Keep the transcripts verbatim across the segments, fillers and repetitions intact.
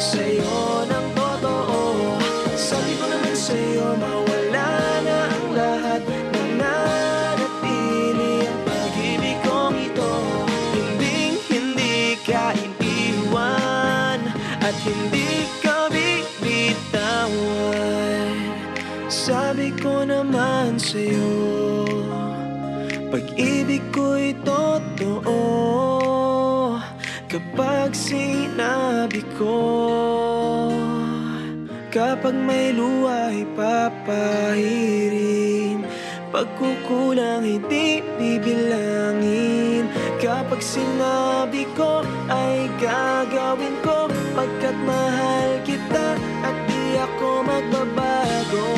Sa'yo ng totoo. Sabi ko naman sa'yo, mawala na ang lahat. Mananatili ang pag-ibig kong ito. Hinding-hindi ka iiwan at hindi ka bibitawan. Sabi ko naman sa'yo, pag-ibig ko'y totoo. Kapag sinabi ko, kapag may luha ipapahirin, pagkukulang hindi bibilangin. Kapag sinabi ko ay gagawin ko, pagkat mahal kita at di ako magbabago.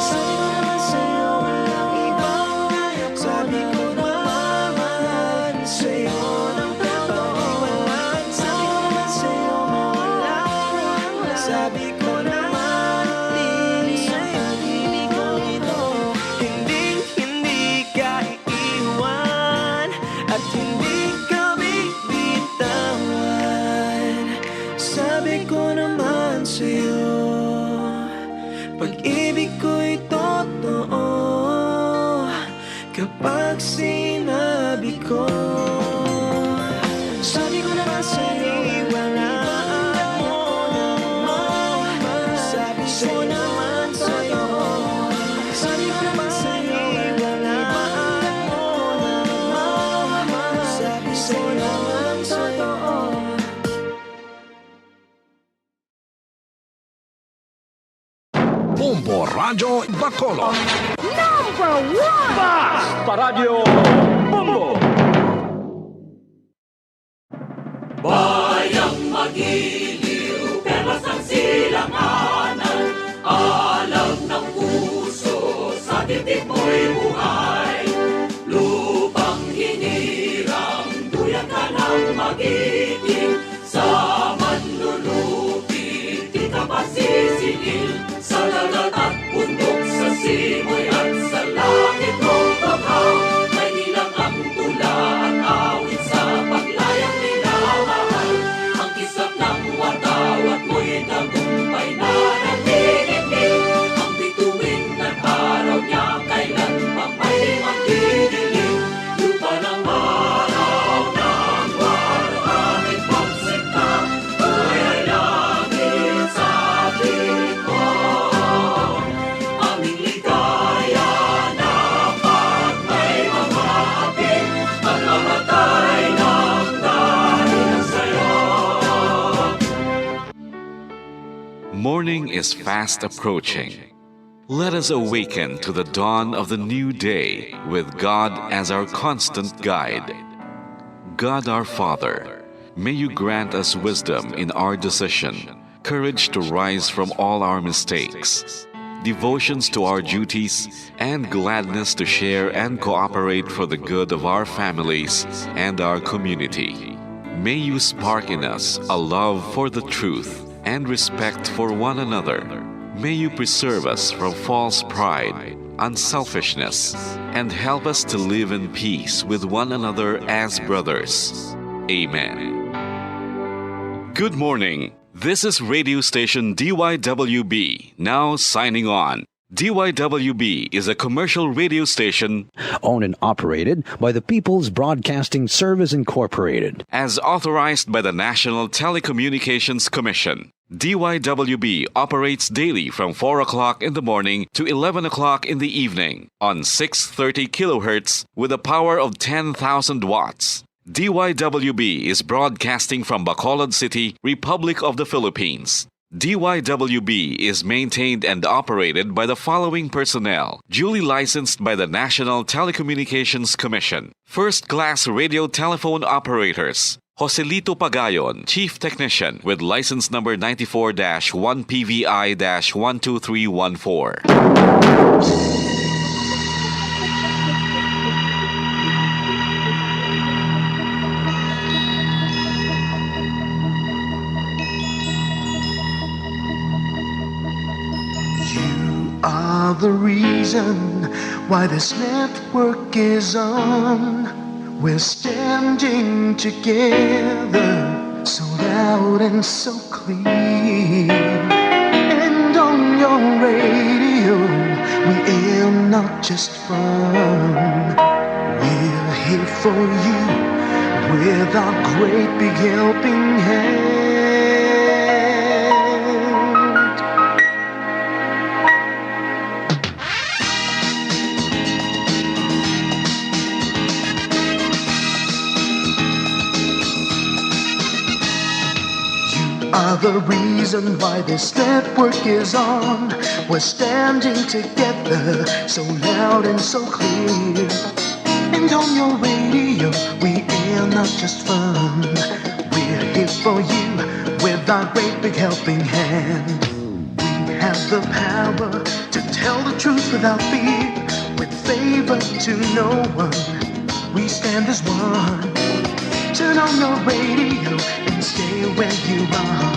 Sabi ko naman sa'yo, walang iba. Sabi ko naman sa'yo, ng totoo. Sabi ko naman sa'yo, mawala ang lahat. Sabi ko naman sa'yo, hindi ko ito. Hindi, hindi ka iiwan at hindi ka bibitawan. Sabi ko naman sa'yo, pag-ibig ko'y totoo. Kapag sinabi ko, sabi ko naman sa'yo, wala ako. Sabi ko naman sa'yo, sabi ko naman sa'yo, wala ako. Sabi ko naman sa'yo. Bombo Radyo Bacolod. Number one! Basta Radyo Bombo! Bayang magiliw, perlas ng silanganan, alam ng puso, sa dibdib mo'y buhay. Lupang hinirang, duyan ka ng magiting, sa manlulupi di ka pasisingil, sa dagat at bundok, sa simoy at sa langit mong baba. Maynila ang tula at awit sa paglayang minamahal. Ang kislap ng watawat mo'y tagumpay na naniningil. Ang bituin ng araw niya kailan pa may magdidilim. Lupa ng araw ng warawangit pagsinta, buhay langit sa tingin mo. Aming ligaya na pag may mga api, pagmamatay ng dahil sa'yo. Morning is fast approaching. Let us awaken to the dawn of the new day with God as our constant guide. God our Father, may you grant us wisdom in our decision, courage to rise from all our mistakes, devotions to our duties, and gladness to share and cooperate for the good of our families and our community. May you spark in us a love for the truth and respect for one another. May you preserve us from false pride, unselfishness, and help us to live in peace with one another as brothers. Amen. Good morning. This is radio station D Y W B, now signing on. D Y W B is a commercial radio station owned and operated by the People's Broadcasting Service Incorporated. As authorized by the National Telecommunications Commission. D Y W B operates daily from four o'clock in the morning to eleven o'clock in the evening on six thirty kilohertz with a power of ten thousand watts. D Y W B is broadcasting from Bacolod City, Republic of the Philippines. D Y W B is maintained and operated by the following personnel, duly licensed by the National Telecommunications Commission. First-class radio telephone operators, Joselito Pagayon, Chief Technician, with license number ninety-four dash one P V I dash one two three one four. You are the reason why this network is on. We're standing together, so loud and so clear. And on your radio, we air not just fun. We're here for you with our great big helping hand. You are the reason why this network is on. We're standing together, so loud and so clear. And on your radio, we air not just fun. We're here for you with our great big helping hand. We have the power to tell the truth without fear, with favor to no one. We stand as one. Turn on your radio and stay where you are.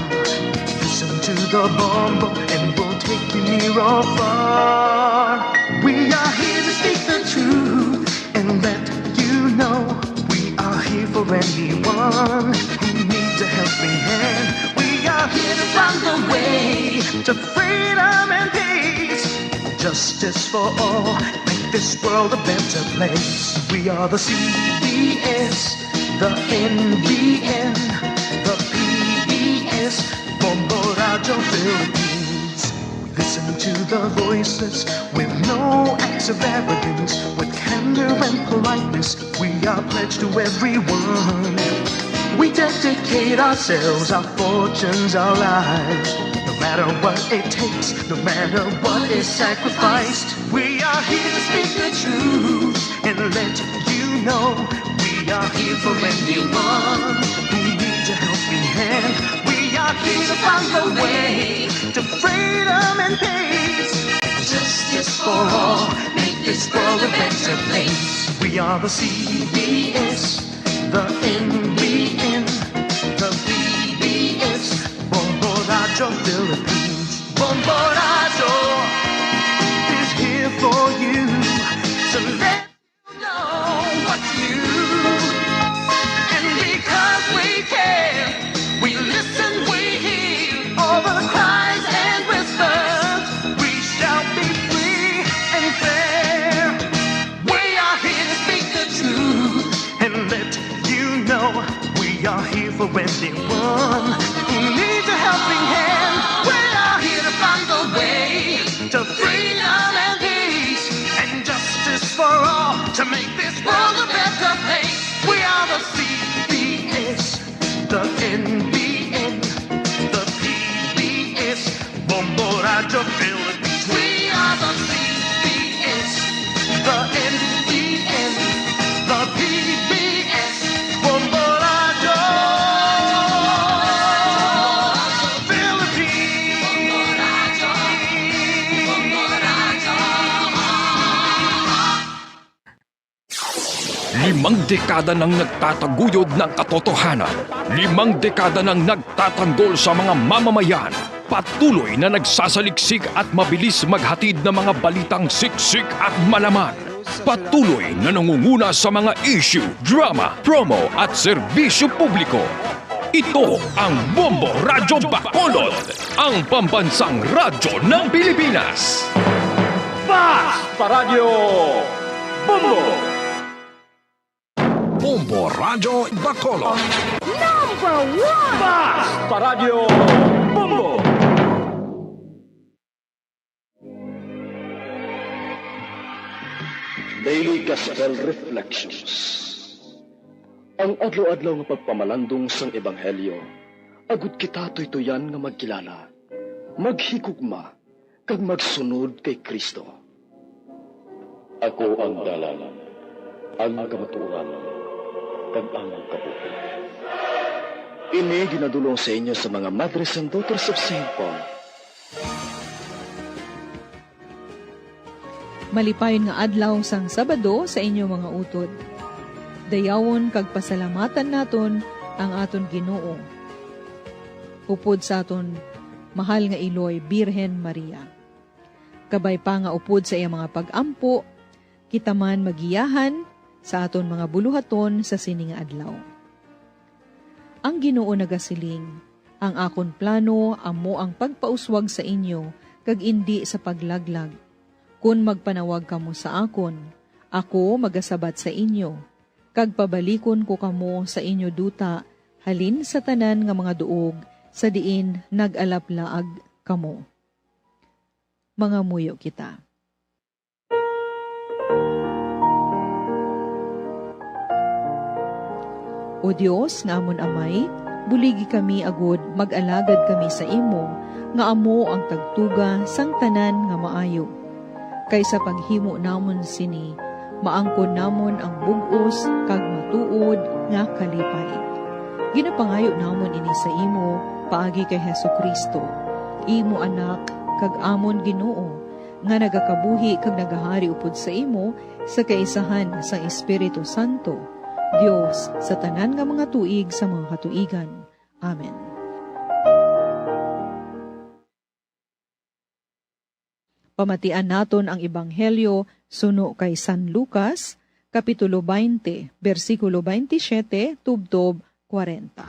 Listen to the Bombo and we'll take you near or far. We are here to speak the truth and let you know we are here for anyone who needs a helping hand. We are here to find a way to freedom and peace. Justice for all, make this world a better place. We are the C B S, the N B N, the P B S, Bombo Radio Philippines. We listen to the voiceless with no acts of arrogance, with candor and politeness. We are pledged to everyone. We dedicate ourselves, our fortunes, our lives. No matter what it takes, no matter what is sacrificed, we are here to speak the truth and let you know we are here for anyone who needs a helping hand. We are here to find a way to freedom and peace. Justice for all, make this world a better place. We are the C B S, the N B N, the P B S, Bombo Radio Philippines. Bombo Radio is here for you. So let know what's new. And because we care, we listen, we hear all the cries and whispers. We shall be free and fair. We are here to speak the truth and let you know we are here for anyone who needs a helping hand. We are here to find the way to freedom and peace and justice for all to make this world a better place. We are the C B S, the N B N, the P B S, Bombo Radio Philippines. We are the C B S, the N B N, the P B S, Bombo Radio Philippines. Limang dekada nang nagtataguyod ng katotohanan. Limang dekada nang nagtatanggol sa mga mamamayan. Patuloy na nagsasaliksik at mabilis maghatid ng mga balitang siksik at malaman. Patuloy na nangunguna sa mga issue, drama, promo at serbisyo publiko. Ito ang Bombo Radyo Bacolod, ang pambansang radyo ng Pilipinas. Basta Radyo Bombo! Bombo Radyo Bacolod. Number one! Basta Radyo Bombo! Daily Gospel Reflections. Ang adlaw-adlaw nga pagpamalandong sang Ebanghelyo, agud kita tuytoyan nga magkilala, maghigugma, kag magsunod kay Cristo. Ako ang dalan, ang kamatuoran, kag ang kabuhi. Ini ginadul-ong sa inyo sa mga Madres and Daughters of Saint Paul. Malipayon nga adlaw sang Sabado sa inyo mga utod. Dayawon kag pasalamatan naton ang aton Ginoo, upod sa aton mahal nga iloy, Birhen Maria. Kabay pa nga upod sa iya mga pag-ampo, kita man magiyahan sa aton mga buluhaton sa sini nga adlaw. Ang Ginoo nagasiling, "Ang akon plano amo ang pagpauswag sa inyo, kag indi sa paglaglag. Kon magpanawag kamo sa akon, ako magasabat sa inyo, kag pabalikon ko kamo sa inyo duta halin sa tanan nga mga duog sa diin nag-alaplaag kamo." Mangamuyo kita. O Dios nga amon Amay, buligi kami agud mag-alagad kami sa imo, nga amo ang tagtuga sang tanan nga maayo. Kay sa paghimo namon sini, maangkon namon ang bug-os kag matuod nga kalipay. Ginapangayo namon ini sa imo paagi kay Jesu-Cristo, imo Anak kag amon Ginoo, nga nagakabuhi kag nagahari upod sa imo sa kaisahan sang Espiritu Santo, Dios sa tanan nga mga tuig sa mga katuigan. Amen. Pamatian naton ang Ebanghelyo suno kay San Lucas, Kapitulo twenty, bersikulo twenty-seven tubtob kwarenta.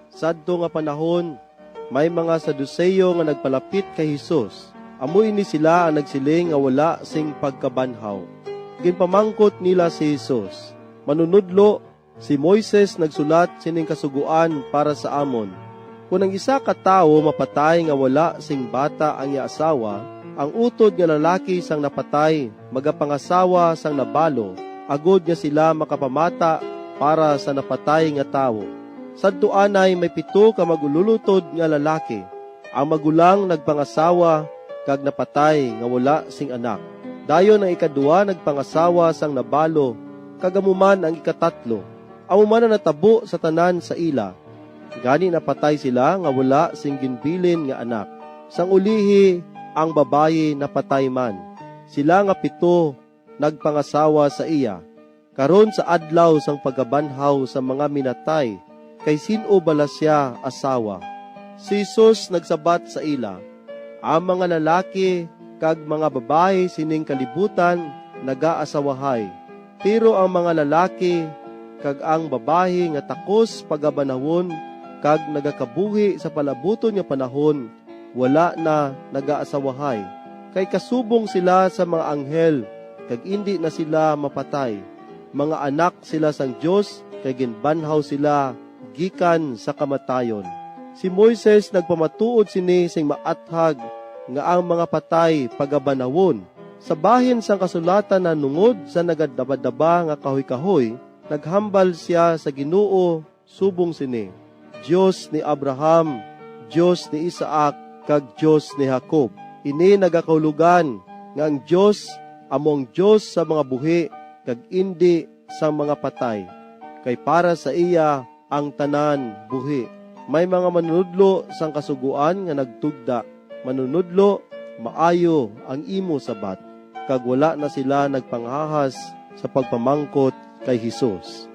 Sadto nga panahon, may mga Saduceo nga nagpalapit kay Jesus. Amo ini sila ang nagsiling nga wala sing pagkabanhaw. Ginpamangkot nila si Jesus, "Manunodlo, si Moises nagsulat sining kasugoan para sa amon. Kon ang isa ka tawo mapatay nga wala sing bata ang iya asawa, ang utod nga lalaki sang napatay magapangasawa sang nabalo, agod nga sila makapamata para sa napatay nga tawo. Sadto anay may pito ka mag-ululutod nga lalaki. Ang magulang nagpangasawa kag napatay nga wala sing anak. Dayon ang ikadua nagpangasawa sang nabalo, kag amo man ang ikatatlo. Amo man ang natabo sa tanan sa ila. Gani napatay sila nga wala sing ginbilin nga anak. Sang ulihi, ang babayi napatay man. Sila nga pito nagpangasawa sa iya. Karon sa adlaw sang pagkabanhaw sa mga minatay, kay sin-o bala sia asawa?" Si Jesus nagsabat sa ila, "Ang mga lalaki kag mga babayi sining kalibutan nagaasawahay, pero ang mga lalaki kag ang babayi nga takos pagabanhawon kag nagakabuhi sa palabuton nga panahon wala na nagaasawahay, kay kasubong sila sa mga anghel, kag indi na sila mapatay. Mga anak sila sang Dios, kay ginbanhaw sila gikan sa kamatayon. Si Moises nagpamatuod sini sing maathag nga ang mga patay pagabanhawon. Sa bahin sang kasulatan nahanungod sa nagadabadaba nga kahoy-kahoy, naghambal sia sa Ginoo subong sini, 'Dios ni Abraham, Dios ni Isaac, kag Dios ni Jacob.' Ini nagakahulogan nga ang Dios amo ang Dios sa mga buhi kag indi sa mga patay, kay para sa iya ang tanan buhi. May mga manunodlo sang Kasugoan nga nagtugda, "Manunodlo, maayo ang imo sabat," kag wala na sila nagpanghahas sa pagpamangkot kay Jesus.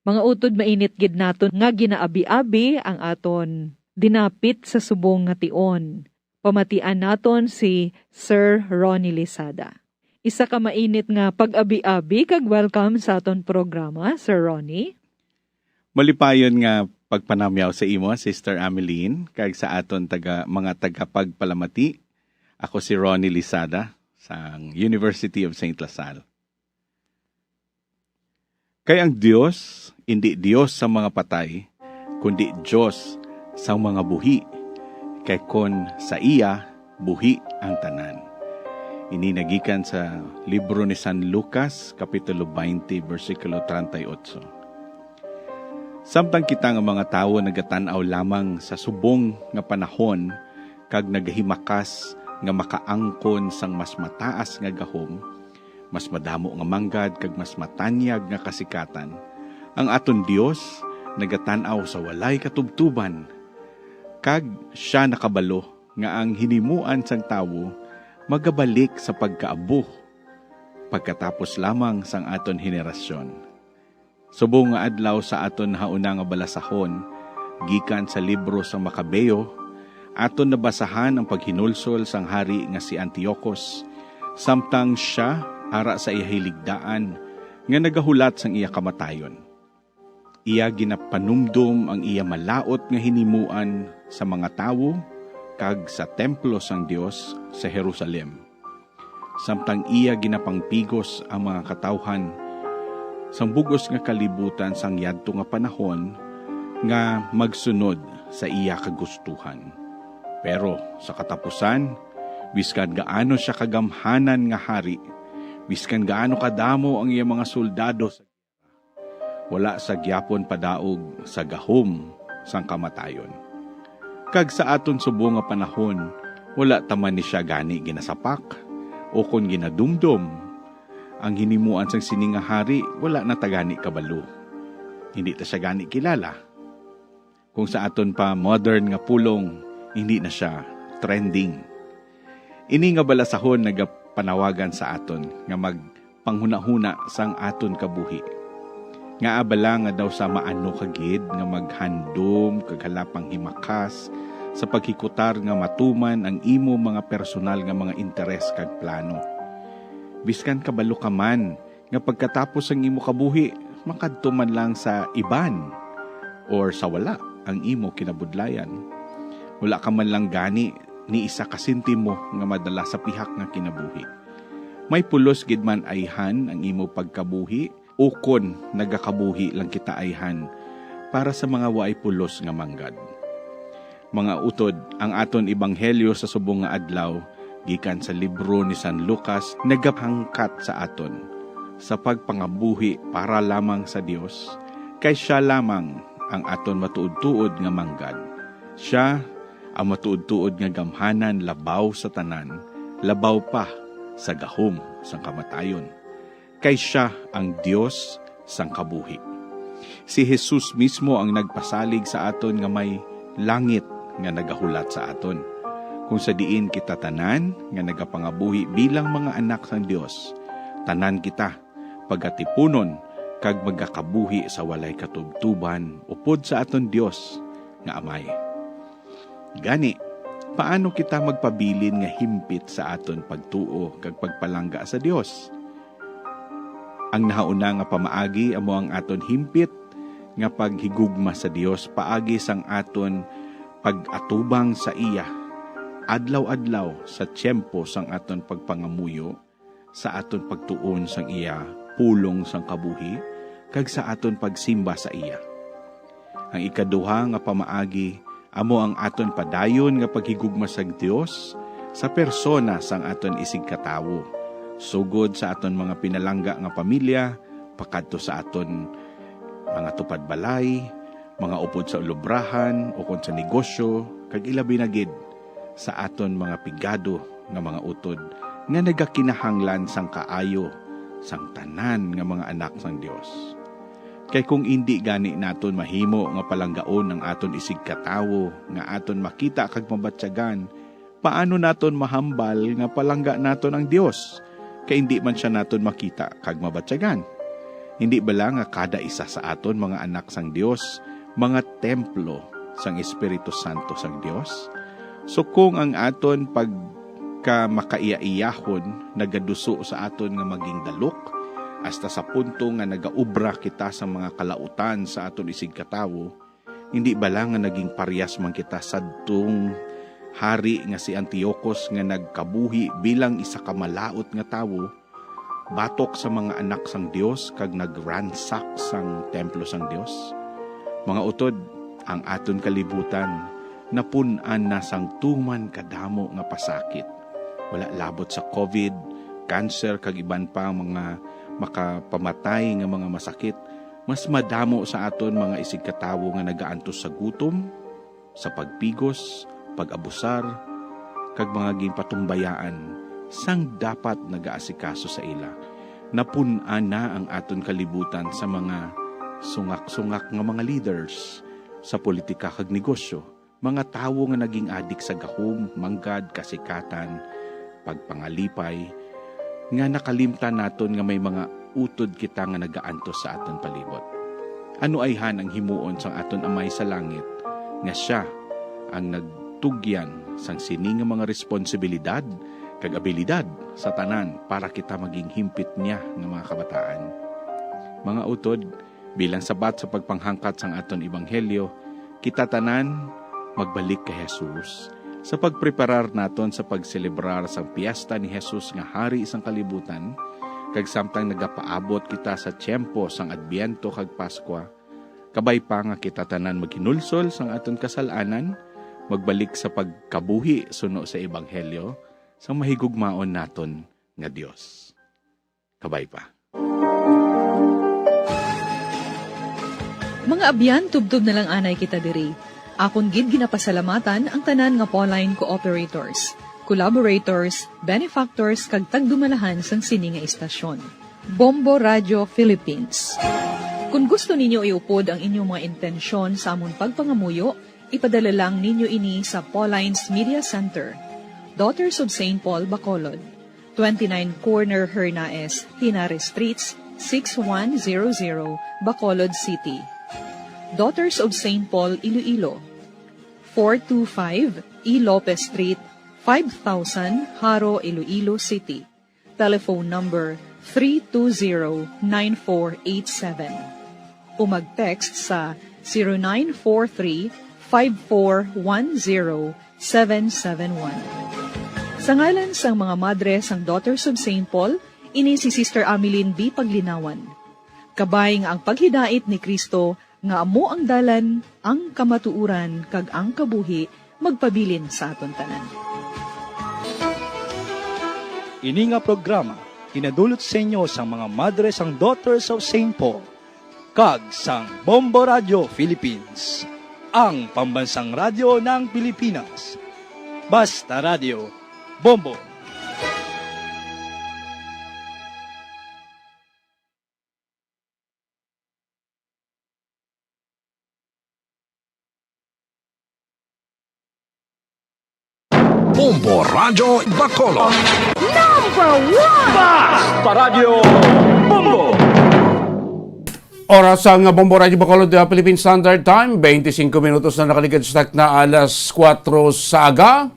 Mga utod, mainit gid naton nga ginaabi-abi ang aton dinapit sa subong nga tion. Pamatian naton si Sir Ronnie Lisada. Isa ka mainit nga pag-abi-abi kag welcome sa aton programa, Sir Ronnie. Malipayon nga pagpanamyaw sa imo, Sister Ameline, kag sa aton taga, mga tagapagpalamati. Ako si Ronnie Lisada, sang University of Saint La Salle. Kay ang Dios indi Dios sang mga patay, kundi Dios sang mga buhi, kay kon sa iya buhi ang tanan. Ini nagikan sa libro ni San Lucas, Kapitulo twenty, bersikulo treinta y ocho. Samtang kita nga mga tawo nagatan-aw lamang sa subong nga panahon kag nagahimakas nga makaangkon sang mas mataas nga gahom, mas madamo nga manggad kag mas matanyag nga kasikatan, ang aton Dios nagatan-aw sa walay katubtuban, kag sia nakabalo nga ang hinimuan sang tawo magabalik sa pagkaabo pagkatapos lamang sang aton henerasyon. Subong nga adlaw sa aton hauna nga balasahon, gikan sa libro sa Makabeo, Aton nabasahan ang paghinulsol sang hari nga si Antiochus, samtang sia ara sa iya hiligdaan nga nagahulat sang iya kamatayon. Iya ginapanumdom ang iya malaut nga hinimuan sa mga tawo kag sa templo sang Dios sa Jerusalem, samtang iya ginapangpigos ang mga katawhan sang bug-os nga kalibutan sang yadto nga panahon nga magsunod sa iya kagustuhan. Pero sa katapusan, biskan gaano sia kagamhanan nga hari, biskan gaano kadamo ang iya mga soldado, wala sa gyapon padaog sa gahom sang kamatayon. Kag sa aton subong nga panahon, wala ta man ni sia gani ginasapak, o kon ginadumdom. Ang hinimuan sang sini nga hari, wala na ta gani kabalo. Hindi ta sia gani kilala. Kung sa aton pa modern nga pulong, hindi na sia trending. Ini nga balasahon nagapanawagan sa aton nga magpanghunahuna sang aton kabuhi. Ngaa bala nga daw sa maano ka gid nga maghandom kag halapang himakas sa paghikutar nga matuman ang imo mga personal nga mga interes kag plano? Biskan kabalo ka man nga pagkatapos sang imo kabuhi, makadto man lang sa iban or sa wala ang imo kinabudlayan. Wala ka man lang gani ni isa ka sentimo nga madala sa pihak nga kinabuhi. May pulos gid man ayhan ang imo pagkabuhi, ukon nagakabuhi lang kita ayhan para sa mga waay pulos nga manggad. Mga utod, ang aton ebanghelyo sa subong nga adlaw, gikan sa libro ni San Lucas, nagapahangkat sa aton sa pagpangabuhi para lamang sa Dios, kay sia lamang ang aton matuod-tuod nga manggad. Sia ang matuod-tuod nga gamhanan labaw sa tanan, labaw pa sa gahom sang kamatayon, kay sia ang Dios sang kabuhi. Si Jesus mismo ang nagpasalig sa aton nga may langit nga nagahulat sa aton, kung sa diin kita tanan nga nagapangabuhi bilang mga anak sang Dios, tanan kita pagatipunon kag magakabuhi sa walay katubtuban upod sa aton Dios nga Amay. Gani, paano kita magpabilin nga himpit sa aton pagtuo kag pagpalangga sa Dios? Ang nahauna nga pamaagi amo ang aton himpit nga paghigugma sa Dios paagi sang aton pag-atubang sa iya adlaw-adlaw sa tiyempo sang aton pagpangamuyo, sa aton pagtuon sang iya pulong sang kabuhi, kag sa aton pagsimba sa iya. Ang ikaduha nga pamaagi amo ang aton padayon nga paghigugma sa Dios sa persona sang aton isigkatawo, sugod sa aton mga pinalangga nga pamilya, pakadto sa aton mga tupad balay, mga upod sa ulubrahan, ukon sa negosyo, kag ilabi na gid sa aton mga pigado nga mga utod nga nagakinahanglan sang kaayo sang tanan nga mga anak sang Dios. Kay kung indi gani naton mahimo nga palanggaon ang aton isigkatawo nga aton makita kag mabatyagan, paano naton mahambal nga palangga naton ang Dios, kay indi man sia naton makita kag mabatyagan? Indi bala nga kada isa sa aton mga anak sang Dios mga templo sang Espiritu Santo sang Dios? So, kung ang aton pagkamakaiyaiyahon nagaduso sa aton nga maging dalok, hasta sa punto nga nagaobra kita sa mga kalautan sa aton isigkatawo, hindi bala nga naging parehas man kita sadtong hari nga si Antiochus, nga nagkabuhi bilang isa ka malaut nga tawo batok sa mga anak sang Dios kag nagransak sang templo sang Dios? Mga utod, ang aton kalibutan napun-an na sang tuman kadamo nga pasakit. Wala labot sa covid, cancer, kag iban pa mga makapamatay nga mga masakit, mas madamo sa aton mga isigkatawo nga nagaantos sa gutom, sa pagpigos, pag-abusar, kag mga ginpatumbayaan sang dapat nagaasikaso sa ila. Napun-an na ang aton kalibutan sa mga sungak-sungak nga mga leaders sa politika kag negosyo, mga tawo nga naging adik sa gahom, manggad, kasikatan, pagpangalipay, nga nakalimtan naton nga may mga utod kita nga nagaantos sa aton palibot. Ano ayhan ang himuon sang aton Amay sa langit, nga sia ang nag-, tugyan sang sini nga mga responsibilidad kag abilidad sa tanan para kita maging himpit niya nga mga kabataan. Mga utod, bilang sabat sa pagpanghangkat sang aton ebanghelyo, kita tanan magbalik kay Jesus sa pagpreparar naton sa pagselebrar sang piyesta ni Jesus nga Hari sang kalibutan, kag samtang nagapaabot kita sa tiyempo sang Adbyento kag Paskwa, kabay pa nga kita tanan maghinulsol sang aton kasal-anan, magbalik sa pagkabuhi suno sa ebanghelyo sang mahigugmaon naton nga Dios. Kabay pa. Mga abyan, tubtob na lang anay kita diri. Akon gid ginapasalamatan ang tanan nga Pauline cooperators, collaborators, benefactors, kag tagdumalahan sang sini nga istasyon. Bombo Radio Philippines. Kung gusto ninyo iupod ang inyong mga intensyon sa amon pagpangamuyo, ipadala lang ninyo ini sa Pauline's Media Center, Daughters of Saint Paul, Bacolod, twenty-nine Corner Hernaez, Henares Streets, six one zero zero, Bacolod City. Daughters of Saint Paul, Iloilo, four two five E Lopez Street, five thousand, Jaro, Iloilo City. Telephone number three two zero nine four eight seven. O mag-text sa zero nine four three five four one zero seven seven one. Sa ngalan sang mga madre sang Daughters of Saint Paul, ini si Sister Ameline B. Paglinawan. Kabay nga ang paghidait ni Cristo nga amo ang dalan, ang kamatuoran, kag ang kabuhi magpabilin sa aton tanan. Ini nga programa ginadulot sa inyo sang mga madre sang Daughters of Saint Paul kag sang Bombo Radio Philippines, ang pambansang radyo ng Pilipinas. Basta Radio, Bombo. Bombo Radyo Bacolod. Number one! Basta Radyo Bombo! Oras ang Bombo Radyo Bacolod, uh, Philippine Standard Time, twenty-five minutos na nakaligad sa takna alas kuwatro sa aga.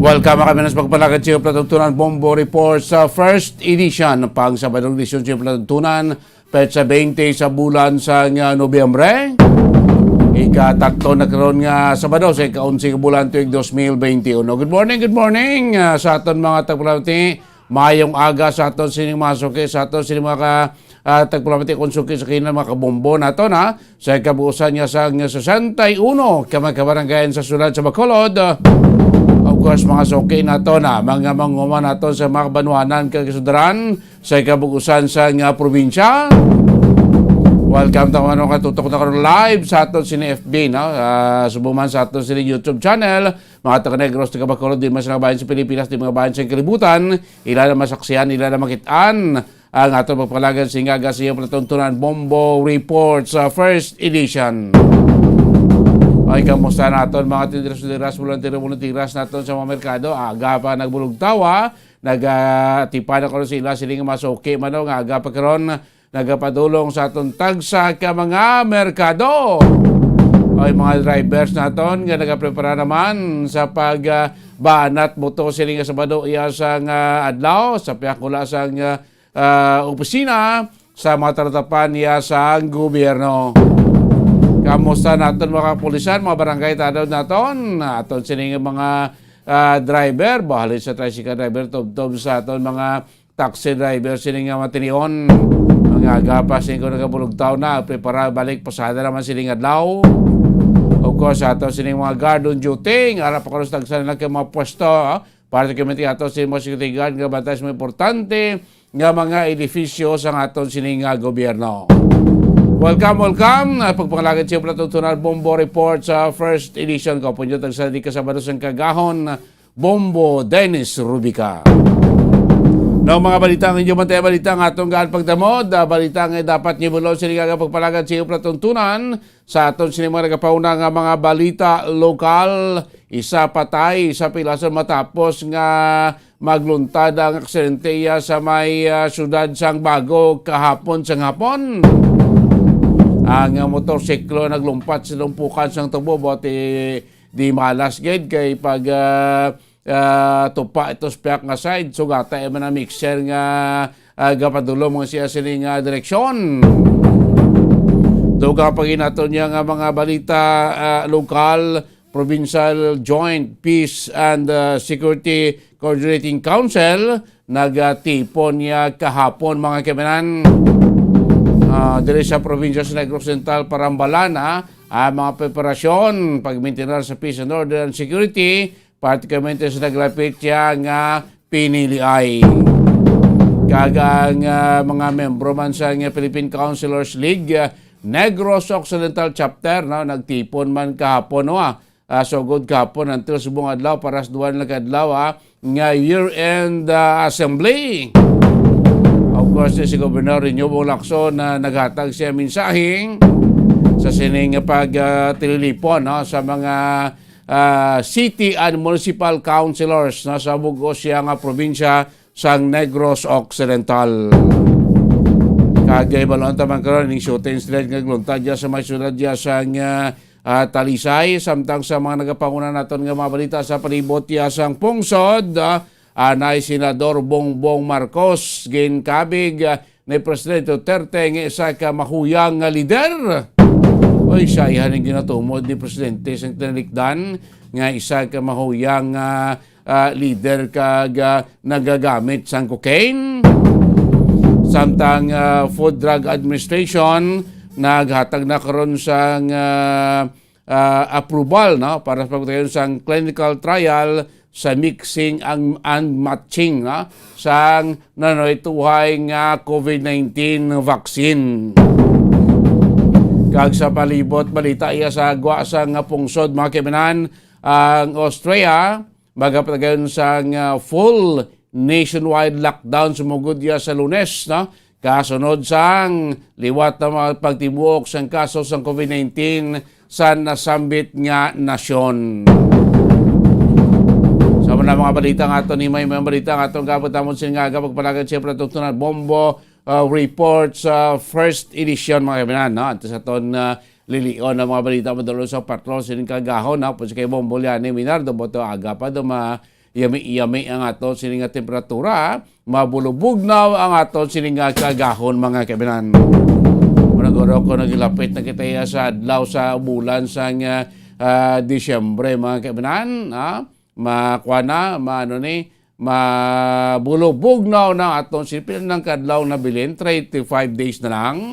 Welcome kami sa pagpalagad sa palatuntunan Bombo Report sa first edition pang Sabadong edisyon sa palatuntunan. Petsa twenty sa bulan sang, ah, Nobyembre. Ikatatlo na karon nga Sabado sa ika-onse nga bulan tuig dos mil benti uno. Good morning, good morning, ah, sa aton mga tagpalamati. Mayong aga sa aton sining mga suki, sa aton sining mga ka-, ah, tagpalamati kung suki sa kina mga kabombo nato na sa ikabuusan nga sang sesenta y uno ka mga kabaranggayan sa syudad sa Bacolod. Of course, mga suki nato na mga manguman nato sa mga kabanwanan kag kasudaran sa ikabuusan sa nga probinsya. Welcome ta man nga tutok na karon live sa aton sini F B, no? Ah, subong man sa aton sini YouTube channel, mga taga Negros, taga Bacolod, di man sila kabahin sa Pilipinas, di man kabahin sa kalibutan, ila na masaksihan, ila na makitaan ang aton pagpalagad sa ingaga sa iyang palatuntunan Bombo Report sa first edition. Ay, kamusta naton mga tindiras-tindiras, volunteer-volunteeras naton sa mga merkado? Aga pa nagbulugtaw, ha? Nagatipan ako sa ila, siling nga masuki man, no, nga aga pa karon nagapadulong sa aton tagsa ka mga merkado. Ay, mga drivers naton nga nagaprepara naman sa pag, ah, banat buto siling nga Sabado iya sang, ah, adlaw sa pihak kula sang, ah, ah, opisina sa mga taratapan niya sa gobyerno. Kamusta naton mga kapulisan, mga barangay tanod naton, aton sining mga, ah, driver, bahalin sa tricycle driver, tubtob sa aton mga taxi driver sining nga matinion. Mga agapas ko nagabulugtaw na, prepara balik pasada naman sining adlaw. Of course, ato sining mga guard on duty, nga ara pa karon sa tagsa na lang kay mga pwesto, ah, para sa community ato sa mga security guard nga bantay sa mga importante nga mga edifisyo sa aton sining nga gobyerno. Welcome, welcome. Ah, pagpangalagad sa palatuntunan Bombo Report sa first edition ko. Punyo tagsa di ka Sabado sang kagahon, Bombo Dennis Rubica. No, mga balita ang inyo man tayo balita nga atong gaan pagdamod. Ah, balita nga dapat niyo bulon sining nga pagpalagad sa palatuntunan. Sa aton sini mga nagapauna nga mga balita lokal, isa patay, isa pilason matapos nga magluntada ang aksidente iya sa may, ah, siyudad sang Bago kahapon sang hapon. Ang, ah, motorsiklo naglumpat sa lumpukan sang tubo, buot di, di malas gid kay pag, ah, ah, tupa ito sa piyak nga side, sugata man ang mixer nga, ah, gapadulom nga siya sini nga direksyon. Dugang pa gid naton niya nga mga balita, ah, lokal, Provincial Joint Peace and, ah, Security Coordinating Council nagatipon niya kahapon, mga kaibigan. Ah, diri sa probinsya sa Negros Oriental, Parambalan, ah, ang mga preparasyon, pagmintinar sa peace and order and security, particularmente sa naglapit siya nga piniliay. Kag ang, ah, mga membro man sa nga Philippine Councilors League, ah, Negros Occidental Chapter, no, nagtipon man kahapon, no, ah, ah, sugod kahapon until subong adlaw para sa duha na ka adlaw, ah, nga year-end, ah, assembly. Of course, si Governor Reneebo Lacson na naghatag siya mensaheng sa sining pag, ah, tililipon, no, sa mga, ah, city and municipal councilors, no, sa bug-os siya nga probinsya sang Negros Occidental. Kag, eh, balon ta man karon ning shooting incident nga gluntad dya sa may syudad dya sang, ah, ah, Talisay, samtang sa mga nagapanguna naton nga mga balita sa palibot iya sang pungsod, ah, anay Senador Bongbong Marcos, ginkabig, ah, ni Presidente Duterte nga isa ka mahuyang nga lider. Oy, siya iya ning ginatumod ni Presidente sang tinalikdan nga isa ka mahuyang, ah, ah, lider kag, ah, nagagamit sang cocaine. Samtang, ah, Food Drug Administration naghatag na karon sang, ah, ah, approval, no, para sa pagpatayon sang clinical trial sa mixing ang, and matching, no, sang nanuytohay nga COVID nineteen vaccine. Kag sa palibot balita iya sa gwa sang pungsod, mga kaibigan, ang Austria, magapatayon sang, ah, full nationwide lockdown sumugod iya sa Lunes, no? Kasunod sang liwat na mga pagtibuok sang kaso sang COVID nineteen sa nasambit nga nasyon. Sa mga, mga balita nga aton, himay mga balita nga aton gabot namon sini nga aga, pagpalagad siyempre atong tunad bombo, ah, report sa first edition, mga kaibigan, no? Antes aton, ah, lilion ang mga balita madulong sa patrol sining kagahon, ha? Pwede kay Bombo Liani Minardo, buto aga pa do ma-, yami-yami ang ato sining nga temperatura, ha? Mabulubugnaw ang ato sining nga kagahon, mga kaibigan. Managuro ko, naghilapit na kita iya sa adlaw sa bulan sang, ah, ah, Disyembre, mga kaibigan, ha? Makuha na, maano ni, mabulubugnaw na aton si pila nang kadlaw na bilin, thirty-five days na lang,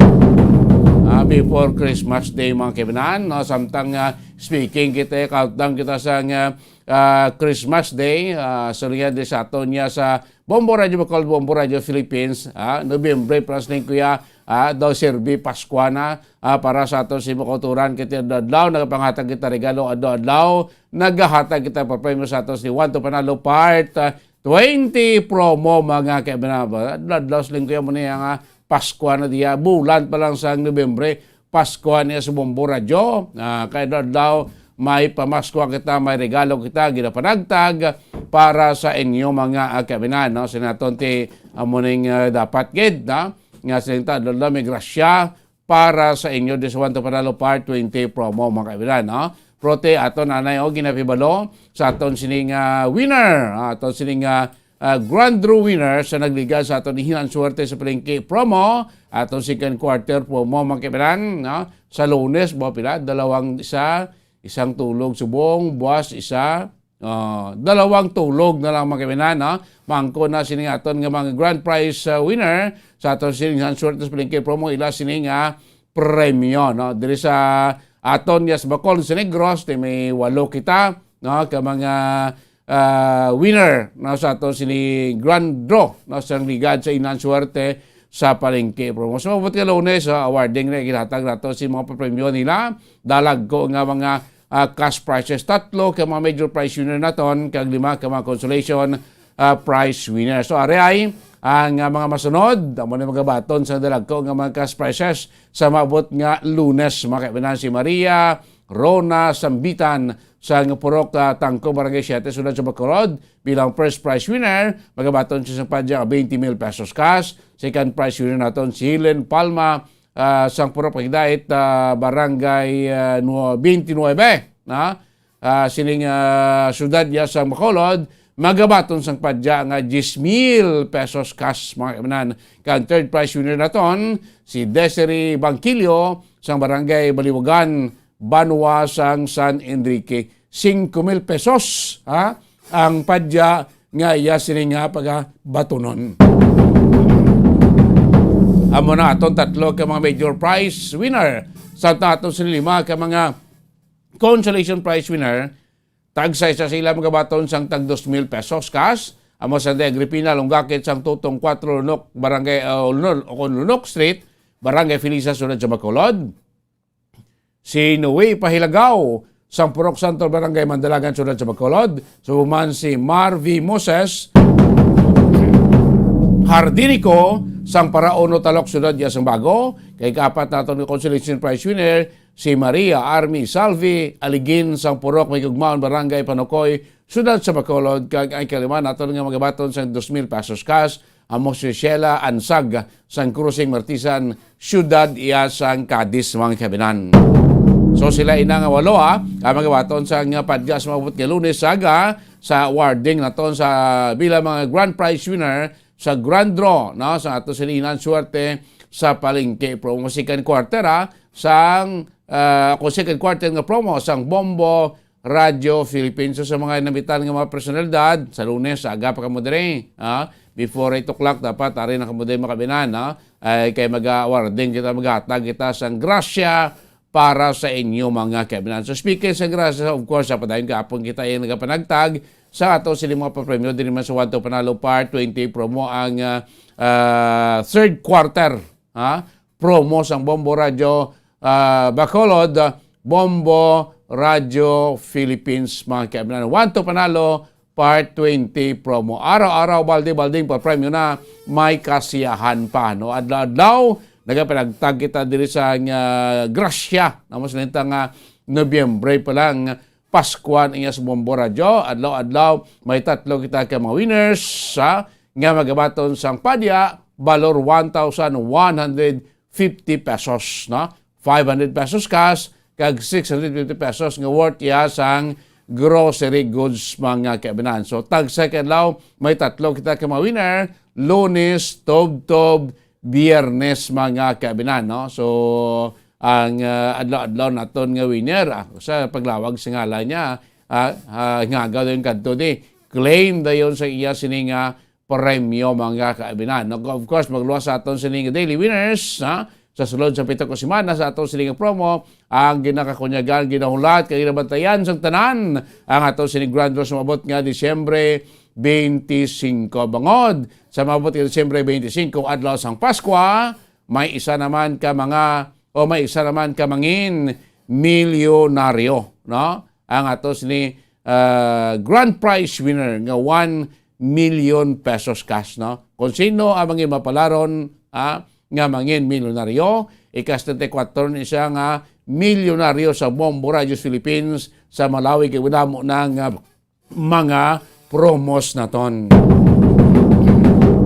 ah, before Christmas Day, mga kaibigan, no? Samtang, ah, speaking kita, countdown kita sa nga, ah, Christmas Day, ah, so niya di sa aton niya sa Bombo Radio Bacolod, Bombo Radio Philippines, ah, Nobyembre, para sa kuya, ah, daw serbi Paskwa na, ah, para sa aton si mga kauturan, kay adlaw-adlaw nagapanghatag kita regalo, adlaw-adlaw nagahatag kita papremyo sa aton si One to Panalo Part, ah, twenty promo, mga kaibigan. Adlaw-adlaw sa linggo mo niya nga Paskwa na diya, bulan pa lang sa Nobyembre, Paskwa niya sa Bombo Radyo. Ah, kay adlaw-adlaw may pamaskwa kita, may regalo kita ginapanagtag para sa inyo, mga, ah, kaibigan, no? Sinaton ti amo ning, ah, dapat gid, no? Nga sila adlaw-adlaw may grasya para sa inyo, this One to Panalo Part twenty promo, mga kaibigan, no? Prote, ato na na yung ginapibalo sa aton sining, ah, winner, ah, aton sining, ah, ah, grand draw winner sa nagligad sa aton Hinang Swerte sa Palengke promo, aton second quarter promo, mga kaibigan, no? Sa Lunes, ba pila? Dalawang isa, isang tulog subong, buwas isa, ah, dalawang tulog na lang, mga kaibigan, no? Mangko na sini aton nga mga grand prize, ah, winner sa aton sining Hinang Swerte sa Palengke promo, ila sini nga premyo, no? Diri sa aton, yes, Bacolod sa Negros, di may walo kita, no? Ka mga, ah, winner, no? Sa aton sini grand draw, no? Sa ligad sa Hinang Swerte sa Palengke promo. So, mabuti ka Lunes, ah, awarding na ginhatag nato si mga papremyo nila. Dalagko nga mga, ah, cash prizes, tatlo ka mga major prize winner naton, kag lima ka mga consolation, ah, prize winner. So, ari ay ang, ah, mga masunod, amo na magabaton sa dalagko nga mga cash prizes sa maabot nga Lunes, mga kaibigan, si Maria Rona Sambitan sa Purok, ah, Tangko, Barangay Siete, Siyudad sa Bacolod, bilang first prize winner, magabaton siya sa padya nga twenty mil pesos cash. Second prize winner naton si Helen Palma, ah, sang Purok Pagdait, ah, Barangay, ah, nua-, twenty-nine, na, ah, sining, ah, siyudad ya sang Bacolod, magabaton sang padya nga diyes mil pesos cash, mga kaimanan. Kag third prize winner naton, si Desiree Bangkilio sang Barangay Baliwagan, Banwa sang San Enrique. Singko mil pesos, ha, ang padya nga iya sini nga pagabatunon. Amo na aton tatlo ka mga major prize winner. Sa aton sini lima ka mga consolation prize winner, tagsa isa sila magabaton sang tag dos mil pesos cash. Amo sa Agripina Lungakit sang Tutong Kuwatro Lunok, Barangay, uh, Lunol, o kon Lunok Street, Barangay Felisa, Siyudad sa Bacolod. Si Noe Pahilagaw sang Purok Santo, Barangay Mandalagan, Siyudad sa Bacolod. Subong man si Marvy Moses Hardinico sang Paraon, Talok, Siyudad ya sang Bago. Kay kaapat naton nga consolation prize winner, si Maria Army Salvi Aligin sang Purok Mahigugmaon, Barangay Panukoy, Siyudad sa Bacolod, kag ang kalima naton nga magabaton sang dos mil pesos cash, amo si Sheila Ansag sang Crossing Martisan, siyudad iya sang Cadiz, mga kaimanan. So sila ina nga walo, ha, ang magabaton sa nga padya sa maabot nga Lunes sa aga sa awarding naton sa bilang mga grand prize winner sa grand draw, no, sa ato sila ina nga swerte sa palengke promo second quarter, ha, sang, ah, kung second quarter nga promo sang Bombo Radyo Philippines. So, sa mga namitan nga mga personalidad, sa Lunes, sa aga pa kamo diri, ha? Before eight o'clock, dapat ari na kamo diri, mga kaimanan, ha? Ay, kay mag-awarding kita, maghatag kita sang grasya para sa inyo, mga kaimanan. So, speaking sa grasya, of course, sa padayon kahapon kita yung nagapanagtag sa ato sini mga papremyo, diri man sa One to Panalo Part twenty promo ang, ah, ah, third quarter, ha? Promo sang Bombo Radyo, ah, Bacolod, ah, Bombo Radyo Philippines, mga kaimanan. One to Panalo, Part twenty promo. Araw-araw, balde-balding pa premyo na, may kasiyahan pa, no? Adlaw-adlaw, nagapanagtag kita diri sa, ah, grasya. Namo sa nintang, ah, Nobyembre pa lang, Paskuan iya sa Bombo Radyo. Adlaw-adlaw, may tatlo kita ka mga winners, ha, nga magabaton sang padya, balor one thousand one hundred fifty pesos, no? Five hundred pesos cash, kag six hundred fifty pesos nga worth iya sang grocery goods, mga kaimanan. So, tag second law, may tatlo kita ka mga winner, Lunes, Tubtob, Biyernes, mga kaimanan, no? So, ang, ah, adlaw-adlaw naton nga winner, ah, sa paglawag sa ngalan niya, ah, ah, ngagaw dayon kadto di, claim dayon sa iya sini nga premyo, mga kaimanan. No, of course, magluwas sa aton sini nga daily winners, ha? Sa sulod sa pito ka semana sa aton sini nga promo, ang ginakakunyagan, ginahulat, kag ginabantayan sang tanan ang aton sini grand draw sa maabot nga Disyembre twenty-five. Bangod sa maabot nga Disyembre twenty-five, adlaw sang Paskwa, may isa naman ka mga, o may isa naman ka mangin milyonaryo, no? Ang ato sini, ah, grand prize winner nga one million pesos cash, no? Kung sino ang mangin mapalaron, ah, nga mangin milyonaryo, ikas treinta y cuatro ni siya nga milyonaryo sa Bombo Radios Philippines sa Malawi, kay wala mo na nga mga promos naton.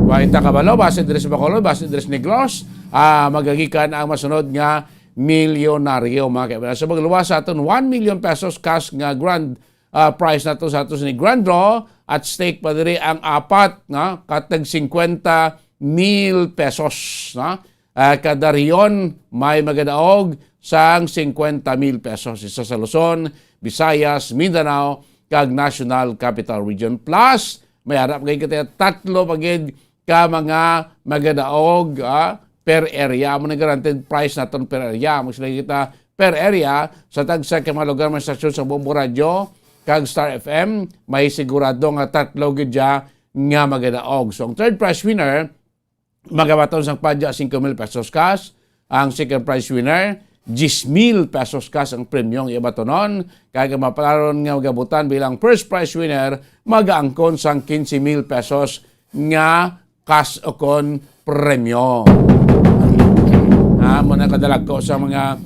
Wa ta kabalo, basi diri sa Bacolod, basi diri sa Negros, ah, magagikan ang masunod nga milyonaryo, mga kaibigan. So, magluwas sa aton one million pesos cash nga grand, ah, prize nato sa ato sini grand draw, at stake pa diri ang apat nga katag cincuenta mil pesos, na? Ah, kada rehiyon may magadaog sang cincuenta mil pesos. Isa sa Luzon, Visayas, Mindanao, kag National Capital Region. Plus, may ara pa gid kita tatlo pa gid ka mga magadaog, ah, per area. Amo na guaranteed prize naton per area. Amo sila kita per area sa tagsa ka mga lugar, mga stasyon sa Bombo Radyo kag Star F M, may sigurado nga tatlo gid siya nga magadaog. So, ang third prize winner, magabaton sang padya cinco mil pesos cash, ang second prize winner, diyes mil pesos cash ang premyong ibatonon, kag ang mapalaron nga magabutan bilang first prize winner, magaangkon sang quince mil pesos nga cash o kon premyo. Ah, mo na kadalagko sa mga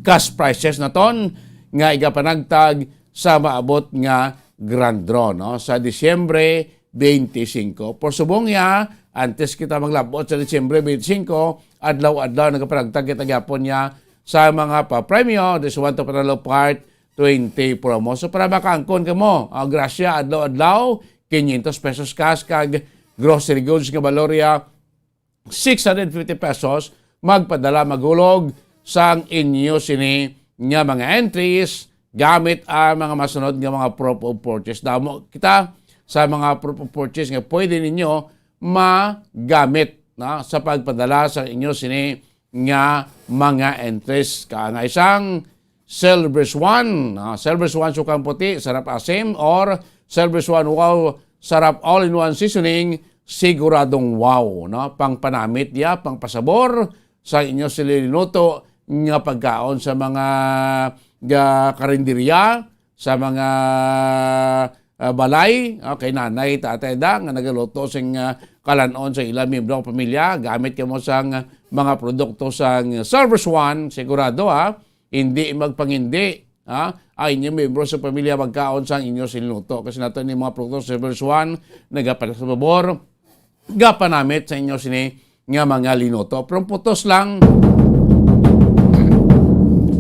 cash prizes naton nga igapanagtag sa maabot nga grand draw, no? Sa Disyembre twenty-five. Por subong niya, antes kita maglabot sa Disyembre twenty-five, adlaw-adlaw nagapanagtag kita gyapon niya sa mga papremyo, this One to Panalo Part twenty promo. So, para makaangkon kamo, ah, grasya adlaw-adlaw, quinientos pesos cash kag grocery goods nga balorya six hundred fifty pesos, magpadala, maghulog sang inyo sini nga mga entries gamit ang mga masunod nga mga proof of purchase. Damo kita sa mga proof of purchase nga pwede ninyo magamit na sa pagpadala sa inyo sini nga mga entries. Kaangay sang Silver Swan, ah, Silver Swan sukang puti, sarap asim, or Silver Swan wow, sarap all-in-one seasoning, siguradong wow, no? Pangpanamit ya, pangpasabor sa inyo sini linuto nga pagkaon sa mga ga-, karinderya, sa mga, ah, balay, okay, nanay, tatay da, nga nagaluto sing, ah, kalan-on sa ilang miyembro nga pamilya, gamit kamo sang mga produkto sang Silver Swan, sigurado, ha, hindi magpangindi, ha, ang inyong miyembro sa pamilya magkaon sang inyo sini linuto. Kasi nato ni mga produkto sa Silver Swan, nagapasabor, gapanamit sa inyo sini nga mga linuto. Pero putos lang,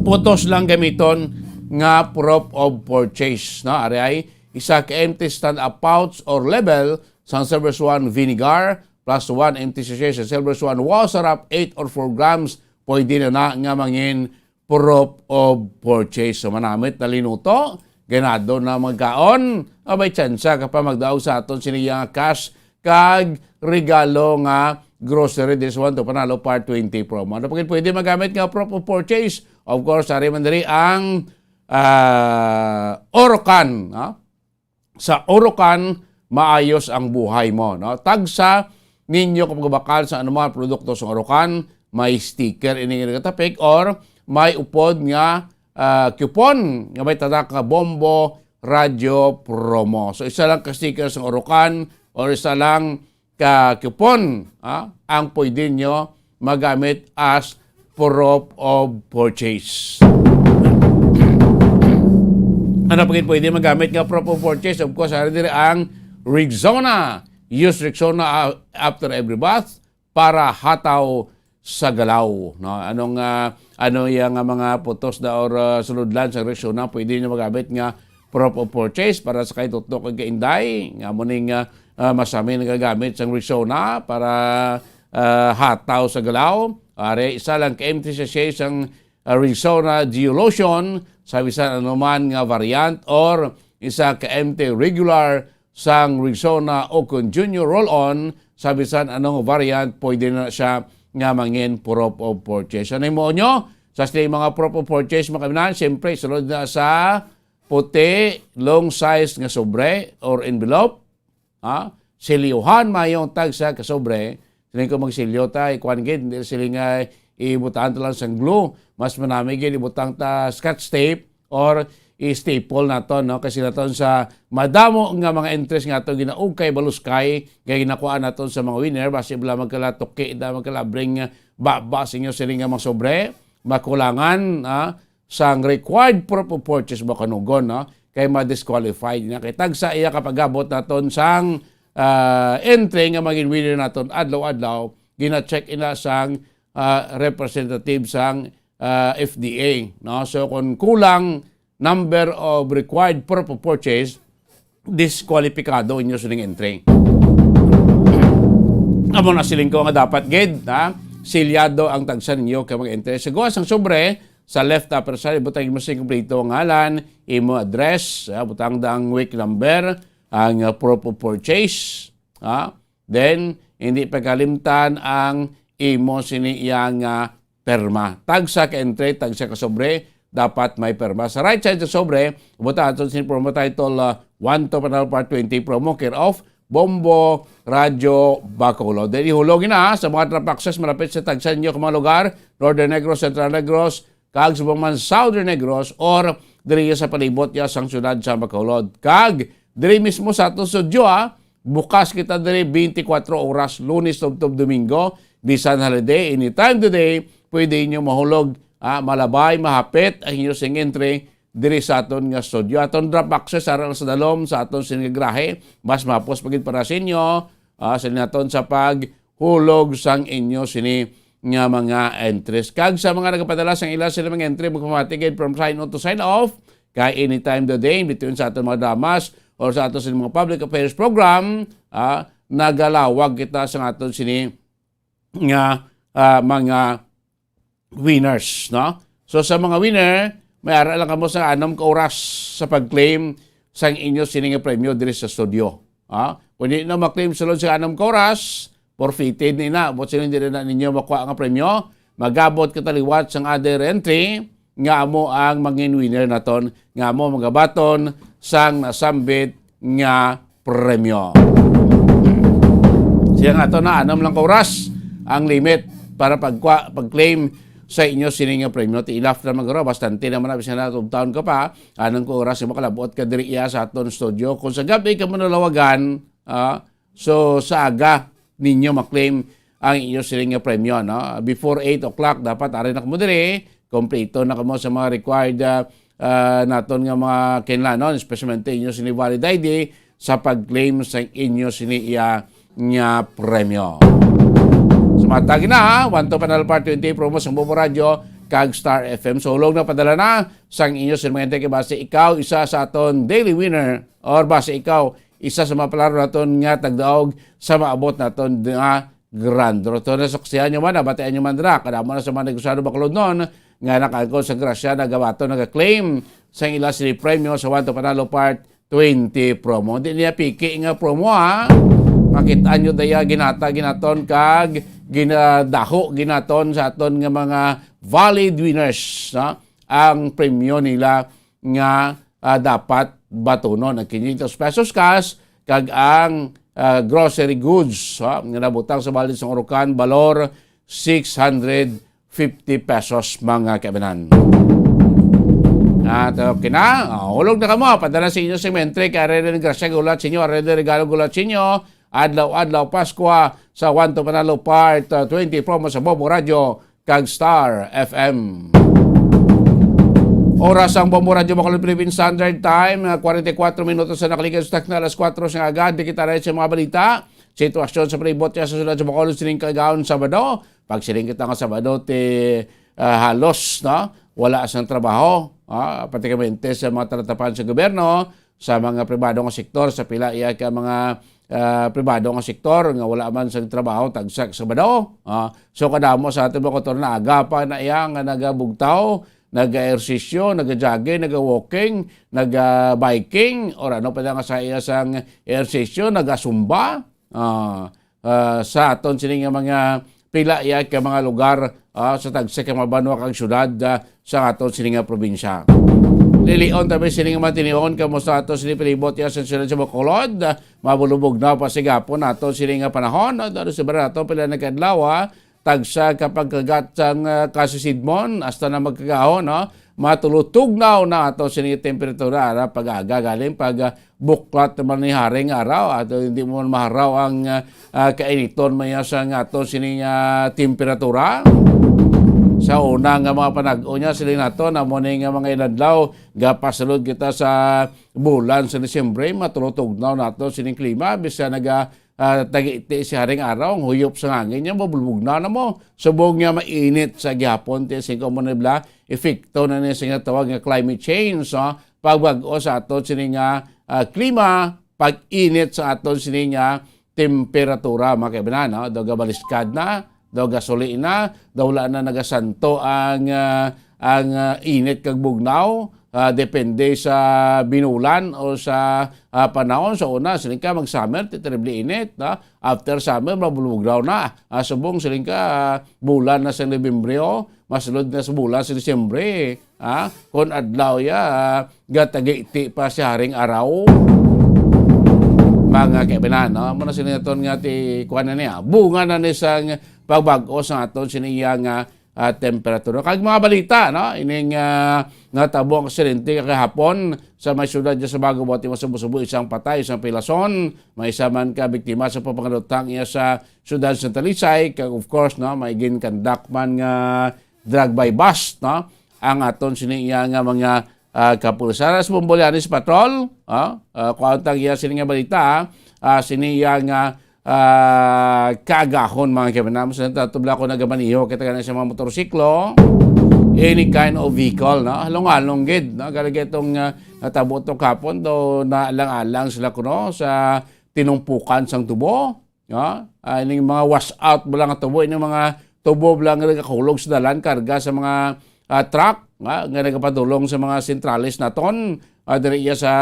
putos lang gamiton nga proof of purchase, no? Ari ay isa ka empty stand-up pouch or label sang Silver Swan vinegar plus one empty sachet sa Silver Swan Wow Sarap eight or four grams. Pwede na na nga mangin proof of purchase. So, manamit na linuto, ganado na magkaon, o may tsansa ka pa magdaog sa aton sini nga cash kag regalo nga grocery, this One to Panalo Part twenty promo. Ano pa gid pwede magamit nga proof of purchase? Of course, ari man diri ang, ah, Orocan, ha? Sa Orocan, maayos ang buhay mo, no? Tagsa ninyo kung magbakal sa anumang produkto sa Orocan, may sticker ini nga nagatapik or may upod nga, ah, coupon nga may tatak nga Bombo Radyo Promo. So, isa lang ka sticker sa Orocan or isa lang ka coupon, ah, ang pwede nyo magamit as proof of purchase. Ano pa gid pwede magamit nga proof of purchase? Of course, ari diri ang Rexona. Use Rexona, ah, after every bath para hataw sa galaw, no? Anong, ah, ano yang, ah, mga putos na or, ah, sulodlan sa Rexona pwede nyo magamit nga proof of purchase para sa kay Toto kag kay Inday, nga mo ning, ah, ah, masami nagagamit sang Rexona para, ah, hataw sa galaw. Ari, isa lang ka empty sachet sang, ah, Rexona Geolotion sa bisan anuman nga variant or isa ka empty regular sang Rexona o kon Junior Roll-On sa bisan anong variant, pwede na siya nga mangin proof of purchase. Ano mo nyo? Sa sila mga proof of purchase, mga kaminan, siyempre, sulod na sa puti, long size nga sobre or envelope. Ha? Silyohan mayo ang tagsa ka sobre. Siling ko magsilyo ta, ikuan gid, hindi sila nga ibutang ta lang sang glue. Mas manami gid ibutang ta scotch tape or i-staple naton, no? Kasi naton sa madamo nga mga entries nga ato ginaugkay, baluskay, nga ginakuha naton sa mga winner, basi bala magkala tuki, da magkala bring, ah, baba sa inyo siling nga mga sobre, makulangan, ah, sang required proof of purchase mo kanugon, no? Kay ma-disqualified na. Kay tagsa iya kapagabot naton sang, ah, entry nga maging winner naton adlaw-adlaw, gina-check ina sang, ah, representative sang, ah, F D A, no? So, kung kulang number of required proof of purchase, diskwalipikado inyo sining entry. Amo na siling ko nga dapat gid, ha? Silyado ang tagsa ninyo ka mga entry. Sa gawas ang sobre, sa left upper side, butang mo sa kompleto nga ngalan, imo address, ha? Butang da ang week number, ang, uh, proof of purchase, ha? Then, hindi pagkalimtan ang imo sini iya nga perma. Tagsa ka entry, tagsa ka sobre, dapat may perma. Sa right side sa sobre, buta aton sin promo title, uh, One to Panalo Part twenty promo, care of Bombo Radyo Bacolod. Then ihulog na sa mga drop boxes malapit sa tagsa ninyo ka mga lugar, Northern Negros, Central Negros, kag sa mga Southern Negros, or diri sa palibot ya sang siyudad sa Bacolod. Kag diri mismo sa aton studio, ah, bukas kita diri twenty-four oras, Lunes tubtob Domingo, bisan holiday, anytime today, pwede inyo mahulog, ah, malabay, mahapit ang inyo sing entry diri sa aton nga studio. Aton drop boxes, ara sa dalom sa aton sini nga grahe, mas mapos pa gid para sa inyo, ah, sa naton sa paghulog sang inyo sini nga mga entries. Kag sa mga nagapadala sang ila sila mga entry, magpamati gid from sign on to sign off, kay anytime the day, between sa aton mga dramas or sa aton sa mga public affairs program, ah, nagalawag kita sa aton sini nga, ah, mga winners, no? So, sa mga winner, may ara lang kamo sa anom ka oras sa pag-claim sang inyo sini nga premyo diri sa studio. Ha? Kung di na ma-claim sulod sa anom ka oras, forfeited ni na. Buot siling di na ninyo makuha nga premyo. Magabot kita liwat sang other entry nga amo ang mangin winner naton, nga amo magabaton sang nasambit nga premyo. Siya nga to na, anom lang ka oras ang limit para pagkwa, pag-claim sa inyo sini nga premyo. Ti ilaf na magro, bastante naman na bisan na tubtaon ka pa. Anong ka oras yung makalabot ka diri iya sa aton studio? Kung sa gabi ka manulawagan, ah, so sa aga ninyo ma-claim ang inyo sini nga premyo, no? Before eight o'clock, dapat ari na kamo diri, kompleto na kamo sa mga required, ah, ah, naton nga mga kinlanon, especially inyo sini valid I D sa pag-claim sa inyo sini iya nga premyo. Sa matag na, one to panel part twenty, promo sa Bobo Radio, kag Star F M. So, hulog na padala na sang inyo sini mga entry kay basi ikaw isa sa aton daily winner or basi ikaw isa sa mga palaro naton nga tagdaog sa maabot naton nga grand draw. To nasaksihan nyo man, nabatian nyo man dira, kadamo na sa mga negosyo bakulod noon nga nakaangkon sa grasya, nagabaton, nagaklaim sang ila sini premyo sa One to Panalo Part twenty promo. Di niya piki nga promo, ha. Makita nyo daya ginata ginaton kag ginadaho ginaton sa aton nga mga valid winners, ha? Ang premyo nila nga, ah, dapat batunon, ang quinientos pesos cash kag ang, ah, grocery goods, ha, nga nabutang sa balde sang Orocan, balor six hundred fifty pesos, mga kaibanan. At okay na, ah, hulog na kamo, padala sa inyo si Mentre, kay Reden Gracia gulat sa inyo, Reden Regalo gulat sa inyo, adlaw-adlaw Paskwa sa One to Panalo Part, ah, twenty promo sa Bobo Radio kag Star F M. Oras ang Bombo Radyo Bacolod Philippine Standard Time, ah, forty-four minutos sa nakaligad sa takna alas kuwatro sa aga. Di kita rin sa mga balita. Sitwasyon sa palibot sa syudad sa Bacolod sining kagaon Sabado. Pagsiling kita nga Sabado, ti, ah, halos, no? Wala sang trabaho, ah, pratikamente sa mga talatapan sa gobyerno, sa mga pribado nga sektor, sa pila iya ka mga, ah, pribado nga sektor nga wala man sang trabaho tagsa ka Sabado. Ah, so kadamo sa aton mga kautoran na aga pa na iya nga nagabugtaw, nag-ehersisyo, nag-jogging, nag-walking, nag-biking, or ano pa nga sa iya sang ehersisyo, nagasumba. Ah, ah, sa aton sini nga mga pila iya ka mga lugar, ah, sa tagsa ka mga banwa kag syudad, ah, sa aton sini nga probinsya. Lilion tabi sini nga mga tinion kamo sa aton sini palibot iya sa syudad sa Bacolod, ah, mabulubog na pa sigapon aton sini nga panahon, no? Daro sa nato pila nagkadlaw, ah, tagsa ka pagkagat sang, ah, kasisidmon hasta na magkagahon, no? Matulutugnaw na ato sini temperatura ara pag-aga galing pag, ah, buklat naman ni haring araw at hindi mo man maharaw ang, ah, ah, kainiton maya sa nga ato sini nga temperatura. Sa una nga mga panag-o niya, sila nato na mo ni nga mga inadlaw, gapasulod kita sa bulan sa Disyembre, matulutugnaw nato sining klima, bisan naga, ah, tagiti si haring araw, ang huyop sa hangin niya, mabulbog na, na mo. Subong nga mainit sa gihapon, ti singko mo nibla, epekto na ni sa ginatawag nga climate change, no? Pagbag-o sa aton sini nga, ah, klima, pag-init sa aton sini nga temperatura, mga kaibanan, no? Daw gabaliskad na, daw gasuli na, daw wala na nagasanto ang, ah, ang, ah, init kag bugnaw, ah, depende sa binulan o sa, ah, panahon. Sa una, siling ka, mag-summer, ti terrible init, no? After summer, mabulbugnaw na. Ah, subong, siling ka, ah, bulan na sa Nobyembre, oh, masulod na sa bulan sa Disyembre. Ha? Kon adlaw ya, ah, gatagiti pa si Haring Araw. Mga kaibanan, no? Muna sila naton nga ti, kuwan na niya. Bunga na ni sang pagbag-o sa aton sini iya nga, ah, temperatura. Kag mga balita, no? Ining, ah, natabo ang aksidente kahapon sa may syudad dyan sa Bago Bote, masubo-subo, isang patay, isang pilason. May isa man ka biktima sa papangalutang iya sa syudad sa Talisay. Kag of course, no, may ginkandak man nga drag by bust, no? Ang aton sini iya nga mga, ah, kapulisan. Sa Bomboleanes Patrol, ah, ah, kuwan tang iya sini nga balita, ah, ah, sini iya nga, ah, kaagahon, mga kaminam. So, natubla ko nagabaniho kita gani sa mga motorsiklo, any kind of vehicle, no? Halong-halong gid, no? Gani itong, ah, natabo to kapon, do naalang-alang sila kuno sa tinumpukan sang tubo, no? Ah, ining mga wash out bala nga tubo, ining mga tubo bala nga nagakulog sa dalan, karga sa mga, ah, truck, nga, nga nagapadulong sa mga sentrales naton, ah, diri iya sa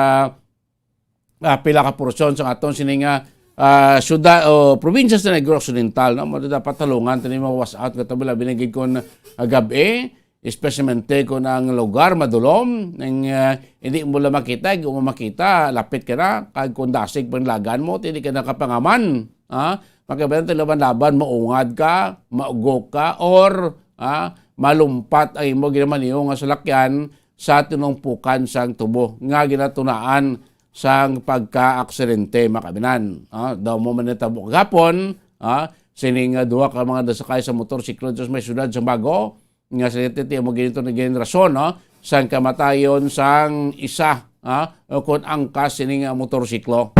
ah, pila ka porsyon sa aton sini nga, ah, syudad o probinsya sa Negros Occidental, no? Mao dapat talungan tani mga wash out nga tabla binigid kon, ah, gab-i, especialmente kon ang lugar madulom, ang, ah, hindi mo lang makita, kung makita, lapit ka na, kag kung dasig panglagan mo, hindi ka nakapangaman, ha? Pagkabilang laban-laban, maungad ka, maugok ka, or, ha, malumpat ang imo ginamaniho nga salakyan sa tinumpukan sang tubo nga ginatunaan sang pagka-aksidente, mga kaabyanan. Ah, daw mo man natabo gapon, ah, sining, ah, duha ka mga nasakay sa motorsiklo sa may siyudad sa Bago, nga sa titi mo ginito na gin rason, no, sang kamatayon sang isa, ah, o kon angkas sining, ah, motorsiklo.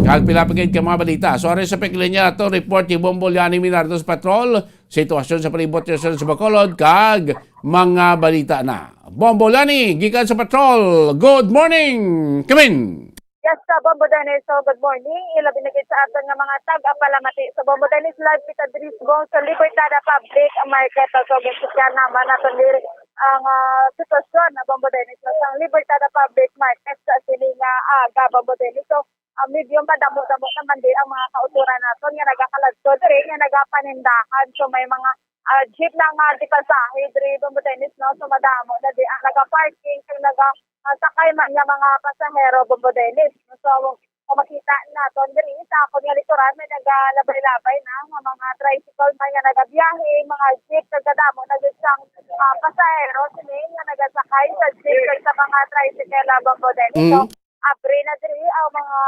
Kag pila pa gid ka mga balita. So, ari sa pick linya ato, report ni Bombo Liani Minardo sa patrol. Sitwasyon sa palibot sa, sa Bacolod, kag mga balita na. Bombo Lani, gikan sa patrol. Good morning, Kamin! Yes, uh, Bombo Dennis. So, good morning. Ilabi na gid sa aton nga mga tag-apalamati. So, Bombo Dennis, live kita diri subong sa Libertada Public Market. So, gisukyan naman naton diri ang, ah, sitwasyon na, Bombo Dennis, no, sa Libertada Public Market sa sini nga aga, Bombo Dennis. So, ah, medyo madamo-damo naman di ang mga kauturan naton nga nagakaladto diri, nga nagapanindahan. So, may mga, ah, jeep na nga gipasahe diri, Bombo Dennis, no? So, madamo na di ang nagaparking, kag naga, ah, sakay man nga mga pasahero, Bombo Dennis. So, kung makita naton diri sa akon nga likuran, may nagalabay-labay na nga mga tricycle man nga nagabiyahe, mga jeep, nagkadamo na gid sang, ah, pasahero sini nga nagasakay sa jeep kag sa mga tricycle, ah, Bombo Dennis. So, Mm. abre na diri ang mga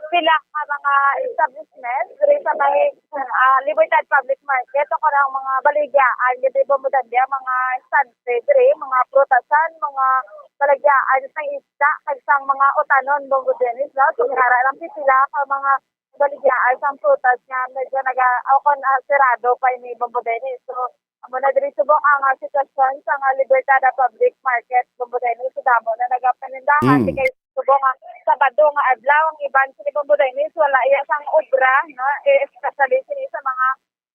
pila ka mga establishment diri sa may, ah, Libertad Public Market, o kanang mga baligyaan nga di ba mo dali ang mga instante diri, mga prutasan, mga baligyaan sang isda, kag sang mga utanon, Bombo Dennis, no? So, may ara lang pipila ka mga baligyaan sang prutas nga medyo naga-, o kon, ah, sirado pa ini, Bombo Dennis. So, amo na diri subong ang, ah, sitwasyon sa nga Libertada Public Market, Bombo Dennis. So, damo na nagapanindahan. Mm. Di kay subong nga Sabado nga adlaw, ang iban sini, Bombo Dennis, wala iya sang obra, no? Eh, especially sini sa mga,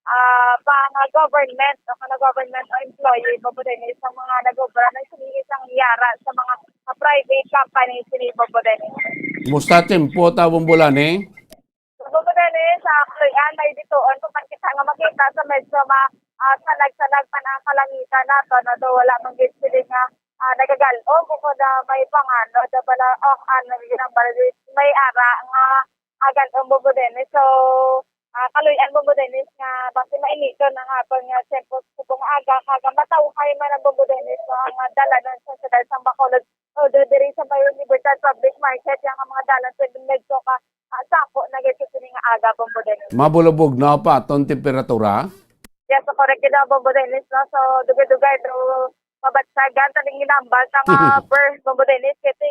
ah, pang, ah, government, no? Kana government employee, Bombo Dennis, sa mga nag-obra na sini sang yara sa mga, ah, private company sini, Bombo Dennis. Kumusta tempo ta, Bombo Lani? Subong ko gani sa Akloy-an, may bituon pa man kita nga makita sa medyo ma-, ah, sanag-sanag pa na ang kalangitan nato, no? Do wala man gid sila nga, ah, nagagal-om, bukod na may pangano, do bala, oh, ano, ginambal, may ara nga, ah, gal-om, Bombo Dennis. So, ah, Kaloy-an, Bombo Dennis, nga basi mainiton ang aton nga tiyempo subong nga aga, kag matawhay man ang, Bombo Dennis, no, ang, ah, dalanon sa siyudad sang Bacolod. Although diri sa may Libertad Public Market, yang ang mga dalan pwede medyo ka, ah, sako na gid sa sini nga aga, Bombo Dennis. Mabulabog na pa aton temperatura? Yes, so correct gid ang, Bombo Dennis, no? So, dugay-dugay, pero mabatsagan taning ginambal sa nga per, Bombo Dennis, kasi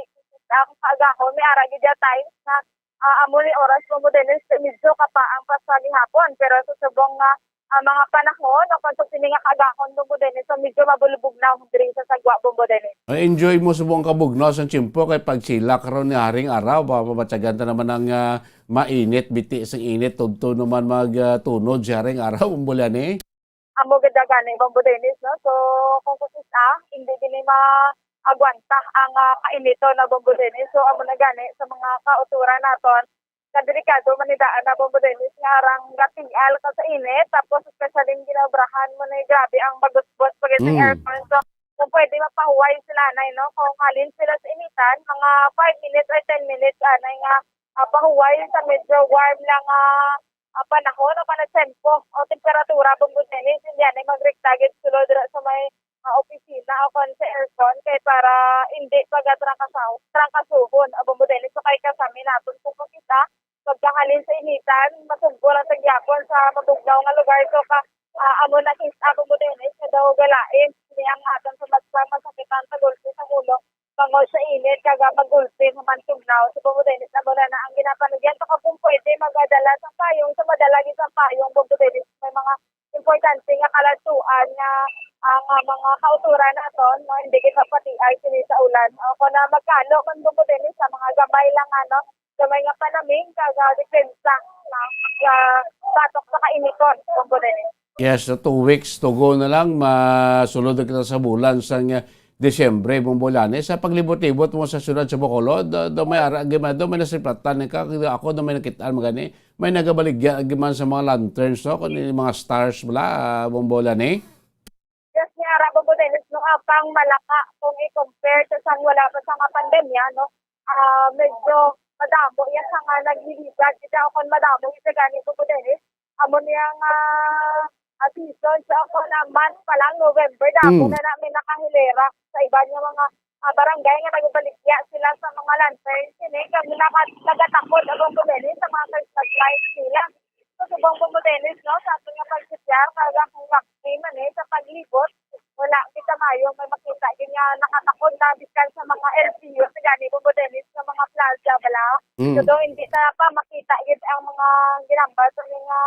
ang kaagahon, may ara gid ya times na, ah, amo ni oras, Bombo Dennis, medyo kapa ang pasagihapon, pero sa subong nga ah, mga panahon o kung sa sini nga kaagahon, Bombo Dennis, so medyo mabulubog na diri sa Sagwa, Bombo Dennis. Ay, enjoy mo subong kabugnaw sa tiyempo kay pagsilak ron ni Haring Araw, mapabatyagan ta naman ang, ah, mainit, biti sang init, tudto naman mag, ah, tunod si Haring Araw, Bombo Lani. Amo gid gani, Bombo Dennis, no? So, kung kusis, ah, hindi din ma-, agwanta ang, ah, kainiton na, Bombo Dennis. So, amo na gani sa mga kauturan naton, kadelikado man ni daan na, Bombo Dennis, nga arang gatial ka sa init, tapos especially yung ginaobrahan mo na grabe ang bagusbos pag sa Mm. aircon. So, kung pwede mapahuway sila, anay, no? Kung halin sila sa initan, mga five minutes or ten minutes, anay nga, ah, pahuway sa medyo warm lang, ah, ah, panahon o kana tempo o temperatura, Bombo Dennis, hindi anay magrektagit sulod dira sa may ah, opisina o kon sa aircon kay para hindi pagatrangkasaw-, trangkasuhon, ah, Bombo Dennis. So, kay kasami naton kung makita, pagkahalin sa initan, masugbo lang sa gyapon sa mabugnaw nga lugar. So, ka, ah, amo na kita, Bombo Dennis, nga daw galain ni ang aton sa magsang masakitan sa gulpi sa ulo. bangod sa init kag, ah, magulpi nga man tugnaw. So, Bombo Dennis, amo na na ang ginapanugyan. So, kung pwede, magadala sang payong, so madala gid sang payong, Bombo Dennis, may mga importante nga kaladtuan nga ang, ah, mga kautoran naton, no, hindi gid mapatiay sini sa ulan. O, kung na magkalo man, Bombo Dennis, sa mga gamay lang, ano, gamay nga panaming kag, ah, depensa, no, sa batok sa kainiton, Bombo Dennis. Yes, so two weeks to go na lang, masulod na kita sa bulan sang, ah, Disyembre, Bombo Lani. Sa paglibot-libot mo sa siyudad sa Bacolod, do, do may ara, gima-, do may nasiplatan ka, ako do may nakit-an magani, may nagabaligya giman sa mga lanterns, no, kundi mga stars bala, ah, Bombo Lani. Yes, ni ara, Bombo Dennis, no, apang malaka kung i-compare sa sang wala pa sa nga pandemya, no, ah, medyo madamo iya sa nga nagliligad, kita kon madamo iya gani, Bombo Dennis. Amo niya nga, ah, season sa ako na month pa lang, November, damo Mm. na namin nakahilera sa iban nga mga, ah, barangay nga nagbaligya sila sa mga lanterns. Sini kami naka-, nagatakod, Bombo Dennis, sa mga Christmas lights nila. So, subong, Bombo Dennis, no, sa aton nga pagsityar, kaya kung vaccine man, eh, sa paglibot, wala kita mayo may makita gid nga nakatakod na bisan sa mga L P U, sa gani, Bombo Dennis, nga mga plaza bala. Mm. So, do, hindi ta pa makita gid ang mga ginambal sa mga,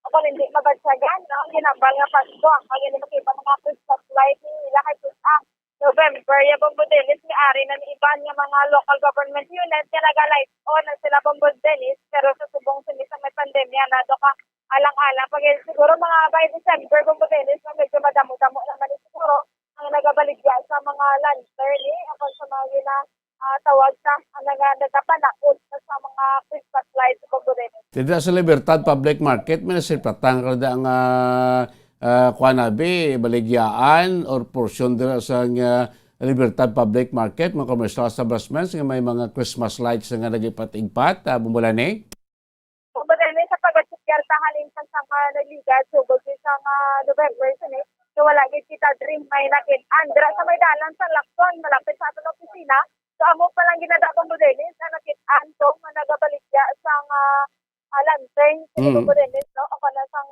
o kung hindi mabansagan, no, ang ginambal nga Pasko, ang mga hindi makita mga Christmas light nila kay, ah, November, ya, Bombo Dennis, may ari na ni iban nga mga local government unit nga naga-light on na sila, Bombo Dennis, pero sa subong sini sa may pandemya, na do ka alang-alang. Pag siguro mga by December, Bombo Dennis, na medyo madamo-damo naman ni siguro ang nagabaligya sa mga lantern, eh, ako sa mga gina-, ah, tawag sa, ang naga-, nagapanaod na sa mga Christmas lights, Bombo Dennis. Dito sa Libertad Public Market, may nasipatan ka na ang, ah, ah, kuan abi, baligyaan or portion dira sa, ah, Libertad Public Market, mga commercial establishments nga may mga Christmas lights nga nag-ipat-igpat, ah, Bombo Lani? Kumbaga, may sa pagkatsukyar ta halin sa, sa mga nagligad, subod sa, sa, ah, November, sa ni, so wala gid kita diri may nakit-an. Dira sa may dalan sa Lacson, malapit sa aton opisina, so amo pa lang ginadakong Bombo Dennis, ang nakit-an to nga nagabaligya sa, ah, ah, lantern, sa Mm. Bombo Dennis, no? Ako na sang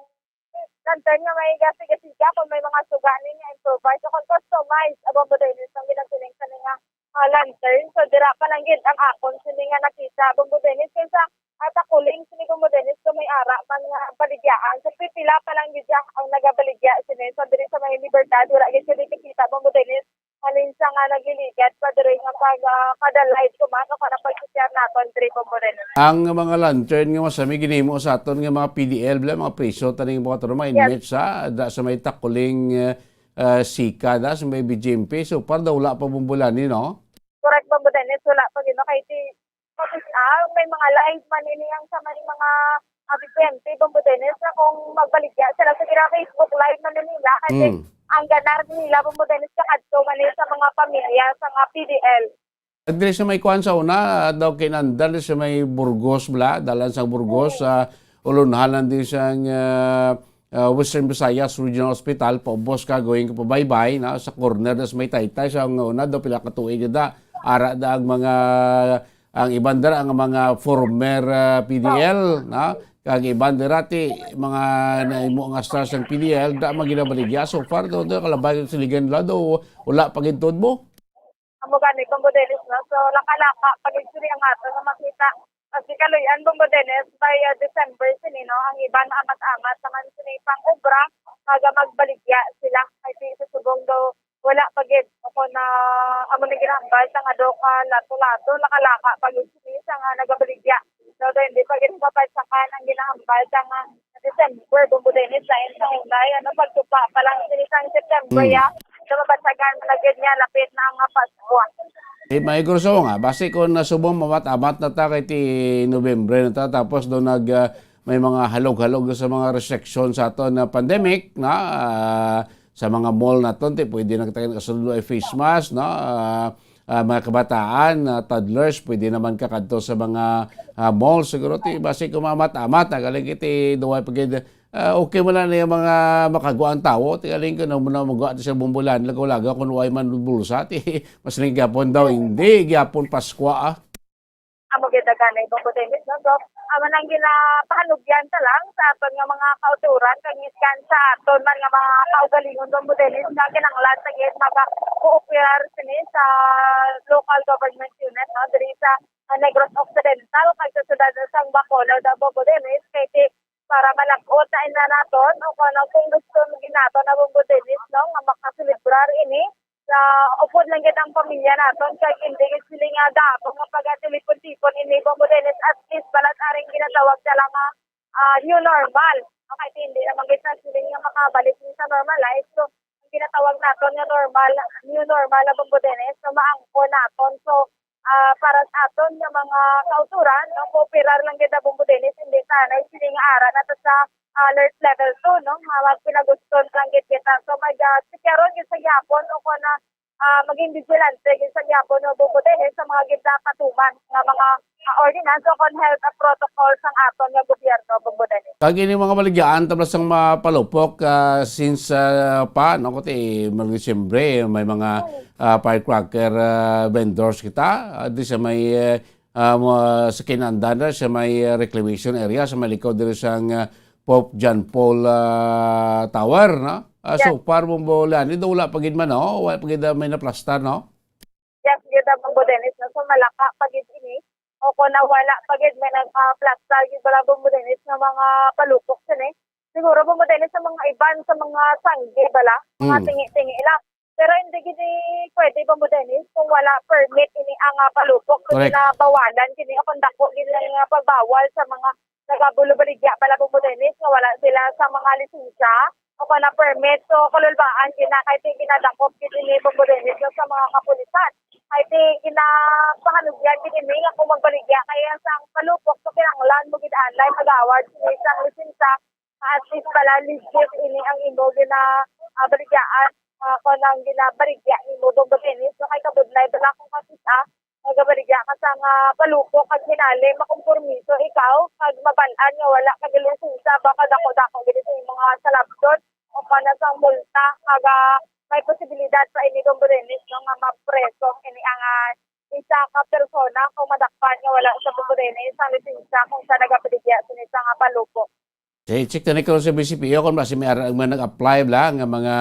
lantern nga may gasiga-siga, kung may mga suga ni nga improvise, o kung customized, abo, Bombo Dennis, ang ginagsiling sa ni nga, ah, lantern. So, dira pa lang gid ang akon sini nga nakita, Bombo Dennis, kay sa, ah, Takuling sini, Bombo Dennis, kung may ara man nga baligyaan. So, pipila pa lang gid siya ang nagabaligya sini. So, diri sa may Libertad, wala gid siya dito kita, Bombo Dennis. Halin sa nga nagliligad pa diri nga pag, ah, kada live ko man, o kanang pag-share naton diri, Bombo Dennis. Ang mga lantern nga masami ginhimo sa aton nga mga P D L, bala, mga priso, taning mga turma, Yes. inmates, ha? Da sa may Takuling, eh, eh, Sika, da sa may B G M P. So far, daw wala pa, Bombo Lani, no? Correct, Bombo Dennis, wala pa gid, no? Kay ti-, ah, may mga live man ini ang sa may mga, ah, B G M P, Bombo Dennis, na kung magbaligya sila sa ila Facebook live man nila, kasi Mm. ang ganar nila, Bombo Dennis, kakadto man ni sa mga pamilya, sa mga P D L. At diri sa may kuan sa una, ah, daw kinandal sa may Burgos, bala, dalan sa Burgos, Mm. sa ulunhanan din sa, ah, ah, Western Visayas Regional Hospital, paubos ka, going ka pabaybay, na, sa corner, das may taytay, sa nga una, daw pila ka tuig da, ara da ang mga, ang iban dira, ang mga former, ah, P D L, na, kag iban dira, ti, mga naimo nga stars ng P D L, da, mga ginabaligya, so far, do, do, kalabay, siligan nila, do, wala pa gid tuod mo. Amo gani, Bombo Dennis, no? So, laka-laka, pag sini ang ato nga makita. Kasi kaluyan, Bombo Dennis, by, uh, December sini, no? Ang iban maamat-amat naman sini pang obra, maga magbaligya sila. Kay si sa subong daw, wala pa gid. Ako na, amo na ginahambal sa nga do ka lato-lato, laka-laka, pag sini sa nga nagabaligya. So, daw hindi pa gid mapansakan ang ginahambal sa nga December, Bombo Dennis, sa sa ulay, ano, pagtupa pa lang sini sang September, Mm. ya. So, mabansagan na gid niya, lapit na ang, ah, Pasko. Eh, may kurso nga, basi kung nasubong mamat-amat na ta kay ti November na ta, tapos do nag, ah, may mga halog-halog sa mga restriction sa aton na pandemic, na, ah, sa mga mall naton, ti pwede na kita kasunod ay face mask, no? Ah, ah, mga kabataan, ah, toddlers, pwede naman kakadto sa mga, ah, mall. Siguro ti basi kung maamat-amat, ah, galing iti duway pa gid, ah, okay man lang yung mga makagwa ang tawo, ti galing ko na muna magwa sa Bombo Lani, lagaw-lagaw kung way man bulsa, ti mas ning gyapon daw, hindi gyapon Paskwa, ah. Amo gid, Daghanay, Bombo Dennis, no? So, amo nang ginapahanugyan ta lang sa aton nga mga kauturan, kag miskan sa aton man nga mga kaugalingon, Bombo Dennis, nga kinahanglan ta gid magakooperar sini sa local government unit, no? Diri sa, ah, Negros Occidental, kag sa siyudad sang Bacolod, Bombo Dennis, kay ti-, para malab-ot na ina naton, o kung ano, kung gusto gid naton na, Bombo Dennis, no, nga makaselebrar ini, sa upod lang gid ang pamilya naton, kay hindi gid sila nga dako nga pagatilipon-tipon ini, Bombo Dennis, at least balat aring ginatawag na lang nga, ah, new normal. Okay, hindi naman gid na sila nga makabalik sa normal life. So, ang ginatawag naton nga normal, new normal na, Bombo Dennis, so maangkon naton. So, ah, para sa aton nga mga kauturan, no, kooperar lang gid, Bombo Dennis, hindi tanay sini nga ara na ta sa alert level two, no, nga magpinaguston lang gid kita. So, mag, ah, sikyaron gid sa gihapon, o kung, ah, ah, maging vigilante gid sa gihapon, no, Bombo Dennis, sa mga gid nakatuman nga mga, ah, ordinance o kung health, ah, protocol sang aton nga gobyerno, Bombo Dennis. Kag ini mga baligyaan, tabla sang mapalupok, ah, since, ah, pa, no, kuti, mga Disyembre, may mga, ah, firecracker, ah, vendors kita, ah, di sa may, eh, ah, mo, sa Kinandan, sa may, ah, reclamation area, sa may likod diri sang, ah, Pope John Paul, ah, Tower, no? Ah, Yes. So far, Bombo Lani, daw wala pa gid man, no? Wala pa gid, ah, may naplastar, no? Yes, gid, ah, Bombo Dennis, no? So, malaka pa gid ini. O kung nawala pa gid, may nagpa-plastar gid bala, Bombo Dennis, nga mga palupok sini. Siguro, Bombo Dennis, sa mga iban, sa mga sanggi bala, mga Mm. tingi-tingi lang. Pero hindi gid ni pwede, Bombo Dennis, kung wala permit ini ang, ah, palupok. So, Correct. Ginabawalan gid ni, o kung dako gid ni nga pagbawal sa mga nagabulobaligya bala, Bombo Dennis, nga wala sila sa mga lisensya o kana permit. So, kalulbaan gid na kay ti ginadakop gid ni, Bombo Dennis, sa mga kapulisan. Kay ti ginapahanugyan gid ni nga kung magbaligya kay sang palupok, so kinahanglan mo gid anay mag-award sini sang lisensya. At least pala, legit ini ang imo gina, ah, baligyaan, ah, kung ang ginabaligya nimo, Bombo Dennis, no, kay kabudlay bala kung makita, nagabaligya ka sa nga palupok kag hinali makompromiso ikaw kag mabal-an nga wala ka gilisensya, baka dako-dako gid sa imong mga salabton o kana sa multa, kag, ah, may posibilidad pa ini, Bombo Dennis, no, nga mapreso ini ang, ah, isa ka persona kung madakpan nga wala sa, Bombo Dennis, ang lisensya kung siya nagabaligya sini sa nga palupok. Okay, check na ni karon sa B C P O kung basi may ara-, may nag-apply bala nga mga,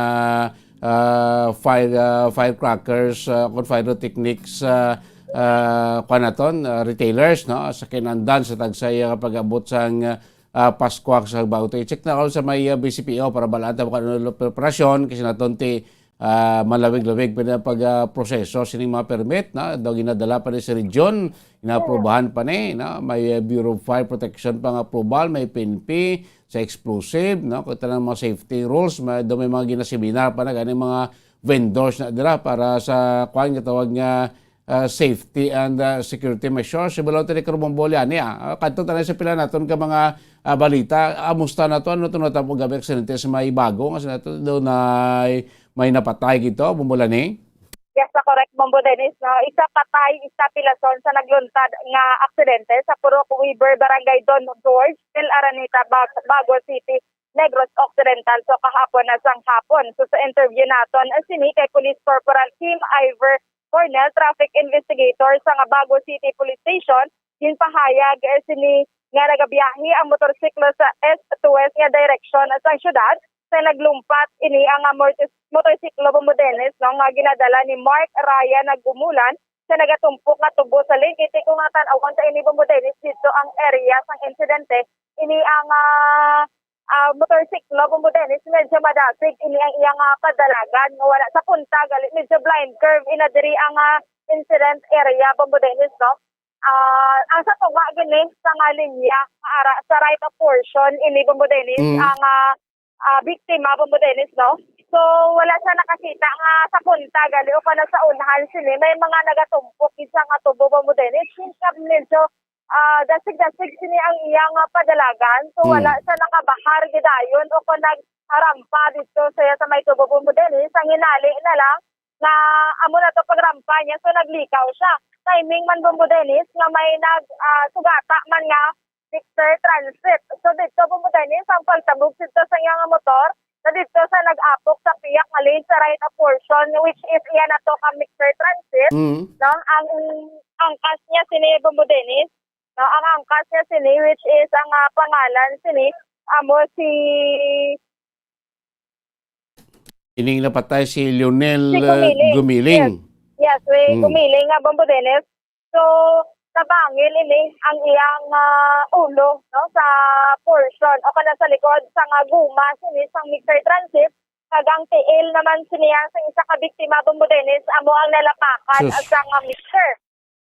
ah, fire, ah, firecrackers, ah, kung fire techniques, ah, ah, kuwan naton, ah, retailers, no? Sa kinandan sa tagsay, ah, pag-abot sang, ah, Paskwa sa Bagong Tuig. I-check na karon sa may, ah, B C P O para balaan ta kung ano ang preparasyon kasi naton ti ah, malawig-lawig pa na pag, ah, proseso sining mga permit, na daw ginadala pa ni sa region, inaaprobahan pa ni, na may, ah, Bureau of Fire Protection pa nga approval, may P N P sa explosive, no, kung tanang mga safety rules, may, daw may mga ginaseminar pa na ganing mga vendors na dira para sa kuan nga tawag nga, ah, safety and, ah, security measures. Si Balaw Tini Carbon Boliani, ah, kadto tanan sa pila naton ka mga, ah, balita. Ah, musta na to? Ano to natabo gabi aksidente sa may Bago? Nga sa nato daw na may napatay gito, Bombo Lani? Yes, na correct, Bombo Dennis, no? Isa patay, isa pilason sa nagluntad nga aksidente sa Purok Weber, Barangay Don George, Tel Araneta, Bag-, Bago City, Negros Occidental, so kahapon na sang hapon. So sa interview naton, eh, sini kay Police Corporal Kim Ivor Cornel, traffic investigator sa nga Bago City Police Station, ginpahayag, eh, sini nga nagabiyahe ang motorsiklo sa east to west nga direksyon sa siyudad, sa naglumpat ini ang, ah, mortis-, motorsiklo, Bombo Dennis, no, nga ginadala ni Mark Ryan Nagumulan sa nagatumpok nga tubo sa lane. Kay ti kung natan-awon sa ini, Bombo Dennis, dito ang area sang insidente, ini ang, ah, ah, motorsiklo, Bombo Dennis, medyo madasig ini ang iyang, ah, padalagan nga wala sa punta, gali medyo blind curve ina diri ang, ah, incident area, Bombo Dennis, no? Ah, ang sa tunga gini sa nga linya, ara sa right of portion ini, Bombo Dennis, Mm. ang, ah, ah, biktima, Bombo Dennis, no? So, wala siya nakakita nga sa punta, gali o kana sa unhan sini, may mga nagatumpok gid sa nga tubo, Bombo Dennis. Since nga medyo, ah, dasig-dasig sini ang iya nga padalagan, so, Mm. wala siya nakabahar gidayon o kung nagharampa dito sa, sa may tubo, Bombo Dennis. Ang hinali na lang nga amo na to pagrampa niya, so, naglikaw siya. Timing man, Bombo Dennis, nga may nag, ah, sugata man nga Victor Transit. So, dito, Bombo Dennis, ang pagtabog dito sa iya nga motor, na dito sa nag-apok sa piyak nga lane sa right of portion, which is iya na to ka Victor Transit, Mm. no? Ang angkas niya sini, Bombo Dennis, No, ang angkas niya sini, which is ang, ah, pangalan sini, amo si Ining napatay si Lionel, si uh, Gumiling. Gumiling. Yes, yes, si hmm. Gumiling nga, Bombo Dennis. So, nabangil ini ang iyang, ah, ulo, no, sa portion o kana sa likod sa nga guma sini sang mixer transit, kag ang tiil naman siniya sa isa ka biktima, Bombo Dennis, amo ang nalapakan Sus. Sa nga mixer.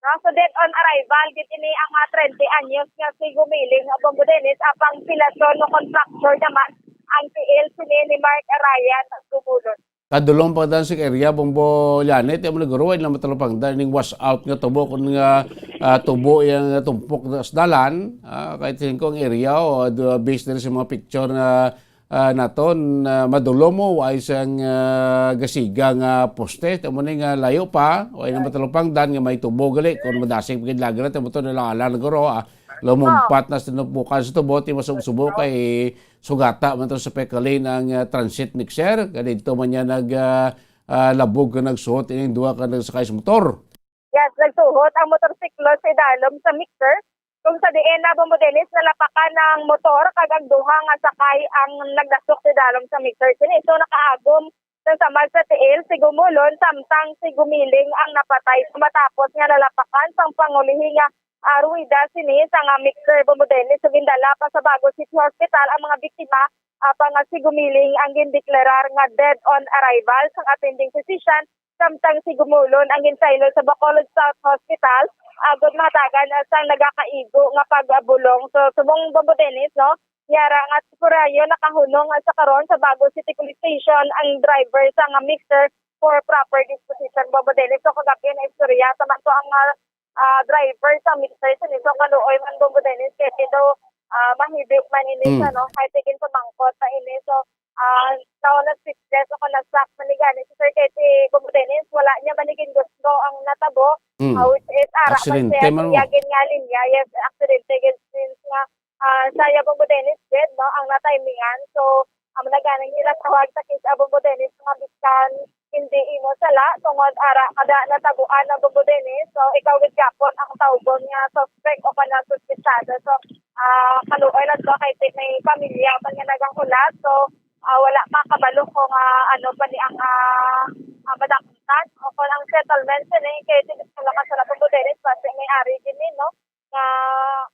No? So, dead on arrival gid ini ang, ah, treinta anyos nga si Gumiling, ah, Bombo Dennis, apang pilason o contractor naman ang tiil sini ni Mark Ryan Gumulon. Kadulom pa dan sa area, Bombo Janet, yung mga guro, ay naman talapangdan ning wash out nga tubo, kung nga, ah, tubo yung tumpok na sa dalan, ah, kahit sin ko ang area, o, ah, based na sa mga picture na, ah, naton, ah, madulom mo, ay sang, ah, gasiga nga poste, tamo ni nga layo pa, o ay naman talapangdan nga may tubo gali, kung madasig pagid lagi na, tamo to nalala na guro, ah, lumumpat na sa tinupukan sa tubo, ti masubsubo kay sugata man to sa peka lane ang, ah, transit mixer, kadidto man niya nag, ah, ah, labog nga nagsuhot ining duha ka nagsakay sa motor. Yes, nagsuhot ang motorsiklo sa idalom sa mixer, kung sa diin na, Bombo Dennis, nalapakan ang motor kag ang duha nga sakay ang nagdasok sa idalom sa mixer. Sini ito nakaagom sa samad sa tiil si Gumulon, samtang si Gumiling ang napatay. So, matapos nga nalapakan sang pangulihi nga, ah, ruwida sini sa nga mixer, Bombo Dennis, so gindala pa sa Bago City Hospital ang mga biktima, apang nga si Gumiling ang gindeklarar nga dead on arrival sang attending physician, samtang si Gumulon ang ginsaylod sa Bacolod South Hospital, agod mahatagan sang nagakaigo nga pagbulong. So, subong, Bombo Dennis, no, yara nga temporaryo nakahunong sa karon sa Bago City Police Station ang driver sa nga mixer for proper disposition, Bombo Dennis. So, kagab-i na istorya, samantang ang, ah, ah, driver sa mixer sini, so kaluoy man, Bombo Dennis, kay daw, ah, mahibi man ini Hmm. sa, no, kay tigin pamangkot pa ini. So, ah, nauna speechless ako, na-shock man ni gani si Sir, kay si Bombo Dennis, wala niya man ni gingusto ang natabo, Hmm. ah, which is ara man Aksidente siya man sa mo. Iya gid nga linya. Yes, aksidente gid, since nga, ah, siya, Bombo Dennis, gid, no, ang natimingan. So, amo na ganing ginatawag sa case, ah, Bombo Dennis, nga bisan hindi imo sala, tungod ara kada natabuan ang, Bombo Dennis. So, ikaw gid gyapon ang tawgon nga suspect o kana suspetsado. So, ah, kaluoy lang to kay ti-, may pamilya man nga nagahulat. So, ah, wala pa kabalo kung, ah, ano pa ni ang, ah, ah, madakpan o kung ang settlement sini kay ti-, wala ka sala, Bombo Dennis, basi may ari gini, no, nga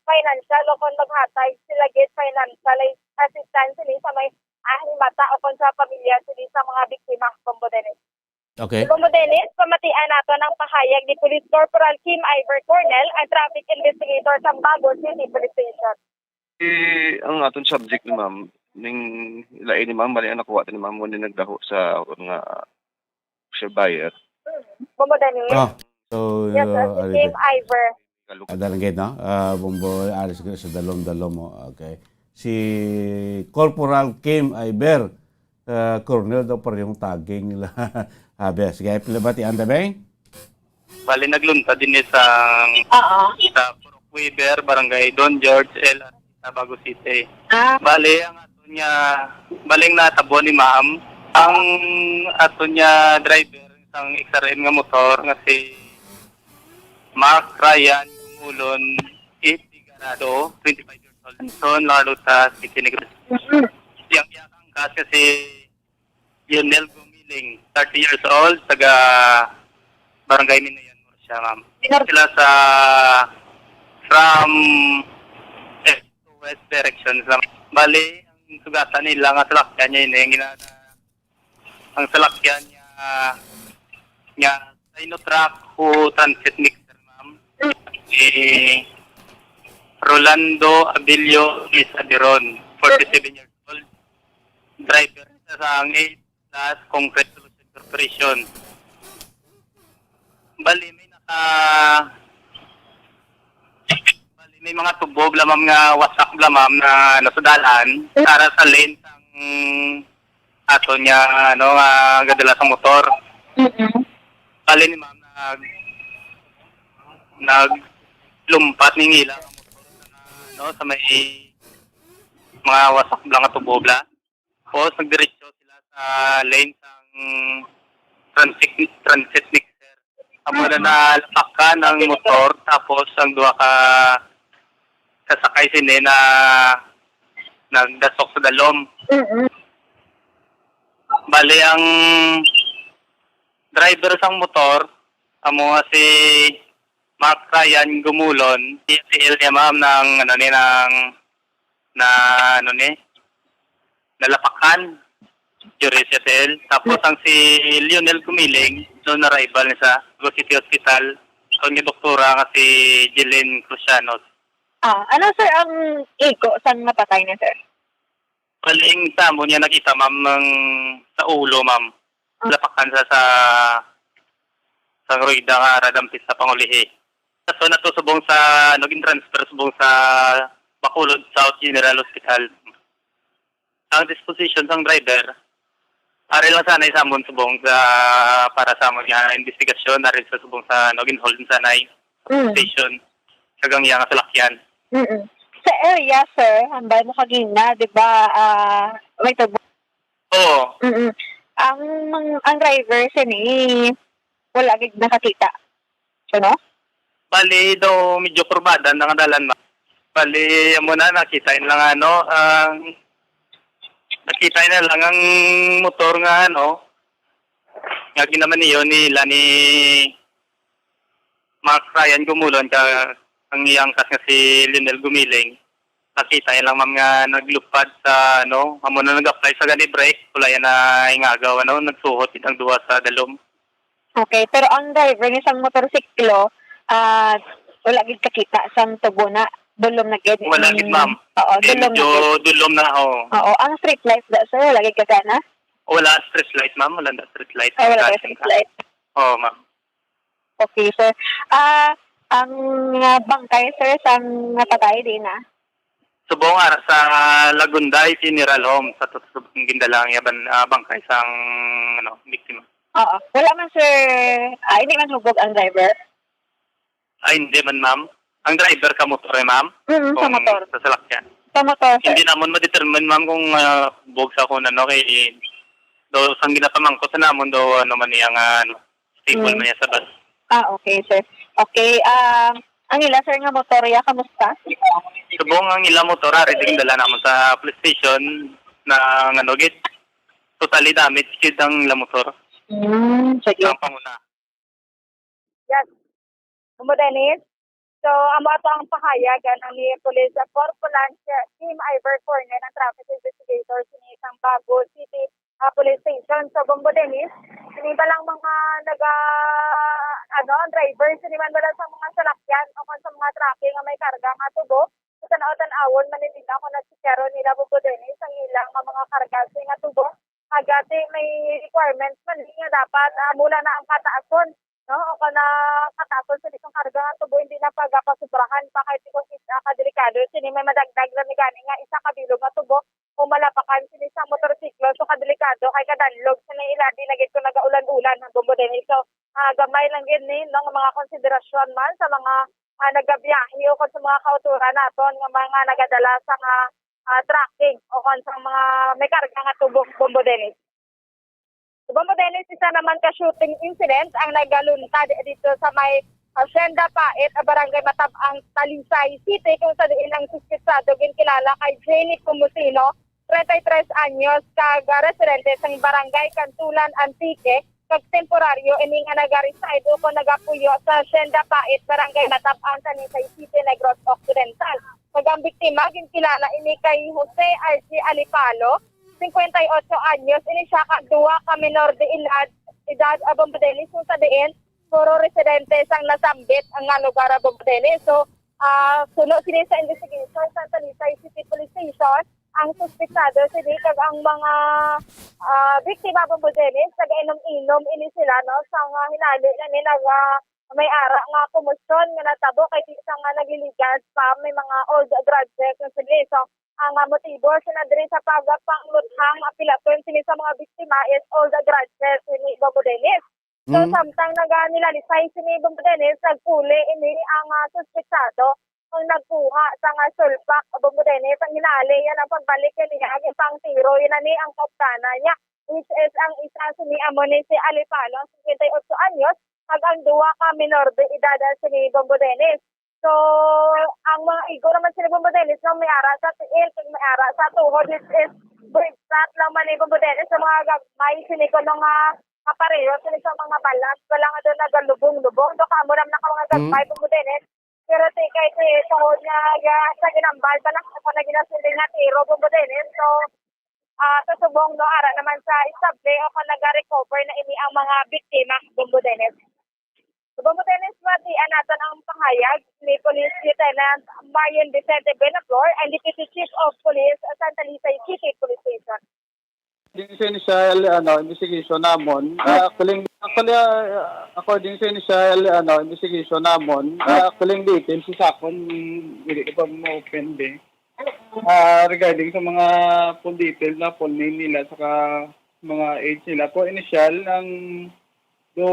financial o kung maghatag sila gid financial assistance sini sa may, ah, himata o kung sa pamilya sini sa mga biktima, Bombo Dennis. Okay. Bombo Dennis, pamatian naton ang pahayag ni Police Corporal Kim Iver Cornel, ang traffic investigator sa Bago City Police Station. Eh, ang aton subject ni ma'am, ning lain ni ma'am, bali ang nakuha ni ma'am, mo ni nagdaho sa, nga, sa buyer. Bombo Dennis. Ah, so, Yes, uh, uh, si Kim Iver. Ada lang gid, no? Ah, Bombo, alis ko sa dalom-dalom mo. Okay. Si Corporal Kim Iver, ah, Colonel daw parehong tagging nila. Habe, sige, pila ba ti anda, bay? Bali, nagluntad din sa, Oo. sa Purok Weaver, Barangay Don George, L R, Tabago City. Ah. Bali, ang ato niya, bali, ang natabo ni ma'am, ang ato niya driver, isang X R M nga motor, nga si Mark Ryan Gumulon, eighty Garado, twenty-five years old, Anton, Lalo sa City Negros. Mm-mm. Yang iyang angkas nga si Lionel Gumiling, thirty years old, taga Barangay Minayan, Murcia, ma'am. Sila sa, from east to west direction sila. Bali, ang sugatan nila nga salakyan niya ini, ang gina-, ang salakyan niya, niya Sinotruk o transit mixer, ma'am. Si Rolando Abilio Isabiron, forty-seven years old. Driver sa, sa ang eight plus Concrete Solution Corporation. Bali, may naka-, bali, may mga tubog lamang nga wasak lamang na nasudalan para sa lane sang ato niya, ano, nga gadala sa motor. Mm-mm. Bali ni ma'am, nag-, naglumpat ning ila nga motor sa, ano, sa may mga wasak bla nga tubog bla. Tapos nagdiretso sila sa lane sang transit, transit mixer. Amo na nalapakan ang motor, tapos ang duha ka Kasakay sini na nagdasok sa dalom. Mm-mm. Bali, ang driver sang motor, amo nga si Mark Ryan Gumulon, P F L niya, ma'am, ng, ano ni, ng, na, ano ni, nalapakan, Juris F L. Tapos ang si Lionel Gumiling, no, na-arrival ni sa Cebu City Hospital, ang doktora nga si Jeline Crucianos. Ah, ano, sir, ang igo sang napatay niya, sir? Paling sa amo niya nakita, ma'am, ang sa ulo, ma'am. Ah. Lapakan sa, sa, sa rueda nga ara dampis sa pangulihi. Sa nato subong sa, ano, gin-transfer subong sa Bacolod South General Hospital. Ang disposition sang driver, ari lang sanay sa amon subong sa, para sa amon nga investigasyon, ari sa subong sa, ano, gin-hold sanay Mm. station sa gangya nga salakyan. Mm-mm. Sa area, sir, hambal mo kagina, di ba, ah, may tubo? Oo. Mm-mm. Ang, ang driver sini, wala gid nakakita. Ano? Bali, daw medyo kurbada na nga dalan, ma. Bali, amo na, nakita yun lang, ano, ang, nakita yun na lang ang motor nga, ano, nga ginaman niyo nila ni Mark Ryan Gumulon ka ang iyang kas nga si Lionel Gumiling. Nakita yun lang, ma'am, nga naglupad sa, ano, amo na nag-apply sa gani brake, wala yan na ingagaw, ano, nagsuhot ang duha sa dalom. Okay, pero ang driver ni sang motorsiklo, ah, wala gid kakita sang tubo na, dulom na gid. Wala gid, ma'am. Oo, eh, dulom na medyo gid. Dulom na, oo. Oo, ang street light da, sir, wala gid kagana? Wala street light, ma'am. Wala na street light. Ay, wala na street light. Oo, ma'am. Okay, sir. Ah, ang, ah, bangkay, sir, sang napatay, di na? Subong ara sa Lagunday Funeral Home sa tutubo ang gindala ang yaban, ah, bangkay sang, ano, biktima. Oo. Wala man, sir. Ah, hindi man hubog ang driver? Ay, hindi man, ma'am. Ang driver ka motor, eh, ma'am? Mm, sa Kung motor. Sa salakyan. Sa motor, sir. Hindi namon ma-determine, ma'am, kung, ah, hubog sa kung ano, kay daw sang ginapamangkot sa namon daw, ano man niya nga, ano, stable Mm. man niya sa bus. Ah, okay, sir. Okay, ah, ang ila, sir, nga motorya, kamusta? Subong ang ila motor, ari din dala namon sa police station na, ano, gid, totally damage gid ang ila motor. Mm, sige. Ang panguna. Yes. Amo, Dennis. So, amo ato ang pahayag, ano, ni Police Corporal Kim Ivor Corner, ang traffic investigator sini sang Bago City, ah, Police Station. So, Bombo Dennis, sini ba lang mga naga, ano, ang driver, sini man ba lang sa mga salakyan o kung sa mga trucking nga may karga nga tubo? Sa tan-aw-tan-awon man, hindi na ako nagsikyaro nila, Bombo Dennis, ang ilang mga karga sa nga tubo. Agati may requirements man nga dapat, ah, mula na ang kataason, no? O kana kataason sa isang karga nga tubo, hindi na pagapasubrahan pa kay tikos isa ka delikado. Sini may madagdag na ni gani nga isa ka bilog nga tubo o malapakan sini sa motorsiklo, so kadelikado kay kadanlog sa nang iladi na gid kung nagaulan-ulan ang Bombo Dennis. So, ah, gamay lang gid ni, no, nga mga konsiderasyon man sa mga, ah, nagabiyahe o kung sa mga kautoran naton nga mga nagadala sa nga, ah, trucking o kung sa mga may karga nga tubo, Bombo Dennis. Sa Bombo Dennis, isa naman ka shooting incident ang nagaluntad dito sa may Hacienda Pait, Barangay Matab-ang, Talisay City, kung sa diin ang suspetsado ginkilala kay Jenny Pumusino, treinta y tres anyos, kag residente sa Barangay Cantulan, Antique, kag temporaryo ini nga nagareside o kon nagapuyo sa Hacienda Pait, Barangay Matab-ang, Talisay City, Negros Occidental. Kag ang biktima, ginkilala ini kay Jose R G Alipalo, cincuenta y ocho anyos, ini siya ka duha ka menor de edad, edad, ah, Bombo Dennis, kung sa diin puro residente sang nasambit nga lugar, ah, Bombo Dennis. So, ah, suno sini sa investigation sa Talisay City Police Station, ang suspetsado sini kag ang mga, ah, biktima, Bombo Dennis, nagainom-inom ini sila, no, sa nga hinali na ni naga may ara nga komosyon nga natabo kay di sa nga nagliligas pa, may mga old grudges na sila. So, ang, ah, motibo sina diri sa pagpangluthang apelaton sini sa mga biktima is old grudges sini, Bombo Dennis. So, Mm. samtang naganilalisay sini, Bombo Dennis, nagpuli ini ang, ah, suspetsado ang nagkuha sa nga sulpak, Bombo Dennis. Ang hinali yan ang pagbalik niya, ang ipang tiro, yun na ni ang kauptanan niya, which is ang isa sini amo ni si Alipalo, ang cincuenta y ocho anyos, kag ang duha ka menor de edad, ah, sini, Bombo Dennis. So, ang mga igo naman sila, Bombo Dennis, no, may ara sa tiil, kag may ara sa tuhod, which is bird flat lang man ni, Bombo Dennis, sa mga gagmay sini kuno nga kapareho sini sa mga balas, wala nga doon nagalubong-lubong, do ka amo naman ang mga gagmay, Bombo Dennis. Pero ti kay ti tuhod nga ya, sa ginambal pa lang ako na ginasiling nga tiro, Bombo Dennis. So, ah, sa subong, no, ara naman sa estable o kung nag-recover na ini ang mga biktima, Bombo Dennis. Bombo Dennis, matian naton ang pahayag ni Police Lieutenant Marion Vicente Benaflor, ang Deputy Chief of Police sa Talisay City Police Station. Din sa initial, ano, investigation namon, ah, actually, actually, ah, according sa initial, ano, investigation namon, ah, actually, ang details sa akon, hindi ko pa ma-open, di. Ah, regarding sa mga full details na full name nila, saka mga age nila, po initial, ang do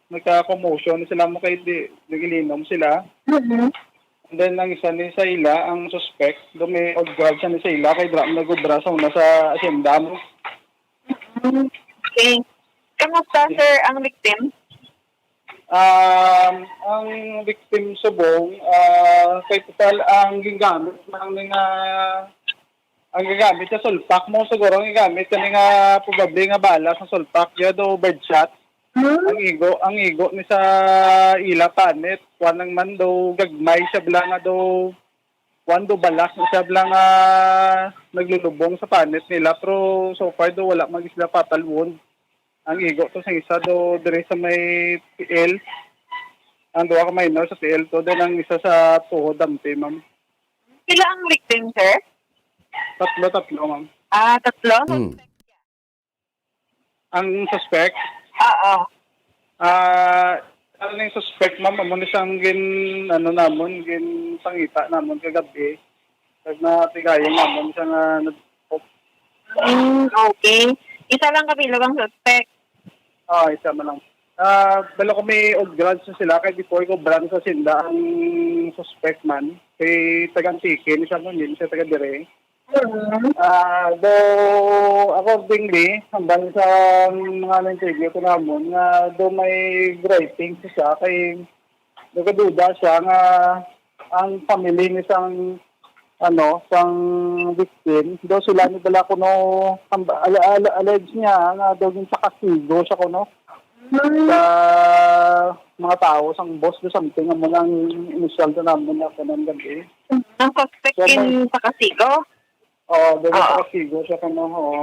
nagka-commotion sila mo kay di, nagilinom sila. And then ang isa ni sa ila, ang suspect, do may old guard sa ni sa ila kay dra nagubra sa una sa asyenda mo. Okay. Kamusta, sir, ang victim? Um, ang victim subong, ah, kay total ang gingamit man nga ang gagamit sa sulpak mo, siguro ang gagamit kani nga probably nga bala sa sulpak, yun do birdshot. Ang igo, ang igo ni sa ila panit, kuan lang man do gagmay siya bala nga do kuan do balas na siya bala nga naglulubong sa panit nila, pero so far do wala man sila fatal wound. Ang igo to sa isa do diri sa may tiil. Ang duha ka minor sa tiil to, then ang isa sa tuhod dampi, ma'am. Pila ang victim, sir? Tatlo, tatlo, ma'am. Ah, tatlo? Mm. Ang suspect, Oo. ah, ano yung suspect, ma'am? Amo ni siyang gin, ano namon, gin pangita namon kagabi. Kag natigayon namon siya nga nag- Mm, okay. Isa lang kabilog ang suspect. Ah, isa man lang. Ah, balo kami old grudge na sila kay before ko brand sa sinda ang suspect man. Kay taga Antique ni siya, hindi siya taga dire. Mm. Ah, do accordingly, hambal sa mga na-interview ko namon nga do may griping siya kay nagaduda siya nga ang family ni sang ano, sang victim, do sila ni bala kuno ang ala, ala, allege niya nga do gin sa kastigo siya kuno sa mga tao sang boss do something amo nang initial to namon na kuno gabi. Ang suspect So, in Pakasigo? Oo, do Oo. sa kastigo siya kuno, oo.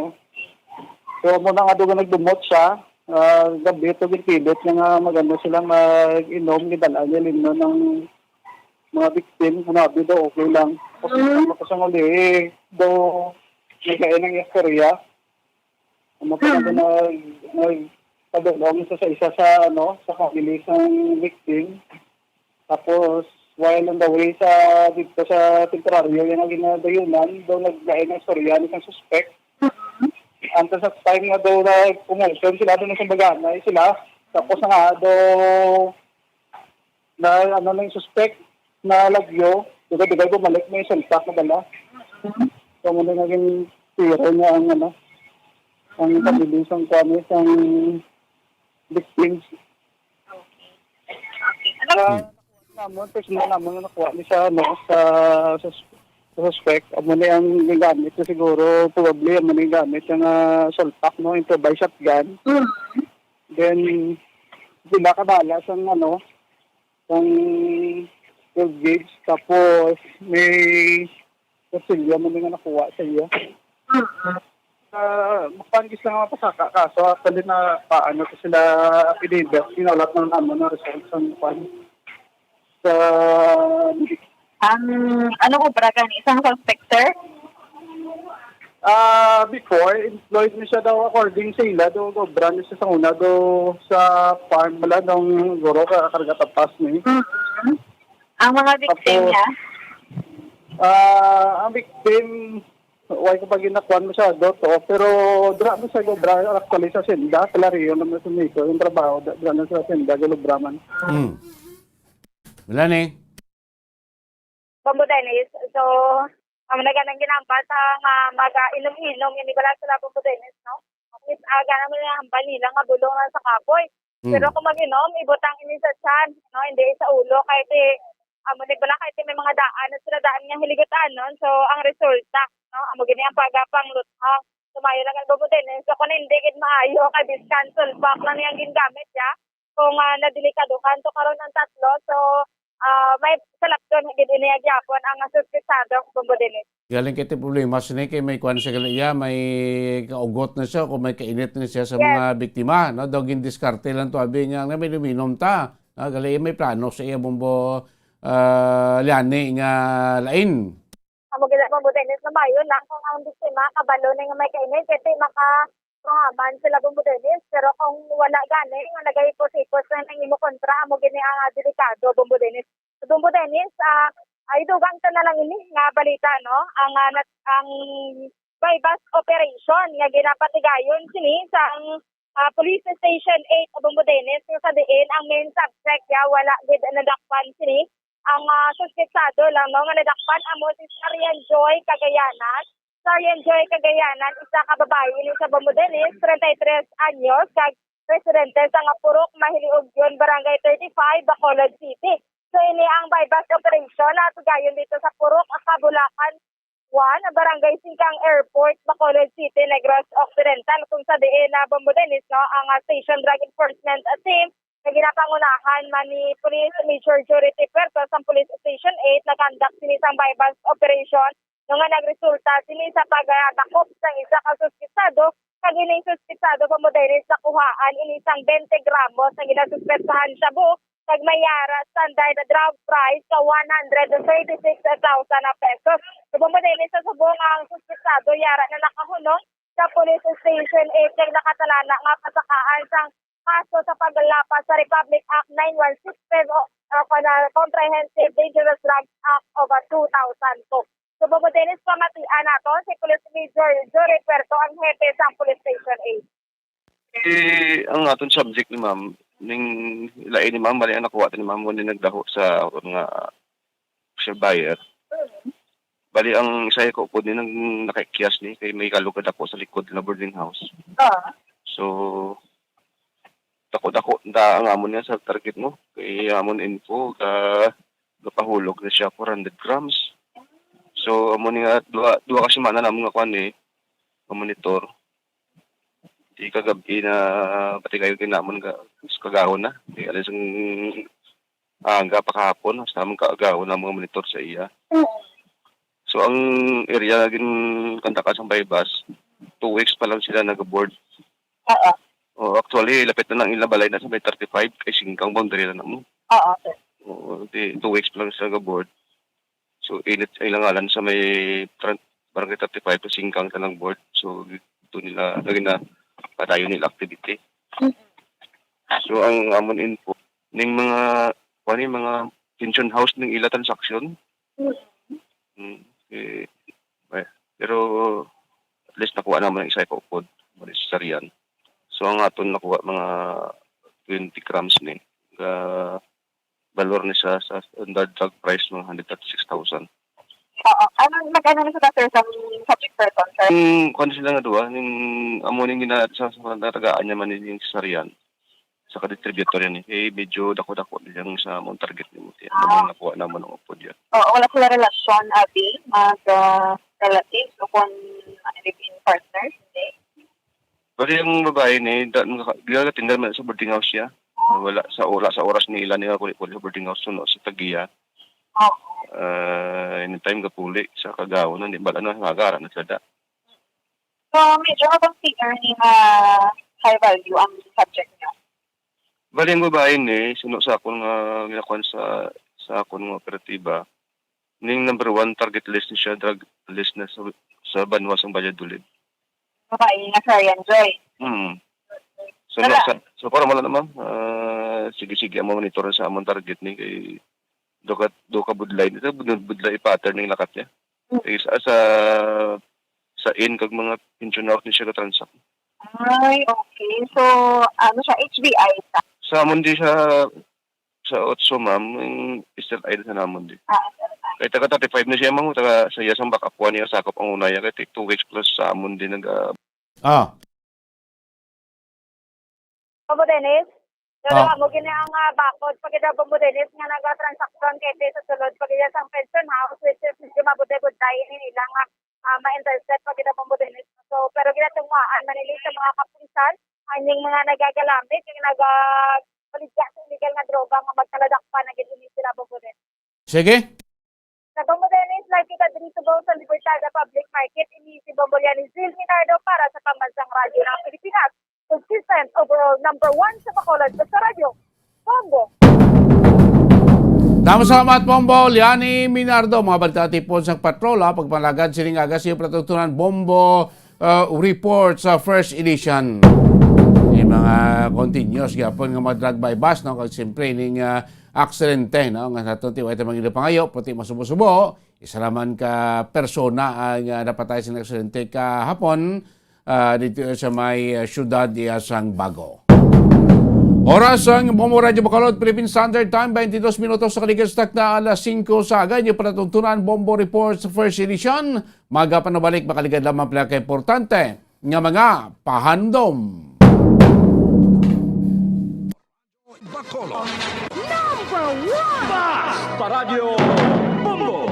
So amo na nga do nga nagdumot siya. Ah, gabi to ginpilit niya nga magano sila mag-inom, gidala niya lino ng mga victim, kunabi daw okay lang. Kasi Mm. ano ko sa uli, eh, daw nagkain ang istorya. Ano pa Mm. na nag, nagpadulong sa, sa isa sa ano, sa family sang victim. Tapos while on the way sa dito sa temporaryo yung ginadayunan, daw naglain ang istorya ni isang suspect. Antes sa time nga daw na commotion sila doon sa baganay sila. Tapos nga daw na ano na yung suspect na lagyo, dugay-dugay bumalik may sulpak na dala. So muna naging tiro niya ang ano, ang pabilis ang kuwan, ang victims. Okay. Ano? Sa namon, personal namon na nakuha ni sa ano, sa, sa, sa suspect, amo ni ang gamit na siguro, probably amo ni gamit ang ah, sulpak, no, improvised shotgun. Mm. Then sila ka bala sang ano, sang twelve gauge, tapos may kutsilyo mo nga nakuha sa iya. Mm. Uh, Mapangis lang ang pasaka kaso actually na paano ko sila pinida, sinulat ng naman ng result sa kwan sa Ang ano ko para gani isang suspect, sir? Ah, before, employed ni siya daw according sa ila, do obra ni siya sa una do sa farm bala nung guro ka karga tapas ni. Mm. Ang mga victim Tapos- niya? Ah, ang victim, why ko pa ginakuan mo siya do to, pero dra mo siya obra actually sa senda, kalariyo naman sa nito, yung trabaho, dra na sa senda, gulubra man. Mm. Wala ni. Bombo Dennis. So, amo na ganang ginambal sa nga mag-inom-inom, hindi bala sila Bombo Dennis, no? At least, aga naman yung hambal nila nga bulong lang sa kapoy. Mm. Pero kung mag-inom, ibutang ini sa tiyan, no? Hindi sa ulo, kay ti, amo ni bala kay may mga daan na sila daan nga hiligutanon. So, ang resulta, no, amo gini ang pagapangluthang. Tumayo lang ang Bombo Dennis. So, kung hindi gid maayo, kay biskan sulpak lang niyang gingamit, ya. Kung, ah, nadilikaduhan to karon ang tatlo, so, ah, may salapton gid ini gyapon ang suspetsado, Bombo Dennis. Galing kay ti problema sini kay may kuan siya gali iya, may kaugot na siya kung may kainit na siya sa Yes. mga biktima, no? Daw gindiskarte lang to, abi niya, nga may luminom ta. Ah, gali may plano sa iya, Bombo, ah, Liani nga lain. Amo gid, Bombo Dennis, na mayo lang kung ang biktima kabalo na nga may kainit, kay ti maka-, mahaman sila, Bombo Dennis. Pero kung wala gani, nga nagahipos-hipos na nang imo kontra, amo gini ang, ah, delikado, Bombo Dennis. So, Bombo Dennis, ah, ay dugang ta na lang ini nga balita, no? Ang, ah, nat-, ang buy-bust operation nga ginapatigayon sini sang, ah, Police Station eight, Bombo Dennis, nga sa diin ang main subject ya wala gid nadakpan sini. Ang, ah, suspetsado lang, no, nga nadakpan amo si Sarian Joy Cagayanan. Sarian Joy Cagayanan, isa ka babayi ini sa Bombo Dennis, treinta y tres anyos, kag residente sa nga Purok Mahiliugyon, Barangay thirty-five, Bacolod City. So, ini ang buy-bust operation na tugayon dito sa Purok Kabulakan one, Barangay Singkang Airport, Bacolod City, Negros Occidental, kung sa diin na, Bombo Dennis, no, ang, ah, Station Drug Enforcement Team na ginapangunahan man ni Police Major Jory T. Puerto sang Police Station eight nag-conduct sini sang buy-bust operation, no, nga nagresulta sini sa pagdakop sang isa ka suspetsado, kag ining suspetsado, Bombo Dennis, nakuhaan ini sang twenty gramos nga ginasuspetsahan shabu, kag may yara standard drug price ka one hundred thirty-six thousand pesos. So, Bombo Dennis, sa subong ang suspetsado yara na nakahunong sa Police Station eight kag nakatalana nga pasakaan sang kaso sa paglapas sa Republic Act nine one six five o, o kon, ah, Comprehensive Dangerous Drugs Act of, ah, two thousand two. So, Bombo Dennis, pamatian naton si Police Major Jory Puerto, ang hepe sang Police Station eight. Eh, ang aton subject ni ma'am, ning lain ni ma'am, bali ang nakuha ni ma'am, mo ni nagdaho sa mga, sa buyer. Bali, ang isa ko po din ang nakaikyas ni, kay may kalugad ako sa likod na boarding house. Ah. So, dako-dako na ang amon nga sa target mo. Kay amon info, ka, gapahulog na siya four hundred grams. So, amo ni nga, duha, duha ka semana na nga kwan eh, mamonitor. Di kagabi na, pati kayo ginamon ka, kagahon na. Di alas ang aga pa kahapon, sa amon kaagahon ang mga monitor sa iya. Mm. So, ang area ginkandakan sa Baybas, two weeks pa lang sila nag-board. Oo. Oh, actually, lapit na lang ila balay na sa may thirty-five, kay Singkang boundary na namo. Oo, sir. Oo, di, two weeks pa lang sila nag-board. So, init ang ilang ngalan sa may tran-, Barangay thirty-five to Singkang sa lang board. So, dito nila, lagi na padayon nila activity. Mm. So, ang amon info, ning mga, kuwan ni, mga pension house ning ila transaction. Mm. Mm, eh, eh, pero at least nakuha naman ang isa ka upod, mo ni si Sarian. So, ang aton nakuha mga twenty grams ni, nga balor ni sa, sa standard drug price, mga hundred thirty-six thousand. Oo. Ano, nag-ano na sila, sir, sa subject person, sir? Yung, kung sila nga duha, yung amo ning gina-, sa, sa natagaan niya man yung Sarian, sa ka-distributor yan eh. Eh, medyo dako-dako din yung sa among target ni Muti. Ano Ah. yung nakuha naman ng upod yan? Oo, wala sila relasyon, abi, mag, ah, relatives o kung ano, live-in partners, hindi. Pati yung babae ni, da-, nagaka-, gagatinda man sa boarding house siya. Wala sa, wala sa oras ni ila niya kuli-kuli sa boarding house, suno sa tagiya. Oo. Ah, anytime gapuli sa kagawon, hindi bala na, nagara na sila da. So, medyo makonsider ni nga high value ang subject niya. Bali, ang babae ni, suno sa akon nga ginakuan sa, sa akon nga operatiba, ning number one target list ni siya, drug list na sa, sa banwa sang Valladolid. Babae nga Sarian Joy. Mm. So, Wala. sa, so, para wala naman, ah, sige-sige ang monitor sa among target ni kay do ka, do ka budlay. Ito, budlay pattern ng lakat niya. Mm. Is, ah, sa, sa in kag mga pension house ni siya ga-transact. Ay, okay. So, ano siya, H B I sa? Sa amon di sa, sa Otso, ma'am, yung S L I sa namon di. Ah, S L I. Kay taga thirty-five na siya, ma'am, taga sa iya sang backup one niya, sakop ang una niya, kay two weeks plus sa amon di nag, ah, Ah. Opo, Dennis. Pero Ah. amo gini ang, ah, bakod pa gid, Bombo Dennis, nga nagatransaksyon kay sa sulod pa gid sang pension house, which is medyo mabuday-buday ini nila nga, ah, ma-intercept pa gid, Bombo Dennis. So, pero ginatunguhaan man nila sa mga kapulisan, aning mga nagagalamit, yung nagabaligya sa illegal nga droga nga magkaladakpan na gid ini sila, Bombo Dennis. Sige. Sa Bombo Dennis, live kita diri sa Bong sa Libertad Public Market. Ini si Bombo Liani Zil Minardo para sa Pambansang Radyo ng Pilipinas. Consistent, overall number one sa Bacolod sa radyo. Bombo! Damo salamat, Bombo Liani Minardo. Mga balita tipon sa patrola, pagpanalagad sining aga sa iyo, Pratutunan Bombo, uh, Report sa first edition. Yung mga continuous gyapon nga mga drag by bus, no? Kag siyempre, ning, uh, aksidente, no? Nga sa aton tiway ta mga pangayo, puti masubo-subo. Isa naman ka persona ang, ah, napatay sa aksidente kahapon, ah, dito sa may, ah, siyudad iya sang Bago. Oras ang Bombo Radyo Bacolod, Philippine Standard Time, twenty-two minutos sa kaligid sa takna, alas singko sa aga. Inyo palatuntunan, Bombo Reports, first edition. Magapanabalik, makaligad lamang pala ka importante nga mga pahandom. Bacolod. Number one! Basta Radyo Bombo!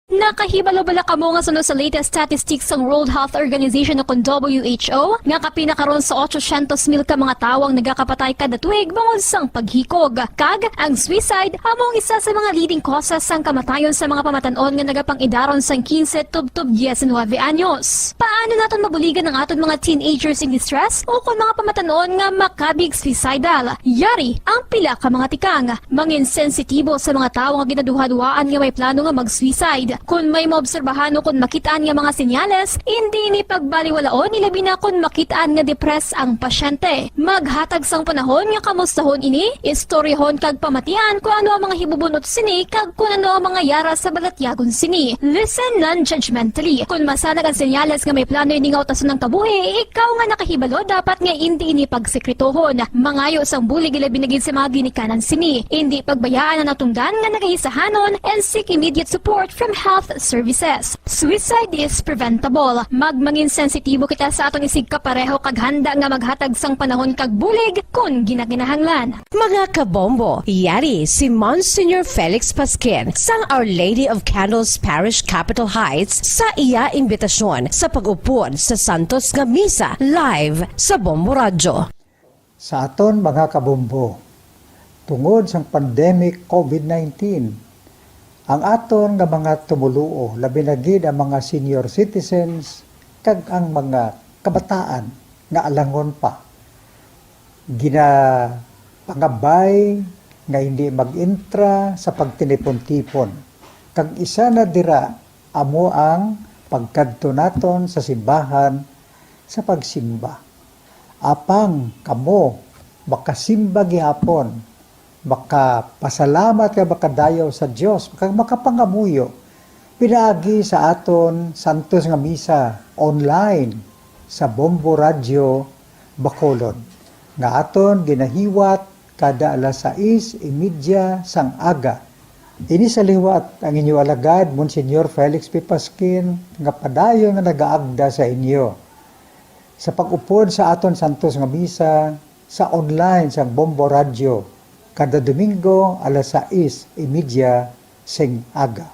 Nakahibalo bala kamo nga suno sa latest statistics sang World Health Organization o kon W H O, nga kapin na karon sa otsosyentos mil ka mga tawo ang nagakapatay kada tuig bangod sang paghikog? Kag ang suicide amo ang isa sa mga leading causes sang kamatayon sa mga pamatan-on nga nagapang-idaron sang quince tubtob diecinuebe anyos. Paano naton mabuligan ang aton mga teenagers in distress o kon mga pamatan-on nga makabig suicidal? Yari ang pila ka mga tikang. Mangin sensitibo sa mga tawo nga ginaduhaduhaan nga may plano nga mag-suicide. Kon may maobserbahan o kon makit-an nga mga senyales, indi ini pagbaliwalaon, ilabi na kon makit-an nga depressed ang pasyente. Maghatag sang panahon nga kamustahon ini, istoryahon kag pamatian kon ano ang mga hibubunot sini kag kon ano ang mga yara sa balatyagon sini. Listen non-judgmentally. Kon masanag ang senyales nga may plano ini nga utason ang kabuhi, ikaw nga nakahibalo dapat nga indi ini pagsekretohon. Mangayo sang bulig, ilabi na gid sa mga ginikanan sini. Indi pagbayaan ang natungdan nga nagahisahanon and seek immediate support from health services. Suicide is preventable. Magmangin sensitibo kita sa aton isigkapareho kag handa nga maghatag sang panahon kag bulig kon ginakinahanglan. Mga kabombo, yari si Monsignor Felix Pasquin sang Our Lady of Candles Parish, Capitol Heights, sa iya imbitasyon sa pag-upod sa Santos nga Misa live sa Bombo Radyo. Sa aton mga kabombo, tungod sang pandemic COVID nineteen, ang aton nga mga tumoluo, labi na gid ang mga senior citizens kag ang mga kabataan nga alangon pa, ginapangabay nga hindi mag-intra sa pagtinipon-tipon. Kag isa na dira amo ang pagkadto naton sa simbahan sa pagsimba. Apang kamo makasimba gihapon, makapasalamat kag makadayaw sa Dios, kag makapangamuyo pinaagi sa aton santos nga misa online sa Bombo Radyo Bacolod, nga aton ginahiwat kada alas sais y media sang aga. Ini sa liwat ang inyo alagad, Monsignor Felix P. Pasquin, nga padayon nga nagaagda sa inyo sa pag-upod sa aton santos nga misa sa online sang Bombo Radyo kada Domingo alas sais y media sing aga.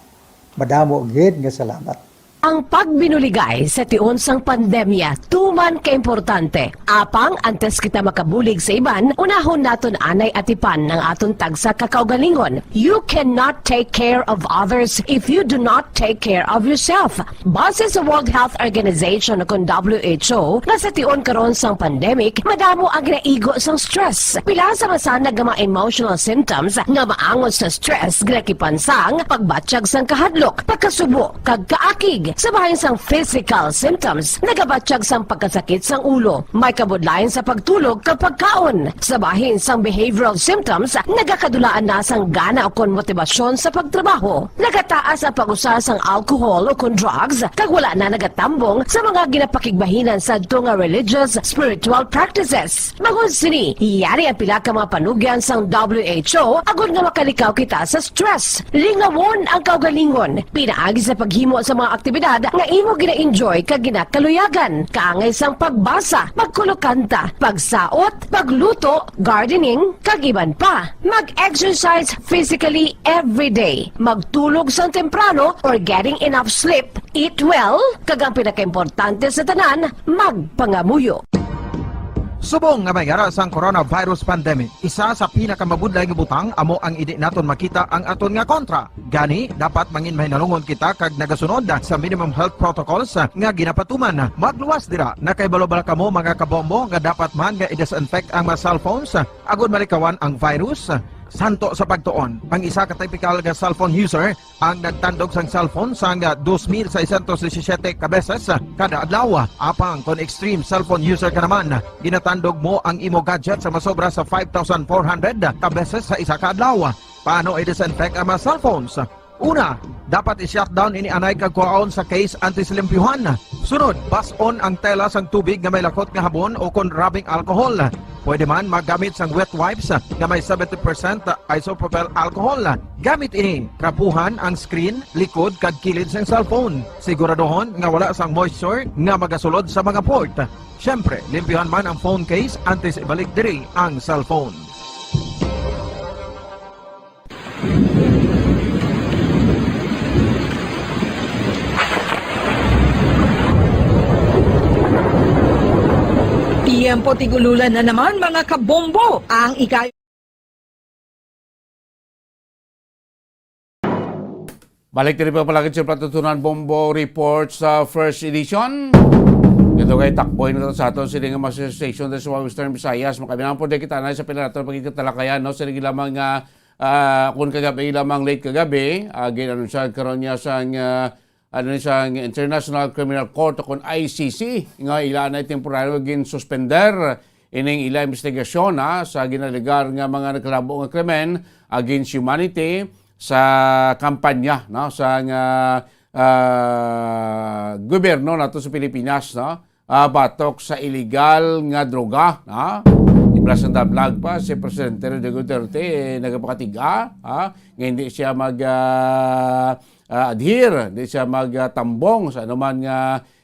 Madamo gid nga salamat. Ang pagbinuligay sa tion sang pandemya tuman ka importante. Apang antes kita makabulig sa iban, unahon naton anay atipan ang aton tagsa ka kaugalingon. You cannot take care of others if you do not take care of yourself. Base sa World Health Organization o kon W H O, nga sa tion karon sang pandemic, madamo ang ginaigo sang stress. Pila sa masanag nga mga emotional symptoms nga maangot sa stress, ginakipan sang pagbatyag sang kahadlok, pagkasubo, kag kaakig. Sa bahin sang physical symptoms, nagabatyag sang pagkasakit sang ulo, may kabudlayan sa pagtulog kag pagkaon. Sa bahin sang behavioral symptoms, nagakadulaan na sang gana ukon motibasyon sa pagtrabaho. Nagataas ang pag-usa sang alcohol ukon drugs, kag wala na nagatambong sa mga ginapakigbahinan sadto nga religious, spiritual practices. Bangod sini, yari ang pila ka mga panugyan sang W H O agod nga makalikaw kita sa stress. Lingawon ang kaugalingon pinaagi sa paghimo sa mga aktibidad aktibidad nga imo gina-enjoy kag ginakaluyagan, kaangay sang pagbasa, pagkulokanta, pagsaot, pagluto, gardening, kag iban pa. Mag-exercise physically every day. Magtulog sang temprano or getting enough sleep. Eat well, kag ang pinakaimportante sa tanan, magpangamuyo. Subong nga may ara sang coronavirus pandemic, isa sa pinakamabudlay nga butang amo ang hindi naton makita ang aton nga kontra. Gani, dapat mangin mahinalungon kita kag nagasunod sa minimum health protocols nga ginapatuman. Magluwas dira, nakahibalo bala kamo, mga kabombo, nga dapat man nga i-disinfect ang mga cellphones agod malikawan ang virus? Santo sa pagtuon, ang isa ka typical nga cellphone user ang nagtandog sang cellphone sang dos mil seiscientos disisiete ka beses kada adlaw. Apang kon extreme cellphone user ka naman, ginatandog mo ang imo gadget sa masobra sa five thousand four hundred ka beses sa isa ka adlaw. Paano i-disinfect ang mga cellphones? Una, dapat i-shutdown ini anay kag kuhaon sa case antes limpyuhan. Sunod, bas-on ang tela sang tubig nga may lakot nga habon o kon rubbing alcohol. Pwede man maggamit sang wet wipes nga may seventy percent isopropyl alcohol. Gamit ini, trapuhan ang screen, likod, kag kilid sang cellphone. Siguraduhon nga wala sang moisture nga magasulod sa mga port. Siyempre, limpyuhan man ang phone case antes ibalik diri ang cellphone. Tiyempo tig-ululan na naman, mga kabombo. Ang ika- Balik diri pa palagi sa Patutunan Bombo Report sa first edition. Ito kay takboy na sa aton sini nga mga station sa Western Visayas. Makabinang po di kita na sa pinaraton pagkikatalakayan, no? Sa lamang nga, ah, kung kagabi lamang, late kagabi, ah, ginanunsyan karon niya sang, ah, ano ni, sang International Criminal Court o kon I C C nga ila na temporaryo ginsuspender ining ila investigasyon, ha, sa ginalegar nga mga nagkalabo nga krimen against humanity sa kampanya, no, sa nga, ah, gobyerno nato sa Pilipinas, no, ah, batok sa iligal nga droga, ha. Iblas ang dablag pa si Presidente Rodrigo Duterte, eh, nagapakatiga, ha, nga hindi siya mag, ah, ah, adhere, hindi siya magtambong sa anuman nga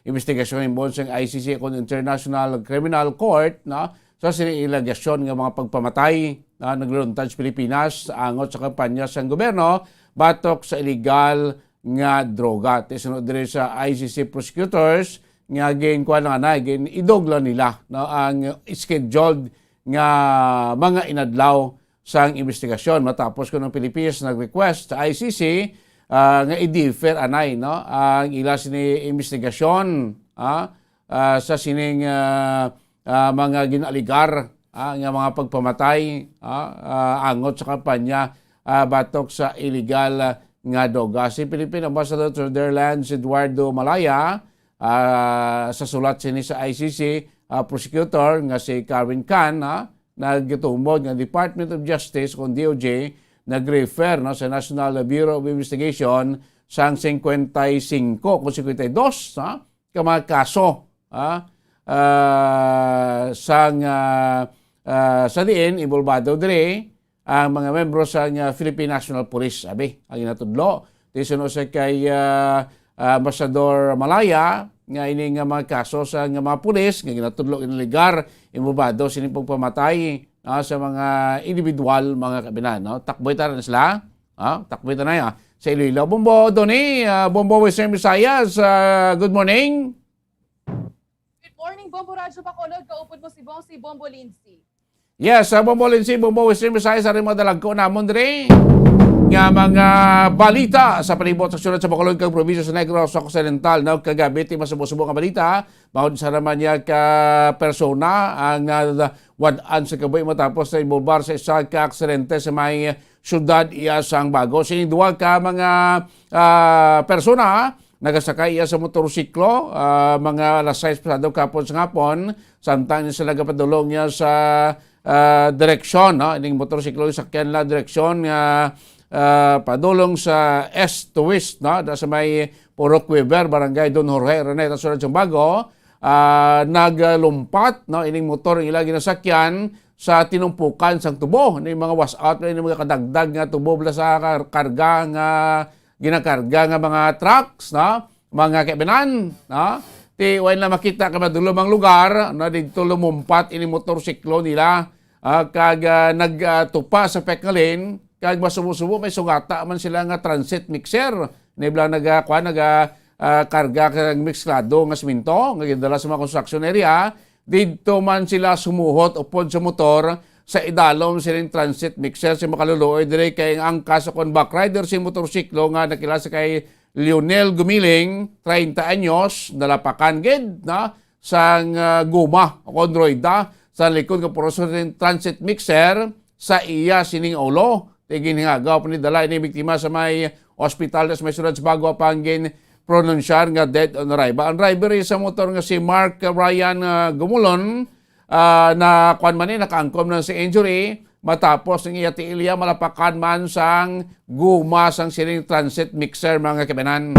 investigasyon himuon sang I C C kon International Criminal Court, no, sa sini alegasyon nga mga pagpamatay, ah, nagluluntad sa Pilipinas angot sa kampanya sang gobyerno batok sa iligal nga droga. Ti sunod diri sa I C C prosecutors nga ginkuan lang anay, gin-idog lang nila, no, ang scheduled nga mga inadlaw sang investigasyon matapos kun ang Pilipinas nag-request sa I C C, ah, nga i-defer anay, no, ang ila sini investigasyon, ah, ah, sa sining, ah, ah, mga ginaligar, ah, nga mga pagpamatay, ah, ah, angot sa kampanya, ah, batok sa iligal, ah, nga droga. Si Philippine Ambassador to the Netherlands, Eduardo Malaya, ah, sa sulat sini sa I C C, ah, prosecutor nga si Carvin Can, ah, nagtumod nga Department of Justice kon D O J nag-refer, no, sa National Bureau of Investigation sang cincuenta y cinco kon cincuenta y dos, ha, ka mga kaso, ha, ah, sang, ah, ah, sa diin involvado diri ang mga membro sa nga Philippine National Police, abi ang ginatudlo. Ti suno sa kay, ah, ah, Ambassador Malaya, nga ini nga mga kaso sa nga mga pulis nga ginatudlo, ginaligar, involvado sini pagpamatay, ah, sa mga individual, mga kabinan, no? Takboy ta na sila, ah, takboy ta na, ah. Sa Iloilo, Bombo, Donny, ah, Bombo, Western Visayas, ah, good morning. Good morning, Bombo Radyo Bacolod. Kaupod mo si Bong, si Bombo Lindsay. Yes, sa Bombo Lindsay, Bombo Western Visayas, ari mga dalagko namon diri nga mga balita sa palibot sa syudad sa Bacolod kag probinsya sa Negros Occidental. Now, kagabi, ti masubo-subo nga balita, maod sa naman niya ka persona ang, ah, wad-an sa kabuhi matapos na involbar sa isa ka aksidente sa may syudad iya sang Bago. Sining duha ka mga, ah, persona nagasakay iya sa motorsiklo, ah, mga alas sais pasado kahapon sa hapon, samtang ini sila gapadulong niya sa, ah, direksyon, no? Ining motorsiklo, sakyan la direksyon nga, ah, padulong sa east to west, no? Da sa may Purok Weaver, Barangay Don Jorge, Araneta, Sura, Zumbago, ah, naglumpat, no, ining motor nga ila ginasakyan sa tinumpukan sang tubo. Ni mga wash out, ni mga kadagdag nga tubo bala sa kar-, karga nga ginakarga nga mga trucks, no? mga kaibanan, no? Ti, way na makita ka madulom ang lugar, no? Didto lumumpat ini motorsiklo nila, ah, kag, ah, nag, ah, tupa sa peka lane, kag masubo-subo may sugata man sila nga transit mixer. Nibla naga, kuwan, naga, ah, karga kag mixlado nga semento nga gidala sa mga construction area. Didto man sila sumuhot upod sa motor sa idalom sining transit mixer si makaluluoy diri kay ang angkas kon backrider si motorsiklo nga nakilala sa kay Lionel Gumiling, treinta anyos, nalapakan gid na sang, ah, guma o kon rueda sa likod nga purso sining transit mixer sa iya sining ulo. Ti ginhingagaw pa ni dala ini biktima sa may ospital sa may siyudad sa Bago, apang ginpronunsyar nga dead on arrival. Ang driver sa motor nga si Mark Ryan, ah, Gumulon, ah, na kuwan man ni, nakaangkon na sa injury matapos ang iya tiil iya malapakan man sang guma sang sining transit mixer, mga kabanan.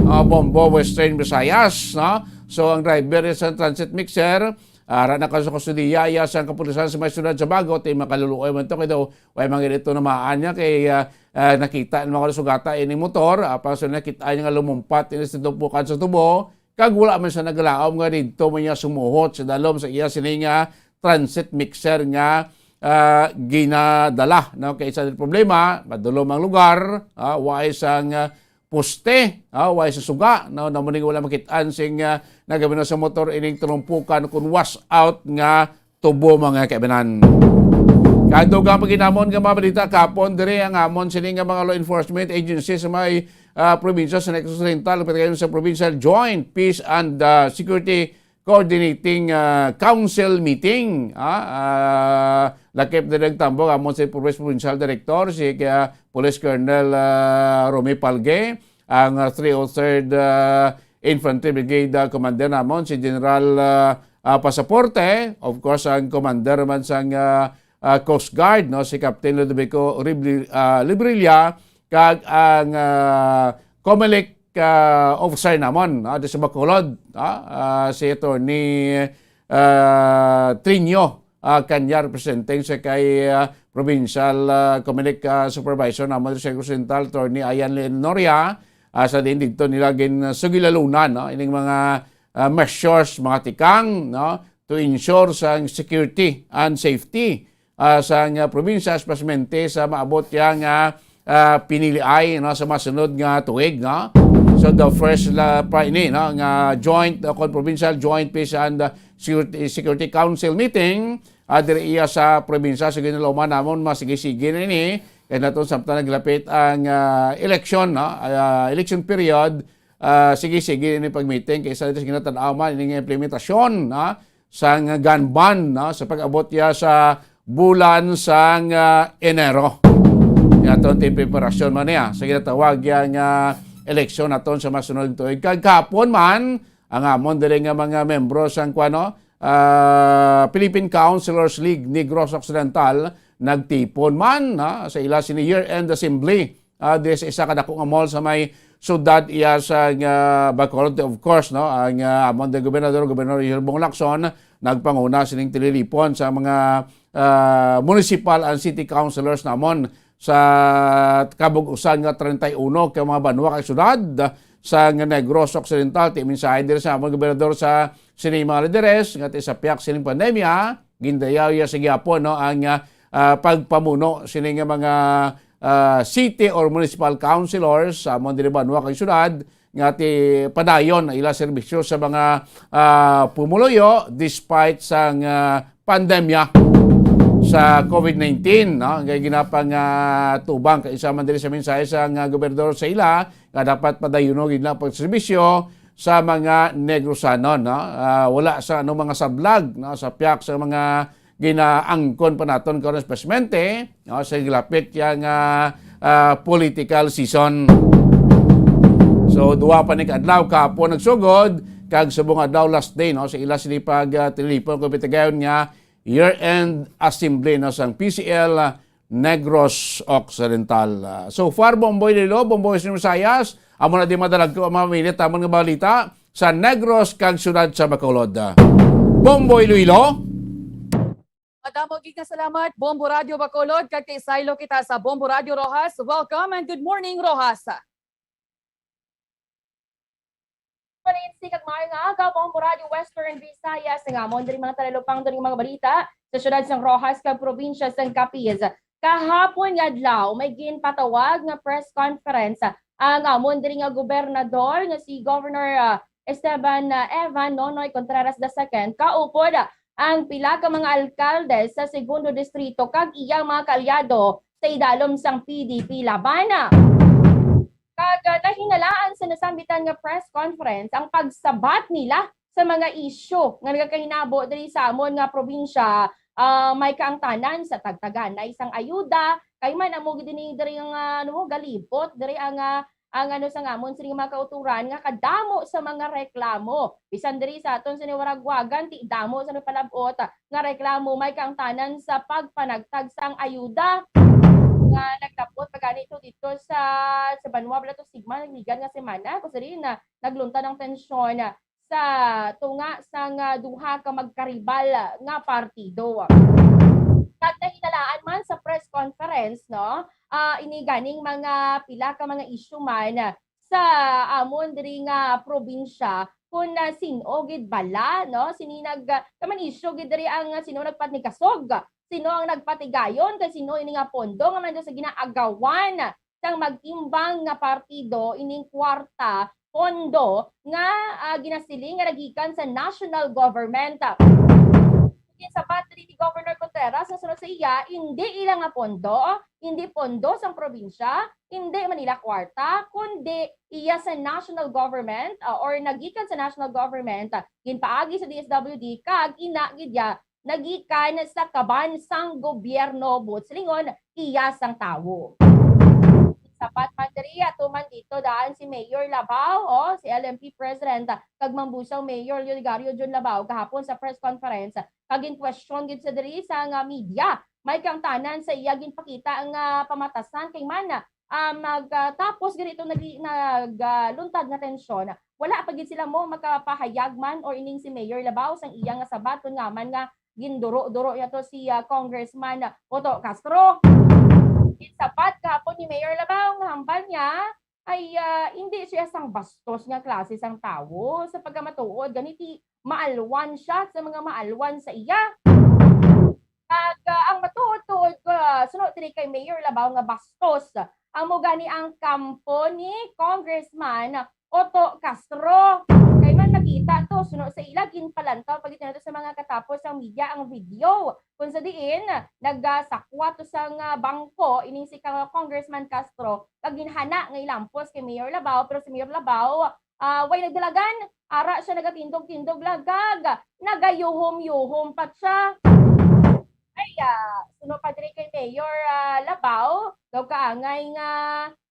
Ah, Bombo, Western Visayas, no? So, ang driver sa transit mixer, ara na ka sa kustodiya iya sang kapulisan sa may siyudad sa Bago, ti makaluluoy man to, kay daw, way man gid ito namaan niya, kay, ah, ah, nakita ng mga sugata ining motor, apang sa nakita niya nga lumumpat ini sa tumpukan sa tubo, kag wala man siya nagalaom nga didto man niya sumuhot sa dalom sa iya sini nga transit mixer nga, ah, ginadala, no? Kay sa problema, madulom ang lugar, ah, way sang, ah, poste, ah, way sa suga, no? Namo ning wala makit-an sing, ah, nagabina sa motor ining tumpukan kun wash out nga tubo, mga kaibanan. Kag dugang pa gid namon nga mga balita kapon, diri ang amon sini nga mga law enforcement agencies sa may, ah, probinsya sa Negros Oriental, pagkakayon sa Provincial Joint Peace and, ah, Security Coordinating, ah, Council meeting. Ah, ah, lakip na nagtambong amon si Police Provincial Director, si, ah, Police Colonel, ah, Romy Palge, ang, ah, three oh third, ah, Infantry Brigade, ah, Commander namon, si General, ah, ah, Pasaporte, of course, ang commander man sang, ah, ah, Coast Guard, no, si Captain Ludovico Ribli-, ah, Librilla, kag ang, ah, COMELEC, ah, officer namon, no, di sa Bacolod, no, ah, si Attorney, ah, Trinio, ah, Cañar, representing sa kay, ah, Provincial, ah, COMELEC, ah, Supervisor namon sa Negros Oriental, Attorney Ian Lenoria, ah, sa diin didto nila ginsugilalunan, no, ining mga, ah, measures, mga tikang, no, to ensure sang security and safety, ah, sang, ah, probinsya, especialmente sa maabot ya nga, ah, piniliay, no, sa masunod nga tuig, no. So the first la pa ini, no, nga joint, uh, kon provincial joint peace and, uh, security, security council meeting, ah, diri iya sa probinsya. So ginalauman namon, masigi-sige na ini kay naton samtang naglapit ang, ah, eleksyon, no, ah, election period. Ah, sige-sige ini pag-meeting kay sa ginatan-aw man ini nga implementasyon, no, sang gun ban, no, sa pag-abot ya sa bulan sang, ah, Enero. Kaya aton ti preparasyon man niya sa ginatawag ya nga eleksyon naton sa masunod tuig. Kag kahapon man, ang amon diri nga mga membro sang kuano, ah, Philippine Councilors League Negros Occidental nagtipon man, no, sa ila sini year-end assembly, ah, diri sa isa ka dako nga mall sa may siyudad iya sa, ah, Bacolod. Of course, no, ang, ah, amon nga gobernador, Gobernador Yarbong Lacson, nagpanguna sining tililipon sa mga, ah, municipal and city councilors namon sa kabug-usan nga treinta y uno ka mga banwa kag siyudad sa Negros Occidental. Ti mensahe diri sa amon gobernador sa sini mga lideres nga ti sa piak sining pandemya, gindayaw ya sa gihapon, no, ang, ah, ah, pagpamuno sini nga mga, ah, city or municipal councilors sa amon diri banwa kag syudad nga ti padayon ang ila serbisyo sa mga, ah, pumuluyo despite sang, ah, pandemya sa COVID nineteen, no? Kay ginapang, ah, tubang kay isa man diri sa mensahe sang, ah, gobernador sa ila nga dapat padayonon gid na pagserbisyo sa mga Negrosanon, no? Ah, wala sa anong mga sablag, no, sa piak sa mga ginaangkon pa naton karon, espesmente, no, sa gilapit ya nga, ah, political season. So, duha pa ni ka adlaw, kahapon nagsugod, kag subong adlaw last day, no, sa ila sini pag, ah, tilipon kung pitigayon nga year-end assembly, no, sang P C L, ah, Negros Occidental. Ah, so far, Bomboy Lilo, Bomboy Western Visayas, amo na di madalagko ang mga minit tamon nga balita sa Negros kag siyudad sa Bacolod. Bomboy Iloilo. Madamo gid nga salamat, Bombo Radio Bacolod, kag ti saylo kita sa Bombo Radio Roxas. Welcome and good morning, Roxas. Magandang aga po, Radyo Western Visayas. Nga amon diri mga talalupang diri mga balita sa siyudad sang Roxas kag probinsya sang Capiz. Kahapon nga adlaw, may ginpatawag nga press conference ang amon diri nga gobernador nga si Governor, ah, Esteban, ah, Evan Nonoy Contreras the second, kaupod ang pila ka mga alkalde sa Segundo Distrito kag iyang mga kaalyado sa idalom sang P D P Laban. Kag, ah, nahinalaan sa nasambitan nga press conference ang pagsabat nila sa mga isyu nga nagakahinabo diri sa amon nga probinsya, ah, may kaangtanan sa tagtagan na isang ayuda, kay man amo gid ini diri nga, ano, galibot diri ang, ah, ang, ano, sa ngamon sining mga kauturan nga kadamo sa mga reklamo. Bisan diri sa aton sa Niwaragwagan, ti damo sa nagpalabot nga reklamo may kaangtanan sa pagpanagtag sang ayuda nga naglabot pa gani ito dito sa, sa banwa bala to sigma, nagligan nga semana, kung sa diin na nagluntad ang tensyon sa tunga sang, ah, duha ka magkaribal nga partido. Kag nahinalaan man sa press conference, no, ah, ini ganing mga pila ka mga issue man sa amon diri nga probinsya, kung, ah, sin-o gid bala, no, sini nag, ah, naman issue gid diri ang, ah, sin-o nagpanikasog, sin-o ang nagpatigayon, kay sin-o ini nga pondo nga man sa ginaagawan sang magtimbang nga partido ining kwarta, pondo nga, ah, ginasiling nga nagikan sa national government. Ginsabat diri ni Governor Contreras nga sunod sa iya, indi ila nga pondo, indi pondo sang probinsya, indi man ila kwarta, kundi iya sa national government, ah, or nagikan sa national government, ah, ginpaagi sa D S W D kag ina gid ya nagikan sa kaban sang gobyerno, buot silingon, iya sang tawo. Sapat man diri, ato man dito daan si Mayor Labao, o, si L M P President, kag Mambusang Mayor Leodegario John Labao gahapon sa press conference, kag in question gid sa diri sa nga media. May kaangtanan sa iya ginpakita ang, ah, pamatasan kay man, ah, magtapos gid ito nag-, nag-, ah, luntad nga tensyon. Wala pa gid sila mo makapahayag man or ining si Mayor Labao sang iya nga sabat kun nga man nga ginduro-duro niya to si, ah, Congressman Otto Castro. Ginsabat gahapon ni Mayor Labao nga hambal niya ay, ah, hindi siya sang bastos nga klase sang tawo sa pagkamatuod, gani ti maalwan siya sa mga maalwan sa iya. Kag, ah, ang matuod-tuod, ah, suno diri kay Mayor Labao nga bastos, amo gani ang kampo ni Congressman Otto Castro. Kay man nakita to, suno sa ila, ginpalantaw pa gid nato sa mga katapos sang media ang video kung sa diin nagasakwa to sang, ah, bangko ining si ka-, Congressman Castro, kag ginhana nga ilampos kay Mayor Labao, pero si Mayor Labao, ah, way nagdalagan, ara siya nagatindog-tindog lang kag nagayuhom-yuhom pa siya. Ay, ah, suno pa diri kay Mayor, ah, Labao, daw kaangay nga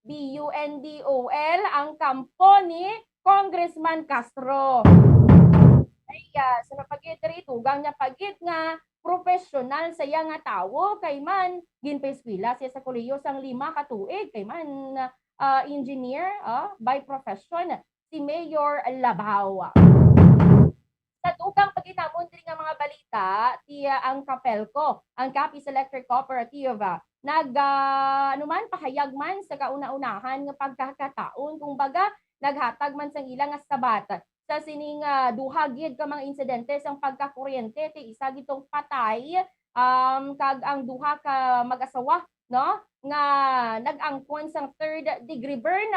B U N D O L ang kampo ni Congressman Castro. Ay, ah, suno pa gid diri, dugang niya pa gid nga professional sa iya nga tawo, kay man ginpaeskwela siya sa kolehiyo sang lima ka tuig, kay man, ah, engineer, ah, by profession si Mayor Labao. Sa dugang pa gid namon diri nga mga balita, ti, ah, ang Capelco, ang Capiz Electric Cooperative, ah, nag, ah, ano man, pahayag man sa kauna-unahan nga pagkakataon, kumbaga, naghatag man sang ila nga sabat sa sining, ah, duha gid ka mga insidente sang pagkakuryente, ti isa gid tong patay, um, kag ang duha ka mag-asawa, no, nga nag-angkon sang third degree burn.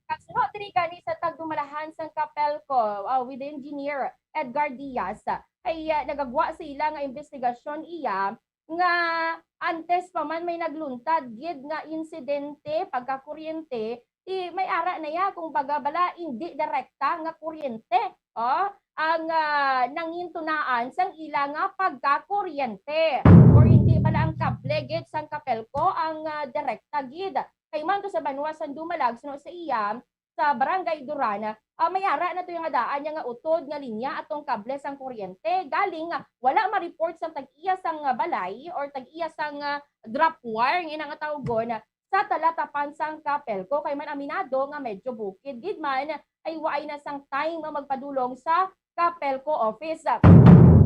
Kag suno diri gani sa tagdumalahan sang Capelco, ah, with Engineer Edgar Diaz, ay, ah, nagagwa sa ila nga investigasyon iya nga antes pa man may nagluntad gid nga insidente pagkakuryente, ti may ara na ya, kumbaga bala, indi direkta nga kuryente, oh, ang, ah, nangintunaan sang ila nga pagkakuryente, or indi bala ang kable gid sang Capelco ang, ah, direkta gid. Kay man to sa banwa sang Dumalag, suno sa iya, sa Barangay Duran, ah, may ara na to yung nga daan niya nga utod nga linya atong kable sang kuryente. Galing, ah, wala ma-report sang tag-iya sang, ah, balay or tag-iya sang, ah, drop wire nga ina nga tawgon, ah, sa talatapan sang Capelco. Kay man aminado nga medyo bukid gid man, ay waay na sang time nga magpadulong sa Capelco office.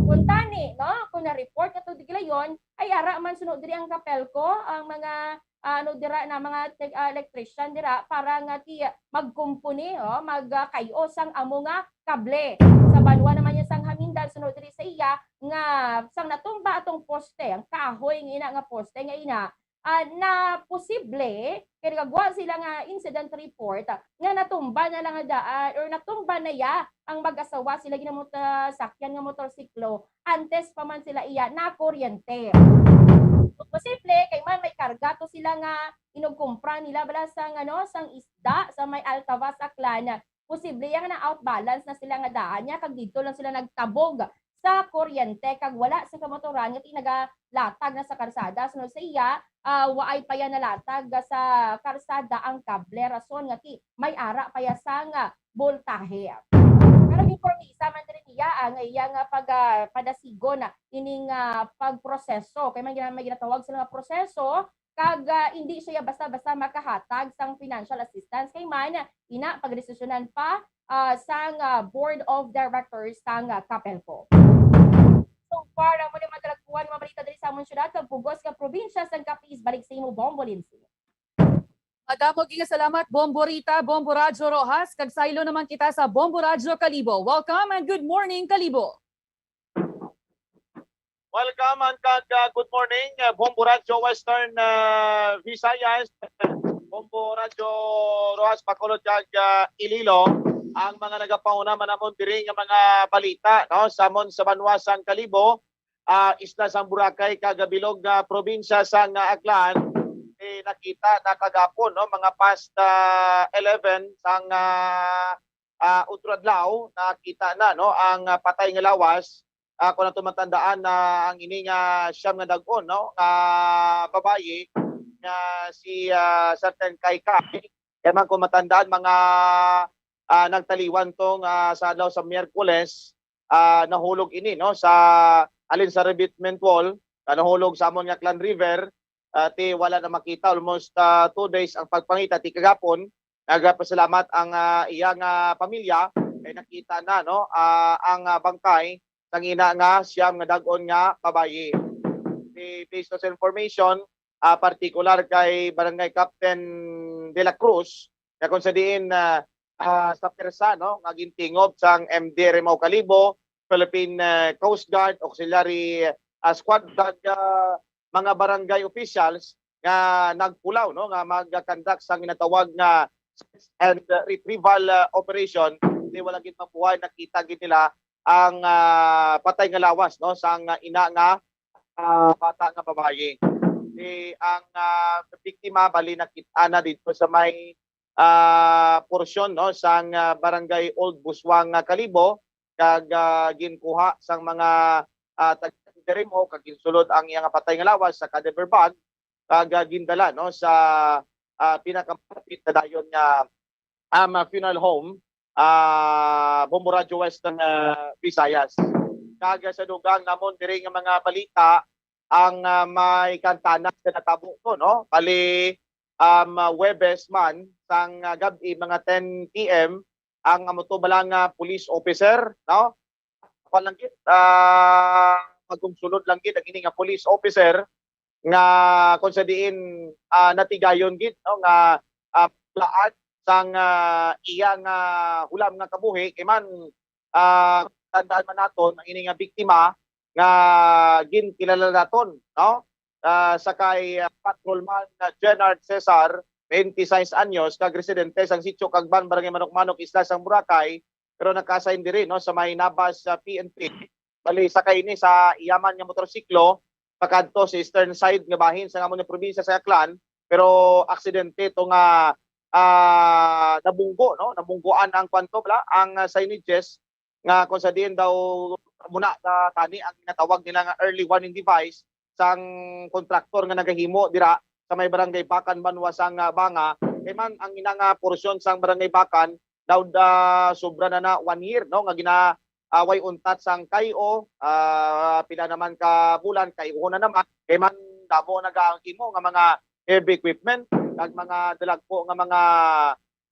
Kung tani, no, kung na-report na to di gilayon, ay ara man suno diri ang Capelco, ang mga ano dira na mga teg-, ah, electrician dira para nga ti magkumpuni, oh, mag, ah, kay-o sang amo nga kable. Sa banwa naman niya sang Jamindan, sunod diri sa iya nga sang natumba atong poste, ang kahoy nga ina nga poste nga ina, ah, na posible kay nagagwa sila nga incident report, ah, nga natumba na lang nga daan or natumba na ya ang mag-asawa sila ginamot, ah, sakyan nga motorsiklo antes pa man sila iya na kuryente. Posible kay man may karga to sila nga inugkumpra nila bala sang, ano, sang isda sa may Altavas, Aklan. Posible yang na out balance na sila nga daan niya kag dito lang sila nagtabog sa kuryente kag wala sa kamotoran nga ti nagalatag na sa karsada. Sunod sa iya, ah, waay pa yan nalatag sa karsada ang kable, rason nga ti may ara pa ya sang, ah, boltahe. Pero informisa man diri niya, ah, nga iya nga pag, ah, padasigon, ah, ining, ah, pagproseso. Kay may gina-, may ginatawag sila nga proseso, kag, ah, hindi siya basta-basta makahatag sang financial assistance. Kay man, ina, pagdesisyonan pa, ah, sang, ah, Board of Directors sang, ah, Capelco. So far, amo ni mga talagpuan nga mga balita diri sa among syudad kag pugos nga probinsya sang Capiz. Balik sa imo, Bombo Lindsay. Madamo gid nga salamat, Bombo Rita, Bombo Radyo Rojas, kag saylo naman kita sa Bombo Radyo Kalibo. Welcome and good morning, Kalibo. Welcome and kag, uh, good morning, uh, Bombo Radyo Western, uh, Visayas, Bombo Radyo Rojas Bacolod kag, uh, Iloilo, ang mga nagapauna man namon diri nga mga balita, no, sa amon sa banwa sang Kalibo, ah, isla sang Boracay kag bilog nga probinsya sang, ah, Aklan, eh, nakita na kagapon, no, mga past, ah, eleven sang, ah, ah, utro adlaw, nakita na, no, ang, ah, patay nga lawas. Ah, kung ato matandaan na ang ini nga siyam nga dag-on, no, nga babayi nga si, ah, certain Kai Kai, kay man kung matandaan, mga, ah, nagtaliwan to nga sa adlaw sa Miyerkules, ah, nahulog ini, no, sa alin sa revetment wall, ah, nahulog sa amon nga Clan River, ah, ti wala na makita almost, ah, two days ang pagpangita ti kagapon. Nagapasalamat ang, ah, iya nga pamilya kay nakita na, no, ah, ang, ah, bangkay sang ina nga siyam nga dag-on nga babayi. Di, based sa information, ah, partikular kay Barangay Captain de la Cruz, nga kung sa diin, ah, ah, sa persa, no, nga gintingob sang M D R M O Kalibo, Philippine, ah, Coast Guard, Auxiliary, ah, Squad, kag, ah, mga barangay officials nga nagpulaw, no, nga mag-conduct sang ginatawag nga search and retrieval, ah, operation. Di wala gid mabuhay, nakita gid nila ang, ah, patay nga lawas, no, sang ina nga, ah, bata nga babayi. Di ang, ah, biktima bali nakit-an na dito sa may, ah, porsyon, no, sang, ah, barangay Old Buswang, ah, Kalibo, kag, ah, ginkuha sang mga, ah, taga-, diri mo kag ginsulod ang iyang patay nga lawas sa cadaver bag kag, ah, gindala, no, sa, ah, pinakamalapit na dayon nga, um, ah, funeral home, ah, Bombo Radyo Western, ah, Visayas. Kag, ah, sa dugang namon diri nga mga balita, ang, ah, may kantanas nga natabo to, no? Bali, um, ah, Huwebes man sang, ah, gab-i, mga ten P M, ang amo to bala nga police officer, no? Kuwan lang gid, ah, magkungsulod lang gid ang ini nga police officer nga kung sa diin, ah, natigayon gid, no, nga, ah, laad sang, ah, iya nga hulam nga kabuhi, kay man, ah, tandaan man naton ang ini nga biktima nga ginkilala naton, no? Ah, sa kay, ah, Patrolman na Jenard Cesar, twenty-six anyos, kag residente sang Sitio Cagban, Barangay Manok-Manok, Isla sang Boracay, pero naka-assign diri, no, sa may Nabas, ah, P N P. Bali, sa kay ini sa iya man nga motorsiklo, pakadto sa eastern side nga bahin sa amon nga probinsya sa Aklan, pero aksidente to nga, ah, nabunggo, no? Nabunggoan ang kwan to, bala, ang, ah, signages nga kung sa diin daw muna na tani ang ginatawag nila nga early warning device sang kontraktor nga nagahimo dira sa may barangay Bacan, banwa sang, ah, Banga. Kay man ang ina nga porsyon sang barangay Bacan daw, ah, sobra na na one year, no, nga gina, ah, way untat sang kay-o, ah, pila naman ka bulan, kay-o na naman. Kay man damo nagaahimo nga mga heavy equipment kag mga dalagko nga mga,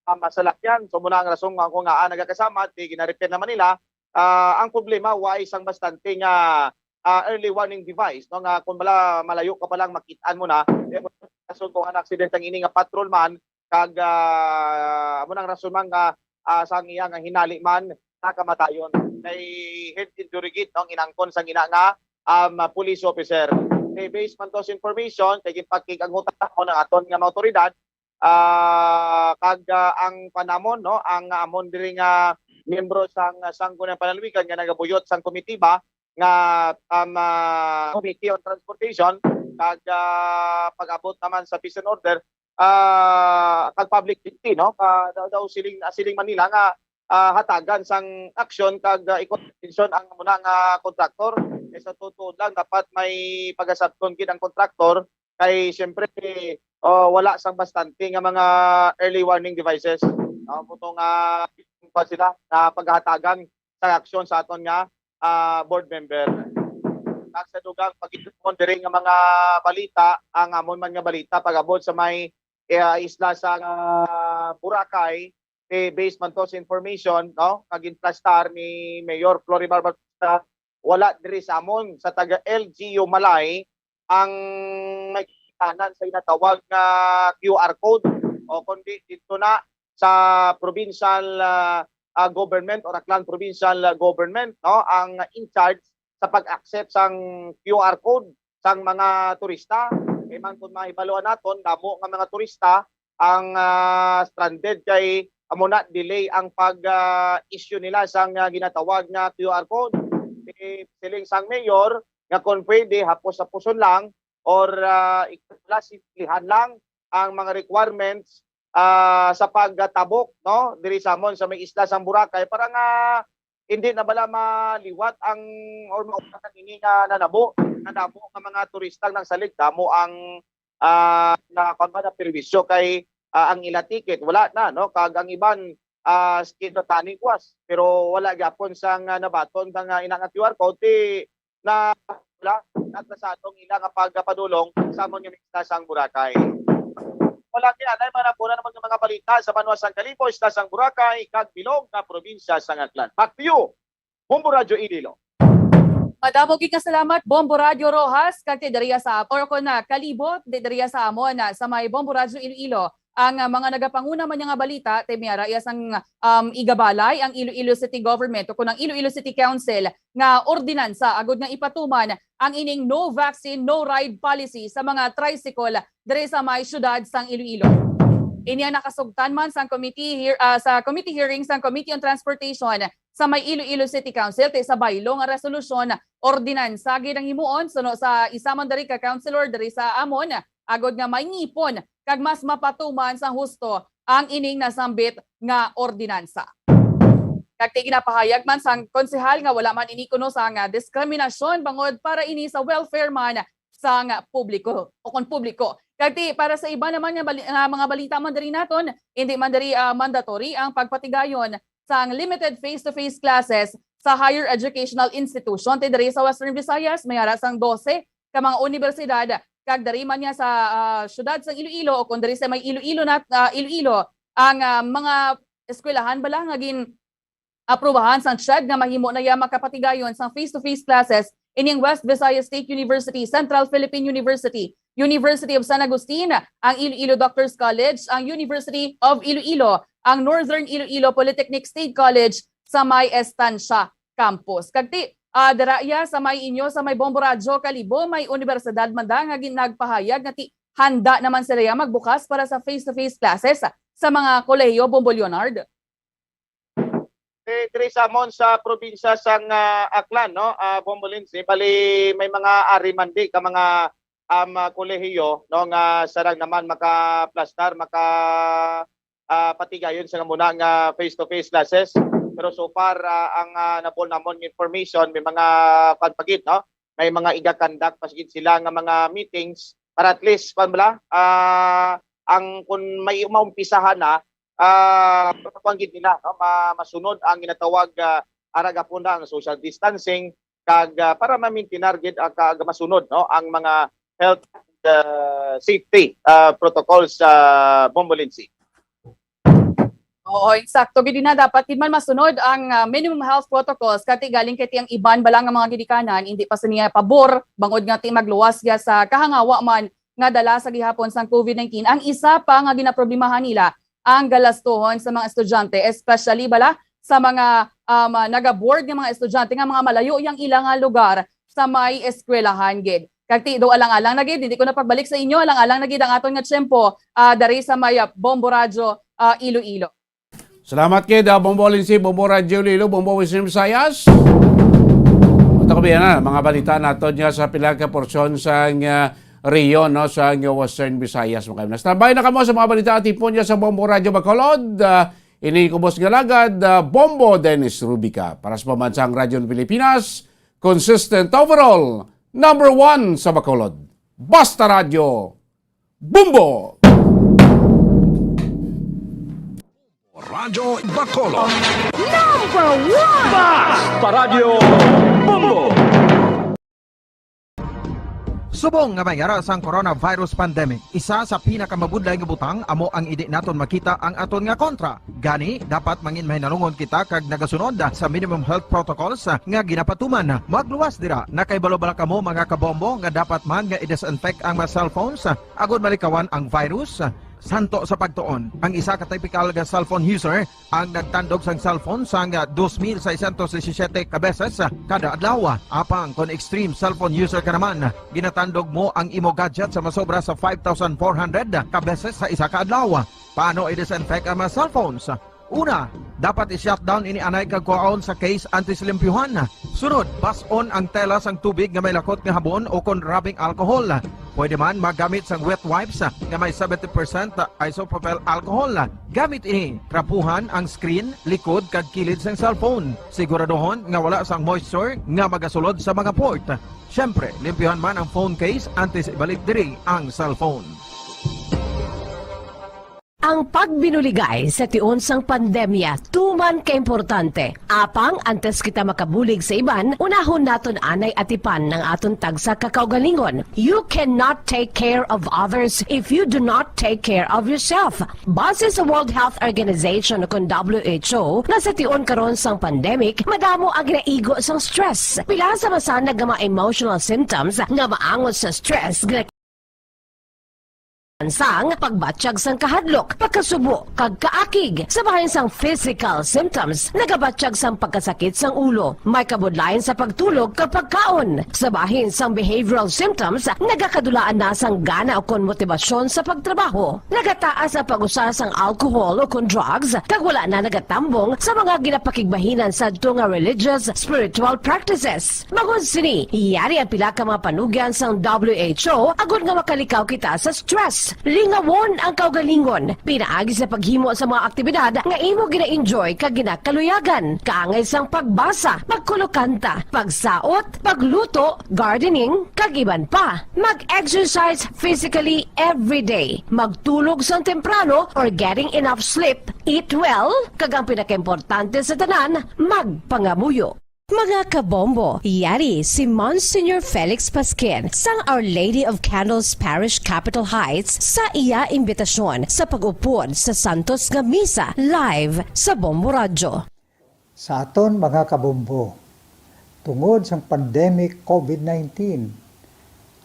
ah, masalakyan. So, muna ang rason nga kung nga, ah, nagakasama, di gina-repair naman nila. Ah, ang problema, wa isang bastante nga, ah, early warning device, no, nga kung mala-, malayo ka pa lang, makit-an mo na. Eh, rason kung ang aksidente ang ini nga patrolman, kag, ah, amo nang rason man nga, ah, sang iya nga hinali man, nakamatayon. Kay head injury gid, no, ang inangkon sang ina nga, um, police officer. Kay based man to sa information, kay ginpakig-angutan ako ng aton nga mga otoridad, ah, kag, ah, ang panamon, no, ang amon diri nga miyembro sang Sangguniang Panlalawigan nga nagabuyot sang komitiba nga, um, ah, Committee on Transportation, kag, ah, pag-abot naman sa peace and order, ah, kag public safety, no, ka, daw, daw siling, siling man nila nga, ah, hatagan sang aksyon kag, ah, ikuha atensyon ang muna nga kontraktor. Kay sa tutuod lang, dapat may pagasabton gid ang kontraktor kay siyempre, oh, wala sang bastante nga mga early warning devices. No? Buto nga pa sila na paghatagan sa aksyon sa aton nga, ah, board member. Kag sa dugang pagituon diri nga mga balita, ang amon man nga balita pag-abot sa may, eh, isla sa, ah, Boracay, eh, based man to sa information, no, nga ginplastar ni Mayor Florimar Baptista, wala diri sa amon sa taga L G U Malay ang may tanan sa ginatawag nga Q R code, o kundi dito na sa provincial, ah, ah, government or Aklan provincial, ah, government, no, ang in charge sa pag-accept sang Q R code sang mga turista. Kay man kung mahibaluan naton, damo nga mga turista ang, ah, stranded kay amo na delay ang pag, ah, issue nila sang, ah, ginatawag nga Q R code. Eh, siling sang mayor nga kung pwede, hapos-haposon lang or, ah, wala, simplihan lang ang mga requirements, ah, sa pagtabok, no, diri sa amon sa may isla sang Boracay para nga hindi na bala maliwat ang or maupatan ini nga nanabo, nanabo nga mga turista nagsalig, damo ang, ah, na, kuwan ba, na perwisyo kay, ah, ang ila ticket wala na, no, kag ang iban, ah, skid na tani kuwas, pero wala gyapon sang, ah, nabaton sang, ah, ina nga Q R code, ti na wala nagkasatong ila nga pagpadulong sa amon nga isla sang Boracay. Wala kay anay, mga napunan naman nga mga balita sa banwa sang Kalibo, isla sang Boracay, kag bilog nga probinsya sang Aklan. Back to you, Bombo Radyo Iloilo. Madamo gid nga salamat, Bombo Radyo Rojas, kag ti diriya sa, or kon na, Kalibo, ti diriya sa amon, ah, sa may Bombo Radyo Iloilo. Ang, ah, mga nagapanguna man nga balita, ti may ara iya sang, um, igabalay ang Iloilo City Government o kon ang Iloilo City Council nga ordinansa agud nga ipatuman ang ining no vaccine, no ride policy sa mga tricycle diri sa may siyudad sang Iloilo. Ini ang nakasugtan man sang committee hear-, ah, sa committee hearing sang Committee on Transportation sa may Iloilo City Council, ti sa baylo nga resolusyon, ordinansa gid ang himuon suno sa isa man diri ka councilor diri sa amon, agud nga may ngipon kag mas mapatuman sang husto ang ining nasambit nga ordinansa. Kag ti ginapahayag man sang konsehal nga wala man ini kuno sang diskriminasyon bangod para ini sa welfare man sang publiko o kon publiko. Kag ti para sa iba naman nga bali-, nga mga balita man diri naton, hindi man diri, ah, mandatory ang pagpatigayon sang limited face-to-face classes sa higher educational institution ti diri sa Western Visayas, may ara sang dose ka mga unibersidad, kag diri man niya sa, ah, siyudad sang Iloilo o kon diri sa may Iloilo nat-, ah, Iloilo ang, ah, mga eskwelahan bala nga gin-aprubahan sang CHED nga mahimo na iya makapatigayon sang face-to-face classes ining West Visayas State University, Central Philippine University, University of San Agustin, ang Iloilo Doctors College, ang University of Iloilo, ang Northern Iloilo Polytechnic State College sa may Estancia Campus. Kag ti, ah, dira iya sa may inyo, sa may Bombo Radyo, Kalibo, may unibersidad man da nga gin-, nagpahayag nga ti handa naman sila iya magbukas para sa face-to-face classes sa mga kolehiyo, Bombo Leonard. Eh, diri sa amon sa probinsya sang, ah, Aklan, no, ah, Bombo Lindsay, bali may mga ari man di ka mga, um, ah, kolehiyo, no, nga sarang naman makaplastar, maka, ah, patigayon sa muna nga face-to-face classes. Pero so far, ah, ang, ah, nabol namon nga information, may mga kwan pa gid, no? May mga iga-conduct pa gid sila nga mga meetings para at least, kwan bala, ah, ang kung may maumpisahan na, ah, kwan gid nila, no? Ma-, masunod ang ginatawag, ah, ara gapon na ang social distancing, kag, ah, para ma-maintain gid ang kag masunod, no, ang mga health, ah, safety, ah, protocols sa Bombo Lindsay. Oo, insakto gid na dapat gid man masunod ang, ah, minimum health protocols, kati galing kay ti ang iban bala nga mga ginikanan hindi pa sa niya pabor bangod nga ti magluwas ya sa kahangawa man nga dala sa gihapon sang covid nineteen. Ang isa pa nga ginaproblemahan nila ang galastuhon sa mga estudyante, especially bala sa mga, um, ah, nagaboard nga mga estudyante nga mga malayo yang ila nga lugar sa may eskwelahan gid. Kag ti do alang-alang na gid, hindi ko na pagbalik sa inyo, alang-alang na gid ang aton nga tiyempo, ah, dari sa may, ah, Bombo Radyo, ah, Iloilo. Salamat kid, ah, Bombo Lindsay, Bombo Radyo Iloilo, Bombo Western Visayas. Ito kami na, mga balita naton nga sa pila ka porsyon sa nga rehiyon, no, sa nga Western Visayas. Mga na-standby na kamo sa mga balita atipon niya sa Bombo Radyo Bacolod. Ah, ini kubos nga lagad, ah, Bombo Dennis Rubica. Para sa Pambansang Radyo ng Pilipinas, consistent overall, number one sa Bacolod. Basta Radyo, Bombo! Radyo Bacolod. Number one! Basta Radyo Bombo! Subong nga may ara sang coronavirus pandemic, isa sa pinakamabudlay nga butang amo ang indi naton makita ang aton nga kontra. Gani, dapat mangin mahinalungon kita kag nagasunod sa minimum health protocols nga ginapatuman. Magluwas dira, nakahibalo bala kamo, mga kabombo, nga dapat man nga i-disinfect ang mga cellphones agod malikawan ang virus? Santo sa pagtuon, ang isa ka typical nga cellphone user ang nagtandog sang cellphone sang dos mil seiscientos disisiete ka beses kada adlaw. Apang kon extreme cellphone user ka naman, ginatandog mo ang imo gadget sa masobra sa five thousand four hundred ka beses sa isa ka adlaw. Paano i-disinfect ang mga cellphones? Una, dapat i-shutdown ini anay kag kuhaon sa case antes limpyuhan. Sunod, bas-on ang tela sang tubig nga may lakot nga habon o kon rubbing alcohol. Pwede man magamit sang wet wipes nga may seventy percent isopropyl alcohol. Gamit ini, trapuhan ang screen, likod kag kilid sang cellphone. Siguraduhon nga wala sang moisture nga magasulod sa mga port. Siyempre, limpyuhan man ang phone case antes ibalik diri ang cellphone. Ang pagbinuligay sa tion sang pandemya tuman ka importante. Apang antes kita makabulig sa iban, unahon naton anay atipan ang aton tagsa ka kaugalingon. You cannot take care of others if you do not take care of yourself. Base sa World Health Organization o kon W H O, nga sa tion karon sang pandemic, madamo ang ginaigo sang stress. Pila sa masanag nga mga emotional symptoms nga maangot sa stress, gina- sang pagbatyag sang kahadlok, pagkasubo, kag kaakig. Sa bahin sang physical symptoms, nagabatyag sang pagkasakit sang ulo, may kabudlayan sa pagtulog kag pagkaon. Sa bahin sang behavioral symptoms, nagakadulaan na sang gana ukon motibasyon sa pagtrabaho. Nagataas ang pag-usa sang alcohol ukon drugs, kag wala na nagatambong sa mga ginapakigbahinan sadto nga religious, spiritual practices. Bangod sini, yari ang pila ka mga panugyan sang W H O agod nga makalikaw kita sa stress. Lingawon ang kaugalingon pinaagi sa paghimo sa mga aktibidad nga imo gina-enjoy kag ginakaluyagan, kaangay sang pagbasa, pagkulokanta, pagsaot, pagluto, gardening, kag iban pa. Mag-exercise physically every day. Magtulog sang temprano or getting enough sleep. Eat well, kag ang pinakaimportante sa tanan, magpangamuyo. Mga kabombo, yari si Monsignor Felix Pasquin sang Our Lady of Candles Parish, Capitol Heights, sa iya imbitasyon sa pag-upod sa Santos nga Misa live sa Bombo Radyo. Sa aton mga kabombo, tungod sang pandemic covid nineteen,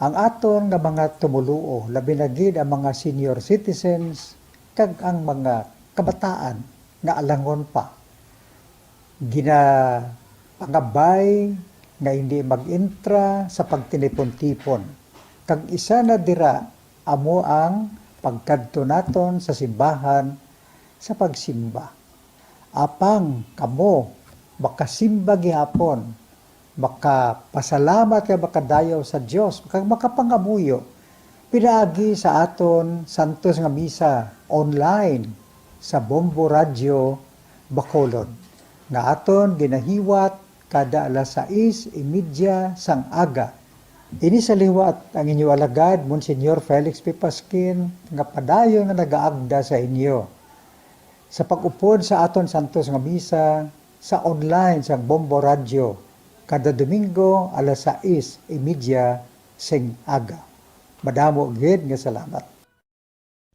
ang aton nga mga tumoluo, labi na gid ang mga senior citizens kag ang mga kabataan nga alangon pa, ginapangabay nga hindi mag-intra sa pagtinipon-tipon, kag isa na dira amo ang pagkadto naton sa simbahan sa pagsimba. Apang kamo makasimba gihapon, makapasalamat kag makadayaw sa Dios, kag makapangamuyo pinaagi sa aton santos nga misa online sa Bombo Radyo Bacolod, nga aton ginahiwat kada alas sais y media sang aga. Ini sa liwat ang inyo alagad, Monsignor Felix P. Pasquin, nga padayon nga nagaagda sa inyo sa pag-upod sa aton santos nga misa sa online sang Bombo Radyo kada Domingo alas sais y media sing aga. Madamo gid nga salamat.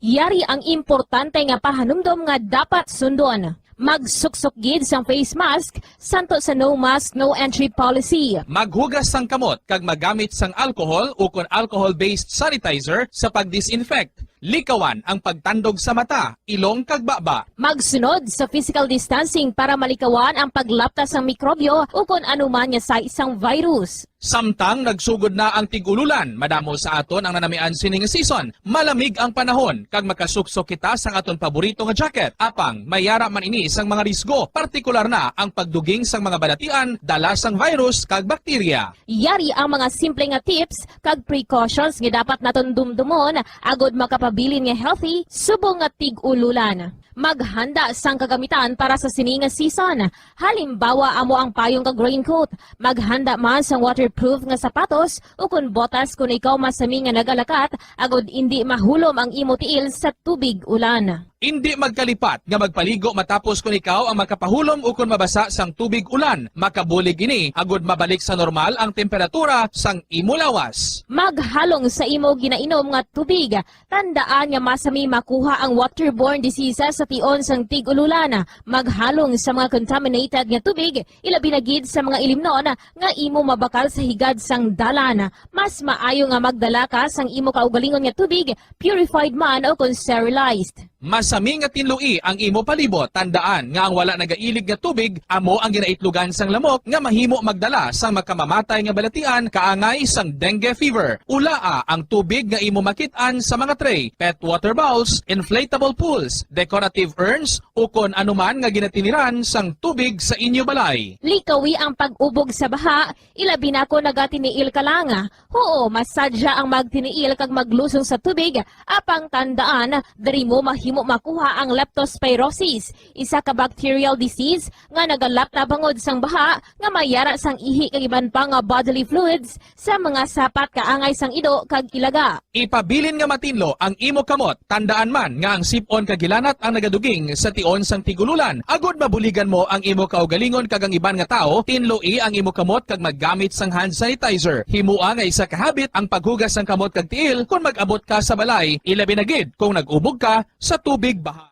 Yari ang importante nga pahanumdom nga dapat sundon. Magsuksok gid sang face mask, santo sa no mask, no entry policy. Maghugas sang kamot kag magamit sang alcohol ukon alcohol-based sanitizer sa pag-disinfect. Likawan ang pagtandog sa mata, ilong kag baba. Magsunod sa physical distancing para malikawan ang paglapta sang mikrobyo ukon anuman nga sa isang virus. Samtang nagsugod na ang tig-ululan, madamo sa aton ang nanamian sini nga season. Malamig ang panahon, kag makasuksok kita sang aton paborito nga jacket. Apang, may yara man ini sang mga risgo, partikular na ang pagduging sang mga balatian dala sang virus kag bakterya. Yari ang mga simple nga tips kag precautions nga dapat naton dumdumon agud makapabilin nga healthy subong nga tig-ululan. Maghanda sang kagamitan para sa sini nga season. Halimbawa, amo ang payong kag raincoat. Maghanda man sang waterproof nga sapatos ukon botas kon ikaw masami nga nagalakat agud indi mahulom ang imo tiil sa tubig ulan. Indi magkalipat nga magpaligo matapos kon ikaw ang makapahulom ukon mabasa sang tubig ulan. Makabulig ini agud mabalik sa normal ang temperatura sang imo lawas. Maghalong sa imo ginainom nga tubig. Tandaan nga masami makuha ang waterborne diseases sa tion sang tig-ululan. Maghalong sa mga contaminated nga tubig, ilabi na gid sa mga ilimnon nga imo mabakal sa higad sang dalan. Mas maayo nga magdala ka sang imo kaugalingon nga tubig, purified man o kon sterilized. Masami nga tinloi ang imo palibot. Tandaan nga ang wala nagailig nga tubig amo ang ginaitlogan sang lamok nga mahimo magdala sang makamamatay nga balatian kaangay sang dengue fever. Ulaa ang tubig nga imo makit-an sa mga tray, pet water bowls, inflatable pools, decorative urns, ukon anuman nga ginatiniran sang tubig sa inyo balay. Likawi ang pag-ubog sa baha, ilabi na kon nagatiniil ka lang. Huo, masadya ang magtiniil kag maglusong sa tubig, apang tandaan, diri mo mahimo makuha ang leptospirosis, isa ka bacterial disease nga nagalapta bangod sang baha nga may yara sang ihi kag iban pa nga bodily fluids sa mga sapat kaangay sang ido kag ilaga. Ipabilin nga matinlo ang imo kamot. Tandaan man nga ang sip-on kag hilanat ang nagaduging sa tion sang tig-ululan. Agod mabuligan mo ang imo kaugalingon kag ang iban nga tawo, tinloi ang imo kamot kag maggamit sang hand sanitizer. Himoa nga isa ka habit ang paghugas sang kamot kag tiil kon mag-abot ka sa balay, ilabi na gid kon nag-ubog ka sa tubig baha.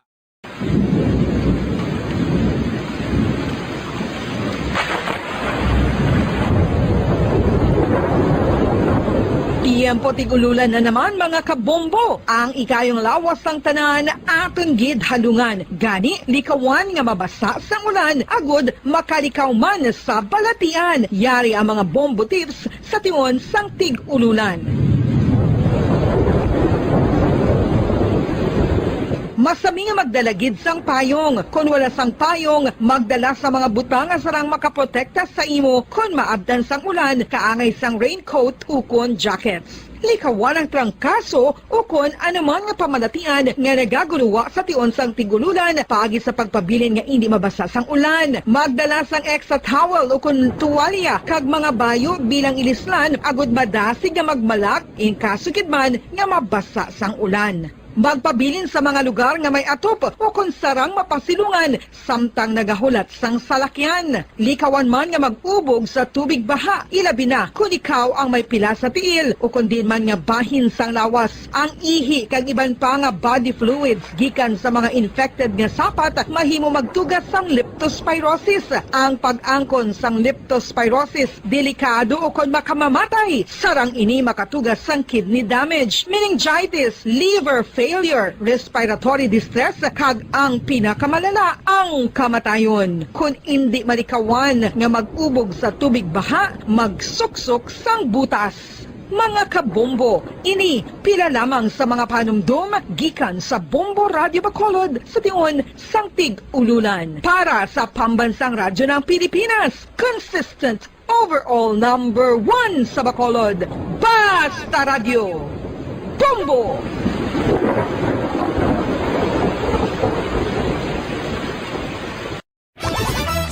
Tiyempo tig-ululan na naman, mga kabombo. Ang ikayong lawas sang tanan aton gid halungan. Gani, likawan nga mabasa sang ulan agud makalikaw man sa balatian. Yari ang mga bombo tips sa tion sang tig-ululan. Masami nga magdala gid sang payong. Kon wala sang payong, magdala sa mga butang nga sarang makaprotekta sa imo kon maabtan sang ulan, kaangay sang raincoat ukon jackets. Likawan ang trangkaso ukon anuman nga pamalatian nga nagagulowa sa tion sang tig-ululan paagi sa pagpabilin nga indi mabasa sang ulan. Magdala sang extra towel ukon tuwalya kag mga bayo bilang ilislan agud madasig nga magmalak in kaso gid man nga mabasa sang ulan. Magpabilin sa mga lugar nga may atop ukon sarang mapasilungan samtang nagahulat sang salakyan. Likawan man nga mag-ubog sa tubig baha, ilabi na kon ikaw ang may pila sa tiil ukon diin man nga bahin sang lawas. Ang ihi kag iban pa nga body fluids gikan sa mga infected nga sapat mahimo magtuga sang leptospirosis. Ang pag-angkon sang leptospirosis delikado ukon makamamatay. Sarang ini makatuga sang kidney damage, meningitis, liver failure, respiratory distress, kag ang pinakamalala, ang kamatayon. Kon indi malikawan nga mag-ubog sa tubig baha, magsuksok sang butas. Mga kabombo, ini pila lamang sa mga panumdom gikan sa Bombo Radyo Bacolod sa tion sang tig-ululan. Para sa Pambansang Radyo ng Pilipinas, consistent overall number one sa Bacolod, Basta Radyo, Bombo!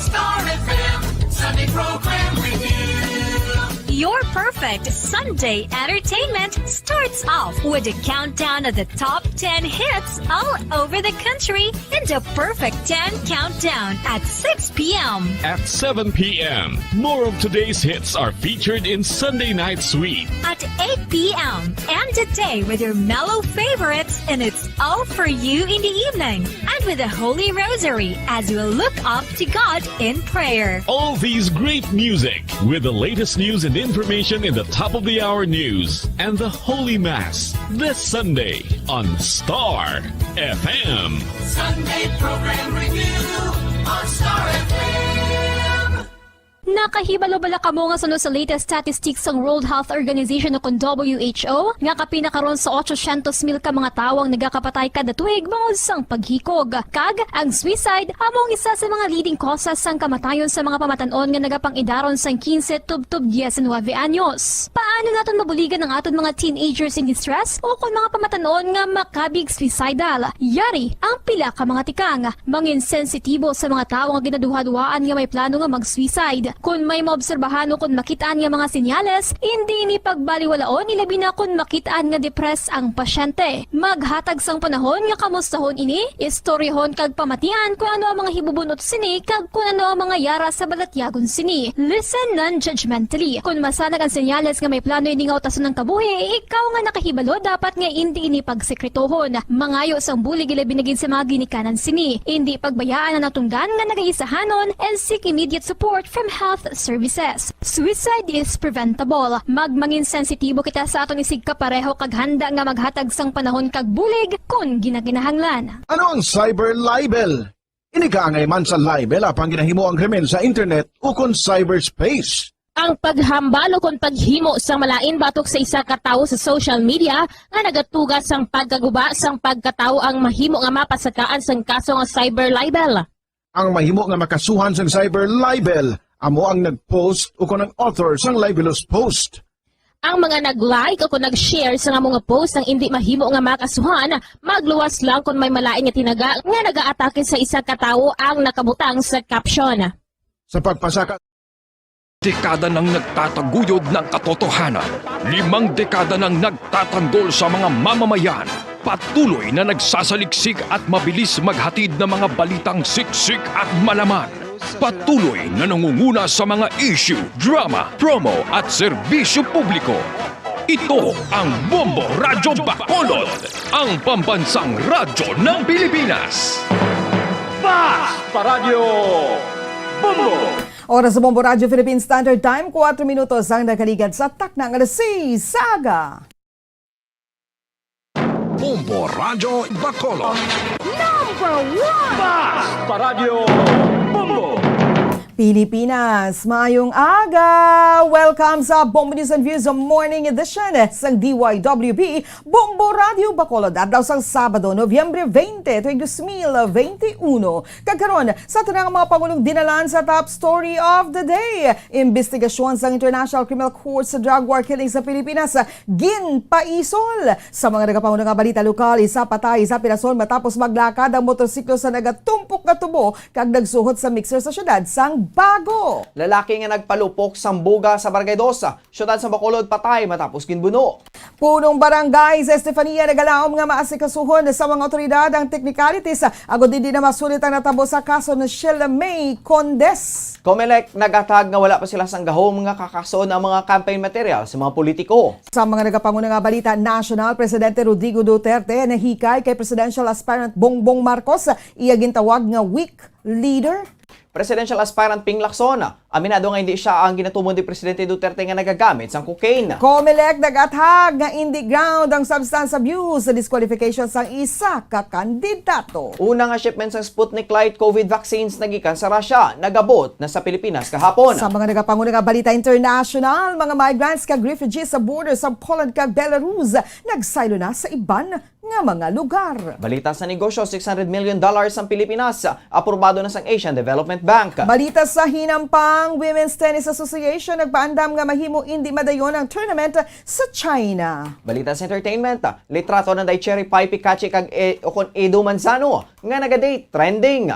Star F M, Sunday program with you. Your Perfect Sunday entertainment starts off with a countdown of the top ten hits all over the country in the Perfect ten Countdown at six p.m. At seven p.m., more of today's hits are featured in Sunday Night Sweet. At eight p.m., end the day with your mellow favorites, and it's all for you in the evening. And with the Holy Rosary as we look up to God in prayer. All these great music with the latest news and information in the top of the hour news and the Holy Mass this Sunday on Star F M. Sunday Program Review on Star F M. Nakahibalo bala kamo nga suno sa latest statistics sang World Health Organization o kon W H O, nga kapin na karon sa ochocientos mil ka mga tawo ang nagakapatay kada tuig bangod sang paghikog? Kag ang suicide amo ang isa sa mga leading causes sang kamatayon sa mga pamatan-on nga nagapang-idaron sang quince tubtob diecinuebe anyos. Paano naton mabuligan ang aton mga teenagers in distress o kon mga pamatan-on nga makabig suicidal? Yari ang pila ka mga tikang. Mangin sensitibo sa mga tawo nga ginaduhaduhaan nga may plano nga mag-suicide. Kon may maobserbahan o kon makit-an nga mga senyales, indi ini pagbaliwalaon, ilabi na kon makit-an nga depressed ang pasyente. Maghatag sang panahon nga kamustahon ini, istoryahon kag pamatian kon ano ang mga hibubun-ot sini kag kon ano ang mga yara sa balatyagon sini. Listen non-judgmentally. Kon masanag ang senyales nga may plano ini nga utason ang kabuhi, ikaw nga nakahibalo dapat nga indi ini pagsekretohon. Mangayo sang bulig, ilabi na gid sa mga ginikanan sini. Indi pagbayaan ang natunggan nga nagaisahanon and seek immediate support from health services. Suicide is preventable. Magmangin sensitibo kita sa aton isigkapareho kag handa nga maghatag sang panahon kag bulig kon ginakinahanglan. Ano ang cyber libel? Ini kaangay man sa libel apang ginahimo ang krimen sa internet ukon cyberspace. Ang paghambal ukon paghimo sang malain batok sa isa ka tawo sa social media nga nagatuga sang pagkaguba sang pagkatawo ang mahimo nga mapasakaan sang kaso nga cyber libel. Ang mahimo nga makasuhan sang cyber libel amo ang nag-post ukon ang author sang libelous post. Ang mga nag-like ukon nag-share sang amo nga post ang indi mahimo nga makasuhan, magluwas lang kon may malain nga tinaga nga nagaatake sa isa ka tawo ang nakabutang sa caption. Sa pagpasaka Dekada nang nagtataguyod ng katotohanan, limang dekada nang nagtatanggol sa mga mamamayan, patuloy na nagsasaliksik at mabilis maghatid ng mga balitang siksik at malaman. Patuloy na nangunguna sa mga issue, drama, promo at serbisyo publiko. Ito ang Bombo Radyo Bacolod, ang pambansang radyo ng Pilipinas. Fast Paradyo Bombo! Oras sa Bombo Radyo Philippine Standard Time, kuwatro minutos ang nakaligad sa takna nga alas seis sa aga. Bombo Radyo Bacolod. Number one! Fast Paradyo Bombo! Pilipinas, maayong aga! Welcome sa Bombo News and Views Morning Edition sang D Y W B, Bombo Radyo Bacolod, adlaw sang Sabado, Nobyembre twenty, tuig dos mil veintiuno. Kag karon, sa aton nga mga pangulong dinalan sa top story of the day, imbestigasyon sang International Criminal Court sa drug war killing sa Pilipinas, ginpaisol. Sa mga nagapanguna nga balita lokal, isa patay, isa pinason matapos maglakad ang motorsiklo sa nagatumpok nga tubo kag nagsuhot sa mixer sa siyudad sang Bago. Lalaki nga nagpalupok sang buga sa Barangay Dos, Siyudad sa Bacolod, patay matapos ginbuno. Punong barangay sa Estefania nagalaom nga maasikasuhon sa mga awtoridad ang technicalities agod hindi na masulit ang natabo sa kaso ni Sheila May Condes. Comelec naghatag nga wala pa sila sang gahom nga kakason ang mga campaign material sa mga politiko. Sa mga nagapanguna nga balita nasyonal, Presidente Rodrigo Duterte nahikay kay presidential aspirant Bongbong Marcos, iya gintawag nga weak leader. Presidential aspirant Ping Lacson, aminado nga hindi siya ang ginatumon ni Presidente Duterte nga nagagamit sang cocaine. Comelec nagathag nga indi ground ang substance abuse sa disqualification sang isa ka kandidato. Una nga shipment sang Sputnik Light COVID vaccines nagikan sa Russia nagabot na sa Pilipinas kahapon. Sa mga nagapanguna nga balita international, mga migrants kag refugees sa border sa Poland kag Belarus nagsaylo na sa iban nga mga lugar. Balita sa negosyo, six hundred million dollars ang Pilipinas, aprobado na sang Asian Development Bank. Balita sa hinampang, Women's Tennis Association nagpaandam nga mahimo indi madayon ang tournament sa China. Balita sa entertainment, litrato ni Cherry Pie Picache kag e, ukon Edo Manzano nga naga-date trending.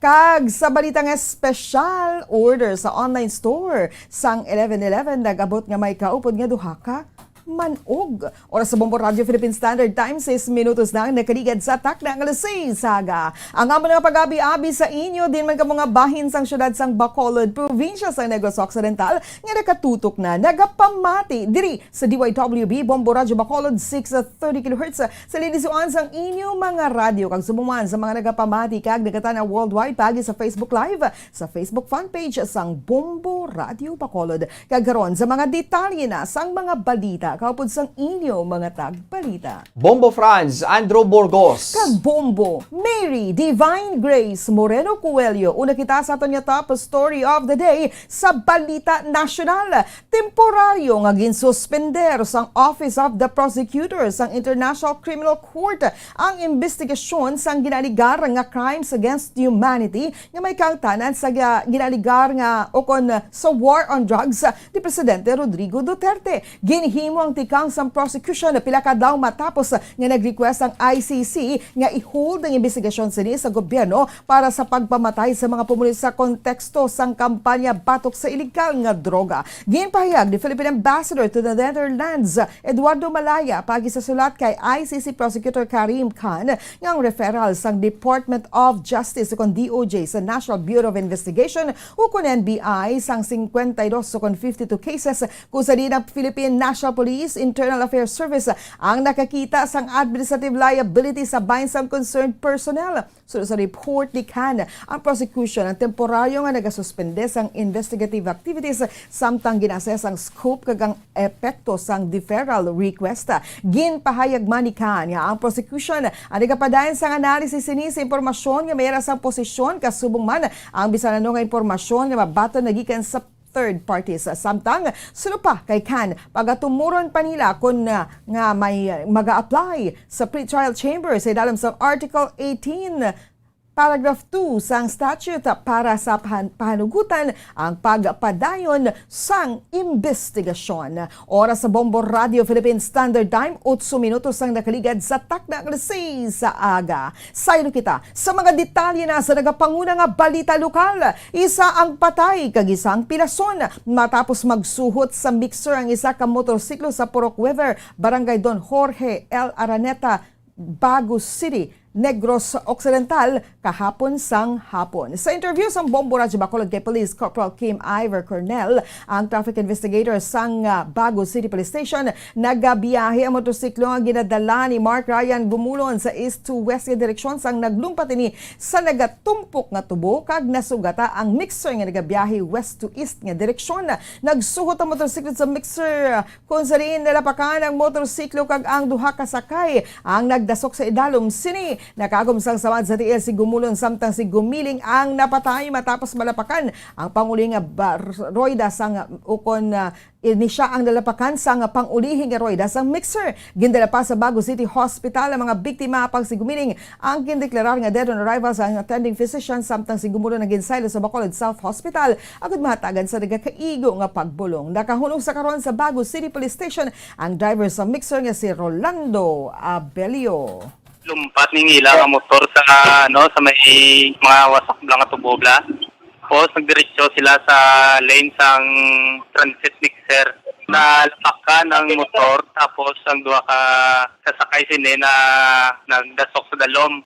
Kag sa balita nga special order sa online store sang eleven eleven, nag-abot nga may kaupod nga duha ka man-og. Oras sa Bombo Radio Philippine Standard Time, sais minutos na ang nakaligad sa takna nga alas sais sa aga. Ang amon nga pag-abi-abi sa inyo, din man kamo nga bahin sang siyudad sang Bacolod, probinsya sang Negros Occidental, nga nakatutok na, nagapamati diri sa D Y W B Bombo Radio Bacolod, six thirty kilohertz, sa linis sang inyo mga radyo, kag subong man sa mga nagapamati kag nagatan-aw worldwide paagi sa Facebook Live, sa Facebook fan page sang Bombo Radio Bacolod. Kag karon, sa mga detalye na sang mga balita, kaupod sang inyo mga tagbalita. Bombo Franz, Andrew Burgos. Kag Bombo Mary Divine Grace Moreno Coelho, una kita sa aton nga top story of the day sa balita nasyonal. Temporaryo nga ginsuspender sang Office of the Prosecutor sang International Criminal Court ang imbestigasyon sang ginaligar nga crimes against humanity nga may kaangtanan sa ga-, ginaligar nga ukon sa war on drugs ni Presidente Rodrigo Duterte. Ginhimo ang tikang sang prosecution pila ka adlaw matapos nga nag-request ang I C C nga i-hold ang imbestigasyon sini sa gobyerno para sa pagpamatay sa mga pumuluyo sa konteksto sang kampanya batok sa iligal nga droga. Ginpahayag ni Philippine Ambassador to the Netherlands, Eduardo Malaya, paagi sa sulat kay I C C Prosecutor Karim Khan nga ang referral sang Department of Justice ukon D O J sa National Bureau of Investigation ukon N B I sang fifty-two cases kung sa diin ang Philippine National Police Internal Affairs Service ang nakakita sang administrative liability sa bahin sang concerned personnel. Suno sa report ni Khan, ang prosecution ang temporaryo nga nagasuspende sang investigative activities samtang gin-assess ang scope kag ang epekto sang deferral request. Ginpahayag man ni Khan nga ang prosecution ang nagapadayon sang analysis sini sa impormasyon nga may ra sang posisyon, kasubong man ang bisan ano nga impormasyon nga mabaton na gikan sa third parties. Samtang suno pa kay Khan, pagatumuron pa nila kon, ah, nga may mag-a-apply sa pretrial chamber sa idalom sa Article eighteen, Paragraph two sang statute para sa pahan-, pahanugutan ang pagpadayon sang imbestigasyon. Oras sa Bombo Radio Philippine Standard Time, otso minutos ang nakaligad sa takna nga alas sais sa aga. Saylo kita sa mga detalye na sa nagapanguna nga balita lokal. Isa ang patay kag isa ang pilason matapos magsuhot sa mixer ang isa ka motorsiklo sa Purok Weaver, Barangay Don Jorge L. Araneta, Bago City, Negros Occidental, kahapon sang hapon. Sa interview sang Bombo Radyo Bacolod kay Police Corporal Kim Ivor Cornell, ang traffic investigator sang, ah, Bago City Police Station, nagabiyahe ang motorsiklo nga ginadala ni Mark Ryan Gumulon sa east to west nga direksyon sang naglumpat ini sa nagatumpok nga tubo kag nasugata ang mixer nga nagabiyahe west to east nga direksyon. Nagsuhot ang motorsiklo sa mixer kung sa diin nalapakan ang motorsiklo kag ang duha ka sakay ang nagdasok sa idalom sini. Nakaagom sang samad sa tiil si Gumulon samtang si Gumiling ang napatay matapos malapakan ang panguli nga bar-, royda sang ukon, ah, ini siya ang nalapakan sang pangulihi nga royda sang mixer. Gindala pa sa Bago City Hospital ang mga biktima, apang si Gumiling ang gindeklarar nga dead on arrival sang attending physician, samtang si Gumulon ang ginsaylo sa Bacolod South Hospital agud mahatagan sa nagakaigo nga pagbulong. Nakahunong sa karon sa Bago City Police Station ang driver sa mixer nga si Rolando Abelio. Lumpat ning ila nga motor sa, ano, sa may mga wasak bla nga tubo bla. Tapos nagdiretso sila sa lane sang transit mixer. Nalapakan ang motor, tapos ang duha ka kasakay sini na nagdasok sa dalom.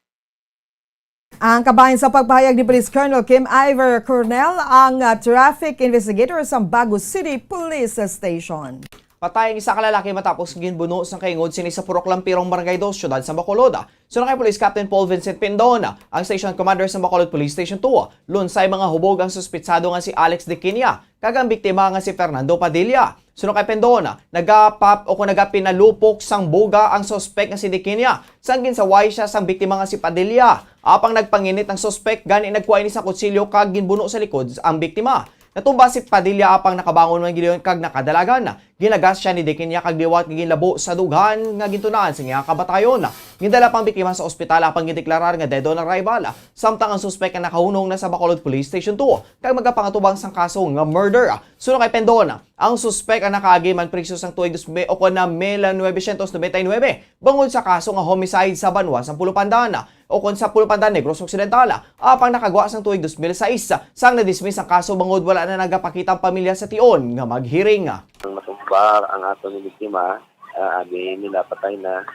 Ang kabahin sa pagpahayag ni Police Colonel Kim Ivor Cornell, ang, ah, traffic investigator sa Bago City Police Station. Patay ang isa ka lalaki matapos ginbuno sang kaingod sini sa Purok Lampirong, Barangay Dos, Siyudad sa Bacolod. Suno kay Police Captain Paul Vincent Pindon, ang Station Commander sa Bacolod Police Station two, lunsay mga hubog ang suspitsado nga si Alex Diquinia kag ang biktima nga si Fernando Padilla. Suno kay Pindon, nagapap o kung nagapinalupok sang buga ang suspek nga si Diquinia sang ginsaway siya sang biktima nga si Padilla. Apang nagpanginit ang suspek, gani nagkuha ini sa kutsilyo kag ginbuno sa likod ang biktima. Natumba si Padilla apang nakabangon man gid kag nakadalagan. Ginagas siya ni Diquinia kag liwat nga ginlabo sa dughan nga gintunaan sa iyang kamatayon. Gindala pa ang biktima sa ospital apang gindeklarar nga dead on arrival, samtang ang suspek nga nakahunong na sa Bacolod Police Station two kag magapangatubang sang kaso nga murder. Suno kay Pindon, ang suspek ang nakaagi man priso sang tuig dos mil o kon na mil novecientos noventa y nuebe bangod sa kaso nga homicide sa banwa sang Pulupandan. ukon sa Pulupanda, Negros Occidental, apang nakagwa sang tuig dos mil sais sang na-dismiss ang kaso bangod wala na nagapakita ang pamilya sa tion nga mag-hearing. Ang matumbar ang ato ni biktima, ah, abi nila patay na,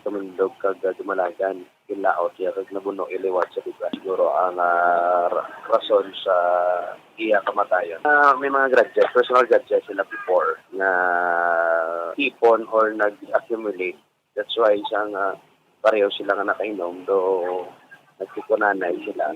tumindog kag, ah, dumalagan. Ginlaot siya kag nabuno iliwat sa lugar. Siguro ang, ah, ra-, rason sa iya kamatayon. Ah, may mga grudges, personal grudges sila before na ipon or nag-accumulate. That's why siya nga pareho sila nga nakainom, do nagkukunanay sila.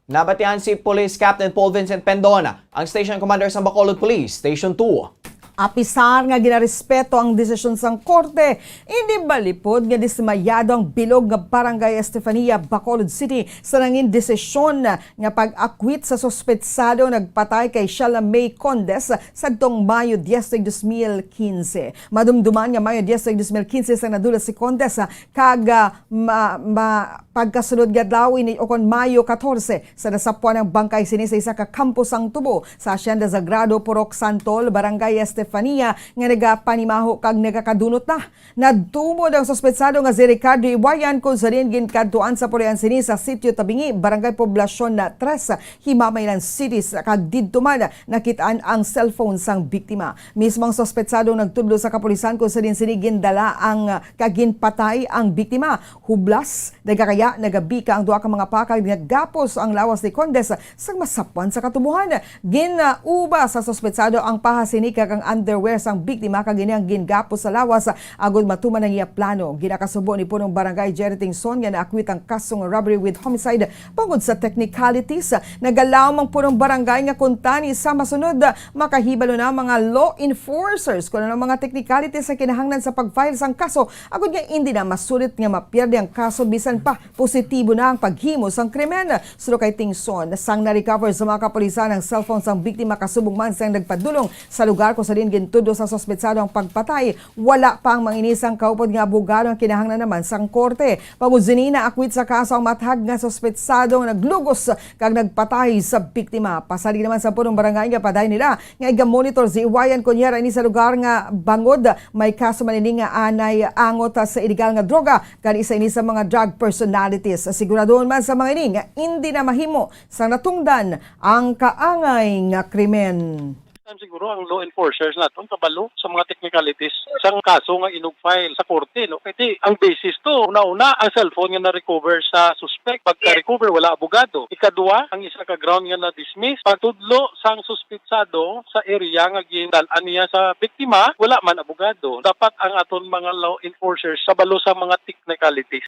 Nabatian si Police Captain Paul Vincent Pendon, ang Station Commander sa Bacolod Police Station two. Apisar nga ginarespeto ang desisyon sang korte, hindi balipod nga dismayado ang bilog nga Barangay Estefania, Bacolod City, sa nangin desisyon nga pag-akwit sa suspetsado nagpatay kay Shella May Condes sadtong Mayo diez, dos mil quince. Madumduman nga Mayo diez, dos mil quince sa nadula si Condes, ah, kag, ah, ma-, ma-, pagkasunod nga adlaw ini, ukon Mayo catorce, sa nasapwan ang bangkay sini sa isa ka kampo sang tubo sa Hacienda Sagrado, Purok Santol, Barangay Estefania, nga nagapanimaho kag nagakadunot na. Nagtumod ang suspetsado nga si Ricardo Iwayan, kung sa diin ginkadtuan sa pulian sini sa Sitio Tabingi, Barangay Poblacion na tres, Himamaylan City, sa kag didto man nakitaan ang cellphone sang biktima. Mismo ang suspetsado nagtudlo sa kapulisan kung sa diin sini gindala ang, kag ginpatay ang biktima. Hublas, nagakaya, nagabika ang duha ka mga pakag, nagapos ang lawas ni Condes sang masapwan sa katubohan. Ginauba sa suspetsado ang paha sini kag ang underwear sang biktima kag ini ang gingapos sa lawas agod matuman ang iya plano. Ginakasubo ni Punong Barangay Jerry Tingson nga naakwit ang kaso nga robbery with homicide bangod sa technicalities. Nagalaom ang Punong Barangay nga kuntani sa masunod, makahibalo na ang mga law enforcers kung ano ang mga technicalities sa kinahanglan sa pag-file sang kaso agod nga indi na masulit nga mapierde ang kaso bisan pa positibo na ang paghimo sang krimen. Suno kay Tingson, sang na-recover sa mga kapulisan ang cellphone sang biktima kasubong man sang nagpadulong sa lugar kung sa diin gintudlo sa suspetsado ang pagpatay, wala pa ang manginisang kaupod nga abogado ang kinahanglan naman sang korte. Bangod sini, naakwit sa kaso ang mathag nga suspetsado nga naglugos kag nagpatay sa biktima. Pasalig naman sa punong barangay nga padayon nila nga igamonitor si Iwayan Kunyera ini sa lugar nga bangod may kaso man ini nga anay angot sa iligal nga droga, kag isa ini sa mga drug personalities. Siguraduhon man sa mga ini nga indi na mahimo sang natungdan ang kaangay nga krimen. Time siguro ang law enforcers naton kabalo sa mga technicalities sang kaso nga inug-file sa korte, no? Kay ang basis to, una-una, ang cellphone nga na-recover sa suspect. Pagka-recover, wala abogado. Ikaduha, ang isa ka ground nga na-dismiss, pagtudlo sang suspetsado sa area nga gindal-an niya sa biktima, wala man abogado. Dapat ang aton mga law enforcers kabalo sa mga technicalities.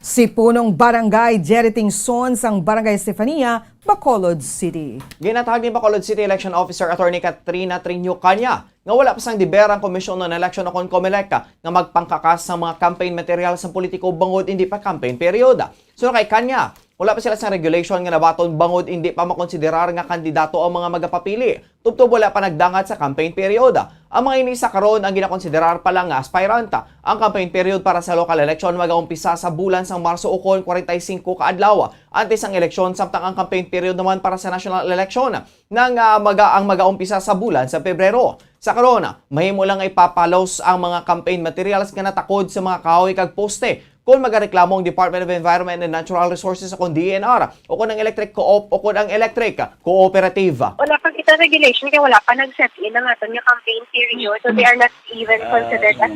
Si Punong Barangay Jerry Tingson sang Barangay Estefania, Bacolod City. Ginatahag ni Bacolod City Election Officer Attorney Katrina Triño Caña nga wala pa sang deber ang Komisyon on Election o kon COMELEC nga magpangkakas sang mga campaign materials sang politiko bangod indi pa campaign period. Suno kay Caña, wala pa sila sang regulation nga nabaton bangod indi pa makonsiderar nga kandidato ang mga magapapili. Tubtob wala pa nagdangat sa campaign period. Ang mga ini sa karon ang ginakonsiderar pa lang nga aspirant. Ang campaign period para sa local election magaumpisa sa bulan sang Marso ukon kwarenta y singko ka adlaw antes ang eleksyon, samtang ang campaign period naman para sa national election nang, ah, maga-, ang magaumpisa sa bulan sa Pebrero. Sa karon, mahimo lang nga ipapalos ang mga campaign materials nga natakod sa mga kahoy kag poste kon magareklamo ang Department of Environment and Natural Resources o kon D E N R o kon ang electric co-op o kon ang electric cooperative. Wala pa kita regulation kay wala pa nag-set in ang aton nga campaign period. So they are not even considered as,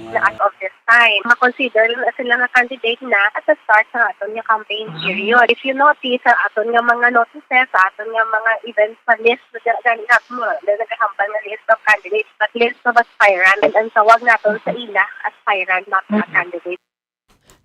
na as of this time. Ma-consider na sila nga candidate na at the start sa aton nga campaign period. If you notice, sa aton nga mga notices, sa aton nga mga events sa list, na gani na mo, na nagahambal nga list of candidates, but list of aspirant, and ang tawag naton sa ila, aspirant, not mga candidate.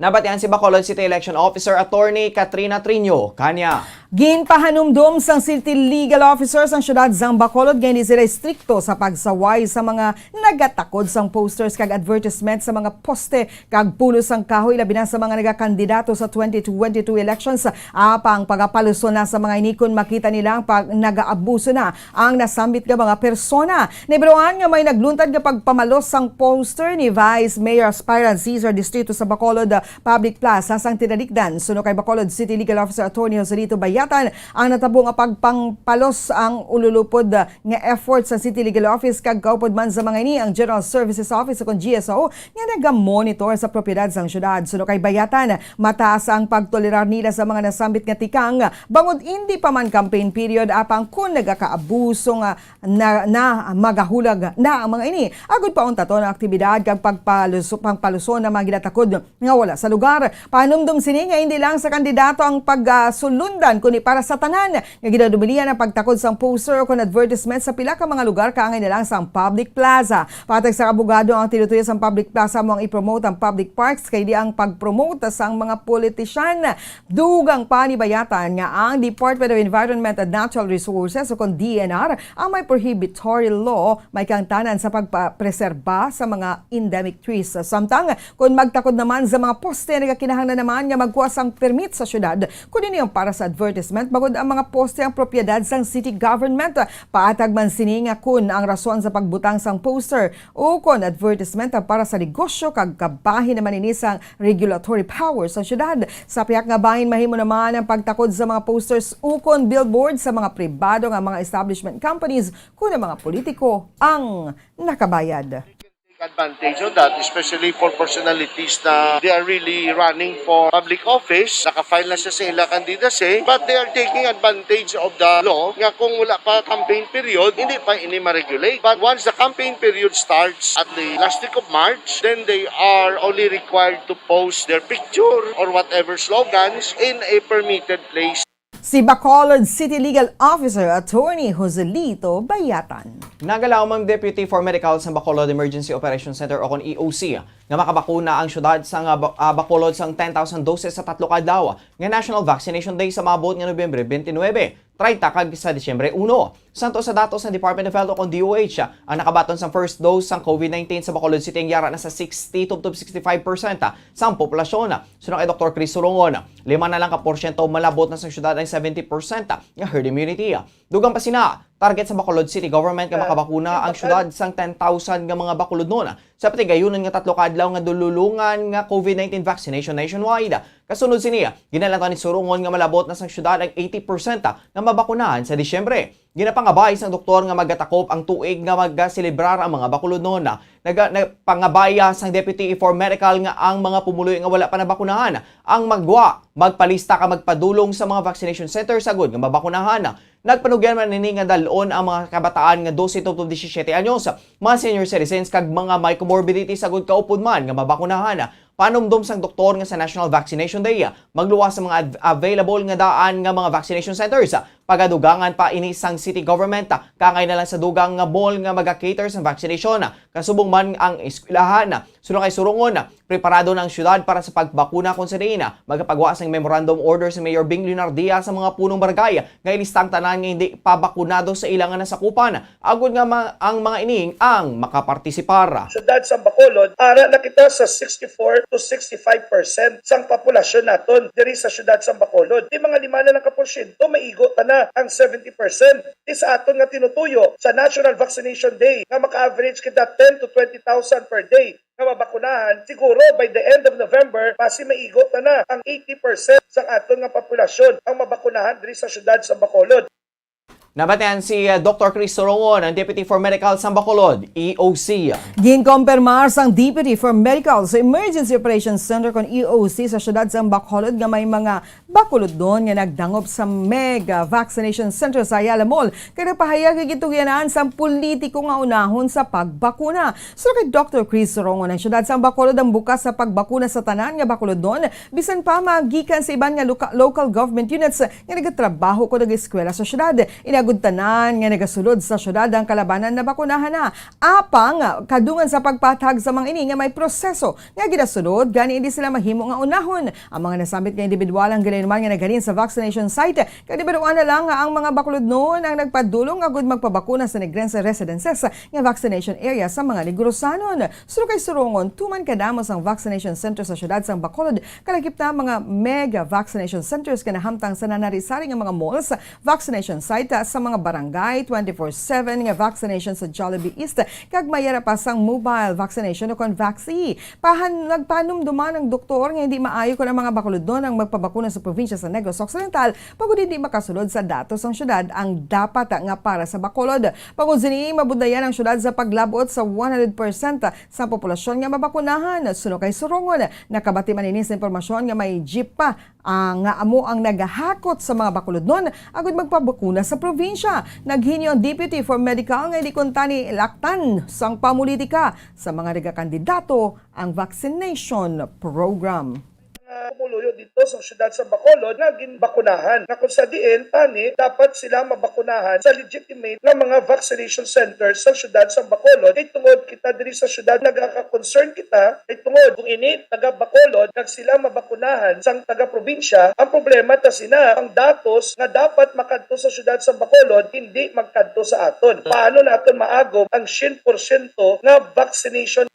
Nabatian si Bacolod City Election Officer Attorney Katrina Triño Caña. Ginpahanumdom sang City Legal Officer sang siyudad sang Bacolod nga hindi sila estrikto sa pagsaway sa mga nagatakod sang posters kag advertisement sa mga poste kag puno sang kahoy, labi na sa mga nagakandidato sa twenty twenty-two elections. Apang pagapaluson na sa mga ini kon makita nila ang pag-, nagaabuso na ang nasambit nga mga persona. Nahibaluan nga may nagluntad nga pagpamalos sang poster ni Vice Mayor aspirant Cesar Distrito sa Bacolod, Public Plaza sang Tinalikdan. Suno kay Bacolod City Legal Officer Attorney Joselito Bayatan, ang natabo nga pagpangpalos ang ululupod nga effort sa City Legal Office kag kaupod man sa mga ini ang General Services Office o kon G S O nga nagamonitor sa propiedad sang syudad. Suno kay Bayatan, mataas ang pagtolerar nila sa mga nasambit nga tikang bangod indi pa man campaign period apang kon nagakaabuso nga na, na magahulag na ang mga ini. Agud pauntaton ang aktibidad kag pagpaluso, pangpaluson ang mga ginatakod nga wala sa lugar. Panumdom sini nga hindi lang sa kandidato ang pagsulundan, kundi para sa tanan nga ginadubilihan ang pagtakod sang poster o kon advertisement sa pila ka mga lugar kaangay na lang sang public plaza. Patag sa abogado, ang tinutuyo sang public plaza mo ang i-promote ang public parks kay di ang pag-promote sang mga politisyan. Dugang pa ni Bayatan nga ang Department of Environment and Natural Resources o kon D N R ang may prohibitory law may kaangtanan sa pagpapreserba sa mga endemic trees. Samtang kon magtakod naman sa mga poste, nagakinahanglan naman nga magkuha sang permit sa syudad kun ini ang para sa advertisement, bangod ang mga poste ang propiedad sang city government. Paatag man sini nga kun ang rason sa pagbutang sang poster o kon advertisement ang para sa negosyo kag kabahin naman ini sang regulatory power sa syudad. Sa pihak nga bahin, mahimo naman ang pagtakod sa mga posters ukon billboard sa mga pribado nga mga establishment companies kun ang mga politiko ang nakabayad. Take advantage of that, especially for personalities na they are really running for public office. Naka-file na siya sa ila candidacy, but they are taking advantage of the law nga kung wala pa campaign period, hindi pa ini ma-regulate. But once the campaign period starts at the last week of March, then they are only required to post their picture or whatever slogans in a permitted place. Si Bacolod City Legal Officer Attorney Joselito Bayatan. Nagalaom ang Deputy for Medical sa Bacolod Emergency Operation Center o kon E O C nga makabakuna ang syudad sa nga ba- ah, Bacolod sang ten thousand doses sa tatlo ka adlaw nga National Vaccination Day sa maabot nga Nobyembre twenty-nine, treinta kag sa Disyembre uno. Santo sa datos sang Department of Health o kon D O H, ang nakabaton sang first dose sang COVID nineteen sa Bacolod City ang yara na sa sixty tubtob sixty-five percent sang populasyon. Suno kay Doktor Chris Surongon, lima na lang ka porsyento malabot na sang syudad ang seventy percent nga herd immunity. Dugang pa sina, target sa Bacolod City Government nga makabakuna ang syudad sang ten thousand nga mga Bacolodnon sa patigayunon nga tatlo ka adlaw nga dululungan nga COVID nineteen vaccination nationwide. Kasunod sini, ginalantaw ni Surongon nga malabot na sang syudad ang eighty percent nga mabakunahan sa Disyembre. Ginapangabay sang doktor nga magatakop ang tuig nga magaselebrar ang mga Bacolodnon. Naga, nagpangabay sang Deputy for Medical nga ang mga pumuluyo nga wala pa nabakunahan ang magwa, magpalista kag magpadulong sa mga vaccination center sagod nga mabakunahan. Nagpanugyan man ini nga dal-on ang mga kabataan nga dose tubtob disisiete anyos, mga senior citizens kag mga may comorbidity sagod kaupod man nga mabakunahan. Panumdom sang doktor nga sa National Vaccination Day, magluwas sa mga av- available nga daan nga mga vaccination centers. Pagadugangan pa ini sang city government, kangay na lang sa dugang nga mall nga maga-cater sang vaccination, kasubong man ang eskwelahan. Suno kay Surongon, preparado na ang syudad para sa pagbakuna kon sa diin magapagwa sang memorandum order si Mayor Bing Leonardia sa mga punong barangay nga ilista ang tanan nga hindi pa bakunado sa ila nga nasakupan, agod nga ma- ang mga ining ang makapartisipar. Syudad sang Bacolod, ara na kita sa sixty-four to sixty-five percent sang populasyon naton diri sa syudad sang Bacolod. Di mga lima na lang ka porsyento, maigo ta na ang seventy percent. Di sa aton nga tinutuyo sa National Vaccination Day nga maka-average kita ten to twenty thousand per day nga mabakunahan, siguro by the end of November, basi maigo ta na ang eighty percent sang aton nga populasyon ang mabakunahan diri sa syudad sang Bacolod. Nabatian si uh, Doktor Chris Sorongon, ang Deputy for Medical sang Bacolod, E O C. Ginkompirmar sang Deputy for Medical sa Emergency Operations Center kon E O C sa siyudad sang Bacolod nga may mga Bacolodnon nga nagdangop sa mega vaccination center sa Ayala Mall kag nagpahayag nga gintugyanan sang politiko nga unahon sa pagbakuna. Suno kay Doktor Chris Sorongon, ang siyudad sang Bacolod ang bukas sa pagbakuna sa tanan nga Bacolodnon, bisan pa magikan sa iban nga loka- local government units nga nagatrabaho o nag-eskwela sa syudad. Inagod tanan nga nagasulod sa syudad ang kalabanan nabakunahan na. Apang, kadungan sa pagpatag sa mga ini nga may proseso nga ginasulod, gani hindi sila mahimo nga unahon. Ang mga nasambit nga individual ang Naman nga naghalin sa vaccination site, kag nahibaluan na lang nga ang mga bakulodnon ang nagpadulong agud magpabakuna sa Negrense Residences nga vaccination area sa mga Negrosanon. Suno kay Surongon, tuman kadamo sang vaccination center sa siyudad sang Bacolod, kalakip na mga mega vaccination centers nga nahamtang sa nanari-sari nga mga malls, vaccination site sa mga barangay, twenty-four seven nga vaccination sa Jollibee East, kag mayara pa sang mobile vaccination o kon Vaxi. Pahan-, nagpanumduman ang doktor nga hindi maayo kon ang mga bakulodnon ang magpabakuna sa probinsya sa Negros Occidental, bangod hindi makasulod sa datos ang syudad ang dapat nga para sa Bacolod. Bangod sini, mabudlayan ang syudad sa paglab-ot sa one hundred percent sa populasyon nga mabakunahan. Suno kay Surongon, nakabati man ini sa impormasyon nga may jeep pa, ah, nga amo ang nagahakot sa mga bakulodnon agud magpabakuna sa probinsya. Naghinyo ang Deputy for Medical nga hindi kuntani laktan sang pamulitika sa mga nagakandidato ang vaccination program. Mga pumuluyo dito sa siyudad sa Bacolod nga ginbakunahan, na kung sa diin tani dapat sila mabakunahan sa legitimate nga mga vaccination centers sa siyudad sa Bacolod. Kay tungod kita diri sa siyudad, nagaka-concern kita, kay tungod kung ini taga Bacolod kag sila mabakunahan sang taga probinsya, ang problema ta sina ang datos nga dapat makadto sa siyudad sa Bacolod hindi magkadto sa aton. Paano naton maagom ang syen porsyento nga vaccination?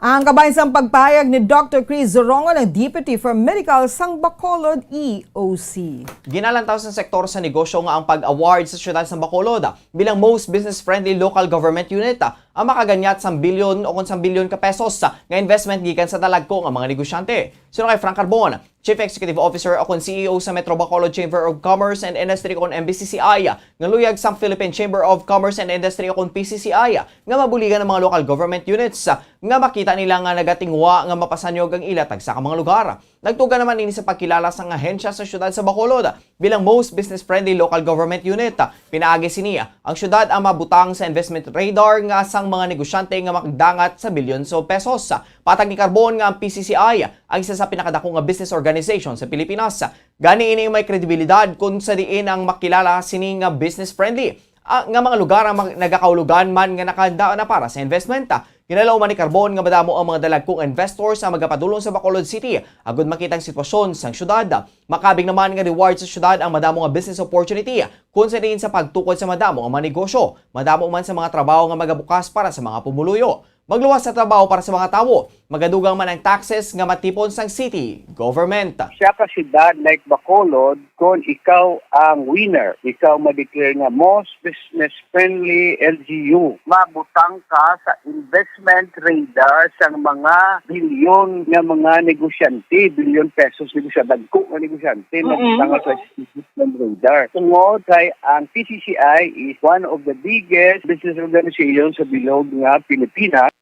Ang kabahin sang pagpahayag ni Doctor Chris Zorongo, ang Deputy for Medical sang Bacolod E O C. Ginalantaw sa sektor sa negosyo nga ang pag-award sa siyudad sa Bacolod bilang most business-friendly local government unit ang makaganyat sang bilyon o kon sang bilyon ka pesos nga investment gikan sa dalagko nga mga negosyante. Suno kay Frank Carbon, Chief Executive Officer o kon C E O sa Metro Bacolod Chamber of Commerce and Industry o kon M B C C I, nga luyag sang Philippine Chamber of Commerce and Industry o kon P C C I, nga mabuligan ang mga local government units nga makita nila nga nagatinguha nga mapasanyog ang ila tagsa ka mga lugar. Nagtuga naman ini sa pagkilala sang ahensya sa siyudad sa Bacolod bilang most business-friendly local government unit. Pinaagi sini, ang siyudad ang mabutang sa investment radar nga sang mga negosyante nga makadangat sa bilyon sa pesos. Patag ni Carbon nga ang P C C I ang isa sa pinakadako nga business organization sa Pilipinas. Gani ini may kredibilidad kung sa diin ang makilala sini nga business-friendly, ah, nga mga lugar ang mag-, nagakahulugan man nga nakahanda na para sa investment. Ginalauman ni Carbon nga madamo ang mga dalagkong investors ang magapadulong sa Bacolod City agud makita ang sitwasyon sang siyudad. Makabig naman nga reward sa siyudad ang madamo nga business opportunity kung sa diin sa pagtukod sa madamo nga mga negosyo, madamo man sa mga trabaho nga magabukas para sa mga pumuluyo. Magluwas sa trabaho para sa mga tawo, magadugang man ang taxes nga matipon sang city government. Siya ka siyudad like Bacolod, kon ikaw ang winner, ikaw ma-declare nga most business-friendly L G U. Mabutang ka sa investment radar sang mga bilyon nga mga negosyante, bilyon pesos negosyante, dagko nga negosyante, Mm-mm. mabutang ka sa investment radar. Tungod kay ang P C C I is one of the biggest business organizations sa bilog nga Pilipinas.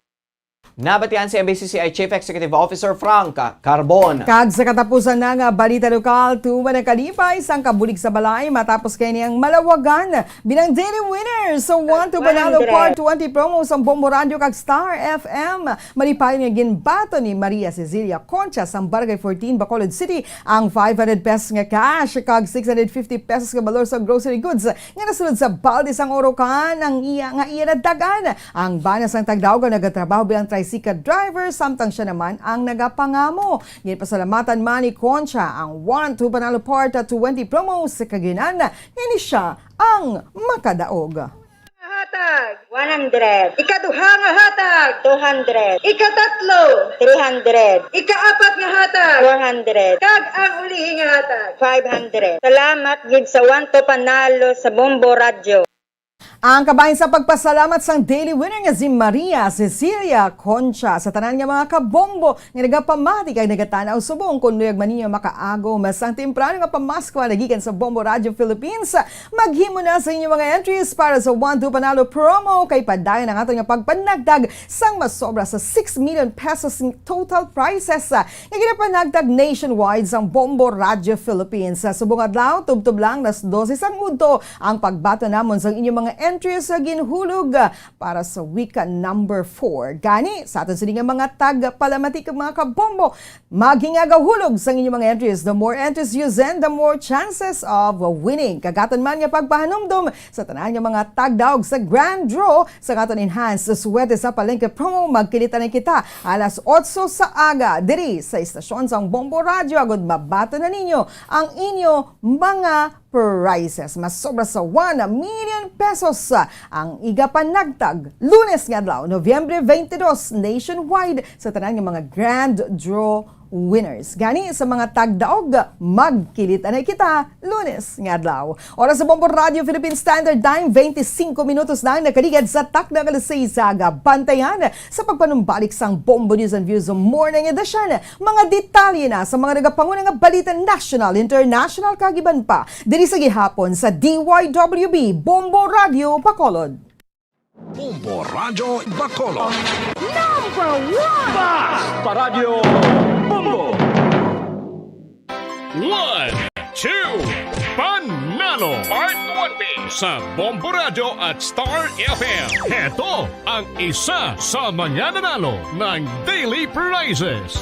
Nabatian si M B C C I Chief Executive Officer Frank Carbon. Kag sa katapusan na nga balita lokal, tuman ang kalipay sang kabulig sa balay matapos kay niyang malawagan bilang daily winner sa One to Panalo Part twenty promo sang Bombo Radio kag Star F M. Malipay nga ginbaton ni Maria Cecilia Concha sang Barangay fourteen, Bacolod City, ang five hundred pesos nga cash kag six hundred fifty pesos nga balor sa grocery goods nga nasulod sa balde sang Orocan ang iya, nga iya nadagan. Ang bana sang tagdawgan nagatrabaho bilang tricycle driver, samtang siya naman ang nagapangamo. Ginpasalamatan man ni Concha ang One to Panalo Part twenty promo sa kaginan nga ini siya ang makadaog. Hatag, one hundred. Ikaduha nga hatag, two hundred. Ikatatlo, three hundred. Ikaapat nga hatag, four hundred. Kag ang ulihi nga hatag, five hundred. Salamat gid sa One to Panalo sa Bombo Radyo. Ang kabahin sa pagpasalamat sang daily winner nga si Maria Cecilia Concha sa tanan nga mga kabombo nga nagapamati kag nagatan-aw subong. Kon luyag man ninyo makaagom sang temprano nga pamaskwa nagikan sa Bombo Radio Philippines, maghimo na sa inyong mga entries para sa One to Panalo promo, kay padayon ang aton nga pagpanagdag sang masobra sa six million pesos nga total prizes nga ginapanagtag nationwide sang Bombo Radio Philippines. Sa subong adlaw, tubtob lang alas dose sang udto ang pagbaton namon sang inyong mga entries sa ginhulog para sa week number four. Gani, sa aton sini nga mga tagpalamati kag mga kabombo, maghingagaw hulog sa inyong mga entries. The more entries you send, the more chances of winning. Kag aton man nga pagpahanumdom sa tanan nga mga tagdaog sa grand draw sa aton enhanced Swerte sa Palengke promo, magkilita na kita alas otso sa aga diri sa istasyon sang Bombo Radyo agud mabaton na ninyo ang inyo mga prizes. Masobra sa one million pesos ang igapanagtag Lunes nga adlaw, Nobyembre twenty-two, nationwide sa tanan nga mga grand draw winners. Gani, sa mga tagdaog, magkilita na kita Lunes nga adlaw. Oras sa Bombo Radio Philippine Standard Time, twenty-five minutos na ang nakaligad sa takna nga alas sais sa aga. Bantayan sa pagpanumbalik sang Bombo News and Views Morning Edition. Mga detalye na sa mga nagapanguna nga balita national, international, kag iban pa diri sa gihapon sa D Y W B Bombo Radio Bacolod. Bombo Radyo Bacolod. Number one! Basta Radyo Bombo! One, two, Panalo Part twenty sa Bombo Radyo at Star F M. Heto ang isa sa mga nanalo ng daily prizes.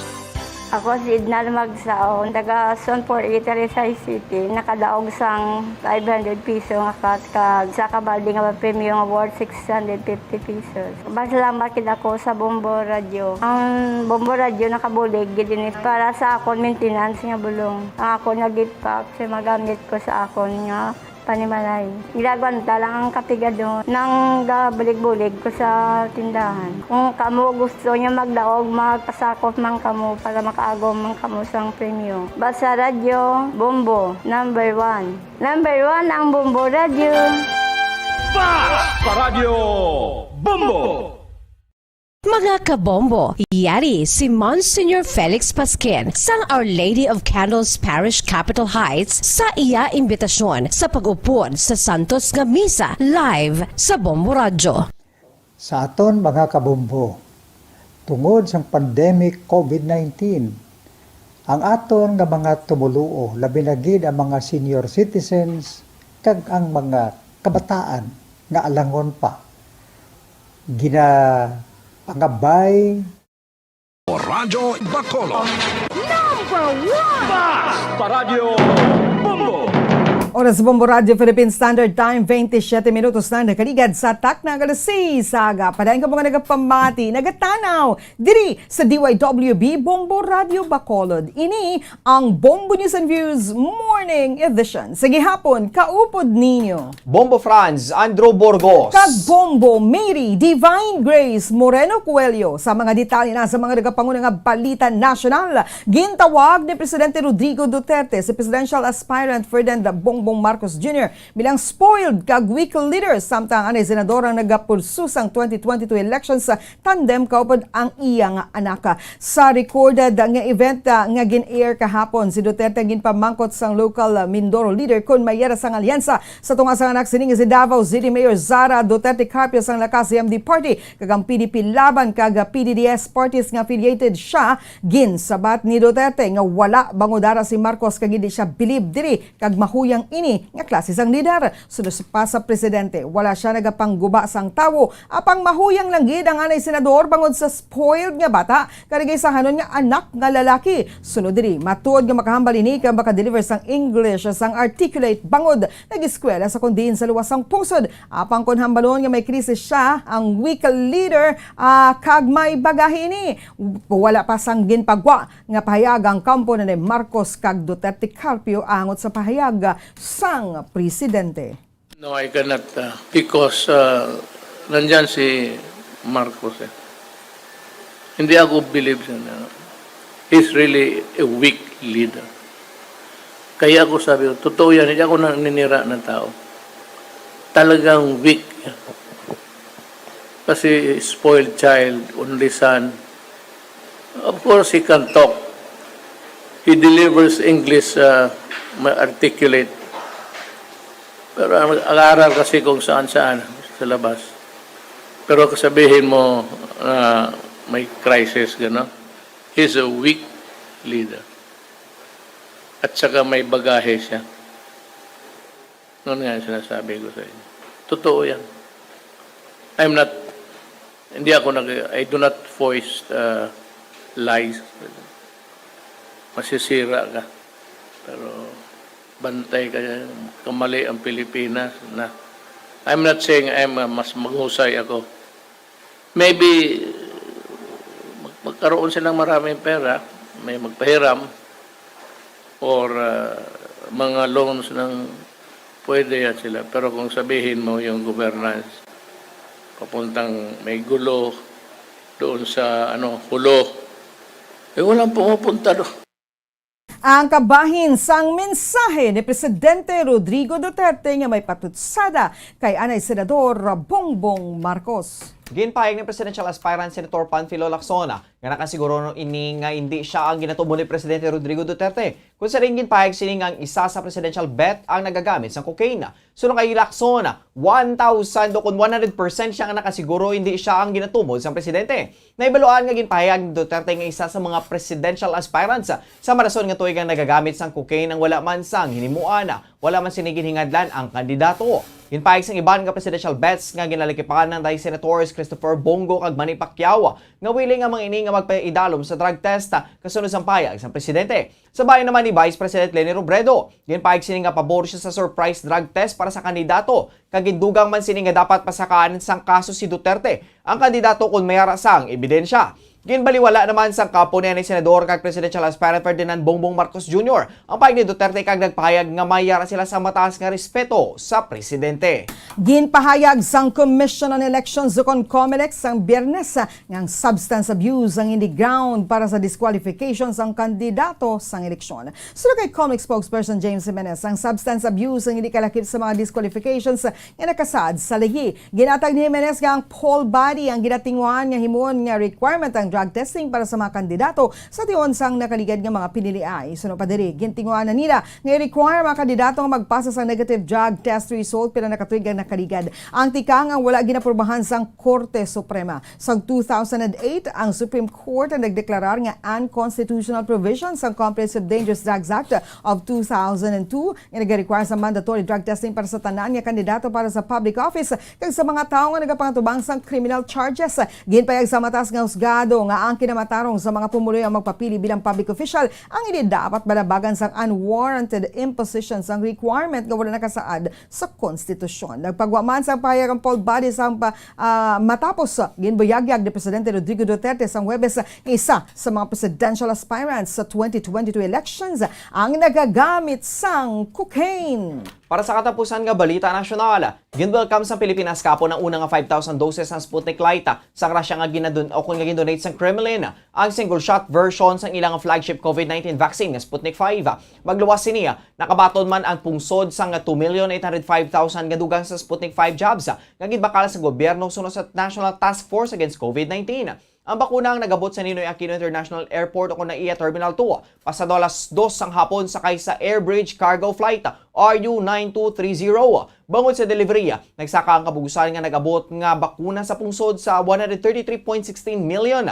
Ako si Edna Magsaon, taga Zone four A, Talisay City. Nakadaog sang five hundred piso nga cash kag sa kabaldi nga premyo nga worth six hundred fifty pesos. Masalamat gid ako sa Bombo Radyo. Ang Bombo Radyo nakabulig gid ini para sa akon maintenance nga bulong. Ang akon nga gift pack sa magamit ko sa akon nga panimalay. Ginagwanta lang ang kapigadon nang gabulig-bulig ko sa tindahan. Kung kamo gusto niyo magdaog, magpasakop man kamo para makaagom man kamo sang premyo. Basta Radyo Bombo, number one. Number one ang Bombo Radyo. Basta Radyo Bombo! Mga kabombo, yari si Monsignor Felix Pasquin sang Our Lady of Candles Parish, Capitol Heights, sa iya imbitasyon sa pag-upod sa Santos nga Misa live sa Bombo Radyo. Sa aton mga kabombo, tungod sang pandemic COVID nineteen, ang aton nga mga tumoluo, labi na gid ang mga senior citizens kag ang mga kabataan nga alangon pa, ginapangabay. Radyo Bacolod. Number one! Basta Radyo Bombo! Oras sa Bombo Radyo Philippine Standard Time, twenty-seven minutos na nakaligad sa takna nga alas sais sa aga. Padayon ka mga nagapamati, nagatanaw diri sa D Y W B Bombo Radyo Bacolod. Ini ang Bombo News and Views Morning Edition. Sa gihapon, kaupod ninyo Bombo Franz, Andrew Burgos. Kag Bombo Mary Divine Grace Moreno Coelho. Sa mga detalye na sa mga nagapanguna nga balita nasyonal, gintawag ni Presidente Rodrigo Duterte si presidential aspirant Ferdinand Bongbong Marcos Junior bilang spoiled kag weak leader, samtang anay senador ang nagapulso sang twenty twenty-two elections tandem kaupod ang iya nga anak. Sa recorded nga event, ah, nga gin-air kahapon, si Duterte ang ginpamangkot sang local, ah, Mindoro leader kon may yara sang alyansa sa tunga sang anak sini nga si Davao City Mayor Sara Duterte Carpio sang Lakas C M D Party kag ang P D P Laban kag, ah, P D D S parties nga affiliated siya. Ginsabat ni Duterte nga wala bangod ara si Marcos kag hindi siya bilib diri kag mahuyang ini nga klase sang lider. Sunod pa sa presidente, wala sia nagapangguba sang tawo, apang mahuyang lang gid ang anay senador bangod sa spoiled nga bata, kag nagaisahanon nga anak nga lalaki. Sunod diri, matuod nga makahambal ini kag makadeliver sang English sang articulate bangod nag-eskwela sa kon diin sa luwas sang pungsod. Apang kon hambalon nga may krisis siya, ang weak leader, ah, kag may bagahe ini. Wala pa sang ginpagwa nga pahayag ang kampo ni Marcos kag Duterte Carpio angot sa pahayag sang presidente. No, I cannot, uh, because, uh, nandyan si Marcos, eh. Hindi ako believe sa na. He's really a weak leader. Kaya ako sabi ko, totoo yan, hindi ako naninira ng tao. Talagang weak. Kasi spoiled child, only son. Of course, he can talk. He delivers English, uh, ma-, articulate. Pero ang, ang aral kasi kung saan-saan sa labas. Pero kasabihin mo na may crisis, gano'n. He's a weak leader. At saka may bagahe siya. Noon nga sinasabi ko sa inyo. Totoo yan. I'm not, hindi ako nag, I do not foist uh, lies. Masisira ka. Pero bantay ka, kamali ang Pilipinas na. I'm not saying I'm uh, mas maghusay ako. Maybe mag- magkaroon silang maraming pera, may magpahiram or uh, mga loans ng pwede yan sila. Pero kung sabihin mo yung governance papuntang may gulo doon sa ano, hulo, eh walang pumupunta doon. Ang kabahin sang mensahe ni Presidente Rodrigo Duterte nga may patutsada kay anay Senador Bongbong Marcos. Ginpahayag ni presidential aspirant Senator Panfilo Lacson nga nakasiguro ini nga indi sia ang ginatubo ni Presidente Rodrigo Duterte, kung sa diin ginpahayag sini nga ang isa sa presidential bet ang nagagamit sang cocaine. Suno kay Lacson, one thousand o kon one hundred percent siya nga nakasiguro hindi siya ang ginatumod sang presidente. Nahibaluan nga ginpahayag ni Duterte nga isa sa mga presidential aspirants sa marason nga tuig ang nagagamit sang cocaine ang wala man sang hinimuan, wala man sini ginhingadlan ang kandidato. Ginpahayag sang iban nga presidential bets nga ginalakipan na kay Senators Christopher Bongo kag Manny Pacquiao nga willing ang mga ini nga magpaidalom sa drug test kasunod sang pahayag sang presidente. Sa bahin naman ni Vice President Leni Robredo, ginpahayag sini nga pabor siya sa surprise drug test para sa kandidato, kag gindugang man sini nga dapat pasakaan sang kaso si Duterte ang kandidato kon may ara sang ebidensya. Ginbaliwala naman sang kampo ni anay Senador kag Presidential Aspirant Ferdinand Bongbong Marcos Junior ang pahayag ni Duterte kag nagpahayag nga may ara sila sa mataas nga respeto sa presidente. Ginpahayag sang Commission on Elections ukon Comelec sang Biyernes nga ang substance abuse ang indi ground para sa disqualification sang kandidato sang eleksyon. Suno kay Comelec spokesperson James Jimenez, ang substance abuse ang indi kalakip sa mga disqualifications nga nakasaad sa layi. Ginatag ni Jimenez nga ang poll body ang ginatinguhan nga himuon nga requirement ang drug testing para sa mga kandidato sa tion sang nakaligad nga mga piniliay. Suno pa diri, gintinguhan na nila nga i-require mga kandidato nga magpasa sang negative drug test result pila na ka tuig ang nakaligad. Ang tikang ang wala ginaprubahan sang Korte Suprema. Sang two thousand and eight, ang Supreme Court ang nagdeklarar nga unconstitutional provision sang Comprehensive Dangerous Drugs Act of two thousand and two nga nag-require sa mandatory drug testing para sa tanan nga kandidato para sa public office kag sa mga tawo nga nagapangatubang sang criminal charges. Ginpayag sa mataas nga husgado nga ang kinamatarong sa mga pumuluyo ang magpapili bilang public official ang hindi dapat balabagan sang unwarranted imposition sang requirement nga wala nakasaad sa konstitusyon. Nagpagwa man sang pahayag ang poll body sa pa, ah, matapos, ah, ginbuyagyag ni Presidente Rodrigo Duterte sang Huwebes nga isa sa mga presidential aspirants sa twenty twenty-two elections ang nagagamit sang cocaine. Para sa katapusan nga balita nasyonal, ginwelcome sang Pilipinas kahapon ang una nga five thousand doses sang Sputnik Light sang Russia nga ginadon o kon nga gindonate sang Kremlin. Ang single-shot version sang ilang flagship COVID nineteen vaccine nga Sputnik five. Magluwas sini, nakabaton man ang pungsod sang two million eight hundred five thousand nga dugang sa Sputnik five jabs nga ginbakal sa gobyerno suno sa National Task Force Against COVID nineteen. Ang bakuna ang nagabot sa Ninoy Aquino International Airport o kon na iya Terminal two, pasado alas dos sang hapon sakay sa Air Bridge Cargo Flight R U nine two three zero. Bangod sa delivery, nagsaka ang kabugusan nga nagabot nga bakuna sa pungsod sa one hundred thirty-three point sixteen million.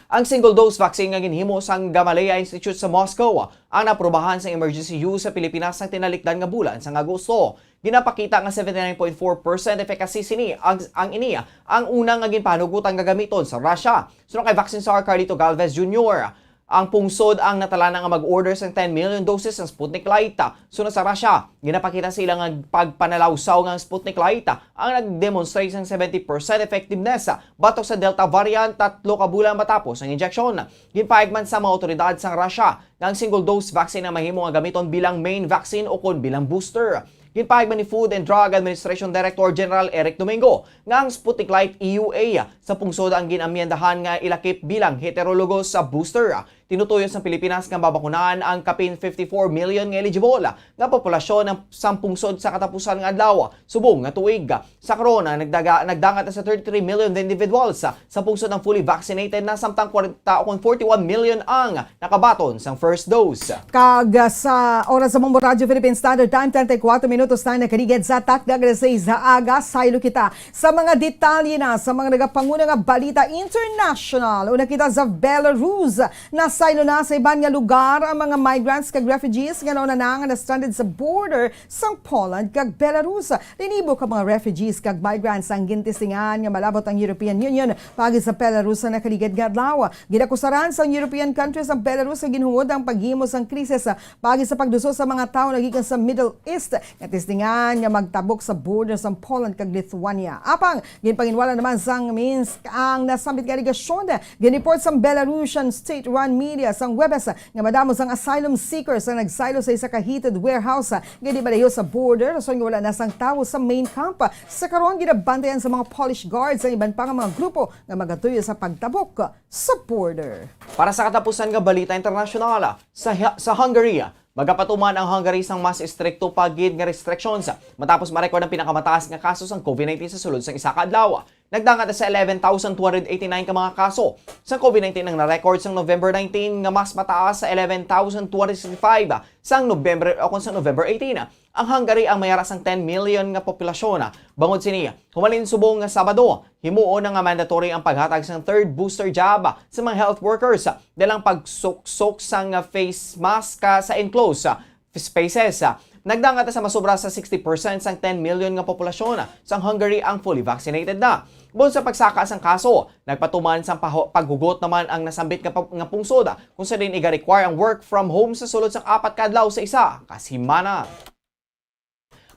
Ang single-dose vaccine nga ginhimo sang Gamaleya Institute sa Moscow ang naaprubahan sang emergency use sa Pilipinas sang tinalikdan nga bulan sang Agosto. Ginapakita nga seventy-nine point four percent efficacy sini ang, ang ini ang una nga ginpahanugot nga gamiton sa Russia. Suno kay Vaccine Czar Carlito Galvez Junior, ang pungsod ang natalana nga mag-order sang ten million doses sang Sputnik Light. Suno sa Russia, ginapakita sa ila nga pagpanalawsaw nga ang Sputnik Light ang nag-demonstrate sang seventy percent effectiveness batok sa Delta variant tatlo ka bulan matapos ang injeksyon. Ginpahayag man sa mga awtoridad sang Russia nga ang single-dose vaccine ang mahimo nga gamiton bilang main vaccine ukon bilang booster. Ginpahayag man ni Food and Drug Administration Director General Eric Domingo nga ang Sputnik Light E U A sa pungsod ang ginamyendahan nga ilakip bilang heterologous booster. Tinutuyo sang Pilipinas nga mabakunahan ang kapin fifty-four million nga eligible nga populasyon sang pungsod sa katapusan nga adlaw subong nga tuig. Sa karon, nagdaga, nagdangat na sa thirty-three million individuals sa pungsod ang fully vaccinated na, samtang kwarenta ukon forty-one million ang nakabaton sang first dose. Kag sa oras sa Bombo Radyo Philippine Standard Time, treinta y cuatro minutos na nakaligid sa takna nga alas seis sa aga. Saylo kita sa mga detalye na sa mga nagapanguna nga balita international. Una kita sa Belarus. Nas Saylo na sa iban nga lugar ang mga migrants kag refugees nga nauna na nga na-stranded sa border sang Poland kag Belarus. Linibo ka mga refugees kag migrants ang gintistingan nga malabot ang European Union paagi sa Belarus sa nakaligad nga adlaw. Ginakusaran sang European countries ang Belarus sa ginhungod ang paghimo sang krisis paagi sa pagduso sa mga tawo nagikan sa Middle East nga tistingan nga magtabok sa border sang Poland kag Lithuania. Apang ginpanginwala naman sang Minsk ang nasambit nga alegasyon. Gin-report sang Belarusian state-run media sang Huwebes nga madamo sang asylum seekers ang nagsaylo sa isa ka heated warehouse nga di malayo sa border, rason nga wala na sang tawo sa main camp. Sa karon, ginabantayan sa mga Polish guards ang iban pa nga mga grupo nga magatuyo sa pagtabok sa border. Para sa katapusan nga balita internasyonal, sa, sa Hungary, magapatuman ang Hungary sang mas estrikto pa gid nga restrictions matapos ma-record ang pinakamataas nga kaso sang COVID nineteen sa sulod sang isa ka adlaw. Nagdangat na sa eleven thousand two hundred eighty-nine ka mga kaso sang COVID nineteen ang na-record sang November nineteen, nga mas mataas sa eleven thousand two hundred sixty-five sang November, o kon sa November eighteen. Ang Hungary ang may ara sang ten million nga populasyon. Bangod sini, humalin subong nga Sabado, himuon na nga mandatory ang paghatag sang third booster jab sa mga health workers, dala ang pagsuksok sang face mask sa enclosed spaces. Nagdangat sa masobra sa sixty percent sang ten million nga populasyon sang Hungary ang fully vaccinated na. Buot sa pagsaka sang kaso, nagpatuman sang paho-, paghugot naman ang nasambit nga pa-, nga pungsod, kung sa diin iga-require ang work from home sa sulod sang apat ka adlaw sa isa ka semana.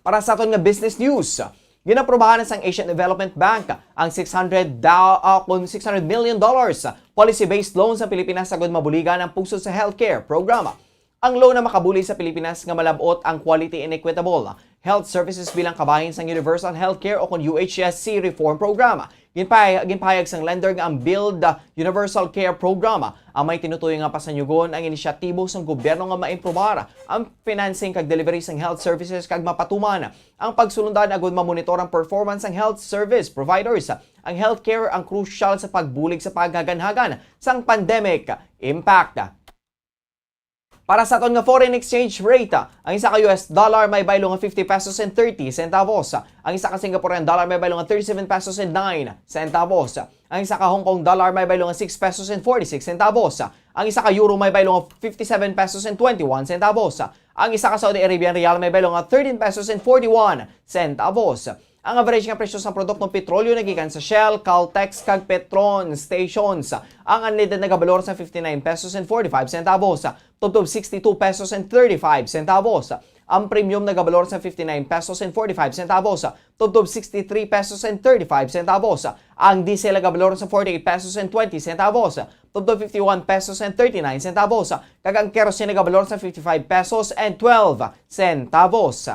Para sa aton nga business news, ginaprobahan na sang Asian Development Bank ang six hundred da-, ah, kun six hundred million dollars policy-based loan sa Pilipinas agud mabuligan ang pungsod sa healthcare program. Ang loan na makabulig sa Pilipinas nga malab-ot ang quality and equitable health services bilang kabahin sang Universal Healthcare o kon U H S C reform program. Ginpay-, ginpahayag sang lender nga ang Build Universal Care Program ang may tinutoyo nga pasanyugon ang inisyatibo sang gobyerno nga maimprobar ang financing kag delivery sang health services kag mapatuman ang pagsulundan agud mamonitor ang performance sang health service providers. Ang healthcare ang crucial sa pagbulig sa paghaganhagan sang pandemic impact. Para sa aton nga foreign exchange rate, ang isa ka U S dollar may baylo nga fifty pesos and thirty centavos. Ang isa ka Singaporean dollar may baylo nga thirty-seven pesos and nine centavos. Ang isa ka Hong Kong dollar may baylo nga six pesos and forty-six centavos. Ang isa ka euro may baylo nga fifty-seven pesos and twenty-one centavos. Ang isa ka Saudi Arabian riyal may baylo nga thirteen pesos and forty-one centavos. Ang average nga presyo sa produktong petrolyo nagikan sa Shell, Caltex, kag Petron stations. Ang unleaded nagabalor sa fifty-nine pesos and forty-five centavos, tubtob sixty-two pesos and thirty-five centavos. Ang premium nagabalor sa fifty-nine pesos and forty-five centavos, tubtob sixty-three pesos and thirty-five centavos. Ang diesel nagabalor sa forty-eight pesos and twenty centavos, tubtob fifty-one pesos and thirty-nine centavos, kag ang kerosene nagabalor sa fifty-five pesos and twelve centavos.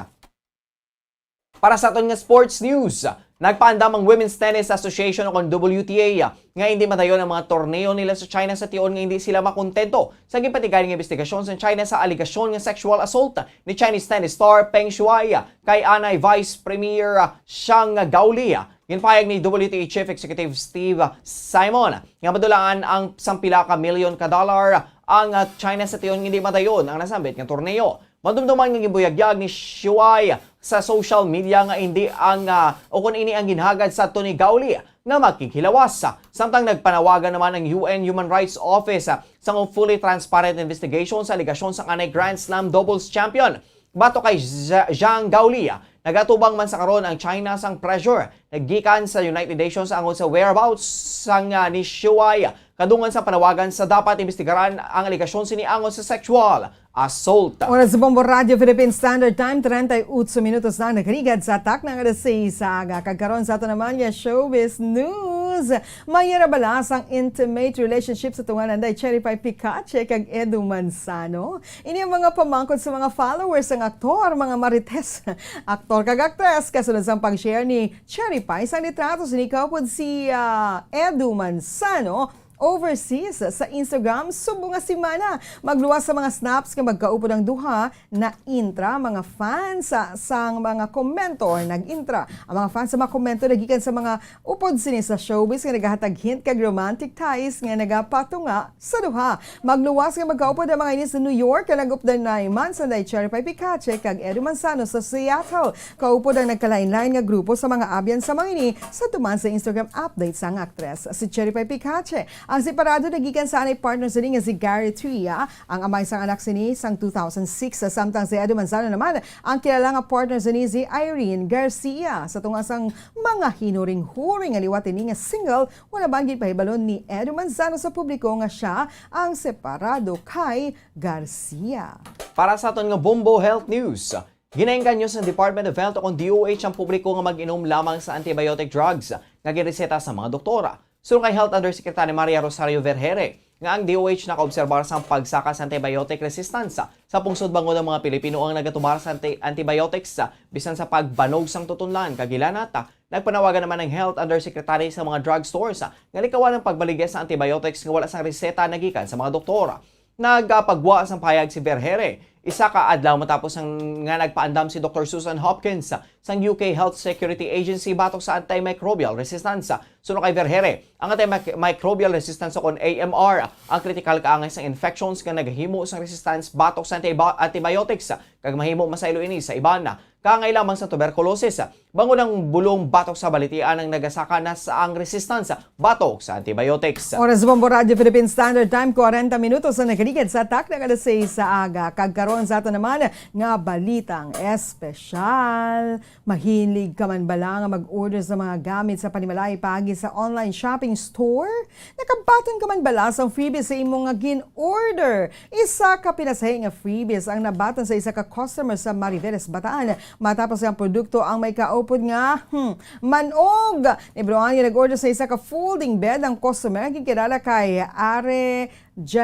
Para sa aton nga sports news, nagpaandam ang Women's Tennis Association o kon W T A nga indi madayon ang mga torneo nila sa China sa tion nga indi sila makontento sa ginpatigayon nga investigasyon sa China sa alegasyon nga sexual assault ni Chinese tennis star Peng Shuai kay anay Vice Premier Zhang Gaoli. Ginpahayag ni W T A Chief Executive Steve Simon nga madulangan ang sang pila ka milyon ka dollar ang, ah, China sa tion nga indi madayon ang nasambit nga torneo. Madumduman nga ginbuyagyag ni Shuai sa social media nga indi ang, ah, o kon ini ang ginhagad sa Tony Gauli nga makighilawas. Samtang nagpanawagan naman ang U N Human Rights Office, ah, sa fully transparent investigation sa alegasyon sang anay Grand Slam doubles champion. Batok kay Zha-, Zhang Gaoli, ah, nagatubang man sa karon ang China sang pressure naggikan sa United Nations angon sa whereabouts sang, ah, ni Shuai. Kadungan sa panawagan sa dapat imbestigaran ang alegasyon sini angon sa sexual assault. Oras sa Bombo Radyo Philippine Standard Time, treinta y ocho minutos na ang nakaligad sa takna nga alas seis sa aga. Kag karon sa ato naman nga showbiz news. Mayra Balas ang intimate relationship sa tunga ni Cherry Pie Picache kag Edu Manzano. Ini ang mga pamangkot sa mga followers sang aktor, mga marites, aktor kag aktres, kasunod sang pag-share ni Cherry Pie sang litrato sini kaupod si, ah, Edu Manzano overseas sa Instagram subong nga semana. Magluwas sa mga snaps nga magkaupod ang duha, naintra mga fans sa, sang mga komento, or nag-intra ang mga fans sa mga komento nagikan sa mga upod sini sa showbiz nga nagahatag hint kag romantic ties nga nagapatunga sa duha. Magluwas nga magkaupod ang mga ini sa New York, kag nag-updanay man sa Cherry Pie Picache kag Edu Manzano sa Seattle. Kaupod ang nagkalain-lain nga grupo sa mga abyan sa mga ini sa tuman sa Instagram update sang aktres. Si Cherry Pie Picache Ang separado nagikan sa anay partner sini nga si Gary Tria, ang amay sang anak sini sang two thousand six, samtang si Edu Manzano naman ang kilala nga partner sini si Irene Garcia. Sa tunga sang mga hinuring-huring nga liwat ini nga single, wala man ginpahibalon ni Edu Manzano sa publiko nga sia ang separado kay Garcia. Para sa aton nga Bombo Health News, ginaengganyo sang Department of Health o kon D O H ang publiko nga mag-inom lamang sa antibiotic drugs nga ginreseta sa mga doktor. Suno kay Health Undersecretary Maria Rosario Vergere nga ang D O H nakaobserbar sang pagsaka sa antibiotic resistance sa pungsod bangod ang mga Pilipino ang nagatumar sa anti-, antibiotics, bisan sa pagbanog sang tutunlan kag hilanat. Nagpanawagan naman ang Health Undersecretary sa mga drugstores nga likawan ang pagbaligya sa antibiotics nga wala sang reseta nagikan sa mga doktor. Nagapagwa sang pahayag si Vergere, isa ka adlaw matapos ang, nga nagpaandam si Doktor Susan Hopkins sang U K Health Security Agency batok sa antimicrobial resistance. Suno kay Vergere, ang antimicrobial resistance o kon A M R ang kritikal kaangay sang infections nga nagahimo sang resistance batok sa antibi-, antibiotics, kag mahimo masaylo ini sa iban kaangay lamang sa tuberculosis, bangod ang bulong batok sa balitian ang nagasaka na sa ang resistance batok sa antibiotics. Oras sa Bombo Radyo Philippine Standard Time, kwarenta minutos ang nakaligid sa takna nga alas sais sa aga. Kag karon sa ato naman nga balitang espesyal. Mahilig ka man bala nga mag-order sa mga gamit sa panimalay paagi sa online shopping store? Nakabaton ka man bala sang freebies sa imo nga gin-order? Isa ka pinasahi nga freebies ang nabaton sa isa ka customer sa Mariveles, Bataan, matapos ang produkto ang may kaupod nga, hmm, manog. Nibroan nga nag-order sa isa ka folding bed ang customer nga ginkilala kay Are J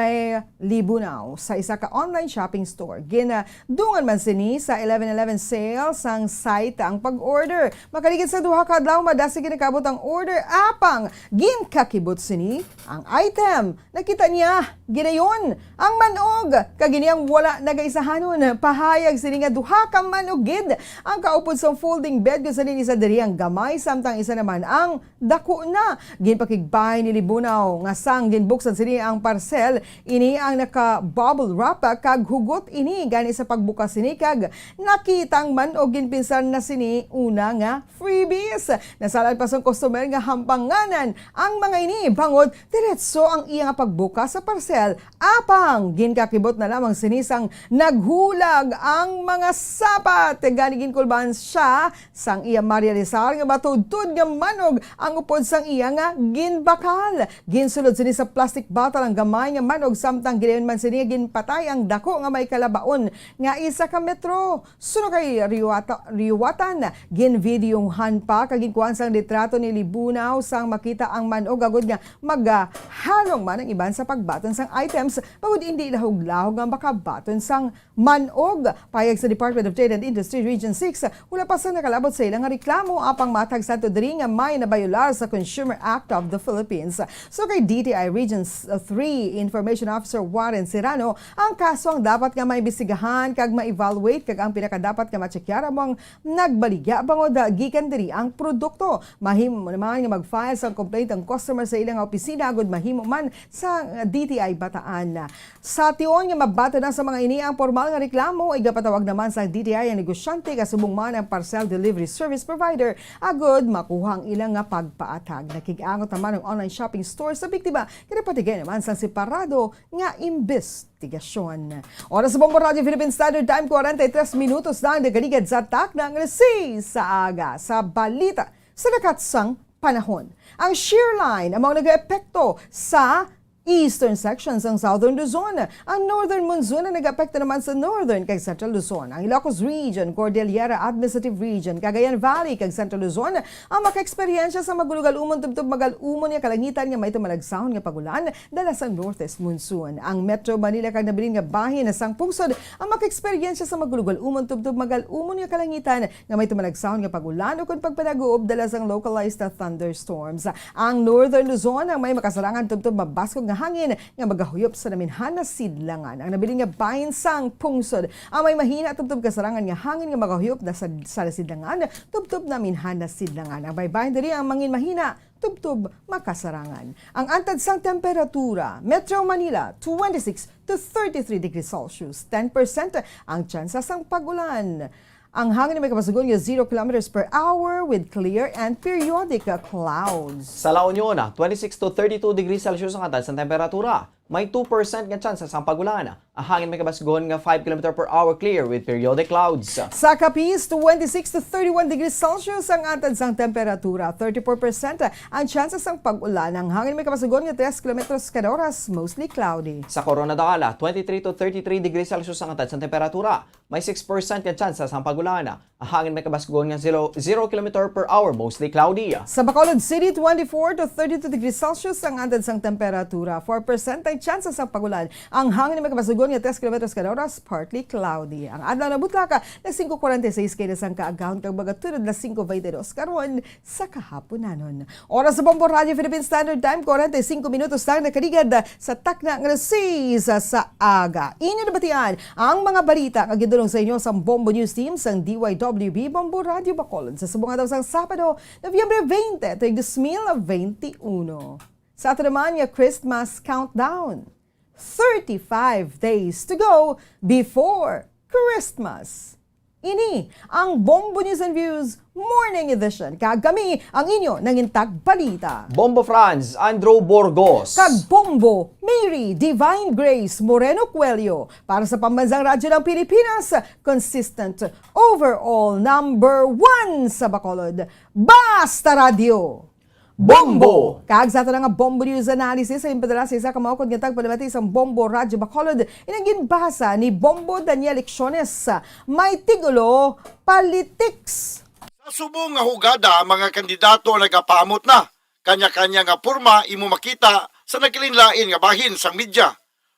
Libunao sa isa ka online shopping store. Gin-, ah, dungan man sini sa eleven eleven sale sang site ang pag-order. Makaligid sa duha ka adlaw, madasig ginakabot ang order, apang ginkakibot sini ang item. Nakita niya ginayon ang manog, kag ini ang wala nagaisahanon. Pahayag sini nga duha ka manog gid ang kaupod sang folding bed, kung sa diin isa diri ang gamay, samtang isa naman ang dako na. Ginpakigbahin ni Libunaw nga sang ginbuksan sini ang parcel, ini ang naka-bubble wrap kag hugot ini gani sa pagbukas sini kag nakita ang manog, ginpinsan na sini una nga freebies. Nasalan pa sang customer nga hampanganan ang mga ini bangod diretso ang iya nga pagbukas sa parcel. Apang ginkakibot na lamang sini sang naghulag ang mga sapat. Gani ginkulban siya sang iya marealisar nga matudtod nga manog ang upod sang iya nga ginbakal. Ginsulod sini sa plastic bottle ang gamay nga manog, samtang ginayon man sini nga ginpatay ang dako nga may kalabaon nga isa ka metro. Suno kay Riwata-, Riwatan, ginvideohan pa kag ginkuhaan sang litrato ni Libunaw sang makita ang manog agod nga magahalong man ang iban sa pagbaton sang items bangod indi lahog-lahog nga makabaton sang manog. Payag sa Department of Trade and Industry Region six, wala pa sang nakalabot sa ila nga reklamo, apang matag sadto diri nga may nabayolar sa Consumer Act of the Philippines. So kay D T I Region three Information Officer Warren Serrano, ang kaso ang dapat nga maimbestigahan kag ma-evaluate, kag ang pinakadapat nga matsekyar amo ang nagbaligya bangod gikan diri ang produkto. Mahimo naman nga mag-file sang complaint ang customer sa ila nga opisina agud mahimo man sa D T I Bataan. Sa tion nga mabaton na sa mga ini ang pormal nga reklamo, igapatawag naman sa D T I ang negosyante kasubong man ang parcel delivery service provider agud makuha ang ila nga pagpaathag. Nakig-angot naman ang online shopping store sa biktima, kinapatigay naman sang separado nga imbestigasyon. Oras sa Bombo Radyo Philippine Standard Time, kwarenta y tres minutos na ang nagaligad sa takna nga alas sais sa aga. Sa balita sa lakat sang panahon, ang shear line amo ang nagaepekto sa eastern section sang Southern Luzon. Ang northern monsoon ang nag-apekto naman sa northern kag central Luzon. Ang Ilocos Region, Cordillera Administrative Region, Cagayan Valley kag Central Luzon ang makaeksperyensya sa magulogal-umon tubtob magal-umon nga kalangitan nga may tumalagsahon nga pag-ulan dala sa northeast monsoon. Ang Metro Manila kag nabilin nga bahin sang pungsod ang makaeksperyensya sa magulogal-umon tubtob magal-umon nga kalangitan nga may tumalagsahon nga pag-ulan ukon pagpanaguob dala sang localized thunderstorms. Ang Northern Luzon ang may makasarangan tubtob mabaskog nga hangin nga magahuyop sa naminhan na sidlangan. Ang nabilin nga bahin sang pungsod ang may mahina tubtob kasarangan nga hangin nga magahuyop na sa, sa sidlangan tubtob naminhan na sidlangan. Ang baybayin diri ang mangin mahina tubtob makasarangan. Ang antad sang temperatura, Metro Manila, twenty-six to thirty-three degrees Celsius, ten percent ang tsansa sang pag-ulan. Ang hangin may kabasugon nga zero kilometers per hour with clear and periodic, uh, clouds. Sa La Union, twenty-six to thirty-two degrees Celsius ang antad sang temperatura. May two percent nga tsansa sang pag-ulan. Ang hangin may kabasugon nga five kilometer per hour, clear with periodic clouds. Sa Capiz, twenty-six to thirty-one degrees Celsius ang antad sang temperatura. Thirty-four percent ang tsansa sang pag-ulan. Ang hangin may kabasugon nga tres kilometros kada oras, mostly cloudy. Sa Corona, Dala, twenty-three to thirty-three degrees Celsius ang antad sang temperatura. May six percent nga tsansa sang pag-ulan. Ang hangin may kabasugon nga zero, zero kilometer per hour, mostly cloudy. Sa Bacolod City, twenty-four to thirty-two degrees Celsius ang antad sang temperatura. Four percent ang tsansa sang pag-ulan. Ang hangin may kabasugon nga tres kilometros kada oras, partly cloudy. Ang adlaw nabutlak, alas singko kuwarenta y seis kaina sang kaagahon kag magatunod alas singko beintidos karon sa kahapunanon. Oras sa Bombo Radio Philippine Standard Time, kuwarenta y singko minutos lang nakaligad sa takna nga alas seis sa aga. Inyo nabatian ang mga balita nga gidulong sa inyo sang Bombo News Team sang D Y W B Bombo Radio Bacolod sa subong adlaw sang Sabado, Nobyembre twenty, tuig dos mil veintiuno. Sa ato naman nga Christmas countdown, thirty-five days to go before Christmas. Ini ang Bombo News and Views Morning Edition, kag kami ang inyo nangintag balita, Bombo Franz Andrew Burgos. Kag Bombo Mary Divine Grace Moreno Cuello, para sa Pambansang Radyo ng Pilipinas, consistent, overall number one sa Bacolod. Basta Radyo! Bombo! Kag sa ato na nga Bombo News Analysis, sa impadala sa isa ka maukod nga tagpalamati sang Bombo Radyo Bacolod, inang ginbasa ni Bombo Daniel Lecciones. May tigulo, Politics. Sa subong nga hugada, mga kandidato nagapaamot na. Kanya-kanya nga porma imo makita sa nagkalainlain nga bahin sang media.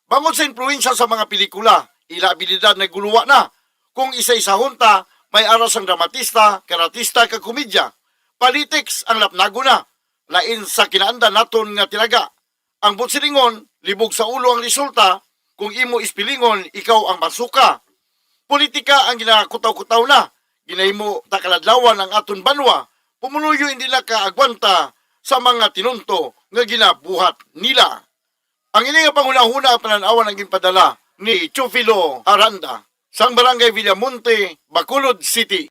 Bangod sa impluwensya sa mga pelikula, ila abilidad naguluwa na. Kung isa-isahon ta, may ara sang dramatista, karatista, kag komedya. Politics ang lapnagon na, lain sa kinaandan naton nga tilaga. Ang buot silingon, libog sa ulo ang resulta, kung imo ispilingon, ikaw ang masuka. Politika ang ginakutaw-kutaw na, ginahimo ta kaladlawan ang aton banwa, pumuluyo hindi na kaagwanta sa mga tinunto nga ginabuhat nila. Ang ini nga panghunahuna ang panan-awan ang ginpadala ni Teofilo Aranda sang Barangay Villamonte, Bacolod City.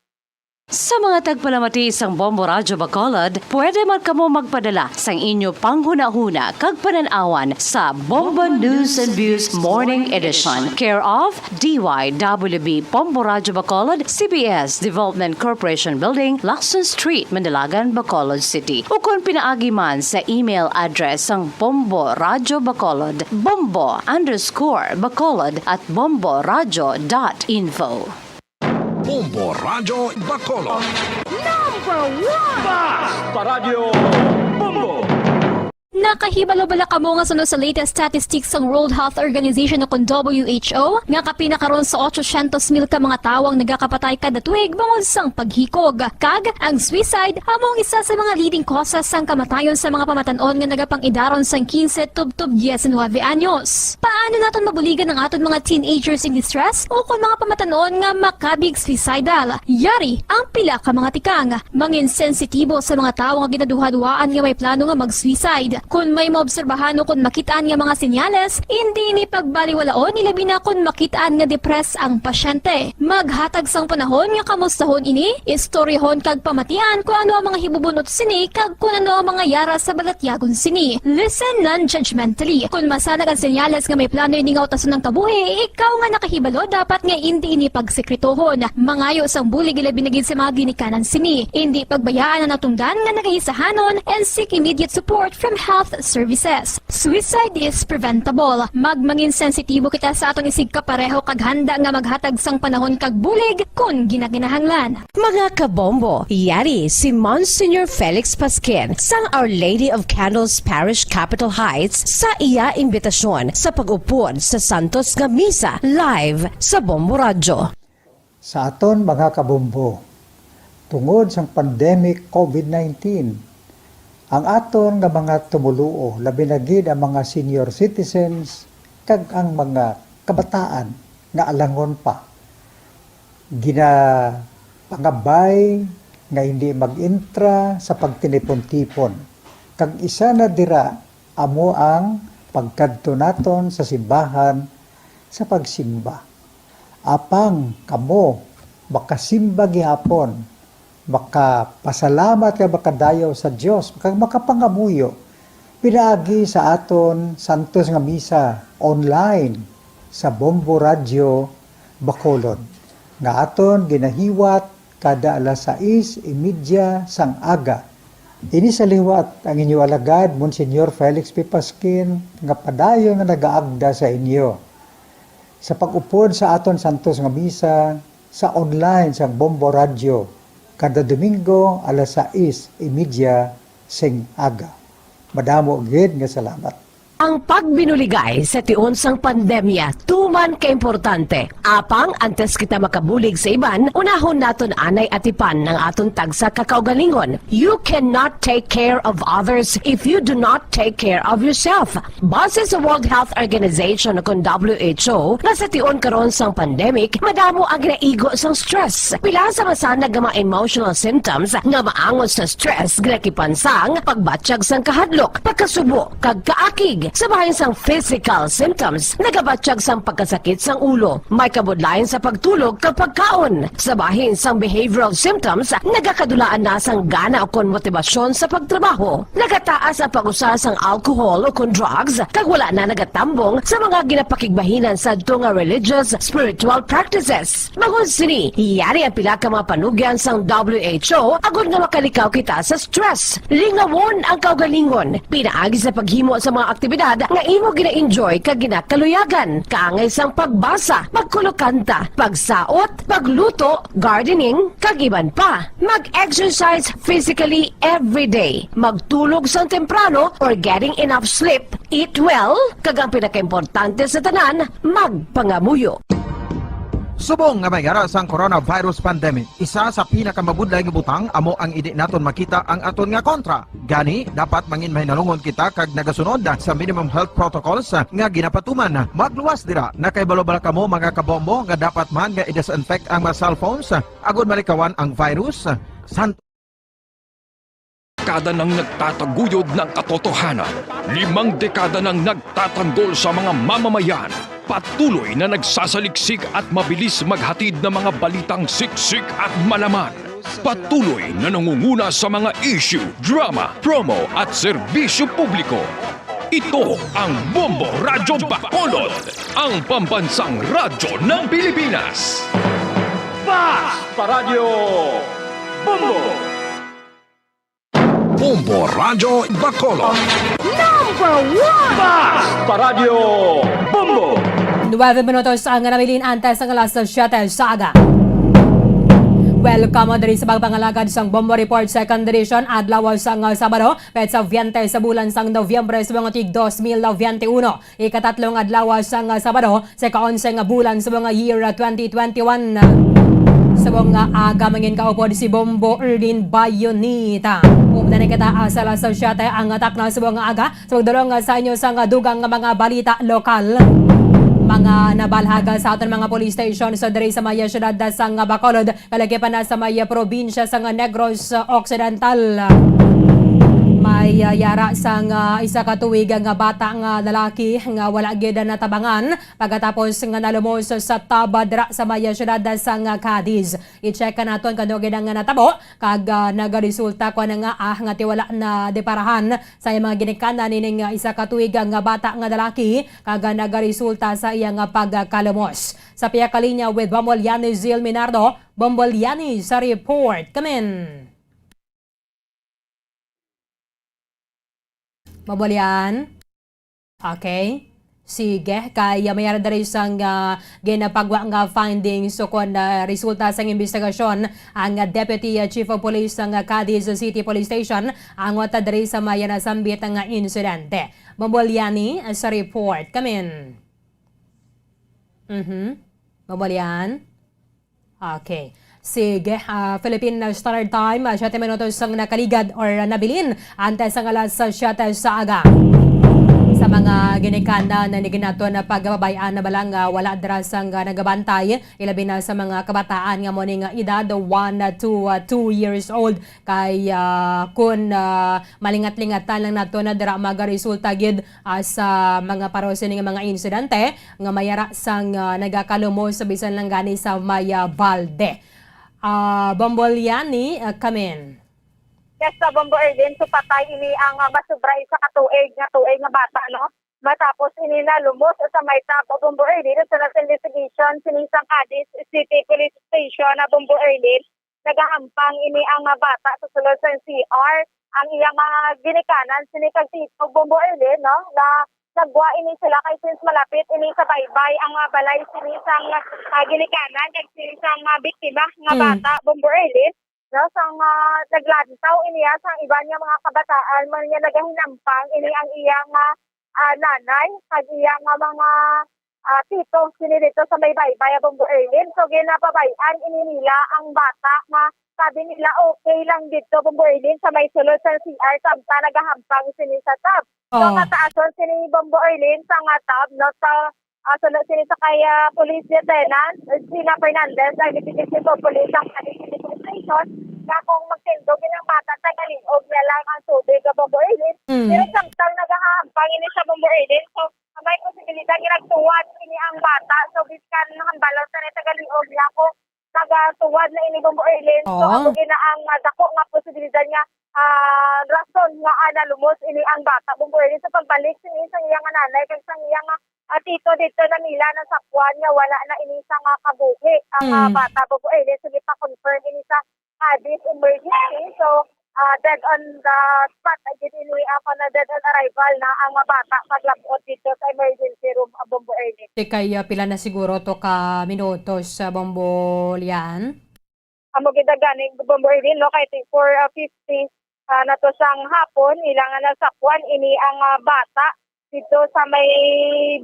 Sa mga tagpalamati sang Bombo Radyo Bacolod, pwede man kamo magpadala sang inyo panghunahuna kag panan-awan sa Bombo News and Views Morning Edition, care of D Y W B Bombo Radyo Bacolod, C B S Development Corporation Building, Lacson Street, Mandalagan, Bacolod City. Ukon pinaagi man sa email address sang Bombo Radyo Bacolod, bombo underscore bacolod at bomboradyo dot info. Bombo Radyo Bacolod. Number one! Basta Radyo Bombo! Nakahibalo bala kamo nga suno sa latest statistics sang World Health Organization o kon W H O nga kapin na karon sa otso syentos mil ka mga tawo ang nagakapatay kada tuig bangod sang paghikog? Kag ang suicide amo ang isa sa mga leading causes sang kamatayon sa mga pamatan-on nga nagapang-idaron sang kinse tubtob diecinuebe anyos. Paano naton mabuligan ang aton mga teenagers in distress o kon mga pamatan-on nga makabig suicidal? Yari ang pila ka mga tikang. Mangin sensitibo sa mga tawo nga ginaduhaduhaan nga may plano nga mag-suicide. Kon may maobserbahan o kon makit-an nga mga senyales, indi ini pagbaliwalaon, ilabi na kon makit-an nga depressed ang pasyente. Maghatag sang panahon nga kamustahon ini, istoryahon kag pamatian kon ano ang mga hibubun-ot sini kag kon ano ang mga yara sa balatyagon sini. Listen non-judgmentally. Kon masanag ang senyales nga may plano ini nga utason ang kabuhi, ikaw nga nakahibalo dapat nga indi ini pagsekretohon. Mangayo sang bulig ilabi na gid sa mga ginikanan sini. Indi pagbayaan ang natungdan nga nagaisahanon and seek immediate support from health services. Suicide is preventable. Magmangin sensitibo kita sa aton isigkapareho kag handa nga maghatag sang panahon kag bulig kon ginakinahanglan. Mga kabombo, yari si Monsignor Felix Pasquin sang Our Lady of Candles Parish, Capitol Heights, sa iya imbitasyon sa pag-upod sa santos nga misa live sa Bombo Radyo. Sa aton mga kabombo, tungod sang pandemic COVID nineteen, ang aton nga mga tumoluo, labi na gid ang mga senior citizens kag ang mga kabataan nga alangon pa, ginapangabay nga hindi mag-intra sa pagtinipon-tipon, kag isa na dira amo ang pagkadto naton sa simbahan sa pagsimba. Apang kamo Makasimba gihapon, makapasalamat kag makadayaw sa Dios, kag makapangamuyo pinaagi sa aton santos nga misa online sa Bombo Radyo Bacolod, nga aton ginahiwat kada alas sais y media sang aga. Ini sa liwat ang inyo alagad, Monsignor Felix P. Pasquin, nga padayon nga nagaagda sa inyo sa pag-upod sa aton santos nga misa sa online sang Bombo Radyo kada Domingo alas sais y media sing aga. Madamo gid nga salamat. Ang pagbinuligay sa tion sang pandemya tuman ka importante. Apang antes kita makabulig sa iban, unahon naton anay atipan ang aton tagsa ka kaugalingon. You cannot take care of others if you do not take care of yourself. Base sa World Health Organization o kon W H O, nga sa tion karon sang pandemic, madamo ang ginaigo sang stress. Pila sa masanag nga mga emotional symptoms nga maangot sa stress ginakipan sang pagbatyag sang kahadlok, pagkasubo, kag kaakig. Sa bahin sang physical symptoms, nagabatyag sang pagkasakit sang ulo, may kabudlayan sa pagtulog kag pagkaon. Sa bahin sang behavioral symptoms, nagakadulaan na sang gana ukon motibasyon sa pagtrabaho. Nagataas ang pag-usa sang alcohol ukon drugs, kag wala na nagatambong sa mga ginapakigbahinan sadto nga religious, spiritual practices. Bangod sini, yari ang pila ka mga panugyan sang W H O agod nga makalikaw kita sa stress. Lingawon ang kaugalingon pinaagi sa paghimo sa mga aktibidad nga imo gina-enjoy kag ginakaluyagan, kaangay sang pagbasa, pagkulokanta, pagsaot, pagluto, gardening, kag iban pa. Mag-exercise physically every day. Magtulog sang temprano or getting enough sleep. Eat well, kag ang pinakaimportante sa tanan, magpangamuyo. Subong nga may ara sang coronavirus pandemic, isa sa pinakamabudlay nga butang amo ang indi naton makita ang aton nga kontra. Gani, dapat mangin mahinalungon kita kag nagasunod sa minimum health protocols nga ginapatuman. Magluwas dira, nakahibalo bala kamo, mga kabombo, nga dapat man nga i-disinfect ang mga cellphones agud malikawan ang virus? San- Dekada nang nagtataguyod ng katotohanan. Limang dekada nang nagtatanggol sa mga mamamayan. Patuloy na nagsasaliksik at mabilis maghatid ng mga balitang siksik at malaman. Patuloy na nangunguna sa mga issue, drama, promo at serbisyo publiko. Ito ang Bombo Radyo Bacolod, ang pambansang radyo ng Pilipinas. Basta Radyo Bombo! Bombo Radyo Bacolod. Number one! Basta Radyo Bombo! Nuebe minutos ang nabilin antes ang alas siyete sa aga. Welcome diri sa pagpangalagad sang Bombo Report Second Edition, adlaw sang Sabado, petsa veinte sa bulan sang Nobyembre sa mga tig dos mil veintiuno. Ikatatlong adlaw sang Sabado sa ika-onse nga bulan sa mga year twenty twenty-one. Sa mga aga, mangin kaupod si Bombo Erlin Bayonita. Updan kita sa alas siyete ang takna sa mga aga. Sa pagdulong sa inyo sa dugang nga mga balita lokal, mga nabalhag sa aton mga police station sa diri sa may siyudad sang Bacolod, kalagip na sa may probinsya sang Negros Occidental. May, ah, yara sang, ah, isa ka tuig nga bata nga lalaki nga wala gid natabangan pagkatapos nga nalumos sa taba dira sa may siyudad sang Cadiz. I-check naton kano gid ang natabo kag, ah, nagaresulta ko na nga, ah, nga tiwala na deparahan sa iyang mga ginikanan nining, ah, isa ka tuig nga bata nga lalaki kag, ah, nagaresulta sa iya nga pagkalumos. Sa pihak ka linya with Bombo Liani Zil Minardo. Bombo Liani sa report. Kamin. Bombo Lian? Okay. Sige, kay, ah, may ara diri sang, ah, ginapagwa nga findings ukon, ah, resulta sang imbestigasyon ang, ah, Deputy, ah, Chief of Police sang, ah, Cadiz City Police Station angot diri sa may nasambit nga insidente. Bombo Liani, ah, sa report. Kamin. Mhm. Bombo Lian? Okay. Sige, ah, Philippine Standard Time, ah, siyete minutos ang nakaligad or nabilin antes ang alas siyete sa aga. Sa mga ginikanan na niginato na pagbabayaan na balang, ah, wala dira sang, ah, nagabantay, ilabi na sa mga kabataan nga mo ning edad one to, ah, two years old. Kay, ah, kun, ah, malingat-lingatan lang nato na dira magaresulta gid, ah, sa mga pareho sini nga mga insidente nga mayara sang, ah, nagakalumos sa bisan lang gani sa may, ah, balde. Ah, Bombo Lian, ah, Kamen. Yes, sa Bombo Erlin, so patay ini ang, ah, masubra isa ka tuig nga, tuig nga bata, no? Matapos ini nalumos sa may Tabo, Bombo Erlin, sa last investigation, sini sa Cadiz City Police Station na Bombo Erlin, nagahampang ini ang, ah, bata sa sulod sa C R. Ang iyang mga ginikanan, sini kag tito, Bombo Erlin, no? Na nagwa ini sila kay since malapit ini sa baybay ang, ah, balay sini sang, ah, ginikanan kag sini sang, ah, biktima nga Hmm. bata, Bombo Erlin, no, sang, ah, naglantaw ini, ah, sang iban nga mga kabataan man nga nagahinampang ini ang iyang, ah, ah, nanay kag iyang, ah, mga, ah, tito sini dito sa may baybay, ah, Bombo Erlin. So, ginapabay-an ini nila ang bata nga sabi nila okay lang dito, Bombo Erlin, sa may sulod sa C R, samtang nagahampang sini sa tub. So, Oh. kataason sini Bombo Erlin sa nga tub, no, sa, ah, suno sini sa kay, ah, Police Lieutenant Gina Fernandez, ang Deputy Chief of Police sa Cadiz City Police Station, nga kung magtindog ang bata, tagaliog niya lang ang tubig, ah, Bombo Erlin. Mm. Pero samtang nagahahampang ini sa Bombo Erlin, so, may posibilidad nga nagtuwad ini ang bata. So, biskan hambal lang sa tagaliog niya kung nagatuwad na ini, Bombo Erlin. So, Oo. amo gina ang, ah, dako nga posibilidad nga, ah, rason nga, ah, nalumos ini ang bata, Bombo Erlin. Sa pagbalik sa iyang nanay kag sa iyang, ah, tito dito na nila nasakwan nga wala na ini sa nga kabuhi ang, ah, Mm. bata, Bombo Erlin. So, gipa-confirm ini sa Cadiz Emergency. So, ah, dead on the spot na gid ini, ah, na dead on arrival na ang, ah, bata paglabot dito sa emergency room, ah, Bombo Erlin. Di kay, ah, pila na siguro to ka minutos sa Bombo Lian? Amo gid gani, Bombo Erlin, no? Kay ti-, four fifty, ah, na to sang hapon, ila nga nasakwan ini ang, ah, bata dito sa may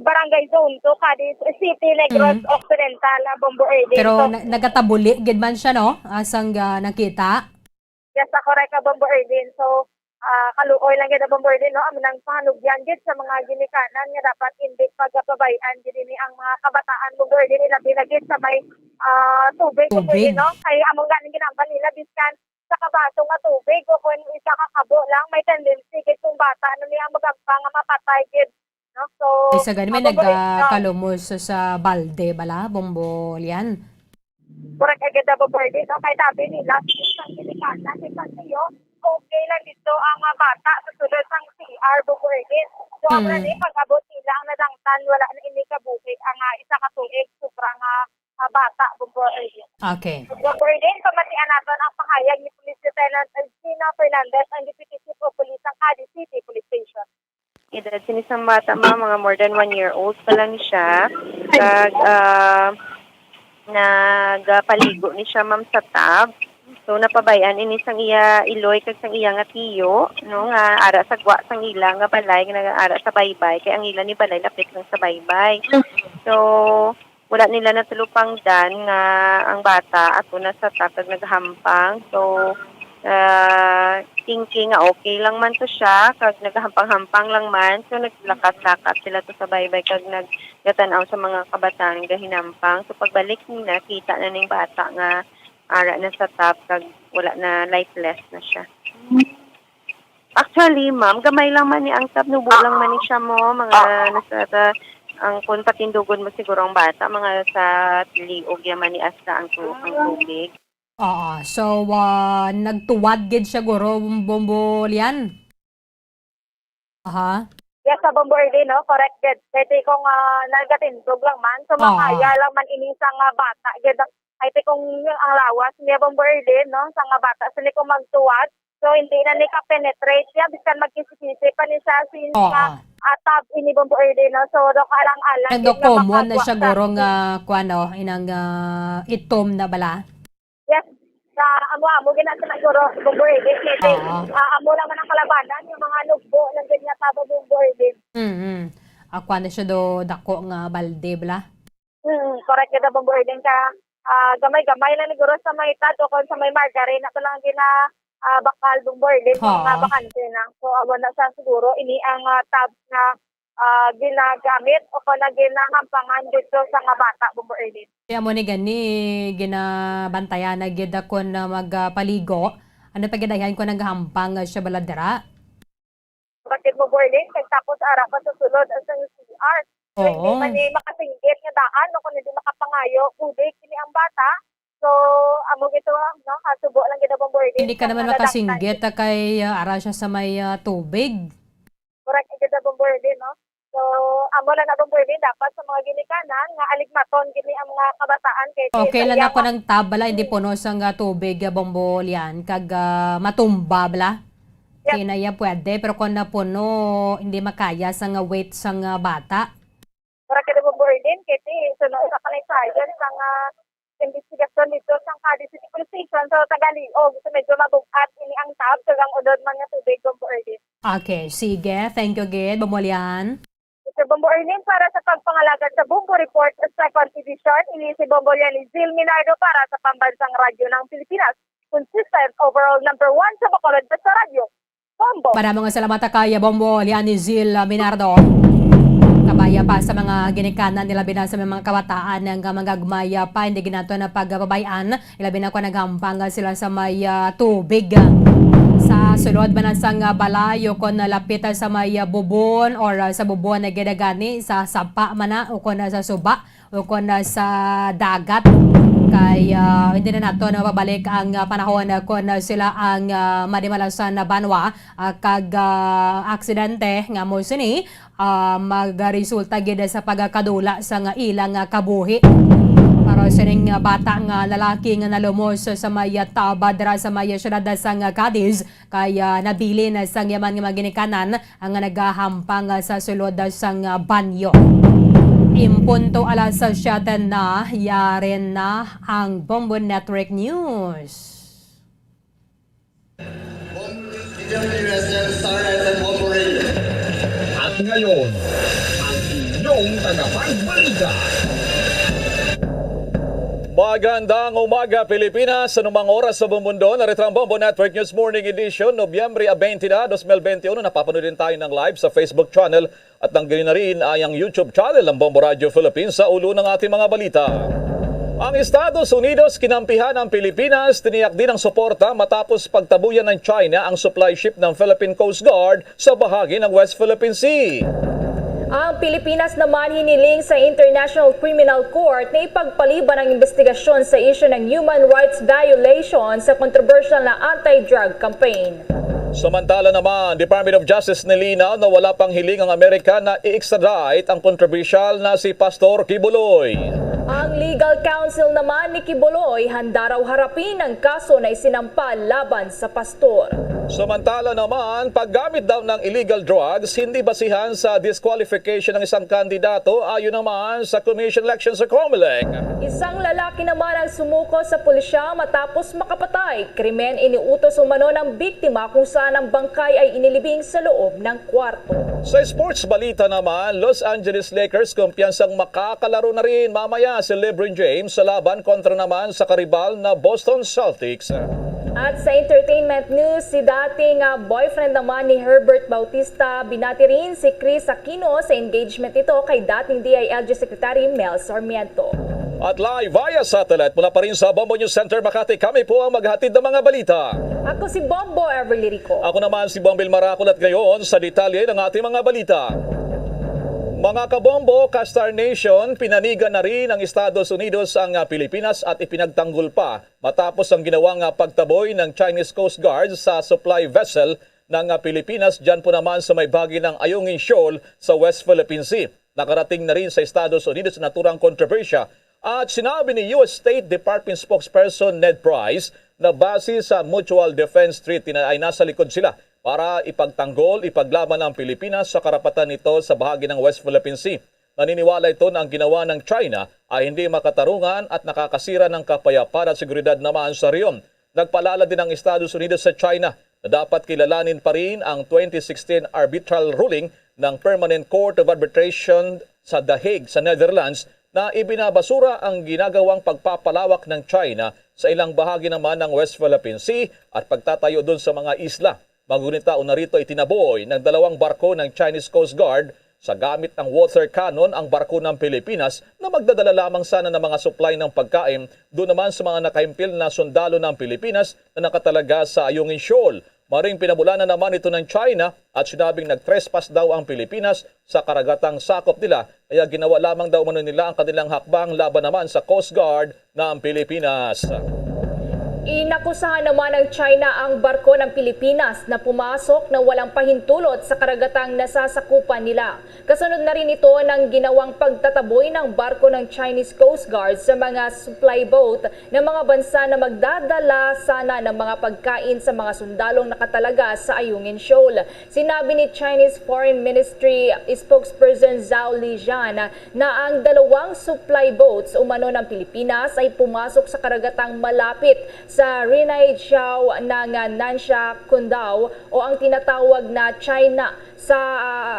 Barangay Zone two, Cadiz City, Negros Mm. Occidental, ah, Bombo Erlin. Pero So, na-, nagatabuli gid man siya, no? Asang, ah, nakita? Yes, ah, correct ka, Bombo Erlin. So, ah, kaluoy lang gid, Bombo Erlin, no? Amo nang pahanugyan gid sa mga ginikanan nga dapat hindi pagapabay-an gid ini ang mga kabataan, Bombo Erlin, ilabi na gid sa may, ah, tubig, Bombo Tubig. Erlin, no? Kay amo nga ning ginambal nila, biskan sa kabaso nga tubig o kung isa ka kabo lang, may tendency gid kung bata, ano niya, magagpa nga mapatay gid, no? So, Ay, sa gani, may amo ba rin, nagkalumos sa, sa balde bala, Bombo Lian? Correct, agad na, Bombo Erlin, no? Kay sabi nila, sa Pilipinas, sa Santiyo, okay lang dito ang, ah, bata sa sulod sang C R, Bombo Erlin. So, ang Mm. ni, pag-abot nila ang nadangtan, wala na ini kabuhi ang, ah, isa ka tuig, sobra nga, ah, bata, Bombo Erlin. Okay. Bombo Erlin, pamatian naton ang pahayag ni Police Lieutenant Gina Fernandez, ang Deputy Chief of Police sa Cadiz City Police Station. Edad sini sang bata, ma'am, mga more than one year old pa lang siya. Kag, ah, nagapaligo ni siya, ma'am, sa tub. So, napabay-an ini sang iya iloy kag sang iya nga tiyo, no, nga ara sa gwa sang ila nga balay, nga ara sa baybay, kay ang ila ni balay lapit lang sa baybay. So, wala nila natulupangdan nga ang bata ato na sa tub kag naghampang. So, ah, thinking nga okay lang man to siya, kag naghampang-hampang lang man. So, naglakat-lakat sila to sa baybay kag nagatan-aw sa mga kabataan nga gahinampang. So, pagbalik nila, kita na ning bata nga ara na sa tub kag wala na, lifeless na siya. Actually, ma'am, gamay lang man ni ang tub, nubo lang man ni siya mo, mga Ah. nasa ta-, ang kung patindugon mo siguro ang bata, mga sa liog yaman ni asta ang tu-, ang tubig. Oo. So, ah, nagtuwad gid siya, guro, Bombo Lian? Aha. Yes, sa Bombo Erlin, no? Correct gid. Kay ti kung, ah, nagatindog lang man, so Oo. makaya lang man ini sa nga bata gid. Kay ti kung ang lawas niya, Bombo Erlin, no? Sa nga bata, sini kung magtuwad, so hindi na ni ka-penetrate niya, biskan magkisi-kisi pa ni siya since Oo. nga, ah, tub ini, Bombo Erlin, no? So, do ka lang alang And gid do nga common na makagwa siya, sa guro, nga, kuwan, no? Inang, ah, itom na bala? Yes. Sa amo-amo gina sa naguro, Bombo Erlin, kay ti, Oo. ah, amo lang man ang kalabanan, yung mga nugbo lang gid nga tabo, Bombo Erlin. Mm-mm. Ah, kuwan na siya do, dako nga balde, bala? Mm, correct gid, Bombo Erlin, ka, ah, gamay-gamay lang niguro sa may tub o kung sa may margarine, ato lang gina, ah, bakal, Bombo Erlin, yung mga Oo. bakante na. So, amo na siya siguro, ini ang, ah, tub nga, ah, ginagamit o kung na ginahampangan dito sa mga bata, Bombo Erlin. Kaya mo ni gani, ginabantayan na gid ako na magpaligo. Ano pa gid ayan ko naghampang siya bala dira? Bakit mo, Borlin? Kag tapos ara pa sa sulod ang sang C R. So, hindi Oo. man ni makasinggit nga daan, no, kung hindi makapangayo, kundi kini ang bata, So, amo gito, ah, no, kasubo lang gid, Bombo Erwin, Hindi ka sa naman mga nakasinggit, nadaktan. ah, kay, ah, ara siya sa may, ah, tubig. Correct gid, Bombo Erwin, no? So, amo lang na, Bombo Erwin, dapat sa mga ginikanan nga aligmaton gid ni ang mga kabataan kay Okay sa lang iya ako pa ng tab, bala, hindi puno sang, ah, tubig, ah, Bombo Lian, kag, ah, matumba, bala. Yes. Kaya na iya pwede, pero kung napuno, hindi makaya sang, ah, weight sang, ah, bata. Para kay Bombo Erwin, kay ti, sunod sa kanang science ang, ah, investigasyon dito sa Cadiz City Police Station. So, tagaliog. So, medyo mabug-at ini ang tab, kag ang unod man nga tubig, Bombo Erwin. Okay, sige. Thank you, gid, Bombo Lian. Mister Bombo Erwin, para sa pagpangalagad sa Bombo Report, second edition, ini si Bombo Lian Zil Minardo para sa Pambansang Radyo ng Pilipinas, consistent overall number one sa Bacolod Basta Radyo. Bombo. Maraming salamat kay Bombo Lian Zil Minardo. Kabaya pa sa mga ginikanan nila, bina sa mga kabataan nga magagmaya pa, hindi ginato na pagbabayan. Ilabi na kung naghampang sila sa may, ah, tubig. Sa sulod man sang, ah, balay o kon lapit, ah, sa may, ah, bubon or, ah, sa bubon na ginagani, sa sapa man na o kon, ah, sa suba o kon, ah, sa dagat. Kay, ah, hindi na nato na mabalik ang, ah, panahon, ah, kon, ah, sila ang, ah, madimalasan na banwa, ah, kag, ah, aksidente nga mo sini ah, magresulta gid sa pagkadula sa nga ilang, ah, kabuhi. Para sining, ah, bata nga lalaki nga nalumos sa may, ah, tab dira sa may, ah, siyudad sang, ah, Cadiz, kay, ah, nabilin sang iya man nga mga ginikanan ang nagahampang, ah, sa sulod sang, ah, banyo. In punto alas siyete na, yari na ang Bombo Network News. At ngayon, ang inyong tagapagbalita. Magandang umaga, Pilipinas. Sa anumang oras sa buong mundo, narito ang Bombo Network News Morning Edition, Nobyembre twenty na, dos mil benti uno. Napapanood din tayo ng live sa Facebook channel at nang gayon na rin ay ang YouTube channel ng Bombo Radio Philippines sa ulo ng ating mga balita. Ang Estados Unidos kinampihan ang Pilipinas, tiniyak din ang suporta matapos pagtabuyan ng China ang supply ship ng Philippine Coast Guard sa bahagi ng West Philippine Sea. Ang Pilipinas naman hiniling sa International Criminal Court na ipagpaliban ang investigasyon sa isyu ng human rights violation sa kontrobersyal na anti-drug campaign. Samantala naman, Department of Justice nilinaw na wala pang hiling ang Amerika na i-extradite ang kontrobersyal na si Pastor Quiboloy. Ang legal counsel naman ni Quiboloy handa raw harapin ang kaso na isinampa laban sa pastor. Samantala naman, paggamit daw ng illegal drugs hindi basihan sa disqualification ng isang kandidato, ayon naman sa Commission on Elections o Comelec. Isang lalaki naman ang sumuko sa pulisya matapos makapatay. Krimen iniutos umano ng biktima kung saan ang bangkay ay inilibing sa loob ng kwarto. Sa sports balita naman, Los Angeles Lakers kumpiyansang makakalaro na rin mamaya si LeBron James sa laban kontra naman sa karibal na Boston Celtics. At sa entertainment news, si dating, ah, boyfriend naman ni Herbert Bautista, binati rin si Chris Aquino sa engagement nito kay dating D I L G Secretary Mel Sarmiento. At live via satellite mula pa rin sa Bombo News Center Makati, kami po ang maghatid ng mga balita. Ako si Bombo Everly Rico. Ako naman si Bombil Marakol at ngayon sa detalye ng ating mga balita. Mga kabombo, ka-Star Nation, pinanigan na rin ng Estados Unidos ang, ah, Pilipinas at ipinagtanggol pa matapos ang ginawang, ah, pagtaboy ng Chinese Coast Guard sa supply vessel ng, ah, Pilipinas, dyan po naman sa may bahagi ng Ayungin Shoal sa West Philippine Sea. Nakarating na rin sa Estados Unidos ang naturang kontrobersya at sinabi ni U S State Department Spokesperson Ned Price na base sa Mutual Defense Treaty na ay nasa likod sila para ipagtanggol, ipaglaban ang Pilipinas sa karapatan nito sa bahagi ng West Philippine Sea. Naniniwala ito na ang ginawa ng China ay hindi makatarungan at nakakasira ng kapayapaan at seguridad naman sa rehiyon. Nagpaalala din ang Estados Unidos sa China na dapat kilalanin pa rin ang twenty sixteen arbitral ruling ng Permanent Court of Arbitration sa The Hague sa Netherlands na ibinabasura ang ginagawang pagpapalawak ng China sa ilang bahagi naman ng West Philippine Sea at pagtatayo dun sa mga isla. Magunita o narito itinaboy ng dalawang barko ng Chinese Coast Guard sa gamit ng water cannon ang barko ng Pilipinas na magdadala lamang sana ng mga supply ng pagkain doon naman sa mga nakahimpil na sundalo ng Pilipinas na nakatalaga sa Ayungin Shoal. Maring pinabulanan naman ito ng China at sinabing nag-trespass daw ang Pilipinas sa karagatang sakop nila, kaya ginawa lamang daw umano nila ang kanilang hakbang laban naman sa Coast Guard ng Pilipinas. Inakusahan naman ng China ang barko ng Pilipinas na pumasok na walang pahintulot sa karagatang nasasakupan nila. Kasunod na rin ito ng ginawang pagtataboy ng barko ng Chinese Coast Guard sa mga supply boat ng mga bansa na magdadala sana ng mga pagkain sa mga sundalong nakatalaga sa Ayungin Shoal. Sinabi ni Chinese Foreign Ministry spokesperson Zhao Lijian na ang dalawang supply boats umano ng Pilipinas ay pumasok sa karagatang malapit sa Rinaijiao ng Nansha Kundao o ang tinatawag na China sa,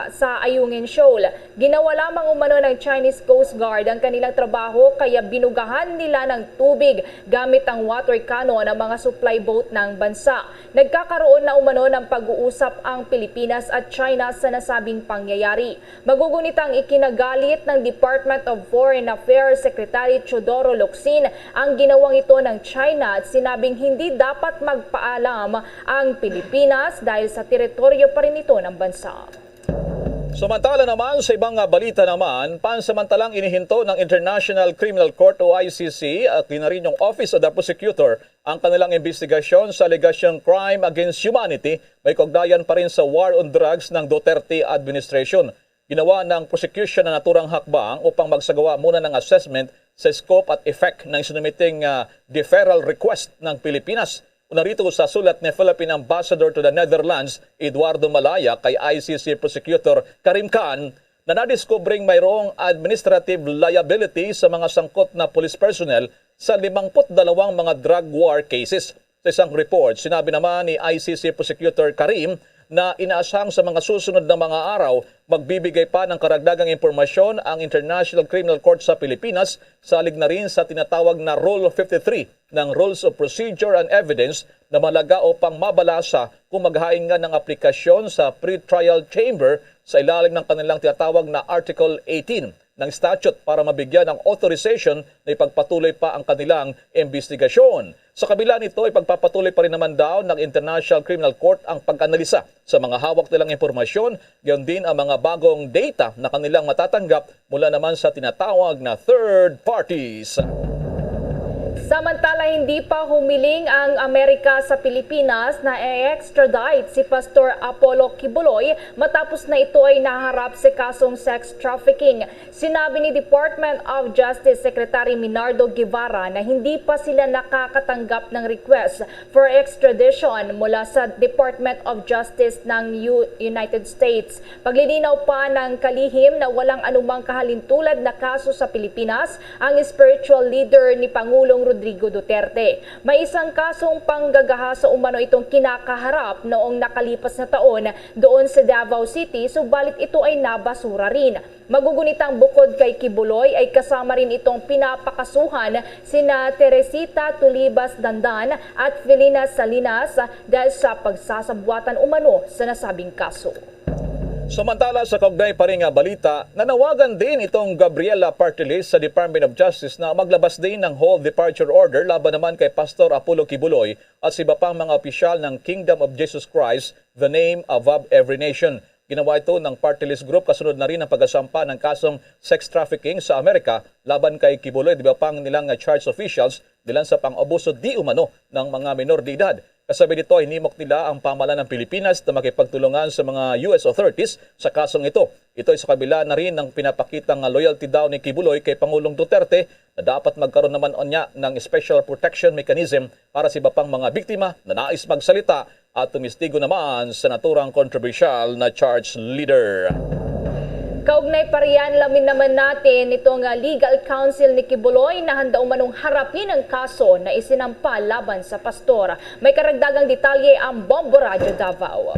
sa Ayungin Shoal. Ginawa lamang umano ng Chinese Coast Guard ang kanilang trabaho kaya binugahan nila ng tubig gamit ang water cannon ang mga supply boat ng bansa. Nagkakaroon na umano ng pag-uusap ang Pilipinas at China sa nasabing pangyayari. Magugunitang ikinagalit ng Department of Foreign Affairs Secretary Teodoro Locsin ang ginawang ito ng China at sinabing hindi dapat magpaalam ang Pilipinas dahil sa teritoryo pa rin ito ng bansa. Samantala naman, sa ibang, ah, balita naman, pansamantalang inihinto ng International Criminal Court o I C C at Ordinaryong Office of the Prosecutor ang kanilang investigasyon sa alegasyong crime against humanity may kaugnayan pa rin sa war on drugs ng Duterte administration. Ginawa ng prosecution ang naturang hakbang upang magsagawa muna ng assessment sa scope at effect ng isinumiting, ah, deferral request ng Pilipinas. Una rito sa sulat ni Philippine Ambassador to the Netherlands, Eduardo Malaya, kay I C C Prosecutor Karim Khan, na nadiskubring mayroong administrative liability sa mga sangkot na police personnel sa limangput dalawang mga drug war cases. Sa isang report, sinabi naman ni I C C Prosecutor Karim na inaasahang sa mga susunod na mga araw, magbibigay pa ng karagdagang impormasyon ang International Criminal Court sa Pilipinas, salig na rin sa tinatawag na Rule fifty-three ng Rules of Procedure and Evidence na mahalaga upang mabalasa kung maghain nga ng aplikasyon sa pretrial chamber sa ilalim ng kanilang tinatawag na Article eighteen ng statute para mabigyan ng authorization na ipagpatuloy pa ang kanilang investigasyon. Sa kabila nito, ipagpapatuloy pa rin naman daw ng International Criminal Court ang pag-analisa sa mga hawak nilang impormasyon, gayon din ang mga bagong data na kanilang matatanggap mula naman sa tinatawag na third parties. Samantala, hindi pa humiling ang Amerika sa Pilipinas na i-extradite si Pastor Apollo Quiboloy matapos na ito ay naharap sa kasong sex trafficking. Sinabi ni Department of Justice Secretary Minardo Guevara na hindi pa sila nakakatanggap ng request for extradition mula sa Department of Justice ng U- United States. Paglilinaw pa ng kalihim na walang anumang kahalintulad na kaso sa Pilipinas ang spiritual leader ni Pangulong Rodrigo Duterte. May isang kasong panggagahasa umano itong kinakaharap noong nakalipas na taon doon sa Davao City, subalit ito ay nabasura rin. Magugunitang bukod kay Quiboloy ay kasama rin itong pinapakasuhan sina Teresita Tulibas Dandan at Felina Salinas dahil sa pagsasabuatan umano sa nasabing kaso. Samantala, sa kaugnay pa rin nga balita, nanawagan din itong Gabriela Party List sa Department of Justice na maglabas din ng hold departure order laban naman kay Pastor Apollo Quiboloy at sa iba pang mga opisyal ng Kingdom of Jesus Christ, the name above every nation. Ginawa ito ng Party List Group kasunod na rin ang pagkasampa ng kasong sex trafficking sa Amerika laban kay Quiboloy at iba pang nilang church officials dilan sa pang-abuso di umano ng mga minor de edad. Kasabay nito, hinimok nila ang pamahalaan ng Pilipinas na makipagtulungan sa mga U S authorities sa kasong ito. Ito ay sa kabila na rin ng pinapakita nga loyalty daw ni Quiboloy kay Pangulong Duterte na dapat magkaroon naman unya ng special protection mechanism para sa iba pang mga biktima na nais magsalita at tumistigo naman sa naturang kontrobersyal na church leader. Kaugnay pa riyan, alamin naman natin itong, ah, legal counsel ni Quiboloy na handa umanong harapin ang kaso na isinampa laban sa pastor. May karagdagang detalye ang Bombo Radyo Davao.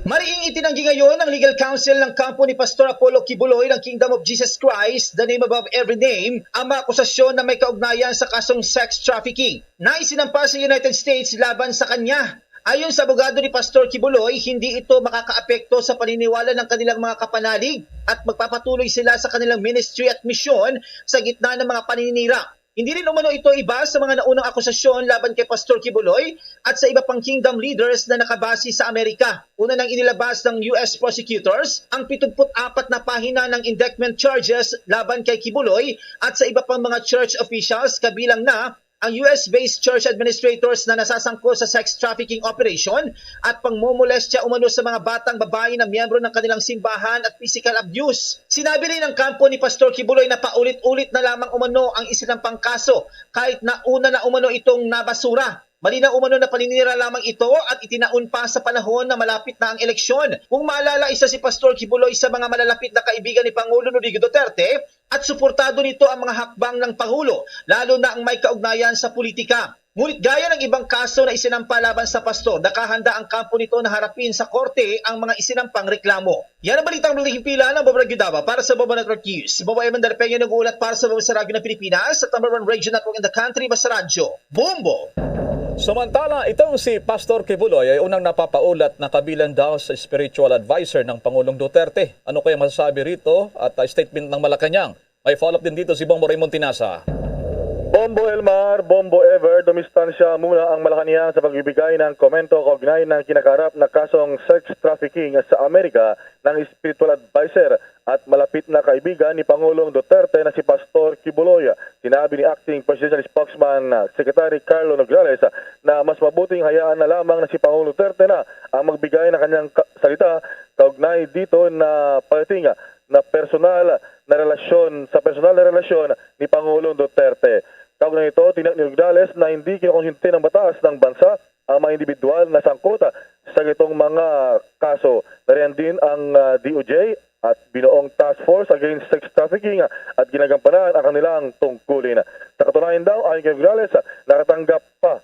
Mariing itinanggi ngayon ng legal counsel ng kampo ni Pastor Apollo Quiboloy ng Kingdom of Jesus Christ, the name above every name, ang mga akusasyon na may kaugnayan sa kasong sex trafficking na isinampa sa United States laban sa kanya. Ayon sa abogado ni Pastor Quiboloy, hindi ito makakaapekto sa paniniwala ng kanilang mga kapanalig at magpapatuloy sila sa kanilang ministry at misyon sa gitna ng mga paninira. Hindi rin umano ito iba sa mga naunang akusasyon laban kay Pastor Quiboloy at sa iba pang kingdom leaders na nakabase sa Amerika. Una nang inilabas ng U S prosecutors ang pitugput apat na pahina ng indictment charges laban kay Quiboloy at sa iba pang mga church officials, kabilang na ang U S-based church administrators na nasasangkot sa sex trafficking operation at pangmomolestya umano sa mga batang babayi na miyembro ng kanilang simbahan at physical abuse. Sinabi rin ng kampo ni Pastor Quiboloy na paulit-ulit na lamang umano ang isinampang kaso kahit na una na umano itong nabasura. Malinaw umano na paninira lamang ito at itinaon pa sa panahon na malapit na ang eleksyon. Kung maalala, isa si Pastor Quiboloy sa mga malalapit na kaibigan ni Pangulo Rodrigo Duterte at suportado nito ang mga hakbang ng Pangulo, lalo na ang may kaugnayan sa politika. Ngunit gaya ng ibang kaso na isinampa laban sa pastor, nakahanda ang kampo nito na harapin sa korte ang mga isinampang reklamo. Yan ang balitang malihimpilan ng Bombo Radyo Davao para sa Bombo Network News. Bombo Eman Darpeño nag-uulat para sa Bombo sa Radyo ng Pilipinas, sa number one radio network in the country, basta radyo, Bombo! Samantala, itong si Pastor Quiboloy ay unang napapaulat na kabilang daw sa spiritual advisor ng Pangulong Duterte. Ano kaya masasabi rito at, ah, statement ng Malacañang? May follow-up din dito si Bombo Raymond Tinasa. Bombo Elmar, Bombo Ever, dumistansya muna ang Malacañang sa pagbibigay ng komento kaugnay ng kinakarap na kasong sex trafficking sa Amerika ng spiritual advisor at malapit na kaibigan ni Pangulong Duterte na si Pastor Quiboloy. Sinabi ni Acting Presidential Spokesman, uh, Secretary Carlo Nograles, uh, na mas mabuting hayaan na lamang na si Pangulong Duterte na ang magbigay ng kanyang ka- salita kaugnay dito na palating, uh, na personal na relasyon, sa personal na relasyon ni Pangulong Duterte. Kaugnay nito, tiniyak ni Nograles na hindi kinukonsente ng batas ng bansa ang mga individual na sangkot sa gitong mga kaso. Nariyan din ang, ah, D O J at binuong Task Force Against Sex Trafficking at ginagampanan ang kanilang tungkulin. Sa katunayan daw, ayon kay Nograles, nakatanggap pa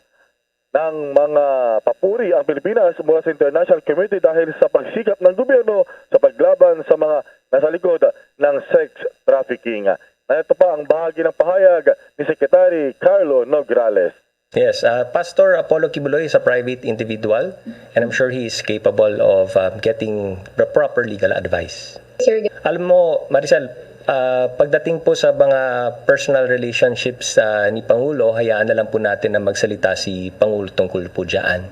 ng mga papuri ang Pilipinas mula sa international community dahil sa pagsikap ng gobyerno sa paglaban sa mga nasa likod ng sex trafficking. Narito pa ang bahagi ng pahayag ni Secretary Carlo Nograles. Yes, uh, Pastor Apollo Quiboloy is a private individual, and I'm sure he is capable of, um, getting the proper legal advice. Sir, alam mo, Maricel, uh, pagdating po sa mga personal relationships, uh, ni Pangulo, hayaan na lang po natin na magsalita si Pangulo tungkol po dyan.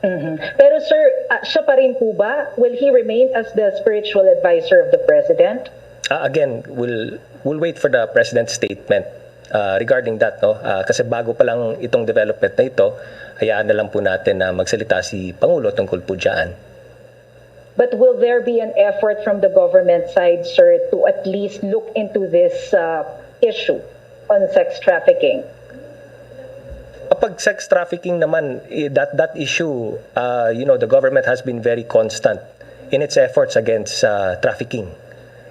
Mhm. Pero sir, ah, siya pa rin po ba? Will he remain as the spiritual advisor of the president? Ah, again, we'll, we'll wait for the president's statement, ah, regarding that, no? Ah, kasi bago pa lang itong development na ito, hayaan na lang po natin na magsalita si Pangulo tungkol po dyan. But will there be an effort from the government side, sir, to at least look into this, uh, issue on sex trafficking? Pag sex trafficking naman, eh, that, that issue, uh, you know, the government has been very constant in its efforts against, uh, trafficking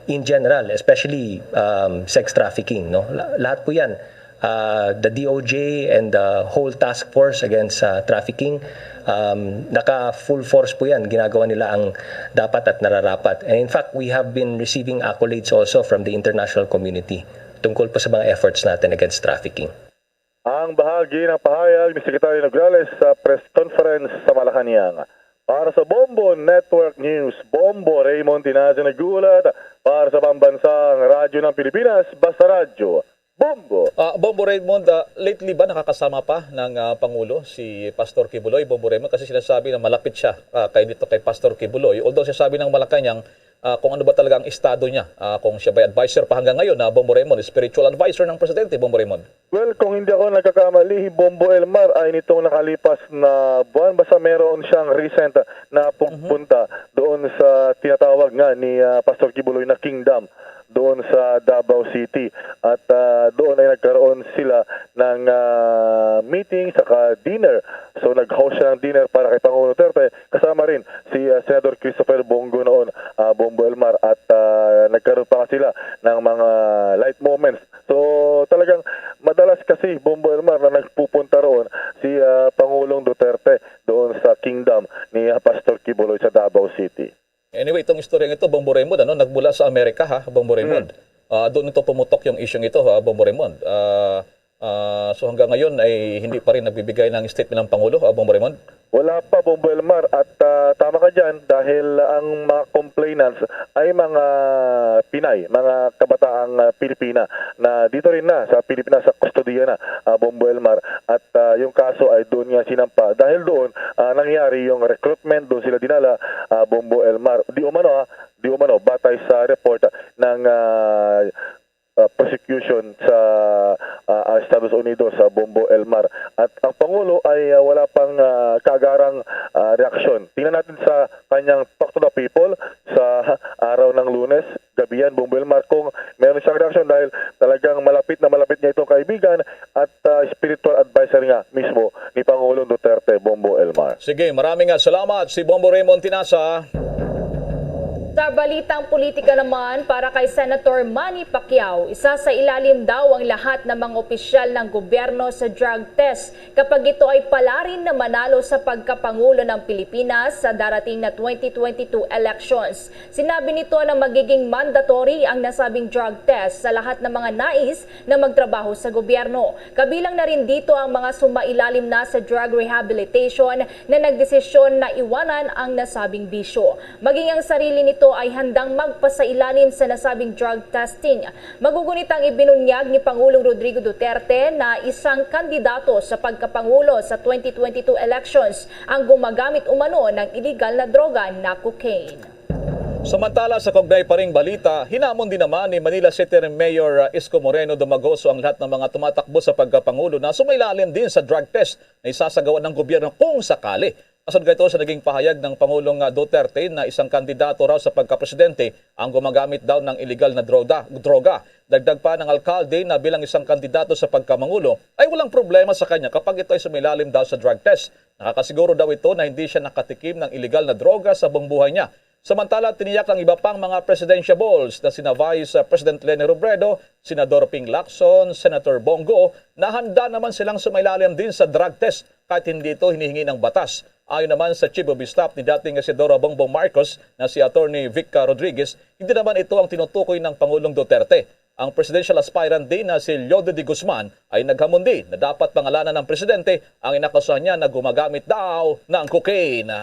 in general, especially, um, sex trafficking, no? La- lahat po yan. Uh, the D O J and the whole task force against, uh, trafficking, um, naka full force po yan. Ginagawa nila ang dapat at nararapat. And in fact, we have been receiving accolades also from the international community tungkol po sa mga efforts natin against trafficking. Ang bahagi ng pahayag ni Secretary Nograles sa press conference sa Malacañang. Para sa Bombo Network News, Bombo Raymond Tinazo nag-uulat para sa Pambansang Radyo ng Pilipinas, Basta Radyo, Bombo. Ah, Bombo Raymond, ah, lately ba nakakasama pa ng, ah, Pangulo si Pastor Quiboloy, Bombo Raymond? Kasi sinasabi na malapit siya, ah, kay dito kay Pastor Quiboloy. Although sinasabi ng Malacañang, ah, kung ano ba talaga ang estado niya, ah, kung siya ba advisor pa hanggang ngayon na, Bombo Raymond, spiritual advisor ng presidente, Bombo Raymond. Well, kung hindi ako nagkakamali, Bombo Elmar, ay nitong nakalipas na buwan, basta meron siyang recent na Mhm. pagpunta doon sa tinatawag nga ni, ah, Pastor Quiboloy na Kingdom doon sa Davao City. At, ah, doon ay nagkaroon sila ng, ah, meeting saka dinner. So, nag-host siya ng dinner para kay Pangulo Duterte. Kasama rin si, ah, Senador Christopher Bong Go noon, ah, Bombo Elmar. At, ah, nagkaroon pa nga sila ng mga light moments. So, talagang madalas kasi, Bombo Elmar, na nagpupunta roon si, ah, Pangulong Duterte doon sa Kingdom ni, ah, Pastor Quiboloy sa Davao City. Anyway, itong istorya ito, Bombo Raymond, ano, nagmula sa Amerika, ha, Bombo Raymond. Hmm. Ah, doon ito pumutok yung isyung ito, ha, Bombo Raymond. Ah, Ah, so hanggang ngayon ay hindi pa rin nagbibigay ng statement ng Pangulo, ah, Bombo Raymond? Wala pa, Bombo Elmar. At, ah, tama ka dyan dahil ang mga complainants ay mga Pinay, mga kabataang, ah, Pilipina na dito rin na sa Pilipinas, sa kustodiya na, ah, Bombo Elmar. At, ah, yung kaso ay doon nga sinampa. Dahil doon, ah, nangyari yung recruitment, doon sila dinala, ah, Bombo Elmar. Di umano, ah, di umano, batay sa report ng, ah, ah, prosecution sa, ah, ah, Estados Unidos, sa Bombo Elmar. At ang Pangulo ay, ah, wala pang, ah, kaagarang, ah, reaksyon. Tingnan natin sa kanyang Talk to the People sa araw ng Lunes, gabi yan, Bombo Elmar, kung meron siyang reaksyon dahil talagang malapit na malapit niya itong kaibigan at, ah, spiritual advisor nga mismo ni Pangulong Duterte, Bombo Elmar. Sige, maraming, ah, salamat si Bombo Raymond Tinasa. Sa balitang politika naman, para kay Senator Manny Pacquiao, isa sa ilalim daw ang lahat ng mga opisyal ng gobyerno sa drug test kapag ito ay palarin na manalo sa pagkapangulo ng Pilipinas sa darating na twenty twenty-two elections. Sinabi nito na magiging mandatory ang nasabing drug test sa lahat ng mga nais na magtrabaho sa gobyerno. Kabilang na rin dito ang mga sumailalim na sa drug rehabilitation na nagdesisyon na iwanan ang nasabing bisyo. Maging ang sarili nito ay handang magpasailalim sa nasabing drug testing. Magugunit ang ibinunyag ni Pangulong Rodrigo Duterte na isang kandidato sa pagkapangulo sa twenty twenty-two elections ang gumagamit umano ng iligal na droga na cocaine. Samantala, sa kaugnay pa ring balita, hinamon din naman ni Manila City Mayor, uh, Isko Moreno Domagoso ang lahat ng mga tumatakbo sa pagkapangulo na sumailalim din sa drug test na isasagawa ng gobyerno kung sakali. Kasunod kay ito sa naging pahayag ng Pangulong, uh, Duterte na isang kandidato raw sa pagkapresidente ang gumagamit daw ng iligal na droga. droga. Dagdag pa ng alkalde na bilang isang kandidato sa pagkamangulo ay walang problema sa kanya kapag ito ay sumailalim daw sa drug test. Nakakasiguro daw ito na hindi siya nakatikim ng iligal na droga sa buong buhay niya. Samantala, tiniyak ang iba pang mga presidentiables na sina Vice President Leni Robredo, Senador Ping Lacson, Senator Bong Go, na handa naman silang sumailalim din sa drug test kahit hindi ito hinihingi ng batas. Ayon naman sa Chief of Staff ni dating Senadora Bongbong Marcos na si Attorney Vic Rodriguez, hindi naman ito ang tinutukoy ng Pangulong Duterte. Ang presidential aspirant din na si Leodo de Guzman ay naghamon din na dapat pangalanan ng presidente ang inakusahan niya na gumagamit daw ng cocaine.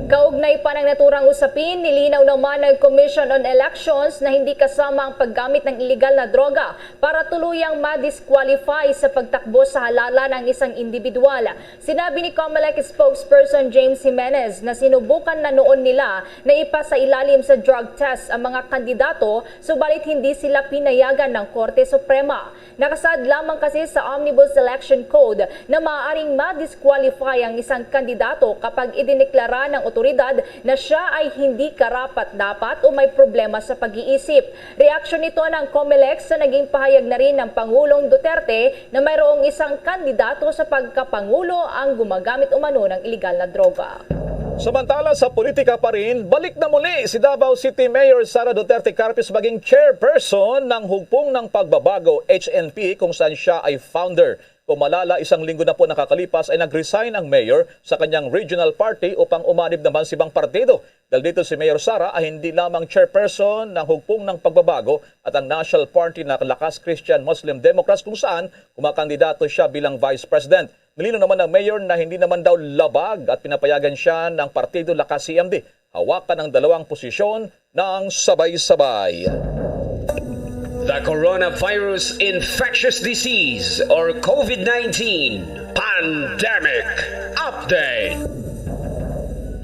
Kaugnay pa ng naturang usapin, nilinaw naman ng Commission on Elections na hindi kasama ang paggamit ng iligal na droga para tuluyang ma-disqualify sa pagtakbo sa halalan ang isang individual. Sinabi ni Comelec spokesperson James Jimenez na sinubukan na noon nila na ipasailalim sa drug test ang mga kandidato, subalit hindi sila pinayagan ng Korte Suprema. Nakasaad lamang kasi sa Omnibus Election Code na maaaring ma-disqualify ang isang kandidato kapag idineklara ng otoridad na siya ay hindi karapat-dapat o may problema sa pag-iisip. Reaksyon nito ng Comelec sa naging pahayag na rin ng Pangulong Duterte na mayroong isang kandidato sa pagkapangulo ang gumagamit umano ng iligal na droga. Samantala, sa politika pa rin, balik na muli si Davao City Mayor Sara Duterte Carpio sa maging chairperson ng Hugpong ng Pagbabago, H N P, kung saan siya ay founder. Kung malala, isang linggo na po nakakalipas ay nag-resign ang mayor sa kanyang regional party upang umanib naman sa ibang partido. Dahil dito, si Mayor Sara ay hindi lamang chairperson ng Hugpong ng Pagbabago at ang National Party na Lakas Christian Muslim Democrats, kung saan kumakandidato siya bilang vice president. Nilinaw naman ng mayor na hindi naman daw labag at pinapayagan siya ng Partido Lakas C M D hawakan ang dalawang posisyon ng sabay-sabay. The Coronavirus Infectious Disease or COVID nineteen Pandemic Update.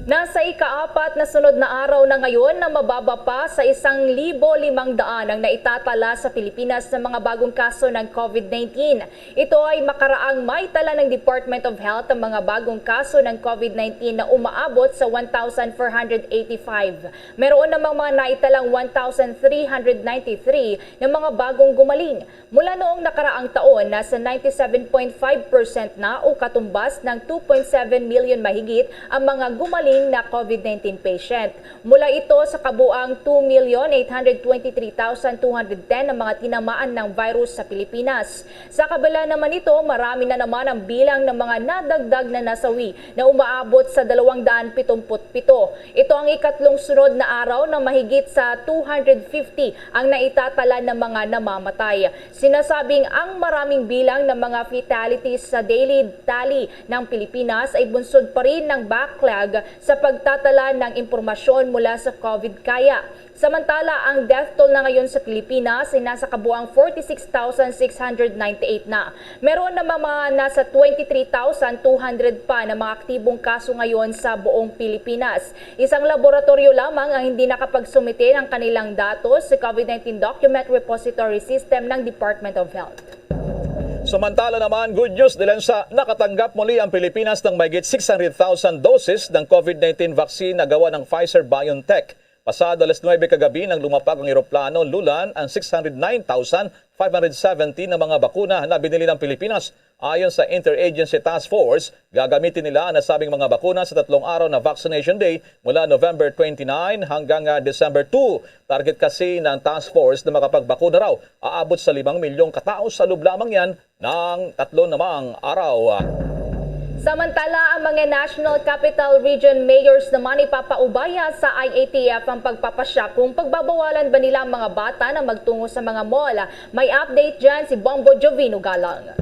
Nasa ikaapat na sunod na araw na ngayon na mababa pa sa isang libo limang daan ang naitatala sa Pilipinas ng mga bagong kaso ng COVID nineteen. Ito ay makaraang may tala ng Department of Health ang mga bagong kaso ng COVID nineteen na umaabot sa one thousand four hundred eighty-five. Meron namang mga naitalang one thousand three hundred ninety-three na mga bagong gumaling. Mula noong nakaraang taon, nasa ninety-seven point five percent na o katumbas ng two point seven million mahigit ang mga gumaling na COVID nineteen patient. Mula ito sa kabuang two million eight hundred twenty-three thousand two hundred ten na mga tinamaan ng virus sa Pilipinas. Sa kabila naman nito, marami na naman ang bilang ng mga nadagdag na nasawi na umaabot sa dalawang daan pitong pito. Ito ang ikatlong sunod na araw na mahigit sa two hundred fifty ang naitatala ng mga namamatay. Sinasabing ang maraming bilang ng mga fatalities sa daily tally ng Pilipinas ay bunsod pa rin ng backlog sa pagtatala ng impormasyon mula sa COVID. Kaya, samantala, ang death toll na ngayon sa Pilipinas ay nasa kabuang forty-six thousand six hundred ninety-eight na. Meron namang mga nasa twenty-three thousand two hundred pa na mga aktibong kaso ngayon sa buong Pilipinas. Isang laboratoryo lamang ang hindi nakapagsumite ng kanilang datos sa COVID nineteen Document Repository System ng Department of Health. Samantala naman, good news, Delensa, nakatanggap muli ang Pilipinas ng mahigit six hundred thousand doses ng COVID nineteen vaccine na gawa ng Pfizer-BioNTech. Pasado alas nuwebe kagabi nang lumapag ang eroplano, lulan ang six hundred nine thousand five hundred seventy na mga bakuna na binili ng Pilipinas. Ayon sa Interagency Task Force, gagamitin nila ang nasabing mga bakuna sa tatlong araw na Vaccination Day mula November twenty-nine hanggang, ah, December two. Target kasi ng task force na makapagbakuna raw aabot sa limang milyong katao sa loob lamang yan ng tatlo namang araw. Samantala, ang mga National Capital Region mayors naman ipapaubaya sa I A T F ang pagpapasya kung pagbabawalan ba nila ang mga bata na magtungo sa mga mall. May update dyan si Bombo Jovino Galang.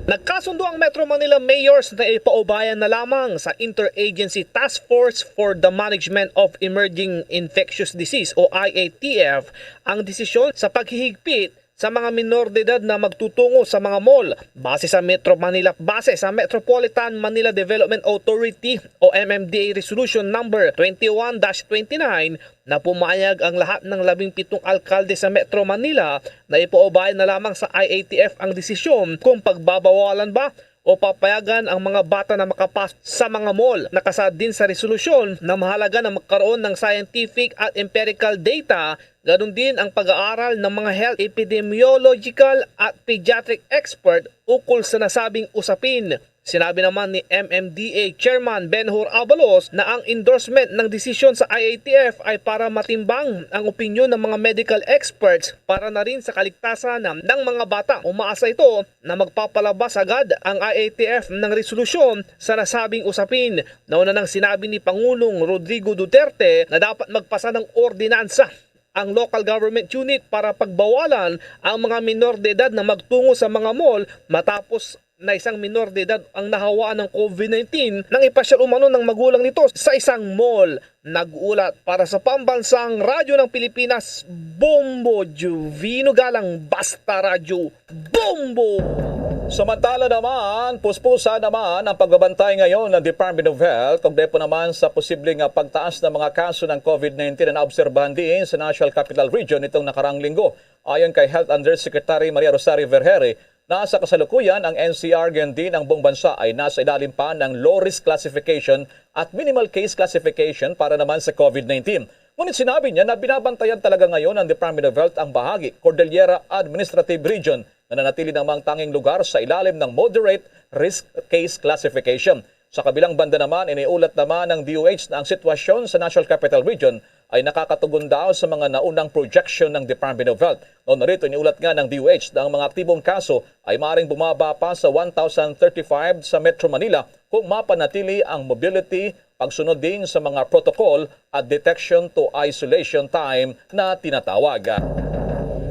Nagkasundo ang Metro Manila mayors na ipaubayan na lamang sa Interagency Task Force for the Management of Emerging Infectious Disease o I A T F ang desisyon sa paghihigpit sa mga minor de edad na magtutungo sa mga mall. Base sa Metro Manila, base sa Metropolitan Manila Development Authority o M M D A Resolution Number twenty-one dash twenty-nine, na pumayag ang lahat ng labing pitong alkalde sa Metro Manila na ipaubaya na lamang sa I A T F ang desisyon kung pagbabawalan ba o papayagan ang mga bata na makapasok sa mga mall. Nakasaad din sa resolusyon na mahalaga na magkaroon ng scientific at empirical data, ganun din ang pag-aaral ng mga health, epidemiological at pediatric expert ukol sa nasabing usapin. Sinabi naman ni M M D A Chairman Ben-Hur Abalos na ang endorsement ng desisyon sa I A T F ay para matimbang ang opinyon ng mga medical experts para na rin sa kaligtasan ng mga bata. Umaasa ito na magpapalabas agad ang I A T F ng resolusyon sa nasabing usapin. Nauna nang sinabi ni Pangulong Rodrigo Duterte na dapat magpasa ng ordinansa ang local government unit para pagbawalan ang mga minor de edad na magtungo sa mga mall matapos na isang minor de edad ang nahawaan ng COVID nineteen nang ipasyal umano ng magulang nito sa isang mall. Nag-ulat para sa Pambansang Radyo ng Pilipinas, Bombo Jovino Galang, Basta Radyo, Bombo! Samantala naman, puspusa naman ang pagbabantay ngayon ng Department of Health tungkol po naman sa posibleng, ah, pagtaas ng mga kaso ng COVID nineteen na naobserbahan diin sa National Capital Region nitong nakarang linggo. Ayon kay Health Undersecretary Maria Rosario Vergeire, na sa kasalukuyan ang N C R, gayon din ang buong bansa ay nasa ilalim pa ng low-risk classification at minimal case classification para naman sa COVID nineteen. Ngunit sinabi niya na binabantayan talaga ngayon ng Department of Health ang bahagi Cordillera Administrative Region na nanatili namang tanging lugar sa ilalim ng moderate risk case classification. Sa kabilang banda naman, iniulat naman ng D O H na ang sitwasyon sa National Capital Region ay nakakatugon daw sa mga naunang projection ng Department of Health. Kaugnay rito, iniulat nga ng D O H na ang mga aktibong kaso ay maaaring bumaba pa sa one thousand thirty-five sa Metro Manila kung mapanatili ang mobility, pagsunod din sa mga protocol at detection to isolation time na tinatawag.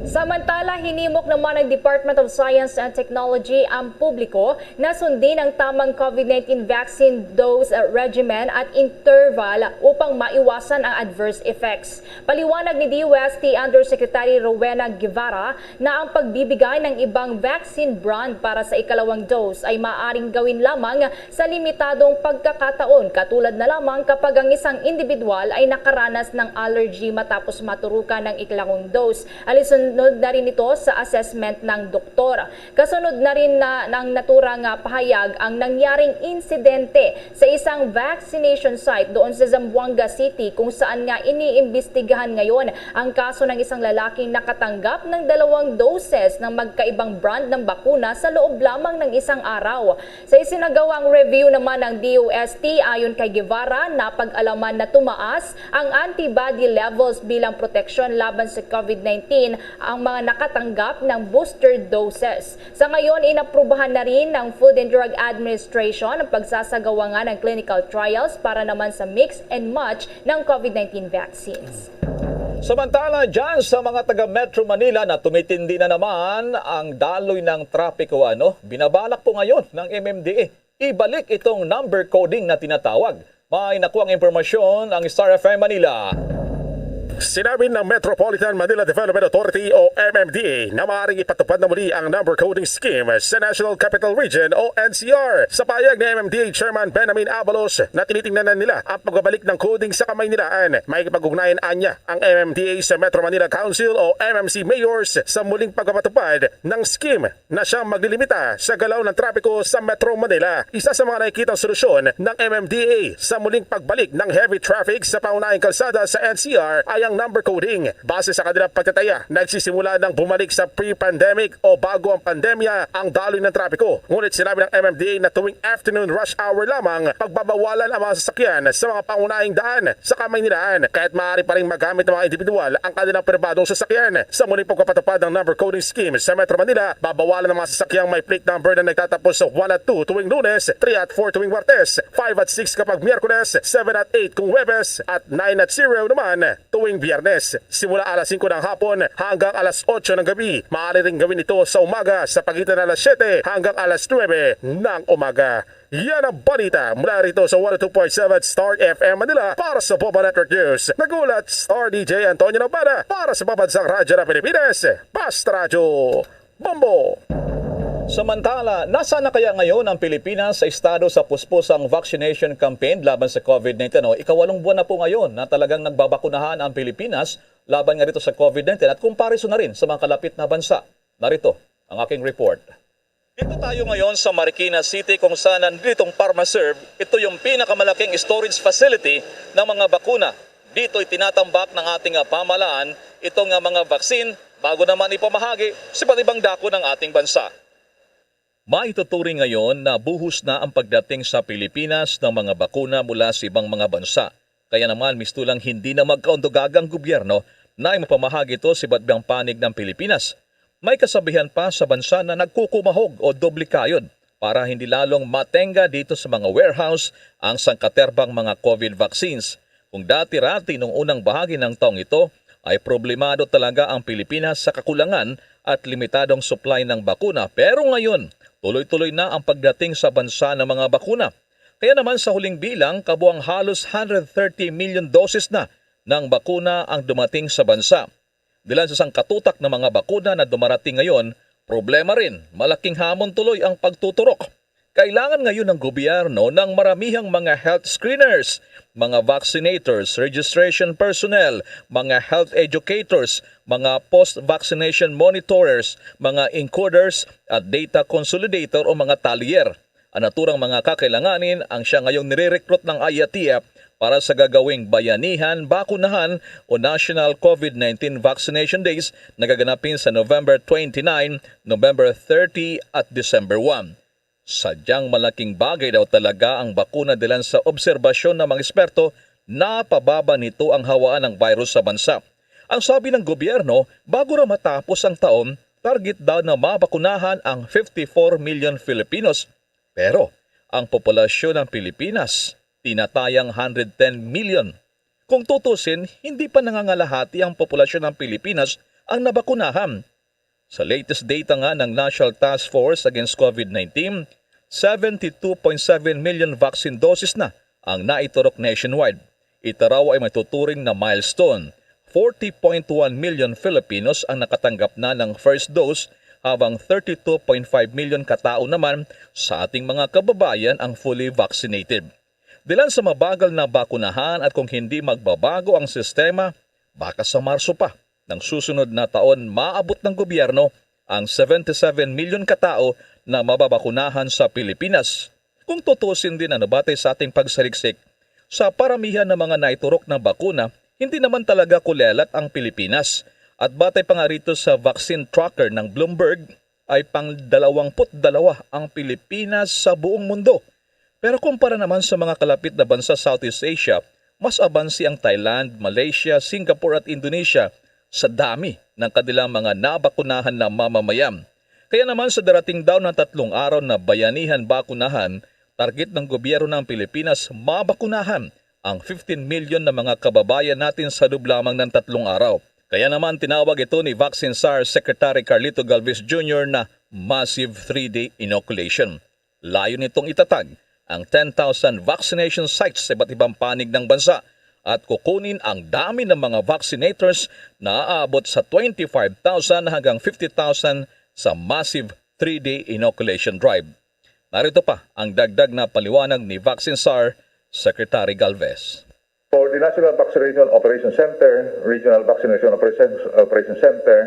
Samantala, hinimok naman ng Department of Science and Technology ang publiko na sundin ang tamang COVID nineteen vaccine dose regimen at interval upang maiwasan ang adverse effects. Paliwanag ni D O S T Undersecretary Rowena Guevara na ang pagbibigay ng ibang vaccine brand para sa ikalawang dose ay maaaring gawin lamang sa limitadong pagkakataon, katulad na lamang kapag ang isang individual ay nakaranas ng allergy matapos maturukan ng ikalawang dose. Alison Sunod na rin ito sa assessment ng doktor. Kasunod na rin na ng naturang nga pahayag ang nangyaring insidente sa isang vaccination site doon sa Zamboanga City, kung saan nga iniimbestigahan ngayon ang kaso ng isang lalaking nakatanggap ng dalawang doses ng magkaibang brand ng bakuna sa loob lamang ng isang araw. Sa isinagawang review naman ng D O S T, ayon kay Guevara, napag-alaman na tumaas ang antibody levels bilang proteksyon laban sa COVID nineteen ang mga nakatanggap ng booster doses. Sa ngayon, inaprubahan na rin ng Food and Drug Administration ang pagsasagawa nga ng clinical trials para naman sa mix and match ng COVID nineteen vaccines. Samantala, dyan sa mga taga Metro Manila na tumitindi na naman ang daloy ng trapiko, ano, binabalak po ngayon ng M M D A ibalik itong number coding na tinatawag. May nakuha ang impormasyon ang Star F M Manila. Sinabi ng Metropolitan Manila Development Authority o M M D A na maaaring ipatupad na muli ang number coding scheme sa National Capital Region o N C R. Sa pahayag ni M M D A Chairman Benjamin Abalos na tinitingnan na nila ang pagbabalik ng coding sa Kamaynilaan, makikipag-ugnayan anya ang M M D A sa Metro Manila Council o M M C Mayors sa muling pagpapatupad ng scheme na siyang maglilimita sa galaw ng trapiko sa Metro Manila. Isa sa mga nakikitang solusyon ng M M D A sa muling pagbalik ng heavy traffic sa pangunahing kalsada sa N C R ay ang number coding. Base sa kanilang pagtataya, nagsisimula nang bumalik sa pre-pandemic o bago ang pandemya ang daloy ng trapiko. Ngunit sinabi ng M M D A na tuwing afternoon rush hour lamang, pagbabawalan ang mga sasakyan sa mga pangunahing daan sa Kamaynilaan, kaya't maaari pa rin magamit ng mga individual ang kanilang pribadong sasakyan. Sa muling pagpapatupad ng number coding scheme sa Metro Manila, babawalan ang mga sasakyang may plate number na nagtatapos sa one at two tuwing Lunes, three at four tuwing Martes, five at six kapag Miyerkules, seven at eight kung Huwebes, at nine at zero naman tuwing Biyernes. Simula alas singko ng hapon hanggang alas otso ng gabi. Maaari ring gawin ito sa umaga sa pagitan ng alas siyete hanggang alas nuwebe ng umaga. Yan ang balita mula rito sa one oh two point seven Star F M Manila. Para sa Bombo Network News, nagulat Star D J Antonio Nabana. Para sa Pambansang Radyo ng Pilipinas, Basta Radyo, Bombo! Samantala, nasaan na kaya ngayon ang Pilipinas sa estado sa puspusang vaccination campaign laban sa COVID nineteen? O, ikawalong buwan na po ngayon na talagang nagbabakunahan ang Pilipinas laban nga dito sa COVID nineteen, at kumpariso na rin sa mga kalapit na bansa. Narito ang aking report. Dito tayo ngayon sa Marikina City, kung saan nanditong Pharmaserve, ito yung pinakamalaking storage facility ng mga bakuna. Dito itinatambak ng ating, ah, pamahalaan itong, ah, mga vaccine bago naman ipamahagi sa iba't ibang dako ng ating bansa. Maituturing ngayon na buhos na ang pagdating sa Pilipinas ng mga bakuna mula sa ibang mga bansa. Kaya naman, mistulang hindi na magkaundugaga ang gobyerno na ipamahagi ito sa iba't ibang panig ng Pilipinas. May kasabihan pa sa bansa na nagkukumahog o doble kayod para hindi lalong matengga dito sa mga warehouse ang sangkaterbang mga COVID vaccines. Kung dati-rati nung unang bahagi ng taong ito ay problemado talaga ang Pilipinas sa kakulangan at limitadong supply ng bakuna, pero ngayon, tuloy-tuloy na ang pagdating sa bansa ng mga bakuna. Kaya naman, sa huling bilang, kabuang halos hundred thirty million doses na ng bakuna ang dumating sa bansa. Dilan sa sangkatutak ng mga bakuna na dumarating ngayon, problema rin, malaking hamon tuloy ang pagtuturok. Kailangan ngayon ng gobyerno ng maramihang mga health screeners, mga vaccinators, registration personnel, mga health educators, mga post-vaccination monitorers, mga encoders at data consolidator o mga talyer. Ang naturang mga kakailanganin ang siya ngayong nire-recruit ng IATF para sa gagawing Bayanihan Bakunahan o National COVID nineteen Vaccination Days na gaganapin sa November twenty-nine, November thirty at December one. Sadyang malaking bagay daw talaga ang bakuna dilan sa obserbasyon ng mga eksperto, napababa nito ang hawaan ng virus sa bansa. Ang sabi ng gobyerno, bago raw matapos ang taon, target daw na mabakunahan ang fifty-four million Filipinos. Pero ang populasyon ng Pilipinas, tinatayang hundred ten million. Kung tutusin, hindi pa nangangalahati ang populasyon ng Pilipinas ang nabakunahan. Sa latest data nga ng National Task Force Against COVID nineteen, seventy-two point seven million vaccine doses na ang naiturok nationwide. Ito raw ay matuturing na milestone. Forty point one million Filipinos ang nakatanggap na ng first dose, habang thirty-two point five million katao naman sa ating mga kababayan ang fully vaccinated. Dilan sa mabagal na bakunahan at kung hindi magbabago ang sistema, baka sa Marso pa. Nang susunod na taon, maabot ng gobyerno ang seventy-seven million ka tawo na mababakunahan sa Pilipinas. Kung tutusin din, ano, batay sa ating pagsaliksik sa paramihan ng mga naiturok na bakuna, hindi naman talaga kulelat ang Pilipinas. At batay pa nga rito sa vaccine tracker ng Bloomberg, ay pang dalawampu't dalawa ang Pilipinas sa buong mundo. Pero kumpara naman sa mga kalapit na bansa sa Southeast Asia, mas abansi ang Thailand, Malaysia, Singapore at Indonesia sa dami ng kanilang mga nabakunahan na mamamayan. Kaya naman, sa darating daw na tatlong araw na bayanihan bakunahan, target ng gobyerno ng Pilipinas mabakunahan ang fifteen million na mga kababayan natin sa loob lamang ng tatlong araw. Kaya naman, tinawag ito ni Vaccine Czar Secretary Carlito Galvez Junior na massive three-day inoculation. Layo nitong itatag ang ten thousand vaccination sites sa iba't ibang panig ng bansa at kukunin ang dami ng mga vaccinators na aabot sa twenty-five thousand hanggang fifty thousand sa massive three-day inoculation drive. Narito pa ang dagdag na paliwanag ni Vaccine Czar Secretary Galvez. For the National Vaccination Operation Center, Regional Vaccination Operation, Operation Center,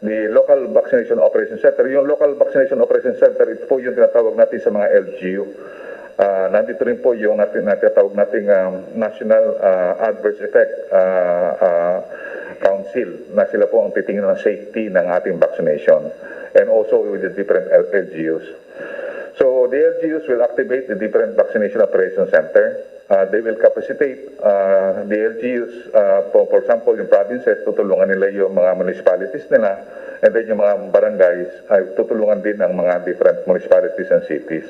the Local Vaccination Operation Center, yung Local Vaccination Operation Center, ito po yung tinatawag natin sa mga L G U. Ah, nandito rin po yung natin, natatawag nating, um, National, ah, Adverse Effect, ah, ah, Council, na sila po ang titingnan ng safety ng ating vaccination, and also with the different L- L G Us. So the L G Us will activate the different vaccination operation center. Uh, they will capacitate, uh, the L G Us, uh, for, for example, yung provinces, tutulungan nila yung mga municipalities nila, and then yung mga barangays, ay tutulungan din ang mga different municipalities and cities.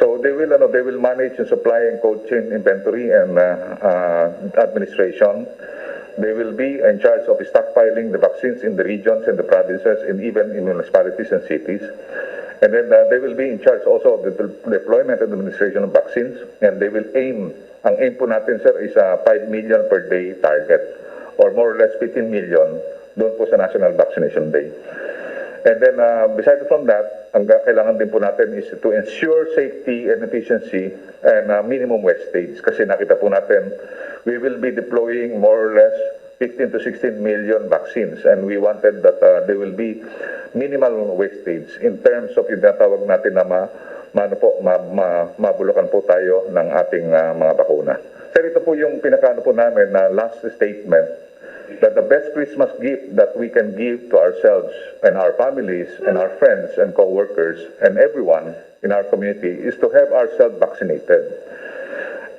So they will, ano, they will manage yung supply and cold chain inventory and, uh, uh, administration. They will be in charge of stockpiling the vaccines in the regions and the provinces and even in municipalities and cities. And then, uh, they will be in charge also of the de- deployment and administration of vaccines, and they will aim, ang aim po natin, sir, is, uh, five million per day target, or more or less fifteen million doon po sa National Vaccination Day. And then, uh, besides from that, ang ga- kailangan din po natin is to ensure safety and efficiency and, uh, minimum wastage. Kasi nakita po natin, we will be deploying more or less fifteen to sixteen million vaccines, and we wanted that, uh, there will be minimal wastage in terms of yung tinatawag natin na ma, ma, ano po, ma, ma, mabulukan po tayo ng ating, uh, mga bakuna. Sir, ito po yung pinakaano po namin na last statement, that the best Christmas gift that we can give to ourselves and our families and our friends and co-workers and everyone in our community is to have ourselves vaccinated.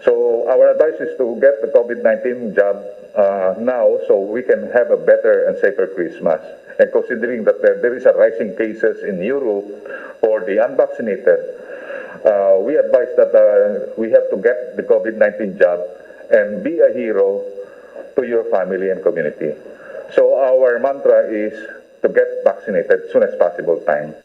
So our advice is to get the COVID nineteen jab, uh, now, so we can have a better and safer Christmas. And considering that there, there is a rising cases in Europe for the unvaccinated, uh, we advise that, uh, we have to get the COVID nineteen jab and be a hero to your family and community. So our mantra is to get vaccinated soon as possible time.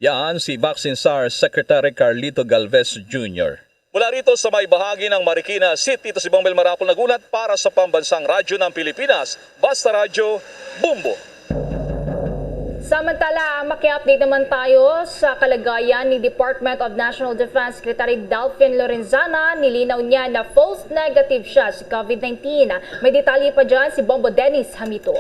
Yan si Vaccine Czar Secretary Carlito Galvez Junior. Mula rito sa may bahagi ng Marikina City, ito si Bong Mel Marapol nagulat para sa Pambansang Radyo ng Pilipinas, Basta Radyo, Bombo. Samantala, maki-update naman tayo sa kalagayan ni Department of National Defense Secretary Delfin Lorenzana. Nilinaw niya na false negative siya sa COVID nineteen. May detalye pa dyan si Bombo Dennis Hamito.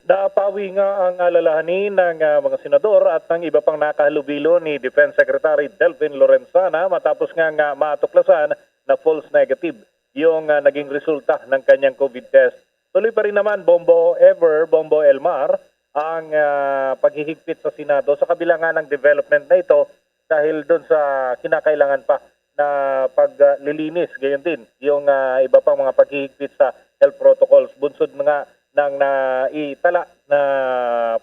Napawi nga ang alalahanin ng, ah, mga senador at ng iba pang nakahalubilo ni Defense Secretary Delfin Lorenzana matapos nga, nga matuklasan na false negative yung, ah, naging resulta ng kanyang COVID test. Tuloy pa rin naman, Bombo Ever, Bombo Elmar, ang, ah, paghihigpit sa Senado sa kabila nga ng development na ito dahil doon sa kinakailangan pa na paglilinis, gayon din yung, ah, iba pang mga paghihigpit sa health protocols. Bunsod nga ng naitala na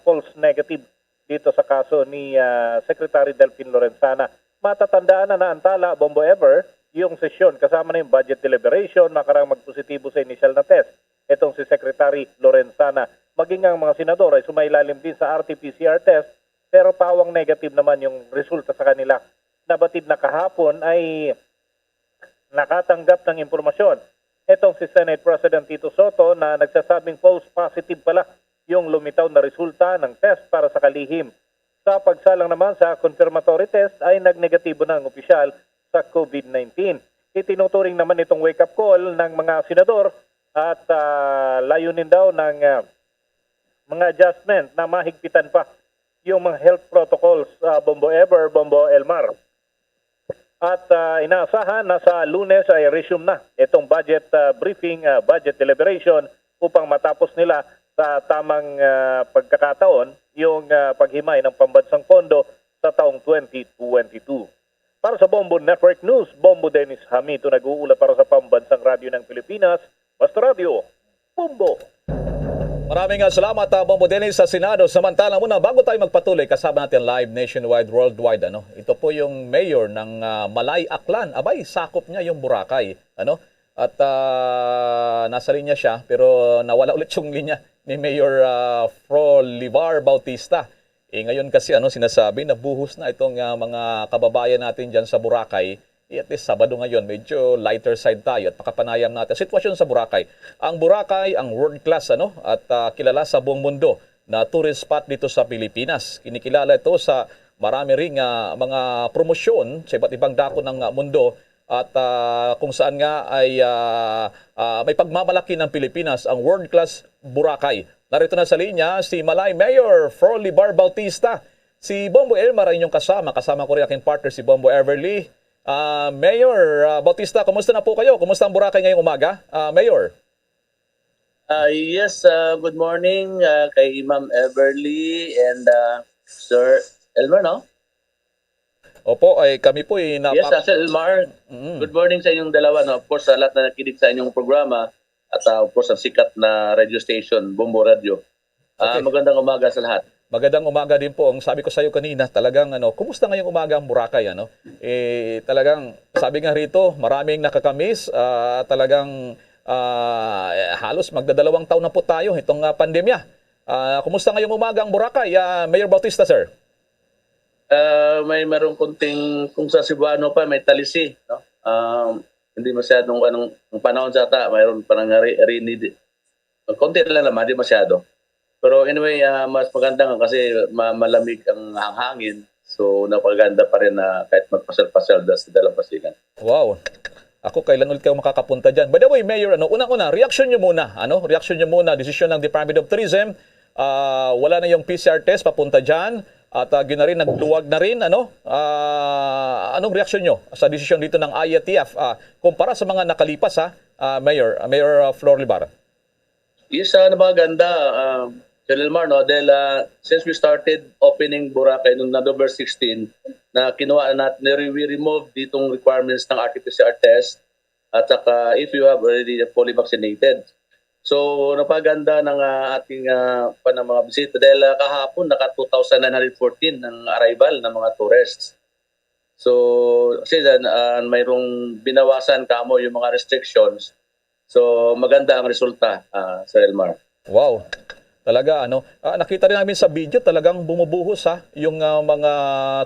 false negative dito sa kaso ni, ah, Secretary Delfin Lorenzana. Matatandaan na naantala, Bombo Ever, yung sesyon kasama na yung budget deliberation, makarang magpositibo sa initial na test. Itong si Secretary Lorenzana. Maging ang mga senador ay sumailalim din sa R T P C R test, pero pawang negative naman yung resulta sa kanila. Nabatid na kahapon ay nakatanggap ng impormasyon itong si Senate President Tito Soto na nagsasabing false positive pala yung lumitaw na resulta ng test para sa kalihim. Sa pagsalang naman sa confirmatory test ay nagnegatibo na ang opisyal sa COVID nineteen. Itinuturing naman itong wake-up call ng mga senador at ah, layunin daw ng ah, mga adjustment na mahigpitan pa yung mga health protocols, ah, Bombo Ever, Bombo Elmar. At ah, inaasahan na sa Lunes ay resume na itong budget ah, briefing, ah, budget deliberation upang matapos nila sa tamang ah, pagkakataon yung ah, paghimay ng pambansang pondo sa taong twenty twenty-two. Para sa Bombo Network News, Bombo Dennis Hamito nag-uulat para sa Pambansang Radyo ng Pilipinas, Basta Radyo, Bombo. Maraming ah, salamat, ah, Bombo Dennis sa Senado. Samantala muna, bago tayo magpatuloy, kasama natin live nationwide, worldwide. Ano? Ito po yung mayor ng ah, Malay Aklan. Abay, sakop niya yung Boracay. Ano? At ah, nasa linya siya, pero nawala ulit yung linya ni Mayor ah, Frolivar Bautista. Eh, ngayon kasi, ano, sinasabi, nabuhos na itong ah, mga kababayan natin dyan sa Boracay. Eh, at least, Sabado ngayon, medyo lighter side tayo at pakapanayam natin ang sitwasyon sa Boracay. Ang Boracay, ang world class, ano, at ah, kilala sa buong mundo na tourist spot dito sa Pilipinas. Kinikilala ito sa marami ring ah, mga promosyon sa iba't ibang dako ng ah, mundo at ah, kung saan nga ay ah, ah, may pagmamalaki ng Pilipinas ang world class Boracay. Narito na sa linya si Malay Mayor Frolivar Bautista. Si Bombo Elmar ang inyong kasama. Kasama ko rin aking partner, si Bombo Everly. Ah, Mayor ah, Bautista, kumusta na po kayo? Kumusta ang Boracay ngayong umaga? Ah, Mayor? Ah, yes, ah, good morning ah, kay Ma'am Everly and ah, Sir Elmer, no? Opo, ay kami po ay Yes, napa- ah, Sir Elmar. Mm. Good morning sa inyong dalawa, no? Of course, sa lahat na nakikinig sa inyong programa at ah, of course, ang sikat na radio station, Bombo Radio. Ah, Okay. Magandang umaga sa lahat. Magandang umaga din po. Ang sabi ko sa iyo kanina, talagang ano, kumusta ngayong umaga ang Boracay, ano? Eh, talagang sabi nga rito, maraming nakakamiss, ah, talagang ah, eh, halos magdadalawang taon na po tayo itong ah, pandemya. Ah, kumusta ngayong umaga ang Boracay, ah, Mayor Bautista, sir? Ah, may marong konting, kung sa Cebuano pa, may talisi, no? Um, hindi masyadong anong ang panahon sa ata, mayroon pa nang ri- rainy di. Konti lang naman, di masyado. Pero anyway, ah, mas maganda nga kasi ma- malamig ang hang- hangin. So, napaganda pa rin na kahit magpasal-pasal da sa dalampasigan. Wow. Ako, kailan ulit kayo makakapunta dyan? By the way, Mayor, ano, unang-una, reaksyon nyo muna. Ano? Reaksyon nyo muna, desisyon ng Department of Tourism. Ah, wala na yung P C R test papunta dyan. At uh, na rin, nagluwag na rin. Ano? Ah, anong reaksyon nyo sa desisyon dito ng I A T F ah, kumpara sa mga nakalipas, ha, ah, Mayor, Mayor ah, Flor Libar? Yes, uh, napaganda, uh, Sir Elmar, no? Dahil uh, since we started opening Boracay noong November sixteen, na kinuha na natin, we removed ditong requirements ng R T P C R test at saka if you have already fully vaccinated. So, napaganda ng uh, ating uh, pa ng mga bisita dahil uh, kahapon naka two thousand nine hundred fourteen ang arrival ng mga tourists. So, kasi uh, mayroong binawasan kamo yung mga restrictions. So, maganda ang resulta, uh, Sir Elmar. Wow. Talaga, ano, ah, nakita rin namin sa video, talagang bumubuhos ha, yung ah, mga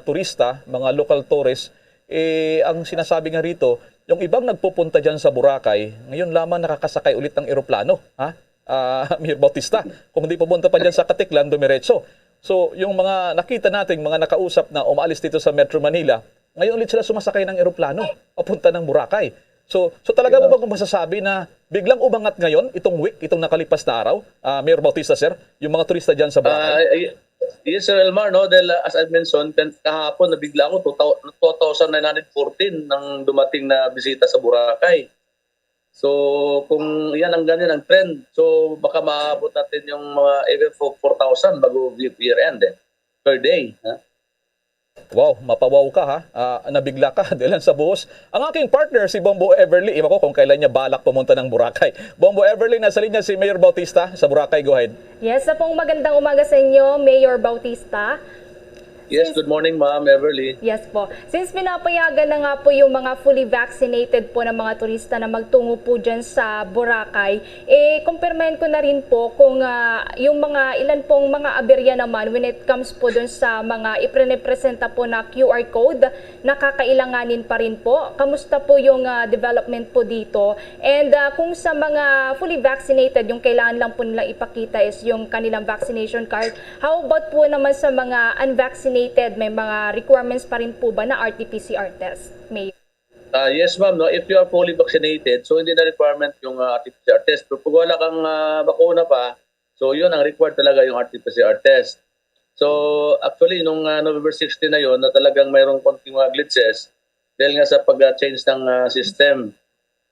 turista, mga local tourists. Eh, ang sinasabi nga rito, yung ibang nagpupunta dyan sa Boracay, ngayon lamang nakakasakay ulit ng eroplano, ha? Ah, Mayor Bautista, kung hindi pupunta pa dyan sa Caticlan, dumiretso. So, yung mga nakita nating mga nakausap na umaalis dito sa Metro Manila, ngayon ulit sila sumasakay ng eroplano papunta ng Boracay. So, so talaga mo ba kung masasabi na biglang umangat ngayon, itong week, itong nakalipas na araw, ah, Mayor Bautista, sir, yung mga turista dyan sa Boracay? Ah, y- yes, Sir Elmar, no? Dahil uh, as I mentioned, kan- kahapon nabigla ako, two thousand nine hundred fourteen nang dumating na bisita sa Boracay. So, kung yan ang ganyan ang trend, so baka maabot natin yung mga even for four thousand bago year end eh, per day. Ha? Wow, mapawaw ka ha. Ah, nabigla ka dahil sa buhos. Ang aking partner, si Bombo Everly. Iwan ko kung kailan niya balak pumunta ng Boracay. Bombo Everly, nasa linya si Mayor Bautista sa Boracay. Go ahead. Yes, sa pong magandang umaga sa inyo, Mayor Bautista. Yes, good morning, Ma'am Everly. Yes po. Since pinapayagan na nga po yung mga fully vaccinated po ng mga turista na magtungo po dyan sa Boracay, eh, kumpirmahin ko na rin po kung ah, yung mga ilan pong mga aberya naman when it comes po dun sa mga iprenepresenta po na Q R code, nakakailanganin pa rin po. Kamusta po yung ah, development po dito? And ah, kung sa mga fully vaccinated, yung kailangan lang po nilang ipakita is yung kanilang vaccination card. How about po naman sa mga unvaccinated? May mga requirements pa rin po ba na R T P C R test? Mayor? Ah, yes, ma'am, no? If you are fully vaccinated, so hindi na requirement yung, ah, R T P C R test. Pero pag wala kang, ah, bakuna pa, so yun, ang required talaga yung R T P C R test. So, actually, nung, ah, November sixteen na yun, na talagang mayroong konting mga glitches dahil nga sa pag-change ng, ah, system.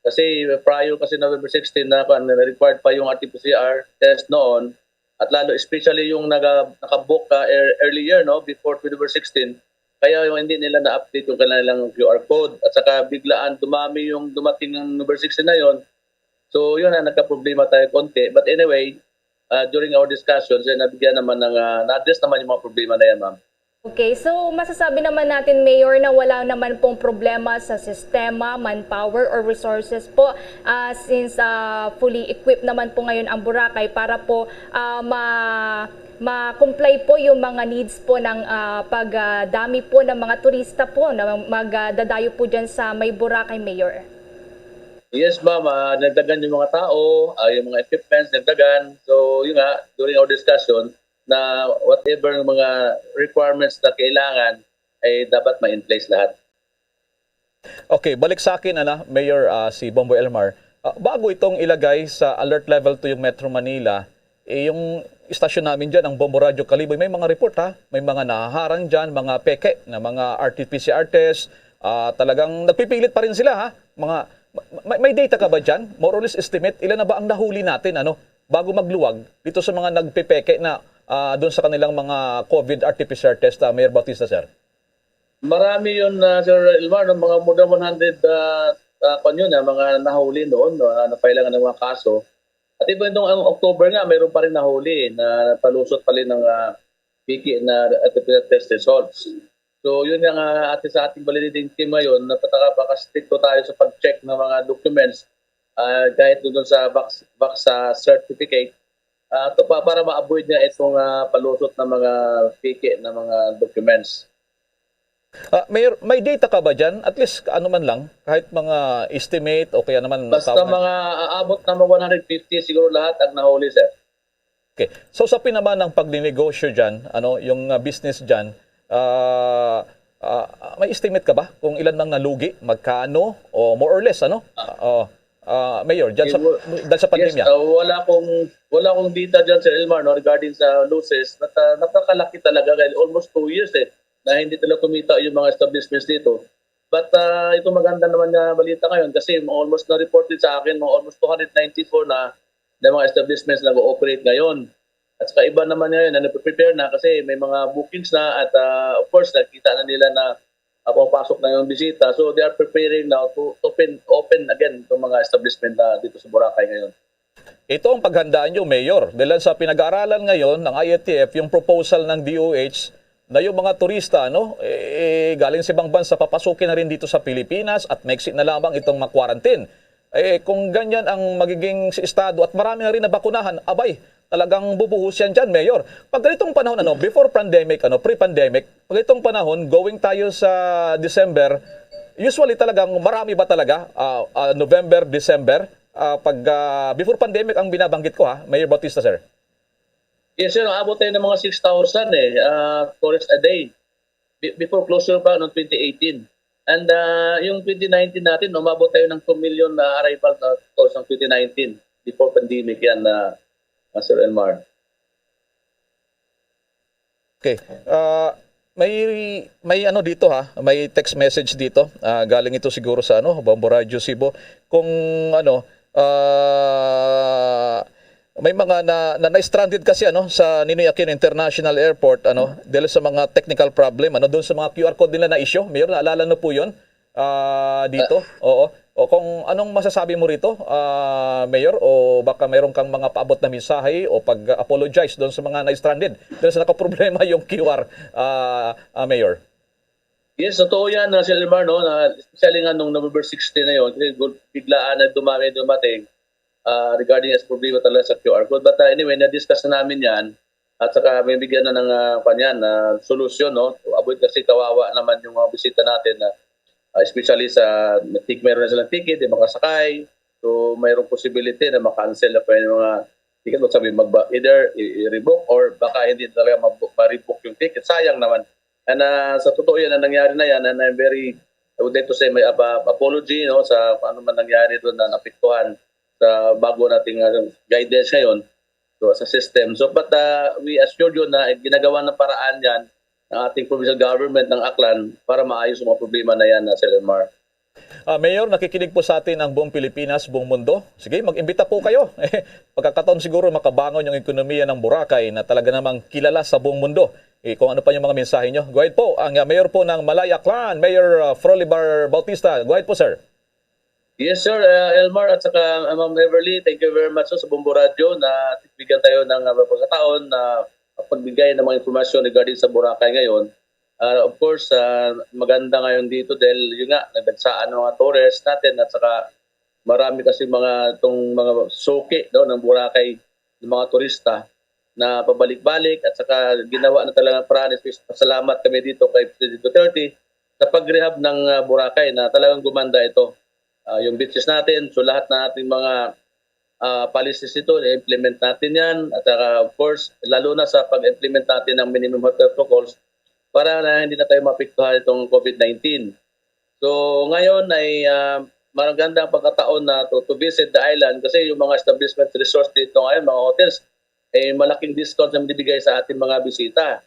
Kasi prior kasi November sixteen na, kuwan, na required pa yung R T P C R test noon, at lalo especially yung naga-, nakabook ka ear-, earlier, no, before November sixteen, kaya yung hindi nila na-update yung kanilang Q R code. At saka biglaan dumami yung dumating ng November sixteen na yon. So, yun ang nagka-problema tayo konti. But anyway, ah, during our discussions, eh, nabigyan naman ng, ah, na-address naman yung mga problema na yan, ma'am. Okay, so masasabi naman natin, Mayor, na wala naman pong problema sa sistema, manpower, or resources po, ah, since, ah, fully equipped naman po ngayon ang Boracay para po, ah, ma-, ma-comply po yung mga needs po ng, ah, pagdami po ng mga turista po na magdadayo po dyan sa may Boracay, Mayor. Yes, ma'am. Ah, nagdagan yung mga tao, ah, yung mga equipments, nagdagan. So, yun nga, during our discussion, na whatever ng mga requirements na kailangan ay dapat ma-in place lahat. Okay, balik sa akin, ana, Mayor, ah, si Bomboy Elmar. Ah, bago itong ilagay sa alert level two yung Metro Manila, eh, yung istasyon namin dyan, ang Bombo Radyo Kaliboy, may mga report, ha? May mga nahaharang dyan, mga peke na mga R T P C R test. Ah, talagang nagpipilit pa rin sila, ha? Mga, may, may data ka ba dyan? More or less estimate, ilan na ba ang nahuli natin, ano? Bago magluwag dito sa mga nagpepeke na, ah, doon sa kanilang mga COVID R T P C R test, ah, Mayor Bautista, sir? Marami yun, ah, Sir Elmar, no? Mga more than one hundred, ah, ah, kwan yun, ah, mga nahuli noon, no? Ah, napailangan ng mga kaso. At even itong ang October nga, mayroon pa rin nahuli na palusot pa rin ng, ah, piki na R T P C R test results. So, yun nga, ah, ate, sa ating validating team ngayon, napataka-, pakastrikto tayo sa pag-check ng mga documents, ah, kahit doon sa vax-, vax, ah, certificate, ah, to pa, para ma-avoid nga itong, ah, palusot ng mga piki na mga documents. Ah, Mayor, may data ka ba dyan? At least, ano man lang, kahit mga estimate o kaya naman... Basta tawag na mga aabot na mga one hundred fifty, siguro lahat ang nahuli, sir. Okay. So, sa pinaman ng pagninegosyo dyan, ano, yung, ah, business dyan, ah, ah, may estimate ka ba kung ilan mang nalugi, magkano, o more or less, ano? Ah, oh, ah, Mayor, dyan sa, Eh, wa-, dahil sa yes, pandemya? ah, wala akong, wala akong data dyan, Sir Elmar, no, regarding sa losses. But, ah, napakalaki talaga dahil almost two years, eh, na hindi talaga kumita yung mga establishments dito. But, ah, ito maganda naman na balita ngayon kasi almost na-reported sa akin, mga almost two hundred ninety-four na, na mga establishments na nag-ooperate ngayon. At saka iba naman ngayon na nagpe-prepare na kasi may mga bookings na at, ah, of course, nakita na nila na, ah, pumapasok na yung bisita. So, they are preparing now to open, open again itong mga establishment na dito sa Boracay ngayon. Ito ang paghandaan nyo, Mayor. Dahil sa pinag-aaralan ngayon ng I A T F, yung proposal ng D O H na yung mga turista, ano, eh, galing sa ibang bansa, papasukin na rin dito sa Pilipinas at maiksi na lamang itong ma-quarantine. Eh, kung ganyan ang magiging sa estado at marami na rin nabakunahan, abay, talagang bubuhos yan dyan, Mayor. Pag ganitong panahon, ano, before pandemic, ano, pre-pandemic, pag itong panahon, going tayo sa December, usually talagang marami ba talaga? Ah, ah, November, December? Ah, pag, ah, before pandemic ang binabanggit ko, ha, Mayor Bautista, sir. Yes, sir. Abot tayo ng mga six thousand, eh, ah, tourists a day. Be-, before closure pa noong twenty eighteen. And, ah, yung twenty nineteen natin, umabot tayo ng two million na arrival na tourists ng twenty nineteen. Before pandemic yan, ah, ah, Sir Elmar. Okay. Ah, may, may ano dito, ha, may text message dito. Ah, galing ito siguro sa, ano, Bombo Radyo Cebu. Kung ano, ah, may mga na, na, na-stranded kasi, ano, sa Ninoy Aquino International Airport, ano, dahil sa mga technical problem, ano, doon sa mga Q R code nila na issue. Mayor, naalala niyo po 'yon? Ah, dito? Oo. O kung anong masasabi mo rito, ah, Mayor, o baka mayroon kang mga paabot na mensahe o pag-apologize doon sa mga na-stranded, doon sa nakaproblema yung Q R, ah, ah, Mayor? Yes, totoo yan, ah, Sir Elmar, no, na especially nga nung November sixteen na yun, kasi gu-, biglaan na dumami, dumating, ah, regarding sa problema talaga sa Q R code. But, ah, anyway, na-discuss na namin yan. At saka may bigyan na ng, ah, kwan yan, ah, solusyon, no? To avoid kasi kawawa naman yung mga bisita natin na, ah, especially sa tik-, meron na silang ticket, di makasakay. So, mayroong possibility na ma-cancel na pa yung mga ticket. Sabi, magba-, either i-, i-revoke or baka hindi talaga mabu-, ma-revoke yung ticket. Sayang naman. And, ah, sa totoo yan, ang nangyari na yan, and I'm very, I would like to say my ap- apology, no, sa kung ano man nangyari doon na naapektuhan sa bago nating, ah, guidance ngayon, so, sa system. So, but, ah, we assure you na ginagawa ng paraan yan ng ating provincial government ng Aklan para maayos ang mga problema na yan, ah, Sir Elmar. Ah, Mayor, nakikinig po sa atin ang buong Pilipinas, buong mundo. Sige, mag-imbita po kayo. Pagkakataon siguro makabangon yung ekonomiya ng Boracay na talaga namang kilala sa buong mundo. Eh, kung ano pa yung mga mensahe nyo. Go ahead po, ang, ah, Mayor po ng Malay Aklan, Mayor, ah, Frolibar Bautista. Go ahead po, sir. Yes, sir. Uh, Elmar at saka, uh, Ma'am Everly, thank you very much, sir, sa Bombo Radio na bigyan tayo ng, uh, pagkataon na pagbigay ng mga informasyon regarding sa Boracay ngayon. Uh, of course, uh, maganda ngayon dito dahil yun nga, nagdagsaan ng mga tourists natin at saka marami kasi mga, itong mga suki, no, ng Boracay, ng mga turista na pabalik-balik at saka ginawa na talaga ng paraan. Especially, pasalamat kami dito kay President Duterte sa pag-rehab ng, ah, Boracay na talagang gumanda ito. Ah, yung beaches natin, so lahat ng ating mga, ah, policies ito, i-implement natin yan. At saka, of course, lalo na sa pag-implement natin ng minimum health protocols para na hindi na tayo maapektuhan itong COVID nineteen. So, ngayon ay, ah, maganda ang pagkataon na to, to visit the island kasi yung mga establishment, resort dito ngayon, mga hotels, eh, malaking discount na binibigay sa ating mga bisita.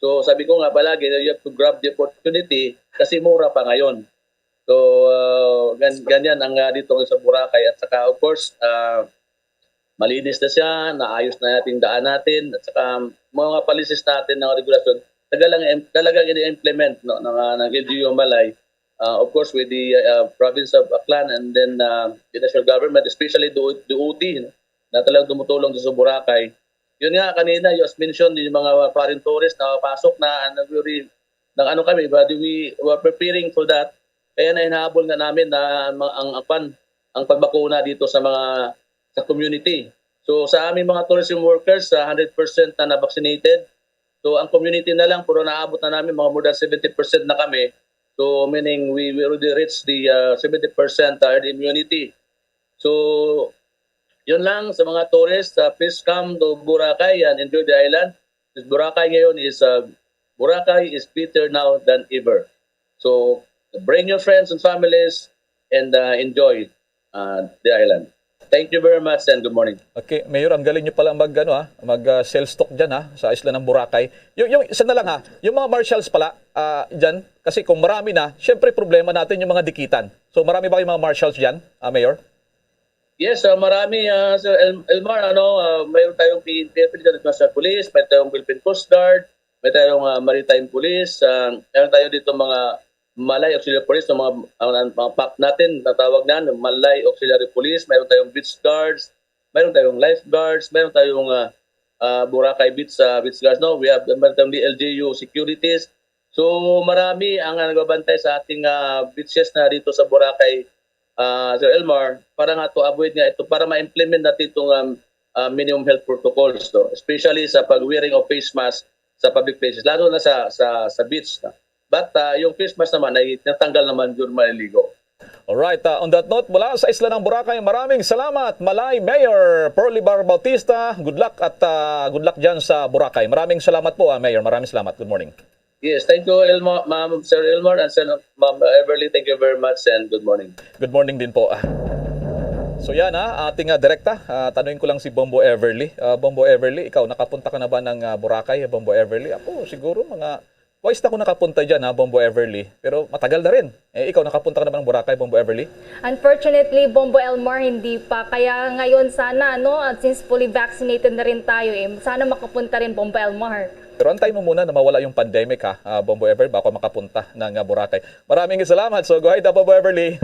So, sabi ko nga palagi, you have to grab the opportunity kasi mura pa ngayon. So, ah, gan- ganyan ang, ah, dito sa Boracay. At saka, of course, ah, malinis na siya, naayos na natin daan natin, at saka mga policies natin, ng regulasyon, talagang, talagang ini-implement, no, ng, ah, ng L G U Malay. Ah, of course, with the, ah, province of Aklan and then, ah, the national government, especially the, the O T, no, na talagang tumutulong sa Boracay. Yun nga, kanina, you as mentioned, yung mga foreign tourists na pasok na, ano, very, nang ano kami, but we were preparing for that. Kaya na hinahabol nga namin na ma- ang, ang, pan- ang pagbakuna dito sa mga, sa community. So, sa aming mga tourism workers, sa hundred percent na na-vaccinated, so ang community na lang, pero naabot na namin, mga more than seventy percent na kami. So, meaning we, we already reached the, uh, seventy percent herd immunity. So, yun lang sa mga tourists, uh, please come to Boracay and enjoy the island. This Boracay ngayon is, uh, Boracay is better now than ever. So, bring your friends and families and, uh, enjoy, uh, the island. Thank you very much and good morning. Okay, Mayor, ang galing nyo pala mag, ano, ha, mag, ah, sales talk dyan, ha, sa isla ng Boracay. Yung, yung, isa na lang, ha, yung mga marshals pala, ah, dyan, kasi kung marami na, syempre problema natin yung mga dikitan. So, marami ba kayong mga marshals dyan, ah, Mayor? Yes, ah, marami, ah, Sir El- Elmar, ano, ah, mayroon tayong P N P F, Philippine National Police, may tayong Philippine Coast Guard, may tayong, ah, Maritime Police, ah, meron tayo dito mga Malay Auxiliary Police, yung mga, ang, ang mga PAP natin, natawag na, yung Malay Auxiliary Police, mayroon tayong beach guards, mayroon tayong lifeguards, mayroon tayong, ah, ah, Boracay Beach, ah, beach guards, no? We have, mayroon tayong D L G U securities. So, marami ang, ah, nagbabantay sa ating, ah, beaches na dito sa Boracay, ah, Sir Elmar, para nga to avoid nga ito, para ma-implement natin itong, um, ah, minimum health protocols, no? Especially sa pag-wearing of face mask sa public places, lalo na sa, sa, sa beach, no? But, ah, yung face mask naman ay natanggal naman yun maliligo. Alright, ah, on that note, mula sa isla ng Boracay, maraming salamat, Malay Mayor Perlibar Bautista. Good luck at, ah, good luck dyan sa Boracay. Maraming salamat po, ah, Mayor. Maraming salamat. Good morning. Yes, thank you, Elmo, Ma'am, Sir Elmar, and Sir Ma'am Everly. Thank you very much and good morning. Good morning din po. Ah. So yan, ha, ating, ah, direkta. Ah, tanungin ko lang si Bombo Everly. Ah, Bombo Everly, ikaw, nakapunta ka na ba ng, ah, Boracay, Bombo Everly? Ako, siguro mga twice na ako nakapunta dyan, ha, Bombo Everly. Pero matagal na rin. Eh, ikaw, nakapunta ka na ba ng Boracay, Bombo Everly? Unfortunately, Bombo Elmar, hindi pa. Kaya ngayon sana, no, at since fully vaccinated na rin tayo, eh, sana makapunta rin, Bombo Elmar. Pero antay mo muna na mawala yung pandemic, ha, ah, Bombo Everly, baka makapunta ng, ah, Boracay. Maraming salamat. So, go ahead, ah, Bombo Everly.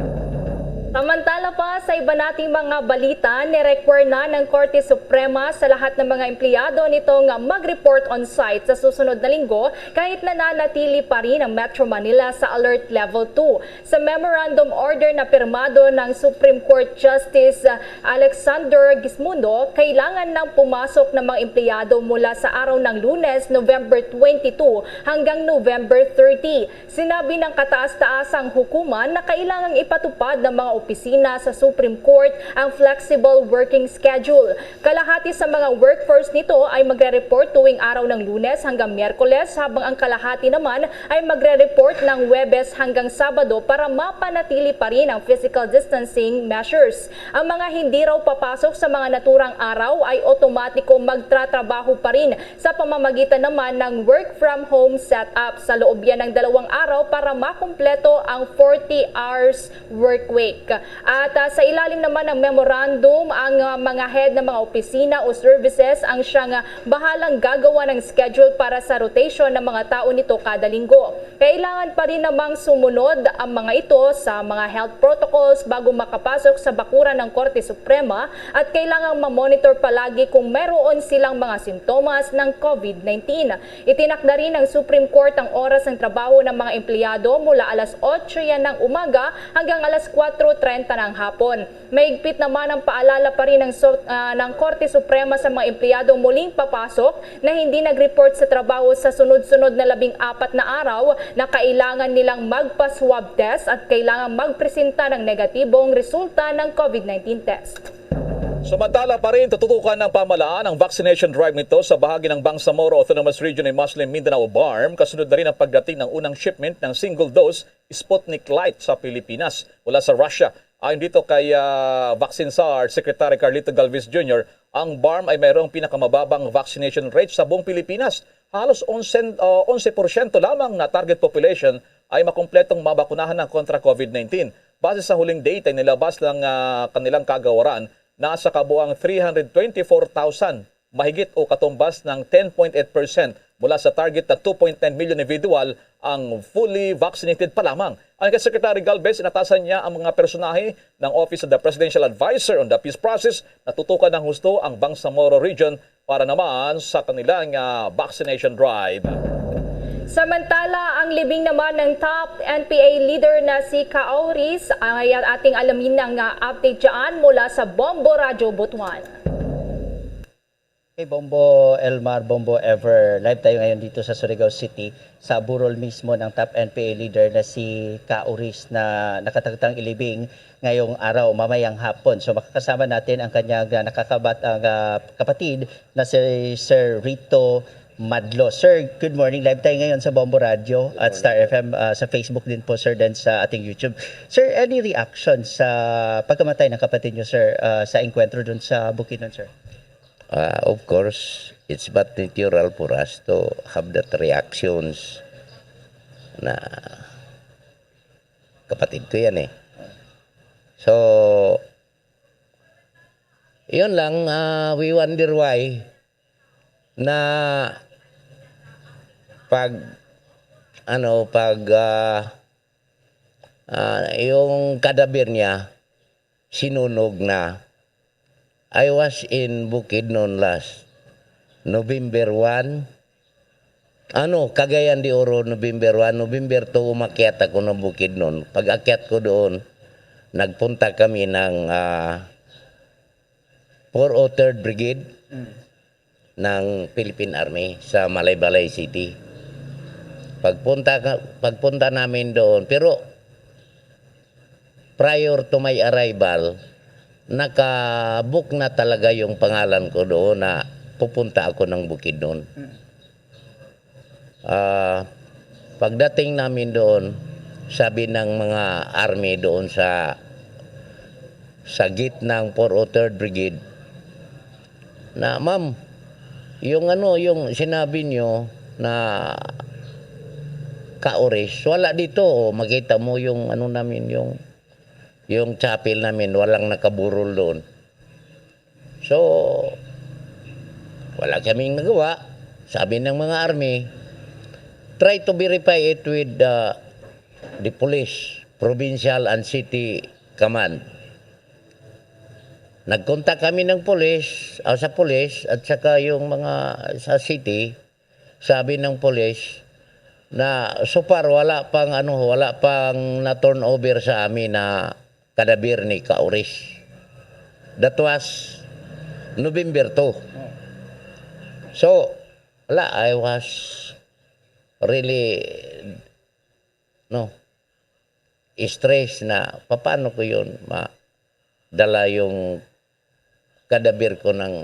Samantala pa, sa iba nating mga balita, nirequire na ng Korte Suprema sa lahat ng mga empleyado nitong mag-report on site sa susunod na linggo, kahit na nanatili pa rin ang Metro Manila sa Alert Level two. Sa memorandum order na pirmado ng Supreme Court Justice Alexander Gismundo, kailangan nang pumasok ng mga empleyado mula sa araw ng Lunes, November twenty-two, hanggang November thirty. Sinabi ng kataas-taasang hukuman na kailangang ipatupad ng mga opisina sa Supreme Court ang flexible working schedule. Kalahati sa mga workforce nito ay magre-report tuwing araw ng Lunes hanggang Miyerkules, habang ang kalahati naman ay magre-report ng Huwebes hanggang Sabado para mapanatili pa rin ang physical distancing measures. Ang mga hindi raw papasok sa mga naturang araw ay otomatiko magtratrabaho pa rin sa pamamagitan naman ng work from home setup. Sa loob yan ng dalawang araw para makumpleto ang forty hours work week. At, ah, sa ilalim naman ng memorandum, ang, ah, mga head ng mga opisina o services ang siyang, ah, bahalang gagawa ng schedule para sa rotation ng mga tao nito kada linggo. Kailangan pa rin namang sumunod ang mga ito sa mga health protocols bago makapasok sa bakuran ng Korte Suprema, at kailangang ma-monitor palagi kung mayroon silang mga simptomas ng COVID nineteen. Itinakda rin ng Supreme Court ang oras ng trabaho ng mga empleyado mula alas otso yan ng umaga hanggang alas kwatro trenta ng hapon. Mahigpit naman ang paalala pa rin ng, so- ah, ng Korte Suprema sa mga empleyadong muling papasok na hindi nag-report sa trabaho sa sunod-sunod na labing apat na araw na kailangan nilang magpa-swab test at kailangan magpresenta ng negatibong resulta ng COVID nineteen test. Samantala pa rin, tututukan ng pamahalaan ang vaccination drive nito sa bahagi ng Bangsamoro Autonomous Region in Muslim Mindanao o BARMM, kasunod na rin ang pagdating ng unang shipment ng single-dose Sputnik Light sa Pilipinas mula sa Russia. Ayon dito kay ah, Vaccine Czar Secretary Carlito Galvez Junior, ang BARMM ay mayroong pinakamababang vaccination rate sa buong Pilipinas. Halos onse, ah, onse porsyento lamang na target population ay makumpletong mabakunahan ng kontra COVID nineteen. Base sa huling data na nilabas ng ah, kanilang kagawaran, nasa kabuang three hundred twenty-four thousand, mahigit o katumbas ng ten point eight percent mula sa target na two point nine million individual ang fully vaccinated pa lamang. Ayon kay Secretary Galvez, inatasan niya ang mga personahe ng Office of the Presidential Advisor on the Peace Process na tutukan ng husto ang Bangsamoro Region para naman sa kanilang ah, vaccination drive. Samantala, ang libing naman ng top N P A leader na si Ka Auris ay ating alamin ang ah, update dyan mula sa Bombo Radyo Butuan. Hey, Bombo Elmar, Bombo Ever. Live tayo ngayon dito sa Surigao City, sa burol mismo ng top N P A leader na si Ka Auris na nakatagtang ilibing ngayong araw, mamayang hapon. So makakasama natin ang kanyang ah, nakakabat ang ah, kapatid na si Sir Rito Madlo. Sir, good morning. Live tayo ngayon sa Bombo Radio at Star F M, ah, sa Facebook din po, sir, then sa ating YouTube. Sir, any reaction sa pagkamatay ng kapatid niyo, sir, ah, sa engkwentro dun sa Bukidnon, sir? Ah, of course, it's but natural for us to have that reactions na kapatid ko yan eh. So, yun lang, ah, we wonder why na pag, ano, pag, ah, ah, yung kadaber niya, sinunog na. I was in Bukidnon last November one. Ano, Cagayan de Oro, November one, November two, umakyat ako ng Bukidnon. Pag akyat ko doon, nagpunta kami ng ah, four oh third Brigade ng Philippine Army sa Malaybalay City. Pagpunta, ka- pagpunta namin doon, pero prior to my arrival, nakabook na talaga yung pangalan ko doon na pupunta ako ng Bukidnon. Ah, pagdating namin doon, sabi ng mga army doon sa sa gate ng four oh third Brigade na, "Ma'am, yung ano, yung sinabi nyo na Ka Auris, wala dito. Oh, makita mo yung ano namin, yung yung chapel namin, walang nakaburol doon." So, wala kaming nagawa. Sabi ng mga army, "Try to verify it with uh, the police, provincial and city command." Nagkontak kami ng police, ah, sa police at saka yung mga sa city, sabi ng police na so far wala pang ano, wala pang na-turn over sa amin na kadaber ni Ka Auris. That was November two. So, wala, I was really, no, stress na, "Paano ko yun madala yung kadabir ko ng,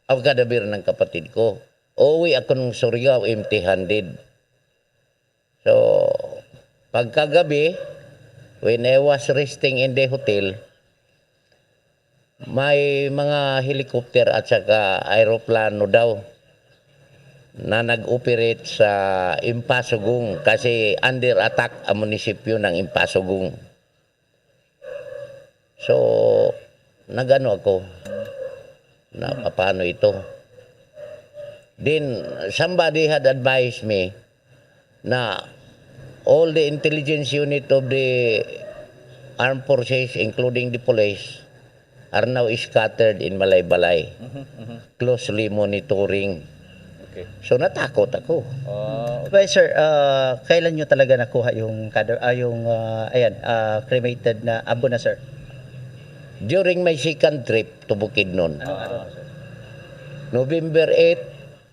ang kadabir ng kapatid ko?" Uuwi ako ng Surigao empty-handed. So, pagkagabi, when I was resting in the hotel, may mga helicopter at saka aeroplano daw na nag-operate sa Impasugong kasi under attack ang munisipyo ng Impasugong. So, nagano ako na paano ito. Then, somebody had advised me na all the intelligence unit of the armed forces, including the police, are now scattered in Malaybalay. Mhm, mhm. Closely monitoring. Okay. So, natakot ako. Ah, okay. Well, sir, ah, kailan nyo talaga nakuha yung kada-, ah, yung, ah, ayan, ah, cremated na abo na, sir? During my second trip to Bukidnon, Anong araw, sir? November eight,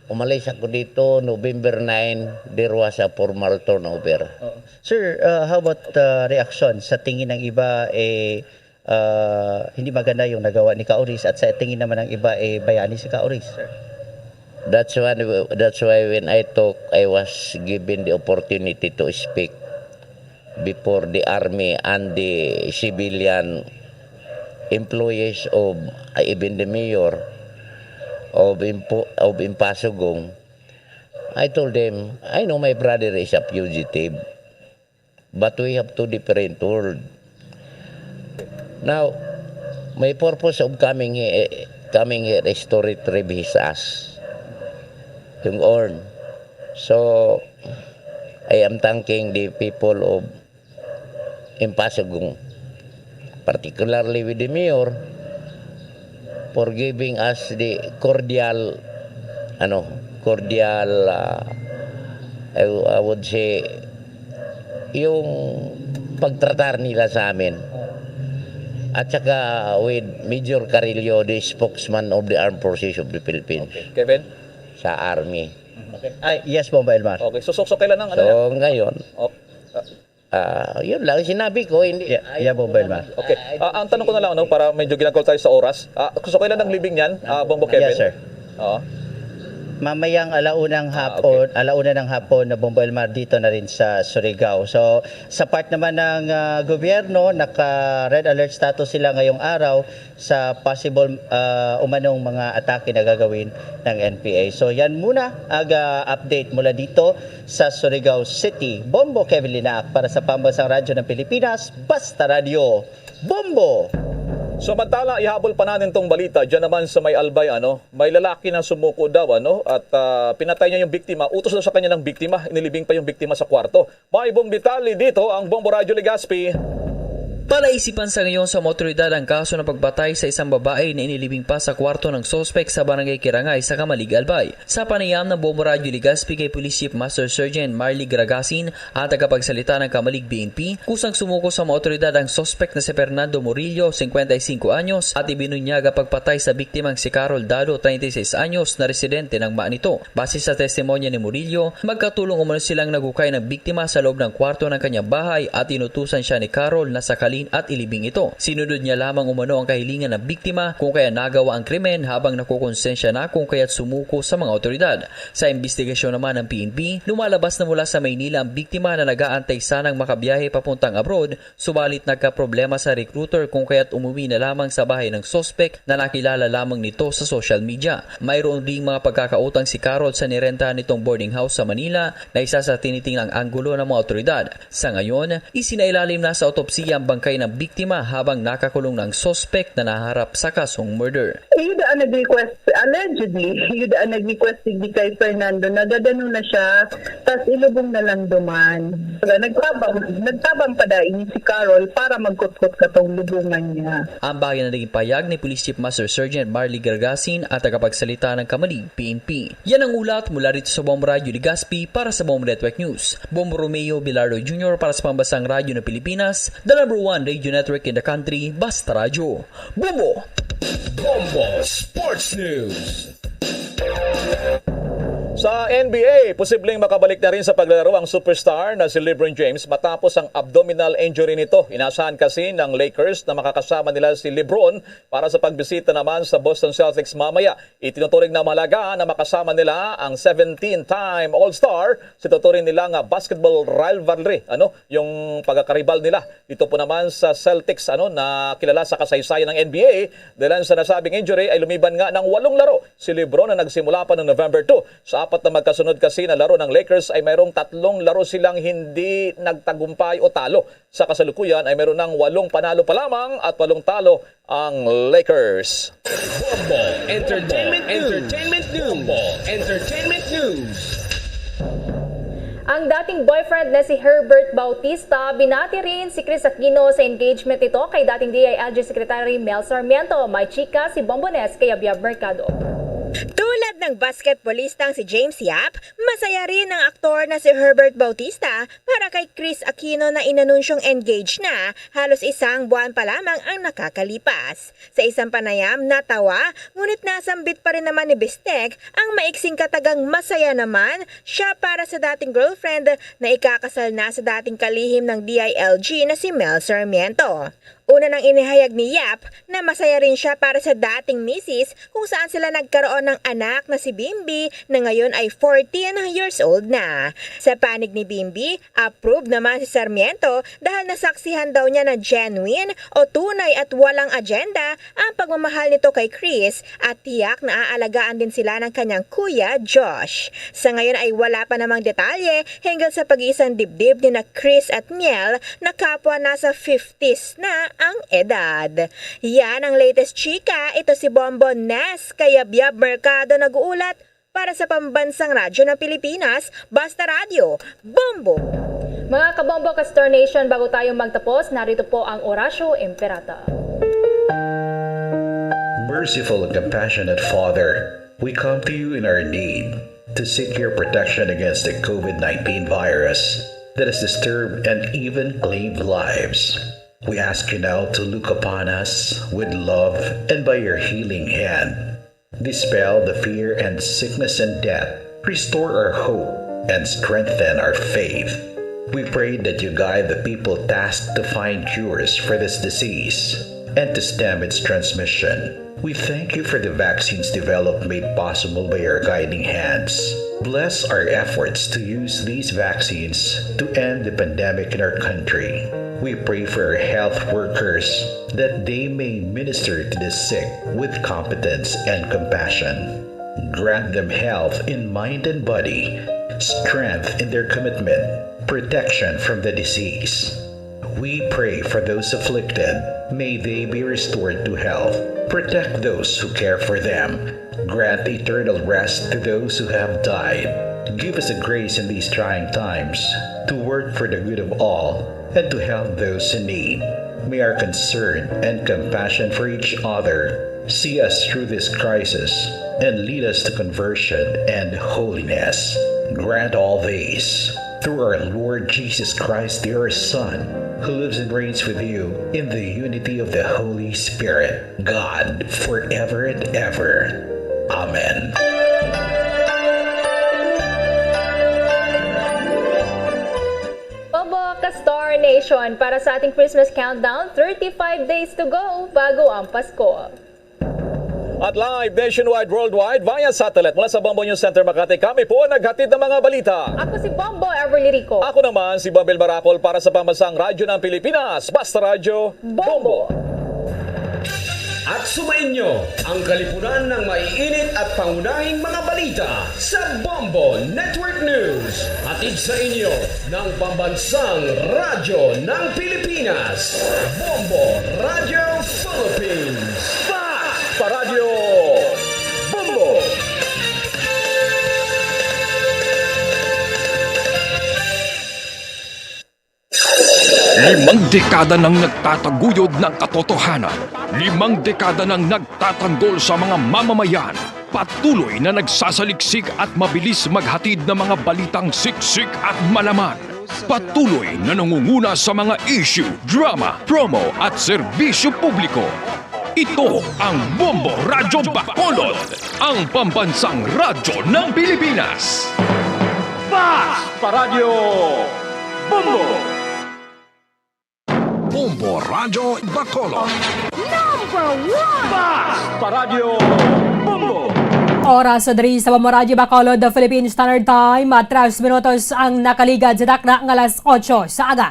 umalis ako dito, November nine, there was a formal turnover. Oo. Sir, ah, how about, ah, reaction? Sa tingin ng iba, eh, ah, hindi maganda yung nagawa ni Kauris at sa tingin naman ng iba, eh, bayani si Kauris, sir. That's why, that's why when I talk, I was given the opportunity to speak before the army and the civilian employees of, uh, even the mayor of Impo-, of Impasugong. I told them, "I know my brother is a fugitive, but we have two different world." Now, my purpose of coming here, coming here is to retrieve his ass, yung urn. So, I am thanking the people of Impasugong, particularly with the mayor, for giving us the cordial, ano, cordial, ah, I, I would say, yung pagtratar nila sa amin. At saka with Major Carrillo, the spokesman of the Armed Forces of the Philippines. Okay. Kevin? Sa Army. Okay. Ay, yes, Bombo Elmar. Okay. So, so, so kailan ang, ano So, yan? ngayon, Oh, ah, ah, yun lang sinabi ko, hindi, Yeah, I yeah, don't Bombo know Elmar. naman. Okay. I, I Ah, don't ang tanong ko na see lang, no, anything. para medyo ginagol tayo sa oras. Ah, so, kailan ang libing niyan, ah, Bombo Kevin? Yes, sir. Oo. Mamayang alaunang Ah, hapon, okay. alauna ng hapon na Bombo Elmar dito na rin sa Surigao. So, sa part naman ng, ah, gobyerno, naka-red alert status sila ngayong araw sa possible, ah, umanong mga atake na gagawin ng N P A. So, yan muna ang, ah, update mula dito sa Surigao City. Bombo Kevin Linac para sa Pambansang Radyo ng Pilipinas, Basta Radyo. Bombo! Samantala, ihabol pa natin tong balita. Diyan naman sa may Albay, ano, may lalaki na sumuko daw, ano, at, ah, pinatay niya yung biktima. Utos daw sa kanya ng biktima, inilibing pa yung biktima sa kwarto. May buong detalye dito ang Bombo Radyo Legazpi. Palaisipan sa ngayon sa mga otoridad ang kaso ng pagpatay sa isang babae na inilibing pa sa kwarto ng suspek sa Barangay Kirangay sa Camalig, Albay. Sa panayam ng Bombo Radyo Legazpi kay Police Chief Master Sergeant Marley Gragasin, ang tagapagsalita ng Camalig P N P, kusang sumuko sa mga otoridad ang suspek na si Fernando Murillo, singkwenta y singko anyos, at ibinunyag ang pagpatay sa biktimang si Carol Dado, treinta y seis anyos, na residente ng Manito. Base sa testimonya ni Murillo, magkatulong umano silang naghukay ng biktima sa loob ng kwarto ng kanyang bahay at inutusan siya ni Carol na sakalin at ilibing ito. Sinunod niya lamang umano ang kahilingan ng biktima kung kaya nagawa ang krimen habang nakukonsensya na kung kaya't sumuko sa mga otoridad. Sa imbestigasyon naman ng P N P, lumalabas na mula sa Maynila ang biktima na nag-aantay sanang makabiyahe papuntang abroad, subalit nagkaproblema sa recruiter kung kaya't umuwi na lamang sa bahay ng suspek na nakilala lamang nito sa social media. Mayroon ding mga pagkakautang si Carol sa nirentahan nitong boarding house sa Manila na isa sa tinitinglang anggulo ng mga otoridad. Sa ngayon, isinailalim na sa autopsiya ang bangkay ng biktima habang nakakulong na ang suspek na naharap sa kasong murder. Yuda ang nag-request, allegedly, yuda ang nag-request si kay Fernando, nagadano na siya, tas ilubong na lang duman. Nagtabang, nagtabang pa dai si Carol para magkutkot katong lubungan niya. Ang bahagi na naging pahayag ni Police Chief Master Sergeant Marley Gargasin at tagapagsalita ng Kamalig P N P. Yan ang ulat mula rito sa Bombo Radyo Legazpi para sa Bombo Network News. Bombo Romeo Bilardo Junior para sa Pambansang Radyo ng Pilipinas, the number one radio network in the country, Basta Radyo. Bombo! Bombo Sports News. Sa N B A, posibleng makabalik na rin sa paglalaro ang superstar na si LeBron James matapos ang abdominal injury nito. Inasahan kasi ng Lakers na makakasama nila si LeBron para sa pagbisita naman sa Boston Celtics mamaya. Itinuturing na mahalaga na makasama nila ang seventeen-time All-Star sa itinuturing nila nga basketball rivalry, ano, yung pagkakaribal nila dito po naman sa Celtics, ano, na kilala sa kasaysayan ng N B A. Dahil sa nasabing injury ay lumiban nga ng walong laro si LeBron na nagsimula pa noong November two. Sa apat na magkasunod kasi na laro ng Lakers ay mayroong tatlong laro silang hindi nagtagumpay o talo. Sa kasalukuyan ay mayroon ng walong panalo pa lamang at walong talo ang Lakers. Bombo Entertainment News. Entertainment News. Bombo Entertainment News. Ang dating boyfriend na si Herbert Bautista, binati rin si Chris Aquino sa engagement nito kay dating D I L G Secretary Mel Sarmiento. May chika si Bombones kay Abiab Mercado. Tulad ng basketbolistang si James Yap, masaya rin ang aktor na si Herbert Bautista para kay Chris Aquino na inanunsyong engaged na halos isang buwan pa lamang ang nakakalipas. Sa isang panayam, natawa, ngunit nasambit pa rin naman ni Bistek ang maiksing katagang masaya naman siya para sa dating girlfriend na ikakasal na sa dating kalihim ng D I L G na si Mel Sarmiento. Una nang inihayag ni Yap na masaya rin siya para sa dating misis kung saan sila nagkaroon ng anak na si Bimbi na ngayon ay fourteen years old na. Sa panig ni Bimbi, approve naman si Sarmiento dahil nasaksihan daw niya na genuine o tunay at walang agenda ang pagmamahal nito kay Chris at tiyak na aalagaan din sila ng kanyang kuya Josh. Sa ngayon ay wala pa namang detalye hinggil sa pag-iisang dibdib ni na Chris at Miel na kapwa nasa fifties na ang edad. Yan ang latest chika. Ito si Bombo Nes Kayabyab Mercado nag-uulat para sa Pambansang Radyo ng Pilipinas, Basta Radyo, Bombo! Mga kabombo ka Star Nation, bago tayo magtapos, narito po ang Orasyo Imperata. Merciful and compassionate Father, we come to you in our need to seek your protection against the COVID nineteen virus that has disturbed and even claimed lives. We ask you now to look upon us with love and by your healing hand, dispel the fear and sickness and death, restore our hope, and strengthen our faith. We pray that you guide the people tasked to find cures for this disease and to stem its transmission. We thank you for the vaccines developed made possible by your guiding hands. Bless our efforts to use these vaccines to end the pandemic in our country. We pray for our health workers that they may minister to the sick with competence and compassion. Grant them health in mind and body, strength in their commitment, protection from the disease. We pray for those afflicted. May they be restored to health. Protect those who care for them. Grant eternal rest to those who have died. Give us the grace in these trying times to work for the good of all and to help those in need. May our concern and compassion for each other see us through this crisis and lead us to conversion and holiness. Grant all these through our Lord Jesus Christ, your Son, who lives and reigns with you in the unity of the Holy Spirit, God, forever and ever. Amen. Pabok ka Star Nation, para sa ating Christmas countdown, thirty-five days to go bago ang Pasko. At live nationwide, worldwide, via satellite mula sa Bombo News Center Makati, kami po naghatid ng mga balita. Ako si Bombo Everly Rico. Ako naman si Bobel Maracol para sa Pambansang Radyo ng Pilipinas, Basta Radyo, Bombo. At sumainyo ang kalipunan ng maiinit at pangunahing mga balita sa Bombo Network News. Hatid sa inyo ng Pambansang Radyo ng Pilipinas, Bombo Radyo Philippines. Basta Radyo, Bombo. Limang dekada nang nagtataguyod ng katotohanan. Limang dekada nang nagtatanggol sa mga mamamayan. Patuloy na nagsasaliksik at mabilis maghatid ng mga balitang siksik at malaman. Patuloy na nangunguna sa mga issue, drama, promo at serbisyo publiko. Ito ang Bombo Radyo Bacolod, ang pambansang radyo ng Pilipinas. Fast Paradyo Bombo! Bombo Radyo Bacolod. Number one! Fast Paradyo Bombo! Oras diri sa Bombo Radyo Bacolod, the Philippine Standard Time, at tres minutos ang nakaligad sa takna nga alas otso sa aga.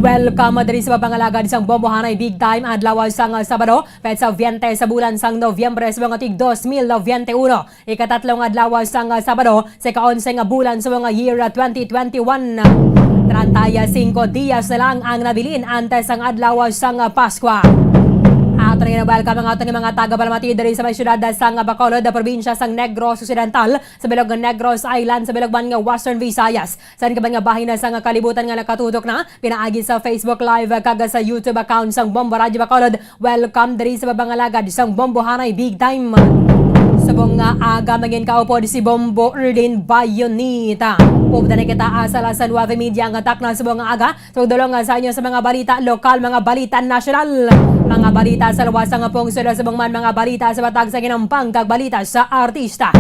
Welcome diri sa papangalagad sang Bombohanay Big Time, adlaw sang Sabado, petsa veinte sa bulan sang Nobyembre sa mga tig dos mil veintiuno. Ikatatlo nga adlaw sang Sabado sa ika-onse nga bulan sa mga year twenty twenty-one. Treinta y cinco dias na lang ang nabilin antes sang adlaw sang Paskwa. Ato na ginawelcome ang aton mga taga-Balamati diri sa may siyudad sang Bacolod, probinsya sang Negros Occidental, sa bilog nga Negros Island, sa bilog man nga Western Visayas, sa kaban nga bahin na sang kalibutan nga nakatutok na pinaagi sa Facebook Live kag sa YouTube account sang Bombo Radyo Bacolod. Welcome diri sa papangalagad sang Bombohanay Big Time. Subong nga aga, mangin kaupod si Bombo Erlin Bayonita. Updan na kita asa alas nuebe y media nga takna subong nga aga. Tugdulong nga sa inyo sa mga balita lokal, mga balita nasyonal, mga balita sa luwas sang pungsod, subong man mga balita sa matag sa ginampang kag balita sa artista.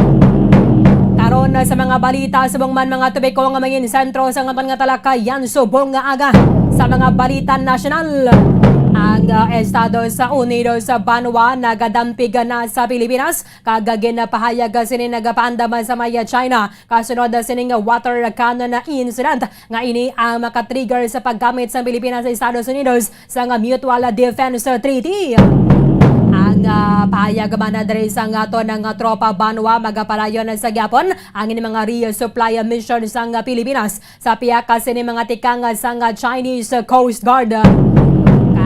Karon na sa mga balita, subong man mga topiko nga mangin sentro sa aton nga talakayan subong nga aga sa mga balita nasyonal. Ang, ah, Estados Unidos sa banwa nagadampig na sa Pilipinas, kag ginapahayag sini nagapaandam sa may China kasunod sining water cannon incident nga ini ang makatrigger sa paggamit sa Pilipinas sa Estados Unidos sang Mutual Defense Treaty. Ang, ah, pahayag man na diri sang aton nga tropa banwa, magapadayon sa gyapon ang ini mga resupply mission sang Pilipinas sa pihak sini mga tikang sang Chinese Coast Guard.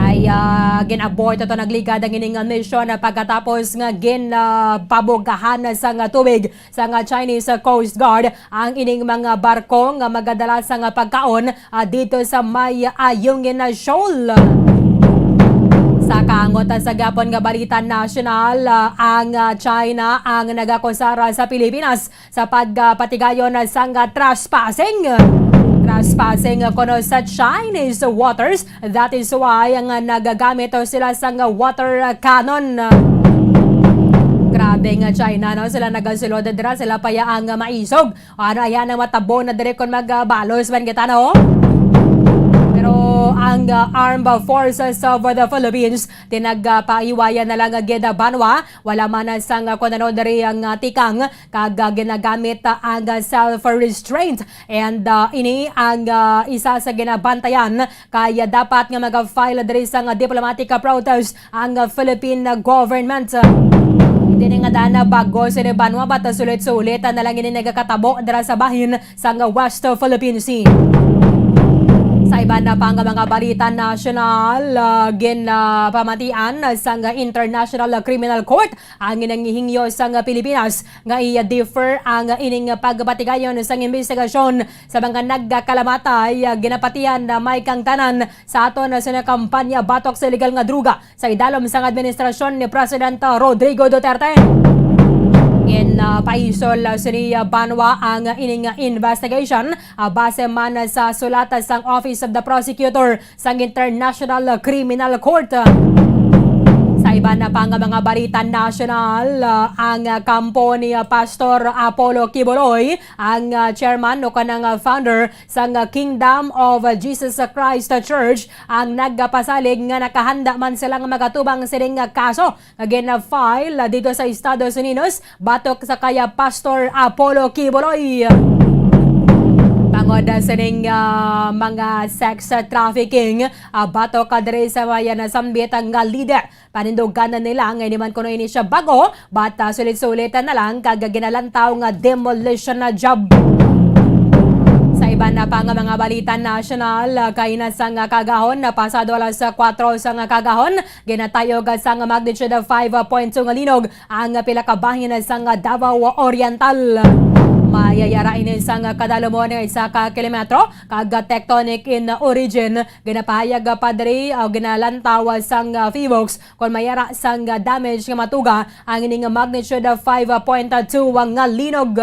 Kay, ah, gin-abort ato nagligad ang ining mission pagkatapos nga gin, ah, pabugahan sang tubig sang Chinese Coast Guard ang ining mga barko nga magadala sang pagkaon, ah, dito sa may Ayungin Shoal. Sa kaangot sa gyapon nga balita nasyonal, ah, ang, ah, China ang nagakusar sa Pilipinas sa pagpatigayon sang trespassing. Trespassing kuno sa Chinese waters. That is why nga nagagamit sila sang water cannon. Grabe nga China, no? Sila nagasulod dira, sila pa ya ang maisog. Ano, ayan ang matabo na diri kon magbalos man kita, no? Pero ang, ah, Armed Forces of the Philippines, tinagpaiwayan na lang gid banwa, wala man sang, ah, kuno diri ang, ah, tikang, kag, ah, ginagamit, ah, ang, ah, self-restraint. And, ah, ini ang, ah, isa sa ginabantayan kay, ah, dapat nga mag-file diri sang, ah, diplomatic, ah, protest ang, ah, Philippine, ah, government. Hindi ni nga dana bago sini banwa, but, ah, sulit-sulit, ah, na lang ini nagakatabo dira sa bahin sang, ah, West Philippine Sea. Sa iban na pang mga balita nasyonal, ah, ginapamatian sang International Criminal Court ang ginahingyo sang Pilipinas nga i-defer ang ining pagpatigayon sang imbestigasyon sa mga nagkakalamatay, ah, ginapatihan na may kangtanan sa aton nga kampanya batok sa iligal nga droga sa idalom sang administrasyon ni President Rodrigo Duterte. Gin, ah, paisol, ah, sini, ah, banwa ang ining investigation, ah, base man sa sulat sang Office of the Prosecutor sang International Criminal Court. Sa iban na pa nga mga balita nasyonal, ah, ang, ah, kampo ni, ah, Pastor Apollo Quiboloy, ang, ah, chairman o kanang, ah, founder sang, ah, Kingdom of Jesus Christ Church, ang nagpasalig nga nakahanda man sila nga magatubang sining, ah, kaso nga gina-file dito sa Estados Unidos batok sa kaya Pastor Apollo Quiboloy. Bangod sining, ah, mga sex trafficking, ah, batok ka diri sa mga nasambit nga lider. Panindugan na nila nga hindi man kuno ini siya bago, but, ah, sulit-sulit na lang kag ginalantaw nga demolition na job. Sa iban na pa nga mga balita nasyonal, ah, kaina sang kaagahon, na pasado alas kuwatro sang kaagahon, ginatayog sang magnitude five point two nga linog ang pila ka bahin sang Davao Oriental. Mayayara ini sang kadalumon nga isa ka kilometro kag tectonic in origin. Ginapahayag pa diri, ah, ginalantaw sang, ah, PHIVOLCS kon mayara sang, ah, damage nga matuga ang ining magnitude five point two nga linog.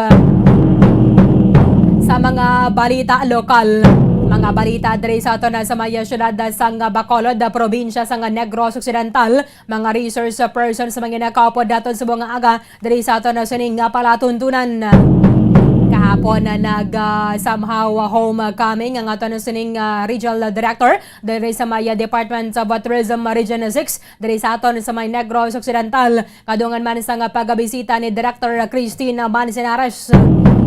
Sa mga balita lokal, Mga balita diri sa aton sa may siyudad sang Bacolod, probinsya sang Negros Occidental, mga resource persons mga nakaupod daton sa mga aga diri sa aton sining palatuntunan. Kahapon na nag ah, somehow ah, homecoming ang aton sining ah, regional director diri sa may Department of Tourism Region six diri sa aton sa may Negros Occidental. Kadungan man sang pagabisita ni Director Christine Manzanares.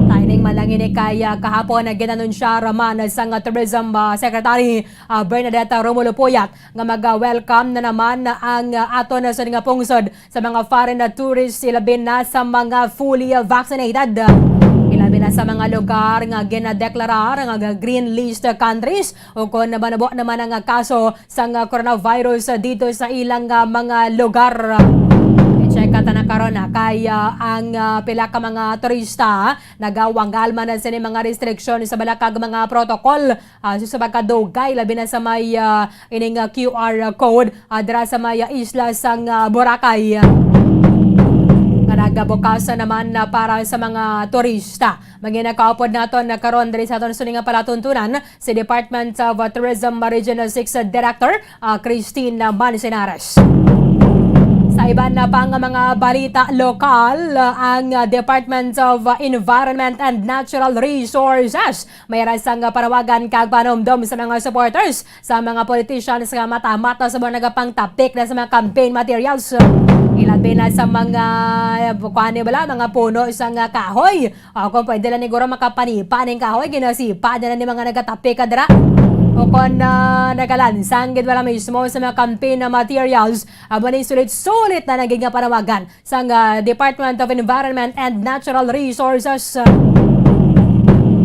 Timing man lang ini kay ah, kahapon na ginanunsyar man sang Tourism ah, Secretary ah, Bernadette Romulo Puyat nga mag-welcome na naman ang ah, aton sa nga pungsod sa mga foreign na tourists, ilabi na sa mga fully vaccinated. Ilabi na sa mga lugar nga ginadeklarar nga green list countries o kon nabanabo naman ang kaso sang coronavirus dito sa ilang ah, mga lugar. I-check ta na karon ah, kay ah, ang ah, pila ka mga turista nagawanggal man na sini mga restriksyon sa balakag mga protocol ah, sa pagkadugay, labi na sa may ah, ining ah, Q R code ah, dira sa may ah, isla sang ah, Boracay. Nga nagabukas naman na para sa mga turista. Mga nakaupod naton na karon diri sa aton sini nga palatuntunan si Department of Tourism Region six Director ah, Christine Manzanares. Sa iban na pa nga mga balita lokal, ah, ang ah, Department of Environment and Natural Resources may ra sang panawagan kag panumdom sa mga supporters sa mga politicians nga mata-mata sa mga nagapangtapik na sa mga campaign materials. Ilabi na sa mga, kuan ni bala, mga puno sa nga kahoy. O kung pwede lang niguro makapanipa ning kahoy, ginasipa na ni mga nagatapik ka dira. O kung ah, nagalansang gid wala mismo sa mga campaign na materials, amo ni sulit-sulit na naging nga panawagan sang ah, Department of Environment and Natural Resources.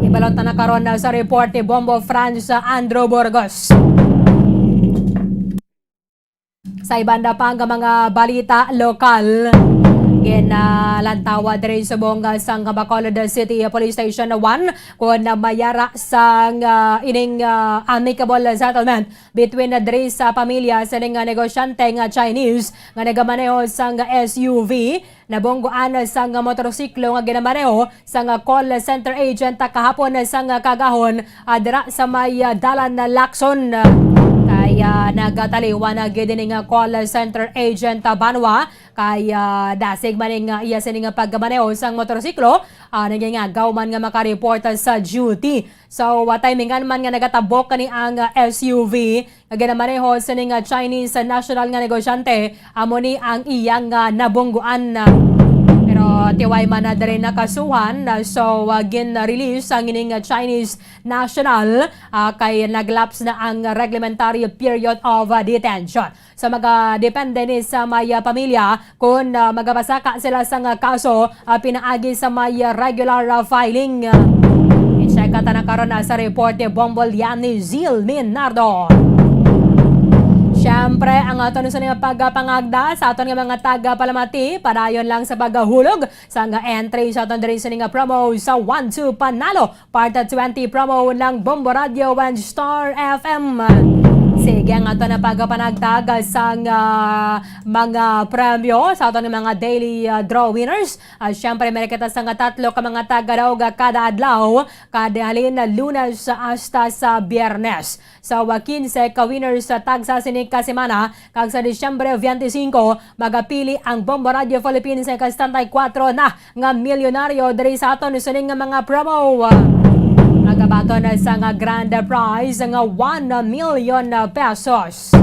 Ibalot na karon na sa report ni Bombo France ah, Andrew Burgos. Sa iban na pa nga mga balita lokal, ginalantawa diri subong sang Bacolod City Police Station one kon mayara sang ah, ining ah, amicable settlement between na diri sa pamilya sining nga negosyante nga Chinese nga nagamaneho sang S U V, nabungguan sang motorsiklo nga ginamaneho sang call center agent kahapon sang kagahon, ah, dira sa may ah, dalan na Lacson. Kay ah, nagataliwan na gid ini nga call center agent ah, banwa kay ah, dasig man ning ah, iya sini nga pagmaneho sang motorsiklo, ah, nagingagaw man nga makareport sa duty. So, ah, timingan man nga nagatabok kani ang ah, S U V nga ginamaneho sining ah, Chinese national nga negosyante, amo ni ang iyang ah, nabungguan. Pero tiway man na diri nakasuhan, ah, so ah, gin-release ang ining ah, Chinese national ah, kay naglapse na ang reglementary period of ah, detention. Sa mga depende ni sa may ah, pamilya, kun ah, magapasaka sila sang ah, kaso ah, pinaagi sa may ah, regular ah, filing. I-check ta na karon ah, sa report ni Bombo Liani Zil Minardo. Siyempre, ang aton sa nga pagpangagda sa aton nga mga taga-Palamati, padayon lang sa paghulog sa nga entry sa aton diri sa nga promo sa One Two Panalo Part twenty promo ng Bombo Radio and Star F M. Sige, ang ato na pagpanagtag sang ah, mga premyo sa aton mga daily ah, draw winners. Ah, syempre, meron kita sa nga tatlo ka mga tagadaog kada adlaw, kada halin na Lunes hasta sa Biyernes. Sa wa quince ka winners sa tagsa sini ka semana, kag sa Disyembre twenty-five, magapili ang Bombo Radio Philippines sa ika-setenta y kuwatro na nga milyonaryo diri sa aton sining nga mga promo. Magabaton sa nga grand prize nga one million pesos.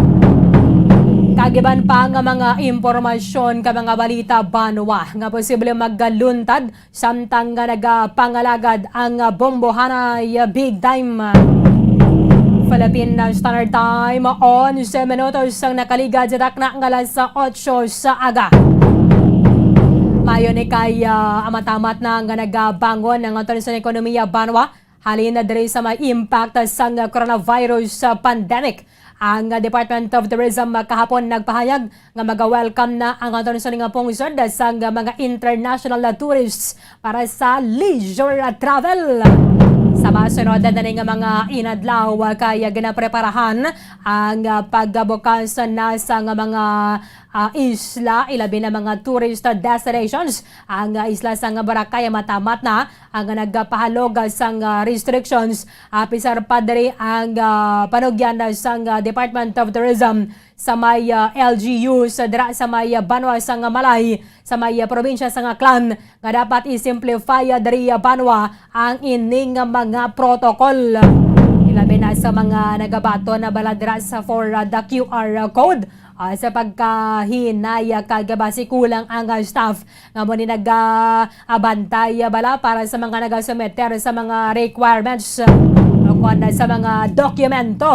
Kag iban pa nga mga impormasyon ka mga balita banwa nga posible magaluntad samtang nga nagapangalagad ang Bombohanay Big Time. Philippine Standard Time, onse minutos ang nakaligad sa takna nga alas otso sa aga. Mayo ni kay ah, amatamat na nga nagabangon ang aton sa ekonomiya banwa. Halin na diri sa may impact sang coronavirus pandemic, ang Department of Tourism kahapon nagpahayag nga maga-welcome na ang aton sa nga pungsod sang mga international na tourists para sa leisure travel. Sa masunod na nga mga inadlaw, kaya ginapreparahan ang pagbukas na sa nga mga ah, isla, ilabi na mga tourist destinations. Ang, ah, isla sang Boracay matamat na ang nagpahalog sang, ah, restrictions. Ah, pisar pa diri ang, ah, panugyan sang, ah, Department of Tourism sa may, ah, L G U sa dira sa may, ah, banwa sang Malay, sa may, ah, probinsya sang Aklan, nga dapat i-simplify, ah, diri, ah, banwa ang ining mga protocol. Ilabi na sa mga nagabaton na bala dira sa for, ah, the Q R code, ah, sa pagkahinay, ah, kag basi kulang ang, ah, staff nga mo ni nag, ah, abantay, ah, bala para sa mga nagasumiter sa mga requirements, ah, o kon sa mga dokumento.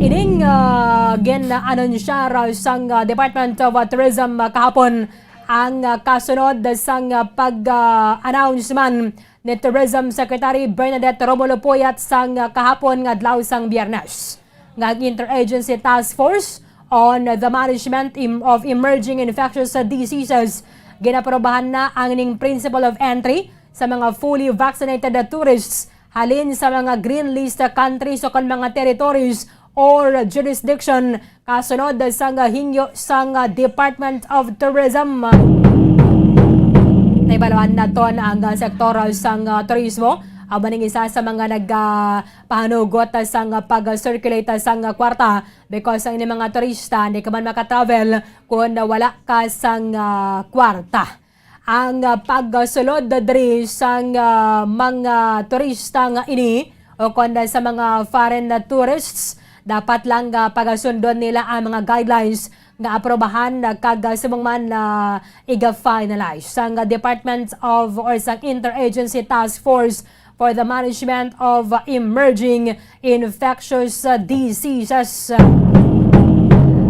Ining, ah, gin-anunsyar sang, ah, Department of, ah, Tourism, ah, kahapon ang, ah, kasunod sang, ah, pag, ah, announce man ni Tourism Secretary Bernadette Romulo Puyat sang, ah, kahapon nga adlaw sang Biyernes, nga ang Interagency Task Force on the Management Im-, of Emerging Infectious Diseases, ginaprobahan na ang ning principle of entry sa mga fully vaccinated tourists halin sa mga green list countries o kon mga territories or jurisdiction kasunod sang hingyo sang Department of Tourism. Nahibaluan naton ang sektor sang turismo, amo ning isa sa mga nag, ah, pahanugot sang pag-circulate sang kwarta because ang ining mga turista hindi ka man makatravel kung wala ka sang, ah, kwarta. Ang, ah, pagsulod diri sang, ah, mga turista nga ini o kon sa mga foreign tourists, dapat lang, ah, pagasundon nila ang mga guidelines nga aprobahan, ah, kag, ah, subong man, ah, iga-finalize sang Department of or sang Interagency Task Force for the Management of Emerging Infectious Diseases.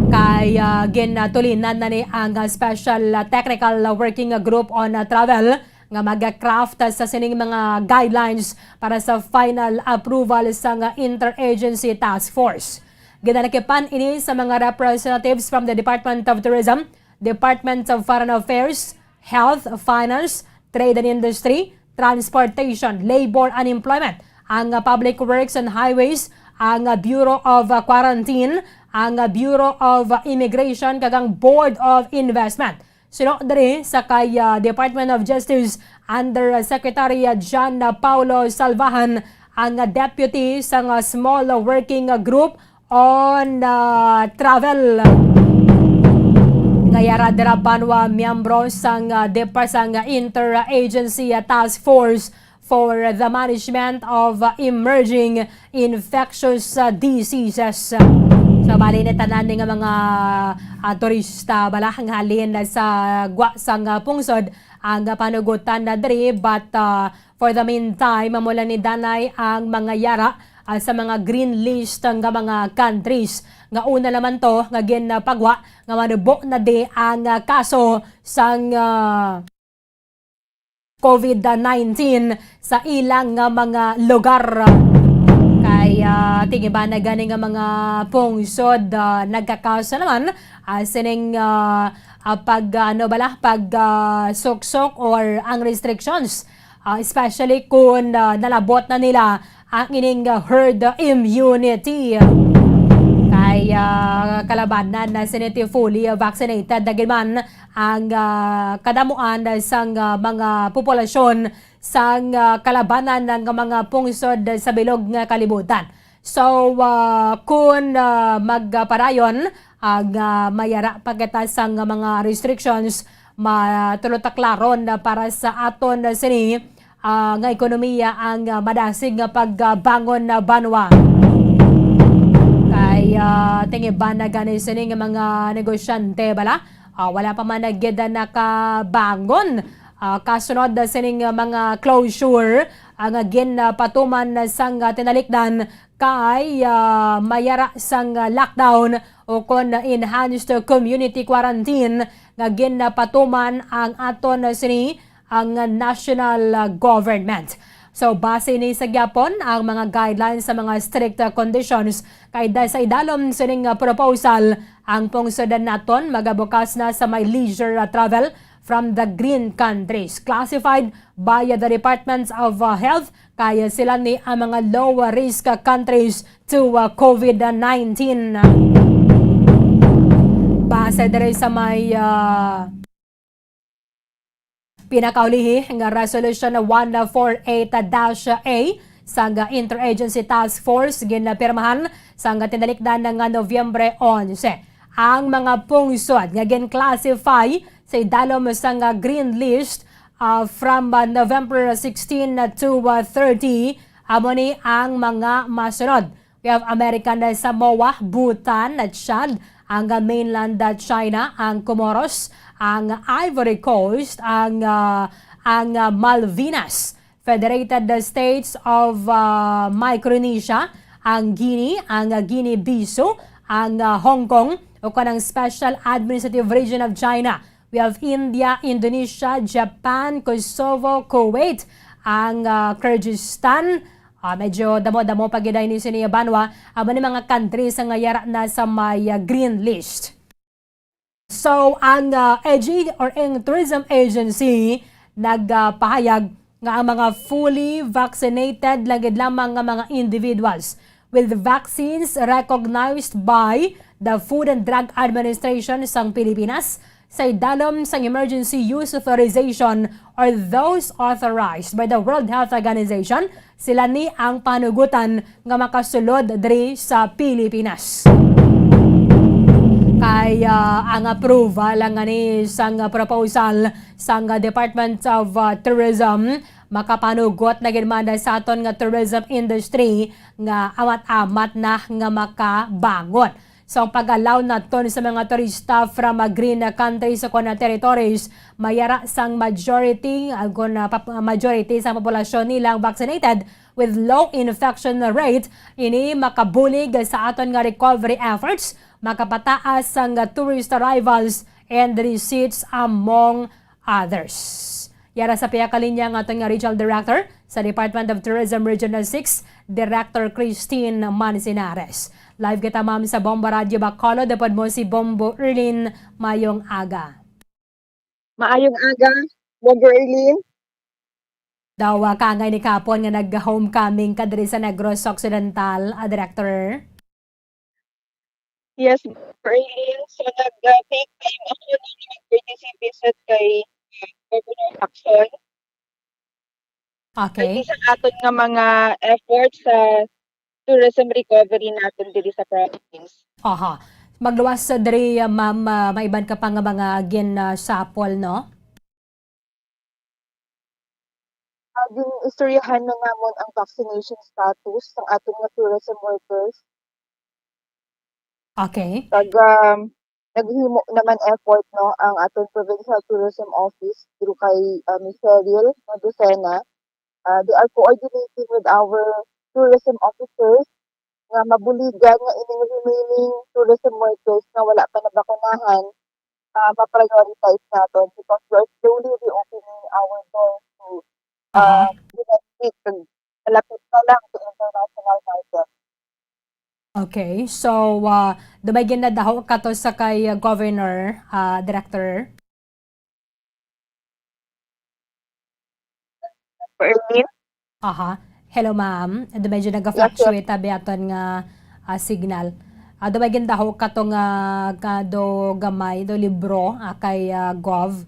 Kay, ah, ginatulinan na ni ang, ah, Special, ah, Technical Working Group on, ah, Travel nga mag-craft sa sining mga guidelines para sa final approval sang Interagency Task Force. Ginalakipan ini sa mga representatives from the Department of Tourism, Department of Foreign Affairs, Health, Finance, Trade and Industry, Transportation, Labor and Employment, ang, uh, Public Works and Highways, ang, uh, Bureau of, uh, Quarantine, ang, uh, Bureau of, uh, Immigration, kag ang Board of Investment. Suno diri sa kay, uh, Department of Justice Undersecretary, uh, John, uh, Paulo Salvahan, ang, uh, deputy sang, uh, small, uh, working, uh, group on, ah, travel. Nga yara dira banwa miyembro sang, ah, DEPA sang Interagency, ah, Task Force for the Management of, ah, Emerging Infectious, ah, Diseases. So, bali ni tanan ni nga mga, ah, turista bala nga halin sa gwa sang, ah, pungsod ang, ah, panugutan na diri, but, ah, for the meantime, amo lang ni danay ang mga yara, ah, sa mga green list nga mga countries. Nga una naman to nga ginpagwa nga manubo na di ang, ah, kaso sang, ah, covid nineteen sa ilang nga mga lugar. Kay, ah, tingiban na gani nga mga pungsod, ah, nagkakaso naman, ah, sining, ah, ah, pag, ah, ano bala, pag, ah, suksok or ang restrictions, ah, especially kung, ah, nalabot na nila ang ining, ah, herd immunity. Kay, ah, kalabanan na sini ti fully vaccinated na gid man ang, ah, kadamuan sang, ah, mga populasyon sang, ah, kalabanan nga mga pungsod sa bilog nga kalibutan. So, ah, kun, ah, magpadayon ang, ah, mayara pa kita sang mga restrictions, matulo ta klaro na para sa aton sini, ah, nga ekonomiya ang, ah, madasig nga pagbangon na banwa. Kay, ah, tingiban na gani sini nga mga negosyante bala, ah, wala pa man na gid nakabangon, ah, kasunod sining mga closure, ah, nga ginpatuman sang, ah, tinalikdan kay, ah, mayara sang, ah, lockdown o kon enhanced community quarantine nga ginpatuman ang aton sini ang national, ah, government. So, base ni sa gyapon ang mga guidelines sa mga strict, ah, conditions kay da-, sa idalom sining, ah, proposal, ang pungsod naton magabukas na sa may leisure, ah, travel from the green countries classified by the Departments of, uh, Health, kay sila ni ang mga low risk countries to, uh, covid nineteen. Pasa diri sa may, ah, pinakaulihi nga Resolution one four eight dash A sang Interagency Task Force ginpirmahan sang tinalikdan nga Nobyembre onse. Ang mga pungsod nga gin-classify sa idalom sang green list, ah, from, ah, November sixteen to, ah, thirty, amo ni ang mga masunod. We have American Samoa, Bhutan, Chad, ang mainland China, ang Comoros, ang Ivory Coast, ang, ah, ang, ah, Malvinas, Federated States of, ah, Micronesia, ang Guinea, ang, ah, Guinea-Bissau, ang, ah, Hong Kong, o kanang Special Administrative Region of China. We have India, Indonesia, Japan, Kosovo, Kuwait, ang, ah, Kyrgyzstan. Ah, medyo damo-damo pa gid ni sini banwa. Amo ni mga countries nga yara na sa may, ah, green list. So, ang, ah, A G or ang tourism agency nagpahayag nga ang mga fully vaccinated lang gid lamang nga mga individuals with vaccines recognized by the Food and Drug Administration sang Pilipinas sa idalom sang emergency use authorization or those authorized by the World Health Organization, sila ni ang panugutan nga makasulod diri sa Pilipinas. Kay, ah, ang approval lang nga ni sang proposal sang Department of, ah, Tourism makapanugot na gid man sa aton nga tourism industry nga amat-amat na nga makabangon. So, ang pag-allow naton sa mga turista from, ah, green countries o kon territories, mayara sang majority, ah, kon, ah, pap-, ah, majority sa populasyon nila ang vaccinated with low infection rate. Ini makabulig sa aton nga recovery efforts, makapataas sang tourist arrivals and receipts, among others. Yara sa pihak ka linya ang aton nga Regional Director sa Department of Tourism Regional six, Director Christine Manzanares. Live kita, ma'am, sa Bombo Radyo Bacolod. Upod mo si Bombo Erlin. Mayong aga. Maayong aga, Bombo Erlin. Daw, ah, kaangay ni kahapon nga nag-homecoming ka diri sa Negros Occidental, ah, Director? Yes, Erlin. So, nag, uh, take time ako na nag-courtesy visit kay, uh, Governor Lacson. Okay. Sa aton nga mga efforts sa tourism recovery natin diri sa province. Aha. Magluwas sa diri, uh, ma'am, uh, may iban ka pa nga mga gin, uh, sapol, no? Ah, gin-istoryahan na namon ang vaccination status sang aton nga tourism workers. Okay. Kag, um, naghimo naman effort, no, ang aton Provincial Tourism Office through kay, uh, Miss Cheryl Madocena. Uh, they are coordinating with our tourism officers nga mabuligan nga ining remaining tourism workers nga wala pa nabakunahan, ah, ma-prioritize naton because we are slowly reopening our doors to, Aha. ah, domestic, kag malapit na lang to international market. Okay. So, ah, dumay ginadaho ka to sa kay, ah, Governor, ah, Director? Erlin? Aha. Hello, ma'am. Ado medyo Yes, yes. nag-fluctuate abi aton nga, ah, signal. Ado may gindaho ka to nga, ka do gamay, do libro, ah, kay, ah, Gov.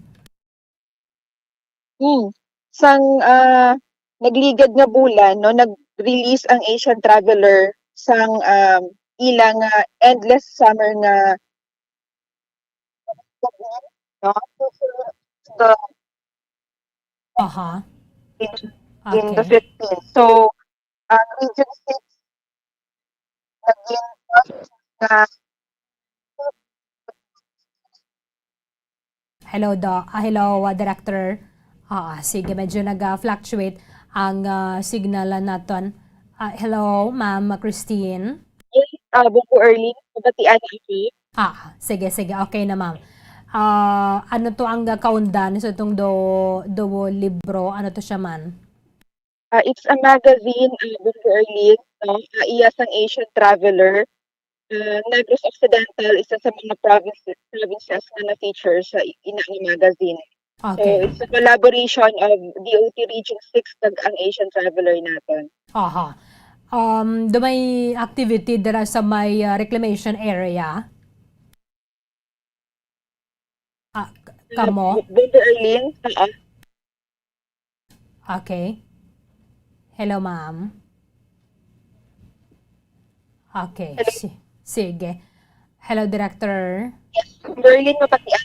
Hmm. Sang, ah, nagligad nga bulan, no, nag-release ang Asian Traveler sang, um, ila nga endless summer nga no? So, so, the Aha. in, in the Okay. Philippines. So, ang Region six naging nga Hello, Do-, ah, hello, ah, Director. Ah, sige, medyo nag-, ah, fluctuate ang, ah, signal naton. Ah, hello, Ma'am Christine. Yes, ah, Bombo Erlin, nabatian ako. Ah, sige, sige. Okay na, ma'am. Ah, ano to ang kaundan sa itong do, do libro? Ano to siya man? Ah, it's a magazine, ah, Bombo Erlin, no? Ah, iya sang Asian Traveler. Ah, Negros Occidental, isa sa mga province, provinces nga na-feature sa i-, ina nga magazine. So, Okay. it's a collaboration of D O T Region six kag ang Asian Traveler naton. Aha. Um, do may activity dira sa may, ah, reclamation area? Kamo? Bombo Arlene, oo. Okay. Hello, ma'am. Okay, Hello. si-, sige. Hello, Director. Yes, Berlin, mapatian.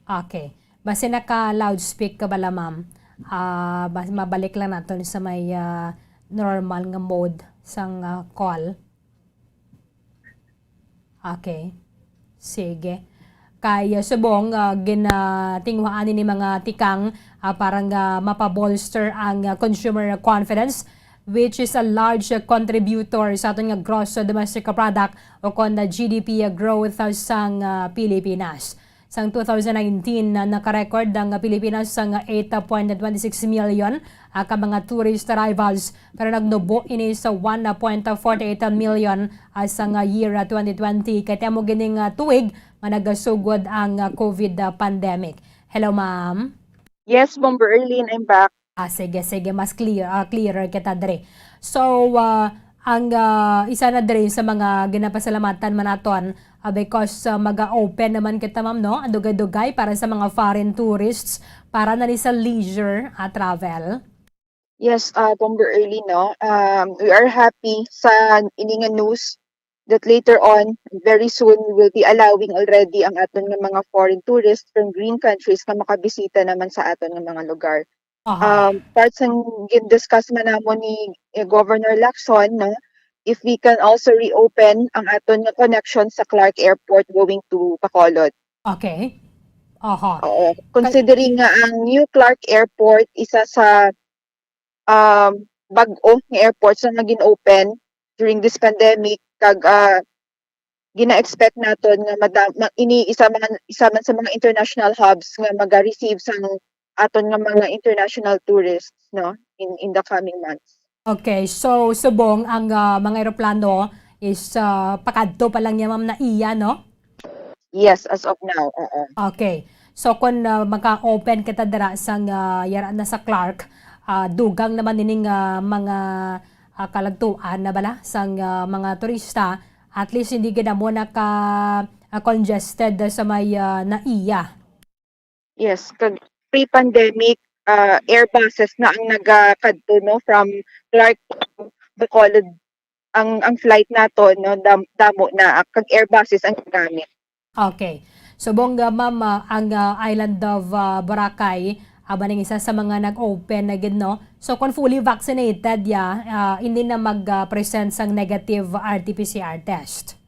Okay. Basi naka-loudspeak ka bala, ma'am. Ah, bas-, mabalik lang naton sa may, ah, normal nga mode sang, ah, call. Okay. Sige. Kay, uh, subong, uh, ginatinguhaan ini mga tikang, uh, para nga mapabolster ang, uh, consumer confidence, which is a large, uh, contributor sa aton nga gross, uh, domestic product o kon, uh, G D P, uh, growth, uh, sang, uh, Pilipinas. Sang two thousand nineteen, uh, naka-record ang, uh, Pilipinas sang, uh, eight point twenty six million, uh, ka mga tourist arrivals, pero nagnubo ini sa one point forty eight million, ah, sang, ah, year, ah, twenty twenty, kay amo gini nga tuig nga nagasugod ang, ah, COVID, ah, pandemic. Hello, ma'am. Yes, Bomber Erlene, I'm back. Ah, sige, sige, mas clear, ah, clearer kita diri. So, ah, ang, ah, isa na diri sa mga ginapasalamatan man naton, ah, because, ah, maga-open naman kita, ma'am, no? Ang dugay-dugay para sa mga foreign tourists, para na ni sa leisure, ah, travel. Yes, uh, Bomber Early, no? Um, we are happy sa ini nga news that later on, very soon, we will be allowing already ang aton nga mga foreign tourists from green countries nga makabisita naman sa aton nga mga lugar. Aha. Um, part sang gin-discuss man namo ni, eh, Governor Lacson, no? If we can also reopen ang aton nga connection sa Clark Airport going to Bacolod. Okay. Aha. Oo. Kay- Considering nga ang New Clark Airport, isa sa um, bag-o nga airports na naging open during this pandemic, kag, ah, gina-expect naton nga madam-, ma-, ini isa man, isa man sa mga international hubs nga maga-receive sang aton nga mga international tourists, no, in, in the coming months. Okay, so subong ang, ah, mga eroplano is, ah, pakadto pa lang niya, ma'am, na iya, no? Yes, as of now, oo. Okay. So, kung, ah, maka-open kita dira sang, ah, yara na sa Clark, ah, dugang naman nining, ah, mga, ah, kaladtuan na bala sang, ah, mga turista, at least hindi gid amo naka, ah, congested sa may, ah, NAIA. Yes, kag pre-pandemic, ah, air buses na ang nagakadto, no, from Clark to Bacolod. Ang, ang flight nato, no, dam-, damo na, kag air buses ang gamit. Okay. Subong, ah, ma'am, ah, ang, ah, Island of, ah, Boracay, ah, amo ning isa sa mga nag-open na gid, no? So, kung fully vaccinated ya, ah, hindi na mag, ah, present sang negative R T P C R test.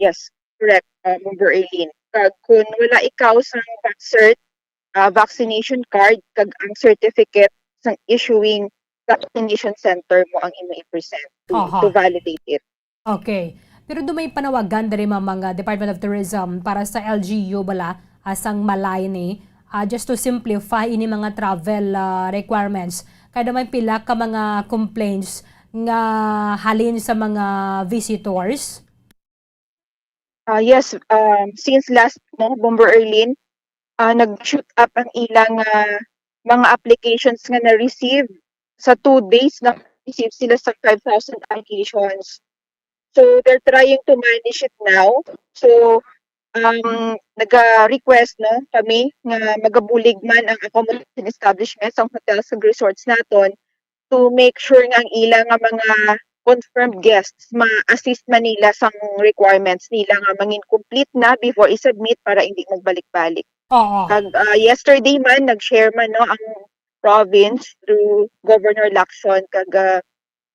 Yes, correct, ah, Member Eileen. Kag kung wala ikaw sang vaccert, ah, vaccination card, kag ang certificate sang issuing vaccination center mo ang imo i-present to, Aha. to validate it. Okay. Pero do may panawagan diri, ma'am, ang, ah, Department of Tourism para sa L G U bala, ah, sang Malay ni, ah, just to simplify ini mga travel, ah, requirements. Kay do may pila ka mga complaints nga halin sa mga visitors. Ah, yes, um, since last, no, Bomber Erlin, ah, nag-shoot up ang ilang, ah, mga applications nga na-receive. Sa two days, na-receive sila sa five thousand applications. So, they're trying to manage it now. So, um, naga-request, no, kami nga magabulig man ang accommodation establishment sa hotels ug resorts naton to make sure nga ang ila nga mga confirmed guests ma-assist man nila sang requirements nila nga mangin complete na before i-submit para hindi magbalik-balik. Oo. Kag, ah, yesterday man, nag-share man, no, ang province through Governor Lacson kag, ah,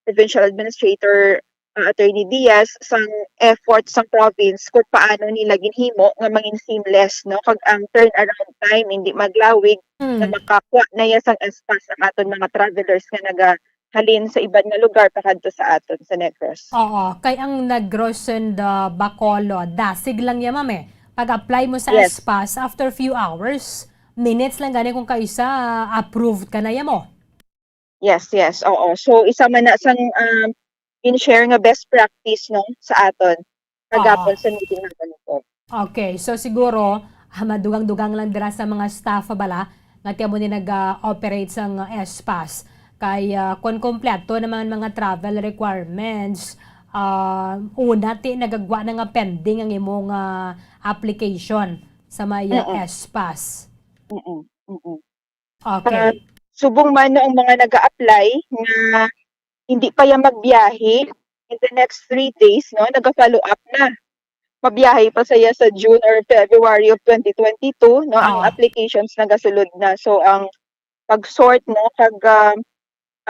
Provincial Administrator, ah, Attorney Diaz, sang effort sang province kung paano nila ginhimo nga mangin seamless, no, kag ang turnaround time hindi maglawig, nga Mm. makakuha na ya sang S-PASS ang aton mga travelers nga nagahalin sa iban nga lugar pakadto sa aton sa Negros. Oo, kay ang Negros and, uh, Bacolod, dasig lang ya, ma'am, eh. Pag-apply mo sa Yes. S-PASS, after few hours, minutes lang gani kung kaisa, approved ka na ya mo. Yes, yes, oo. So, isa man na sang, um, in-share nga best practice, no, sa aton. Kagapon Oo. sa meeting naton ito. Okay, so siguro, ah, madugang-dugang lang dira sa mga staff bala nga ti amo ni nag-, ah, operate sang S-PASS. Kay, ah, kon kompleto naman mga travel requirements, ah, una ti nagagwa na nga pending ang imong, ah, application sa may, ah, Mm-mm. S-PASS. Mm-mm. Mm-mm. Okay. Subong man no ang mga nag-a-apply nga hindi pa ya magbiyahe in the next three days, no, naga-follow up na. Mabiyahe pa saya sa June or February of twenty twenty-two, no, ang Ah. applications nagasulod na. So ang pag-sort, no, kag ah,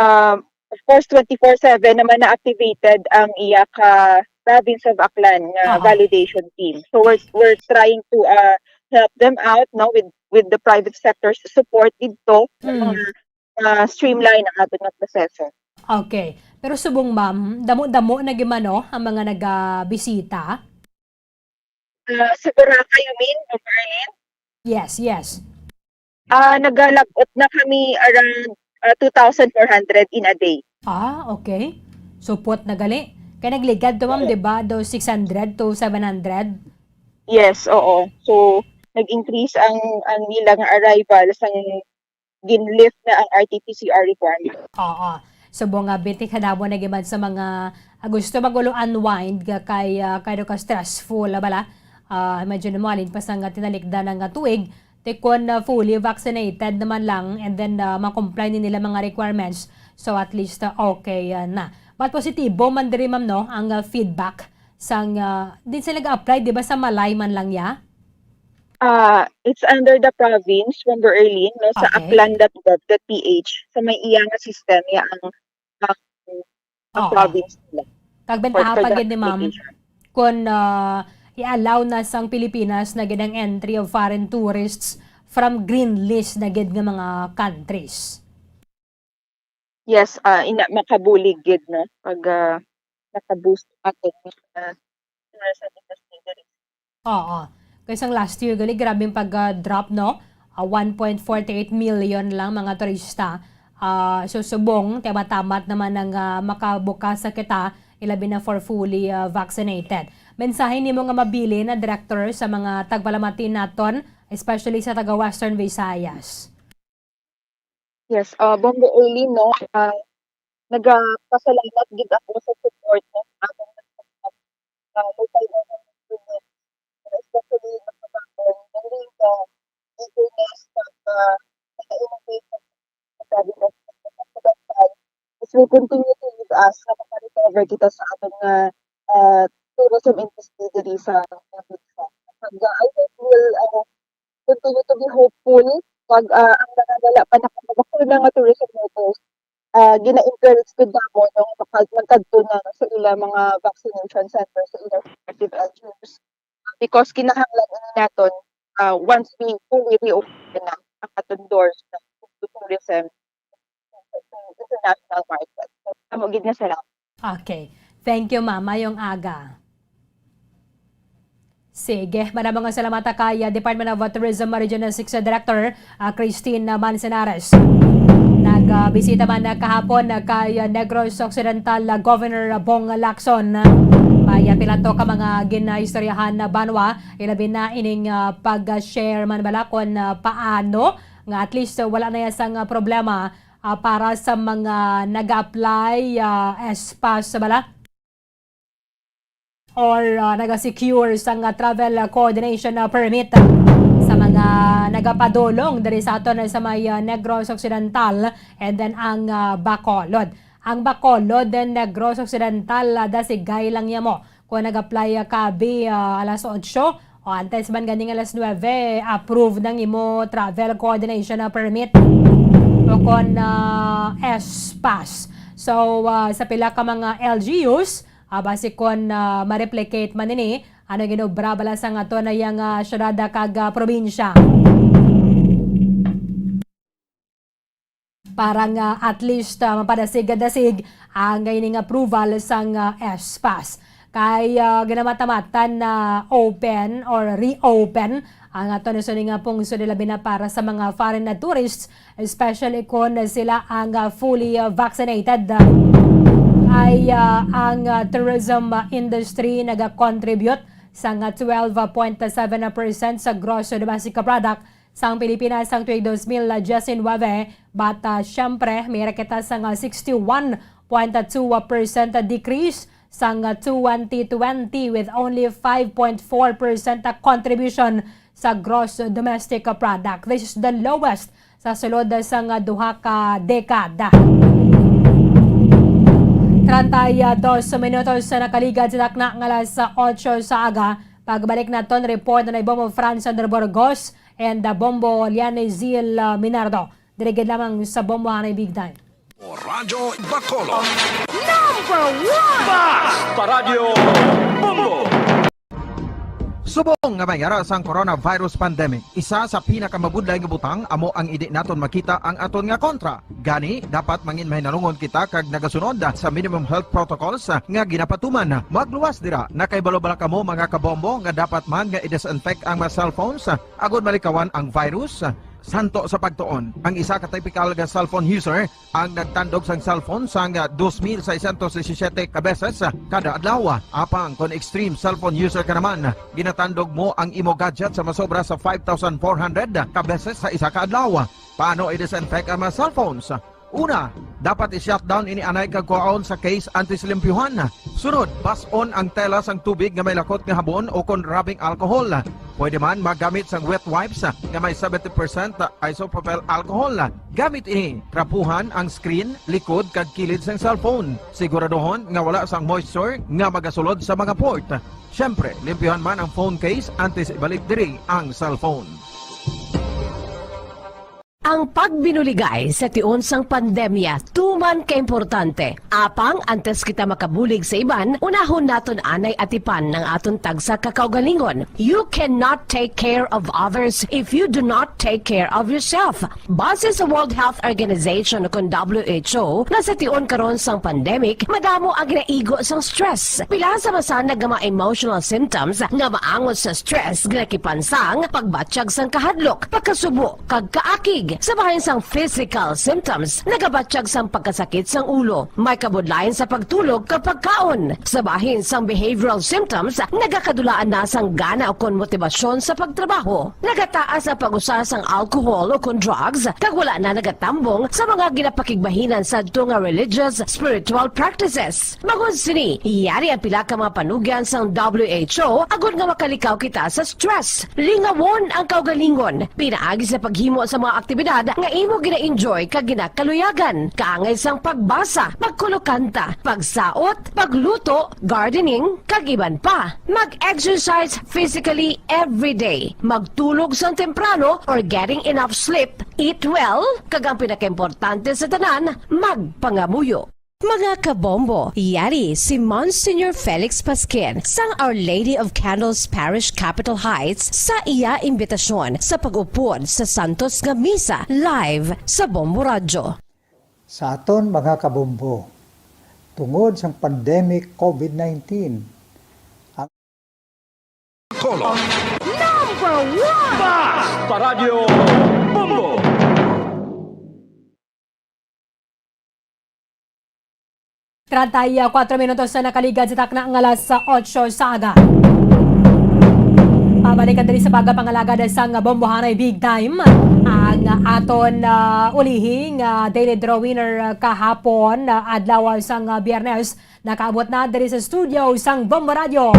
um, of course, twenty-four seven naman na activated ang iya ka province of Aklan nga Oo. validation team. So we're we're trying to uh, help them out, no, with with the private sector's support dito Mm. nga uh, streamline ang aton nga proseso. Okay. Pero subong, ma'am, damo-damo na gyud man, no, ang mga nagabisita. Uh, sa Boracay, you mean, Ma'am Arlene? Yes, yes. Ah, nagalagot na kami around uh, two thousand four hundred in a day. Ah, okay. Supot na gali. Kay nagligad to, ma'am, di ba? Do six hundred to seven hundred. Yes, oo. So, nag-increase ang ang nila nga arrival sang gin-lift na ang R T P C R requirement. Oo. Subong nga, binti kadamo na gyud man sa mga ah, gusto mag-ulo unwind ga kay ah, kay ka stressful ah, bala. Ah, imagine mo, alin pa sa nga tinalikdan nga tuig, ti kon ah, fully vaccinated naman lang, and then ah, ma-comply ni nila mga requirements. So at least ah, okay ah, na. But positibo man diri, ma'am, no, ang ah, feedback sang ah, din sila nag-apply, di ba, sa Malay man lang ya? Ah, it's under the province from Berlin, no, sa Okay. aklan dot gov dot P H. Sa may iya nga system, ya ang, ang, ang Oo. province nila. Kag For, bentaha for pa the gid ni, ma'am, application. Kon ah, i-allow na sang Pilipinas na gid ang entry of foreign tourists from green list na gid nga mga countries. Yes, ah, ina, makabulig gid, no, pag ah, maka-boost aton uh, tourism industry diri. Oo. Kay sang last year gali, grabing pag-drop, no? Ah, one point forty-eight million lang mga turista. Ah, so subong, tiyamat-tamat naman ang ah, makabukas sa kita, ilabi na for fully ah, vaccinated. Mensahe nimo nga mabilin na, Director, sa mga tagpalamati naton, especially sa taga Western Visayas. Yes, uh, Bombo Early, no? Uh, nagapasalamat gid ako sa support ng ating uh, local government units, especially mga bago, hindi sa business, pag uh, naka-innovate sa private sector. As we continue to use us, na makarecover kita sa ating uh, uh, tourism industry diri sa probinsya. And uh, I think we'll uh, continue to be hopeful pag ah, ang mga wala pa nakakabakuna nga tourism workers, ah, gina-encourage gid namo nga maka-, magkadto na sa ila mga vaccination center sa ila respective L G Us. Because kinahanglan ini naton ah, once we fully reopen na ang aton doors na to tourism, international market. So, amo gid nga salamat. Okay. Thank you, ma'am. Mayong aga. Sige, maraming salamat kay ah, Department of Tourism Region six Director ah, Christine ah, Manzanares. Nagbisita man ah, kahapon ah, kay ah, Negros Occidental ah, Governor Bong Lacson. May ah, pila to ka mga ginaistoryahan na banwa, ilabi na ining ah, pag-share man bala kon ah, paano nga at least ah, wala na ya sang ah, problema ah, para sa mga nag-apply ah, S-PASS bala or ah, naga-secure sang ah, travel ah, coordination ah, permit ah, sa mga nagapadulong diri sa aton ah, sa may ah, Negros Occidental and then ang ah, Bacolod. Ang Bacolod and Negros Occidental, ah, dasigay lang ya mo. Kung nag-apply ah, kabi ah, alas otso o antes man ganing alas nuebe, approve nang imo travel coordination ah, permit o kon ah, S-PASS. So, ah, sa pila ka mga L G Us, ah, basi kon ah, ma-replicate man ini, ano ginobra bala sa aton na yang ah, syudad ah, kag ah, probinsya. Para nga at least ah, mapadasig-dasig ang ining approval sang ah, S-PASS. Kay ah, ginamatamatan na open or reopen ang ato na sini nga pungsod, labi na para sa mga foreign na tourists, especially kung sila ang ah, fully ah, vaccinated. Ay ah, ang ah, tourism ah, industry nagakontribute sa nga twelve point seven percent sa gross domestic product sang Pilipinas sang tuig dos mil diecinuebe, but ah, siyempre, may ra kita sa nga sixty-one point two percent decrease sang twenty twenty, with only five point four percent contribution sa gross domestic product. This is the lowest sa sulod sang duha ka dekada. Treinta y dos minutos sa nakaligad sa takna nga alas otso sa aga. Pagbalik naton report na ni Bombo Franz Sandro Burgos and, uh, Bombo Lianezil, uh, Minardo. Diri gid lamang sa Bombo Hanay Big Time. Radyo Bacolod. Number one! Basta Radyo Bombo! Subong nga may yara sang coronavirus pandemic, isa sa pinakamabudlay nga butang amo ang indi naton makita ang aton nga kontra. Gani, dapat mangin mahinalungon kita kag nagasunod sa minimum health protocols nga ginapatuman. Magluwas dira, nakahibalo bala kamo, mga kabombo, nga dapat man nga i-disinfect ang mga cellphones agod malikawan ang virus? Santo sa pagtuon, ang isa ka typical nga cellphone user ang nagtandog sang cellphone sang dos mil seiscientos disisiete ka beses kada adlaw. Apang kon extreme cellphone user ka naman, ginatandog mo ang imo gadget sa masobra sa five thousand four hundred ka beses sa isa ka adlaw. Paano i-disinfect ang mga cellphones? Una, dapat i-shutdown ini anay kag kuhaon sa case antes limpyuhan. Sunod, bas-on ang tela sang tubig nga may lakot nga habon o kon rubbing alcohol. Pwede man magamit sang wet wipes nga may seventy percent isopropyl alcohol. Gamit ini, trapuhan ang screen, likod, kag kilid sang cellphone. Siguraduhon nga wala sang moisture nga magasulod sa mga port. Siyempre, limpyuhan man ang phone case antes ibalik diri ang cellphone. Ang pagbinuligay sa tion sang pandemya tuman ka importante. Apang antes kita makabulig sa iban, unahon naton anay atipan ang aton tagsa ka kaugalingon. You cannot take care of others if you do not take care of yourself. Base sa World Health Organization o kon W H O, nga sa tion karon sang pandemic, madamo ang ginaigo sang stress. Pila sa masanag nga mga emotional symptoms nga maangot sa stress, ginakipansang pagbatyag sang kahadlok, pagkasubo, kag kaakig. Sa bahin sang physical symptoms, nagabatyag sang pagkasakit sang ulo, may kabudlayan sa pagtulog kag pagkaon. Sa bahin sang behavioral symptoms, nagakadulaan na sang gana ukon motibasyon sa pagtrabaho. Nagataas ang pag-usa sang alcohol ukon drugs, kag wala na nagatambong sa mga ginapakigbahinan sadto nga religious, spiritual practices. Bangod sini, yari ang pila ka mga panugyan sang W H O agod nga makalikaw kita sa stress. Lingawon ang kaugalingon pinaagi sa paghimo sa mga aktibidad nga imo gina-enjoy kag ginakaluyagan, kaangay sang pagbasa, pagkulokanta, pagsaot, pagluto, gardening, kag iban pa. Mag-exercise physically every day. Magtulog sang temprano or getting enough sleep. Eat well, kag ang pinakaimportante sa tanan, magpangamuyo. Mga kabombo, yari si Monsignor Felix Pasquin sang Our Lady of Candles Parish, Capitol Heights, sa iya imbitasyon sa pag-upod sa santos nga misa live sa Bombo Radyo. Sa aton mga kabombo, tungod sang pandemic COVID nineteen, ang Color. Number one! Basta Radyo Bombo! Treinta y cuatro minutos na nakaligad sa takna nga alas otso sa aga. Pabalikan diri sa pagpangalagad sang Bombo Hanay Big Time. Ang aton, ah, ulihi nga daily draw winner, ah, kahapon, ah, adlaw sang, ah, Biyernes, nakaabot na diri sa studio sang Bombo Radio.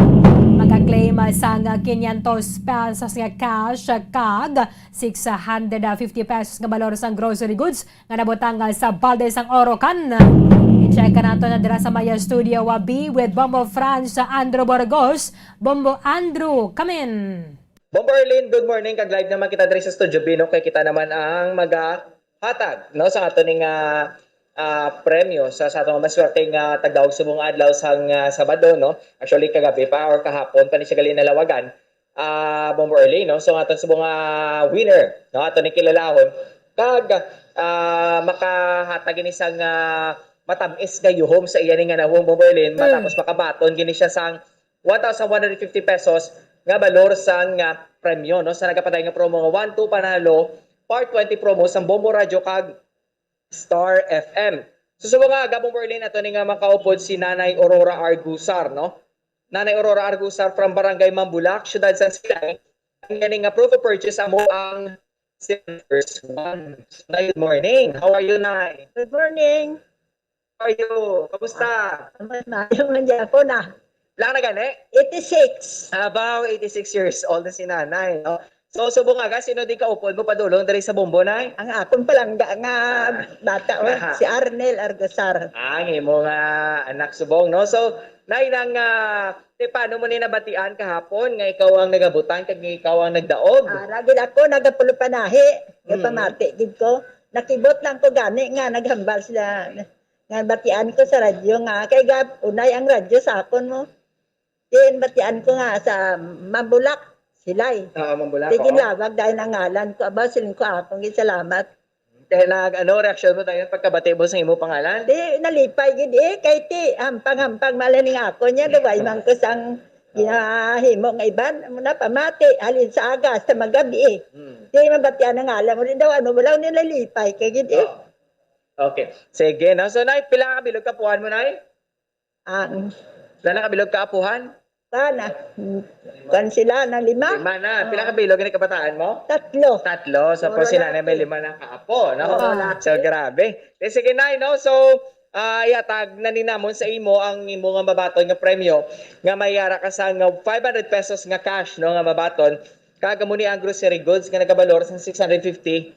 Mag-claim sang quinientos pesos nga cash kag six hundred fifty pesos nga balor sang grocery goods nga nabutang sa balde sang Orocan. I-check nato na dira sa Maya Studio, ah, B with Bombo Franz, Andrew Burgos. Bombo Andrew, come in. Bombo Arlene, good morning. Kag live naman kita diri sa Studio B, no? Kay kita naman ang magahatag, no, sa ato ning, ah, ah, premyo sa, sa atong maswerte nga tagdaog subong adlaw sang, ah, Sabado, no? Actually, kagabi pa or kahapon pa ni siya gali nalawagan, ah, Bombo Arlene, no? So, ang aton subong, ah, winner, no? Ato ni kilalahon. Kag, ah, makahatag ini sang, ah, matamis nga yuhom sa iya ni nga nawong, Bombo Arlene, matapos makabaton gini siya sang one thousand one hundred fifty pesos nga balor sang, ah, premyo, no? Sa nagapadayon nga promo nga One Two Panalo, Part twenty promo sang Bombo Radyo kag Star F M. So, subong nga, Gabong Berlin, ato ni nga makaupod si Nanay Aurora Argusar, no? Nanay Aurora Argusar from Barangay Mambulak, Siyudad San Silay. Ang gani nga proof of purchase amo ang first one. Nay, good morning. How are you, Nay? Good morning. How are you? Kamusta? Maayo man gyapon, ah. Lang na gani? Eighty-six. Abaw, eighty-six years old na si Nanay, no? So, subong aga, sino di kaupod mo padulong diri sa Bombo, Nay? Ang akon palangga nga bata, oh, si Arnel Argosar. Ah, ang imo nga anak subong, no? So, Nay, nang, ah, ti, paano mo ni nabatian kahapon nga ikaw ang nagabutan kag nga ikaw ang nagdaog? Ah, ra gid ako nagapulupanahi, Mm. nagpamati gid ko. Nakibot lang ko gani nga naghambal sila nga batian ko sa radyo nga kay gab unay ang radyo sa akon mo. Din batian ko nga sa Mambulak, Silay. Oo, Mambulak, Di oo. ginlawag dahil ang ngalan ko. Abaw, siling ko akong gisalamat. Kaya nag, ano, reaksyon mo tayo pagkabati mo sa imo pangalan? Di, nalipay gid eh. Kay ti, hampang-hampang malan nga ako niya. Duway man ko sang ginahimo nga iban. Amo na, pamati, halin sa aga, sa magabi eh. Hmm. Di, mabatian ang ngalan mo rin daw. Ano, wala nila lipay. Kay gid eh. Oo. Okay. Sige, no? So, Nay, pila ka bilog kapuhan mo, Nay? Ang Wala na kabilog kaapuhan? Sana. Kan sila na lima. Lima na. Oh. Pila ka bilog ni kabataan mo? Tatlo. Tatlo. So, Puro po sila na may laki. Lima na kaapo, no? Oo, laki. So, grabe. Eh, sige, Nay, no? So, ah, ihatag na ni namon sa imo ang imo nga mabaton nga premyo nga may ara ka sa nga five hundred pesos nga cash, no, nga mabaton. Kag amo ni ang grocery goods nga nagabalor sa six hundred fifty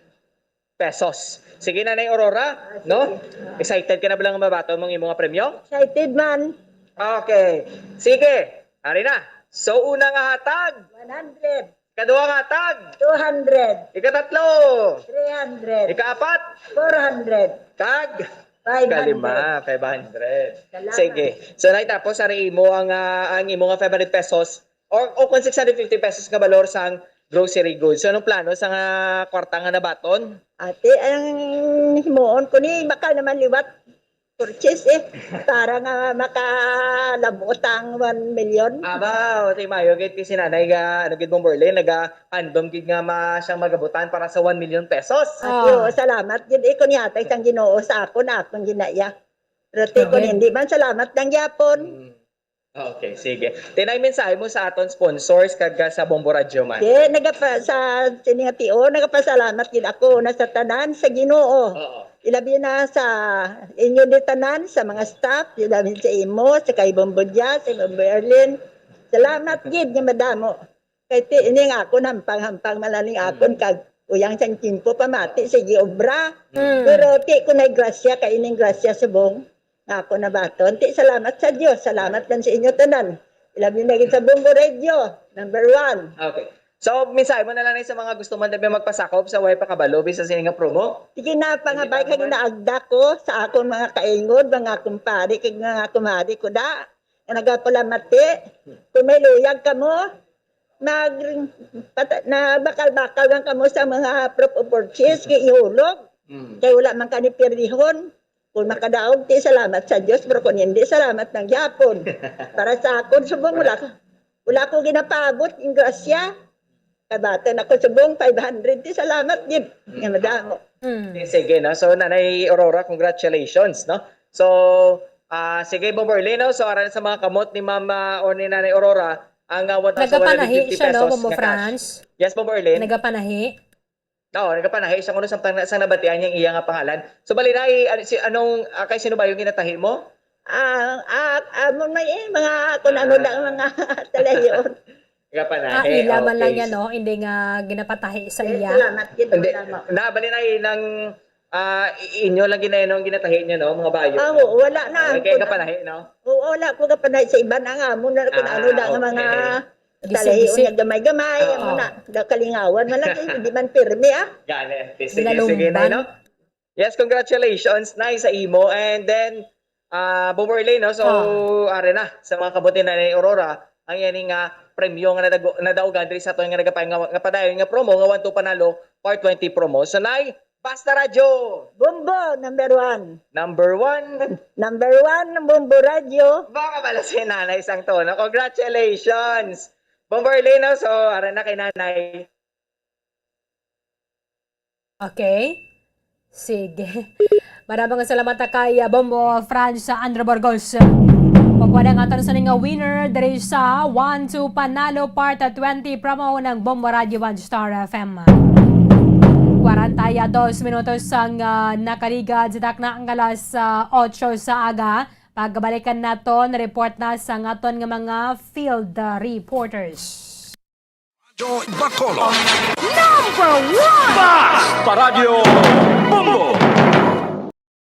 pesos. Sige, Nanay Aurora, Ah, no? Sige. Excited ka na ba lang mabaton mong imo nga premyo? Excited man. Okay. Sige, ari na. So, una nga hatag, One hundred. Kaduha nga hatag, Two hundred. Ikatatlo, Three hundred. Ikaapat, Four hundred. Kag Five hundred. Kalima, five hundred. Salamat. Sige. So, Nay, tapos ari imo ang, ah, ang imo nga five hundred pesos. O, o kung six hundred fifty pesos nga balor sang grocery goods. So, anong plano sa nga kwarta nga nabaton? Ate, ang himuon ko ni, baka naman liwat purchase eh. Para nga makalabot ang one million. Aba, o, ti mayo gid ti si Nanay ga, ano gid, Bombo Erlin, naga-handom gid nga ma-, siyang magabutan para sa one million pesos. Ate, Ah. o, salamat gid eh, kung yatay sang Ginoo sa ako na akong ginaya. Pero ti, kung Amen. hindi man, salamat lang gyapon. Mm. Okay, sige. Ti, Nay, mensahe mo sa aton sponsors kag, ah, sa Bombo Radyo man. Di, nagapa-, sa sini nga T O, nagapasalamat gid ako na sa tanan sa Ginoo. Oo. Ilabi na sa inyo di tanan, sa mga staff, ilabi sa imo, sa kay Bombo Jazz, sa Bombo Erlin. Salamat gid nga madamo. Kay ti, ini nga ako, hampang-hampang man lang akon, Mm. kag uyang sang timpo, pamati, sige, obra. Mm. Pero ti, ko na grasya, kay ining grasya subong nga ako nabaton. Ti, salamat sa Dios, salamat lang sa inyo tanan. Ilabi na gid sa Bombo Radio, number one. Okay. So, mensahe mo na lang sa mga gusto man daw magpasakop sa way pa kabalo bisan sa ining nga promo. Sige na, pangabay Hindi pa kag naman. Naagda ko sa akong mga kaingod, mga kumpare, kag mga kumare ko da, nga nagapalamati. Kung may luyag kamo, mag-, pata-, na bakal-bakal lang kamo sa mga proof of purchase, kay ihulog. Mm. Kay wala man kani pirdihon. Kung makadaog, ti salamat sa Dios, pero kung hindi, salamat ng Japon. Para sa akon, subong wala ka, wala ko ginapaabot, yung grasya. Kabatan ako subong five hundred, ti salamat gid. Nga madamo. Mm. Eh, sige, no? So, Nanay Aurora, congratulations, no? So, ah, sige, Bombo Erlin, no? So, aran sa mga kamot ni Mama o ni Nanay Aurora, ang, ah, Nagapanahi one thousand one hundred fifty siya, no, pesos Bombo na cash. Franz? Yes, Bombo Erlin? Nagapanahi? Oo, nagapanahi siya kuno samtang na, sa nabatian niya ang iya nga pangalan. So, bali, Nay, ano, si, anong, ah, kay sino ba yung ginatahi mo? Ah, ah, ah, mo may, eh, mga, kung ano Ah. lang, mga talayon. Nagapanahi, Ah, ila man lang okay. yan, no? Hindi nga ginapatahi sa Eh, iya. salamat gid, Hindi. madamo. Na, bali, Nay, nang, ah, i-, inyo lang ginayon ang ginatahi niyo, no? Mga bayo, Ah, no? oo, wala na. Ah, kaya Kung kapanahi, no? Oo, wala ko kapanahi sa iban. Ang amo na, kung Ah, ano na, ang mga okay. Gisi-gisi. Talahi, unya gamay-gamay, Oo. amo na. Da kalingawan man lang, eh, hindi man pirmi, ah. Gani. Sige, sige, Nay, Ginalumban. no? Yes, congratulations, Nay, sa imo. And then, ah, Bombo Erlin, no? So, Ah. are na, sa mga kabuti na ni Aurora, ang yan nga premyo nga nadago-, nadaugan diri sa aton nga nagapay-, nga, nga padayon nga promo, nga one two Panalo, Part twenty promo. So, Nay, Basta Radyo! Bombo, number one. Number one. Number one, Bombo Radyo. Baka pala si Nanay Sangtono. Congratulations! Bombo Erlin, no? So, ara na kay Nanay. Okay. Sige. Maraming salamat kay, ah, Bombo Franz Andrew Burgos. Pagwala nga aton sa nga winner diri sa one two Panalo Part twenty promo ng Bombo Radio One Star F M. Kwarenta y dos minutos ang, ah, nakaligad sa takna ang alas, ah, otso sa aga. Pagbalikan naton, report na sa aton nga mga field, ah, reporters. Joy Bacolod. Number one! Basta Radyo Bombo!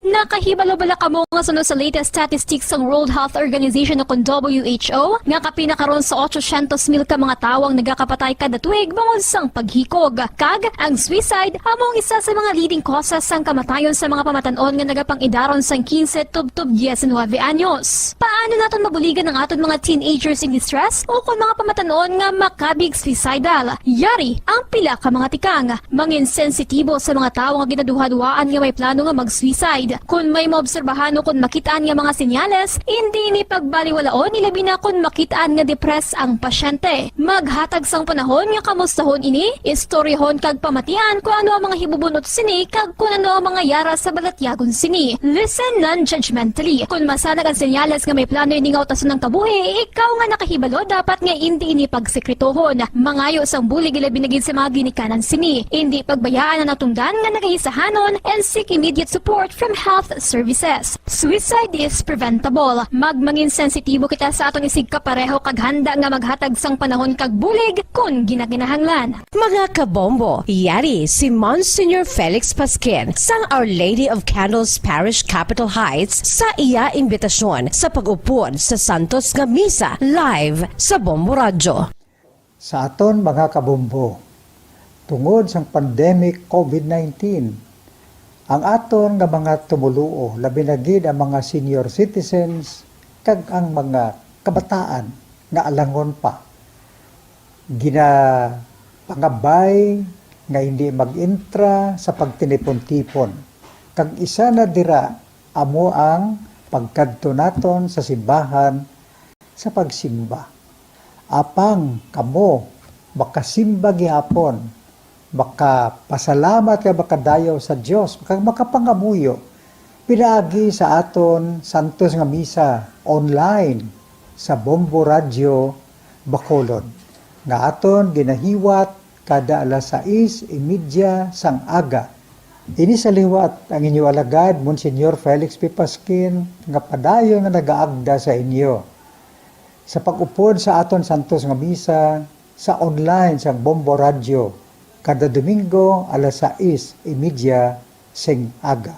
Nakahibalo bala kamo nga suno sa latest statistics sang World Health Organization o kon W H O nga kapin na karon sa otsosyentos mil ka mga tawo ang nagakapatay kada tuig bangod sang paghikog? Kag ang suicide amo ang isa sa mga leading causes sang kamatayon sa mga pamatan-on nga nagapang-idaron sang quince tubtob diecinuebe anyos. Paano naton mabuligan ang aton mga teenagers in distress o kon mga pamatan-on nga makabig suicidal? Yari ang pila ka mga tikang. Mangin sensitibo sa mga tawo nga ginaduhaduhaan nga may plano nga mag-suicide. Kon may maobserbahan o kon makit-an nga mga senyales, indi ini pagbaliwalaon, ilabi na kon makit-an nga depressed ang pasyente. Maghatag sang panahon nga kamustahon ini, istoryahon kag pamatian kon ano ang mga hibubunot sini kag kon ano ang mga yara sa balatyagon sini. Listen non-judgmentally. Kon masanag ang senyales nga may plano ini nga utason ang kabuhi, ikaw nga nakahibalo dapat nga indi ini pagsekretohon. Mangayo sang bulig ilabi na gid sa mga ginikanan sini. Indi pagbayaan ang natungdan nga nagaisahanon and seek immediate support from health services. Suicide is preventable. Magmangin sensitibo kita sa aton isigkapareho kag handa nga maghatag sang panahon kag bulig kon ginakinahanglan. Mga kabombo, yari si Monsignor Felix Pasquin sang Our Lady of Candles Parish, Capitol Heights, sa iya imbitasyon sa pag-upod sa Santos nga Misa live sa Bombo Radyo. Sa aton mga kabombo, tungod sang pandemic COVID nineteen, ang aton nga mga tumoluo, labi na gid ang mga senior citizens kag ang mga kabataan nga alangon pa, ginapangabay nga hindi mag-intra sa pagtinipon-tipon, kag isa na dira amo ang pagkadto naton sa simbahan sa pagsimba. Apang kamo makasimba gihapon, makapasalamat kag makadayaw sa Dios, kag makapangamuyo pinaagi sa aton santos nga misa online sa Bombo Radyo Bacolod, nga aton ginahiwat kada alas sais y media sang aga. Ini sa liwat ang inyo alagad, Monsignor Felix P. Pasquin, nga padayon nga nagaagda sa inyo sa pag-upod sa aton santos nga misa sa online sang Bombo Radyo kada Domingo alas sais y media sing aga.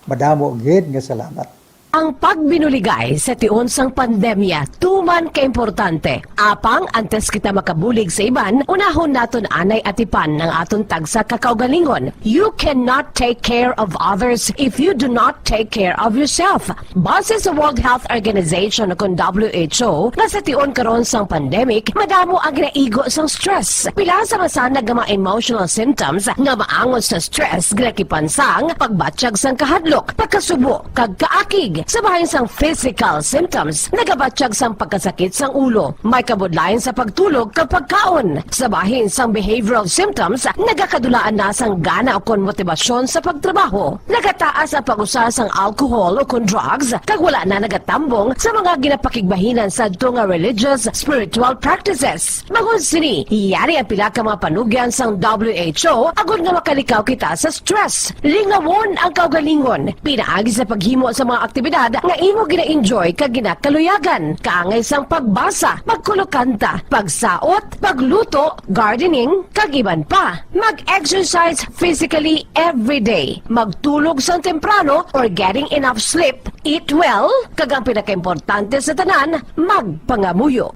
Madamo gid nga salamat. Ang pagbinuligay sa tion sang pandemya tuman ka importante. Apang antes kita makabulig sa iban, unahon naton anay atipan ang aton tagsa ka kaugalingon. You cannot take care of others if you do not take care of yourself. Base sa World Health Organization o kon W H O, nga sa tion karon sang pandemic, madamo ang ginaigo sang stress. Pila sa masanag nga mga emotional symptoms nga maangot sa stress ginakipan sang pagbatyag sang kahadlok, pagkasubo, kag kaakig. Sa bahin sang physical symptoms, nagabatyag sang pagkasakit sang ulo, may kabudlayan sa pagtulog kag pagkaon. Sa bahin sang behavioral symptoms, nagakadulaan na sang gana ukon motibasyon sa pagtrabaho. Nagataas ang pag-usa sang alcohol ukon drugs, kag wala na nagatambong sa mga ginapakigbahinan sadto nga religious, spiritual practices. Bangod sini, yari ang pila ka mga panugyan sang W H O agod nga makalikaw kita sa stress. Lingawon ang kaugalingon pinaagi sa paghimo sa mga aktibidad nga imo gina-enjoy kag ginakaluyagan, kaangay sang pagbasa, pagkulokanta, pagsaot, pagluto, gardening, kag iban pa. Mag-exercise physically every day. Magtulog sang temprano or getting enough sleep. Eat well, kag ang pinakaimportante sa tanan, magpangamuyo.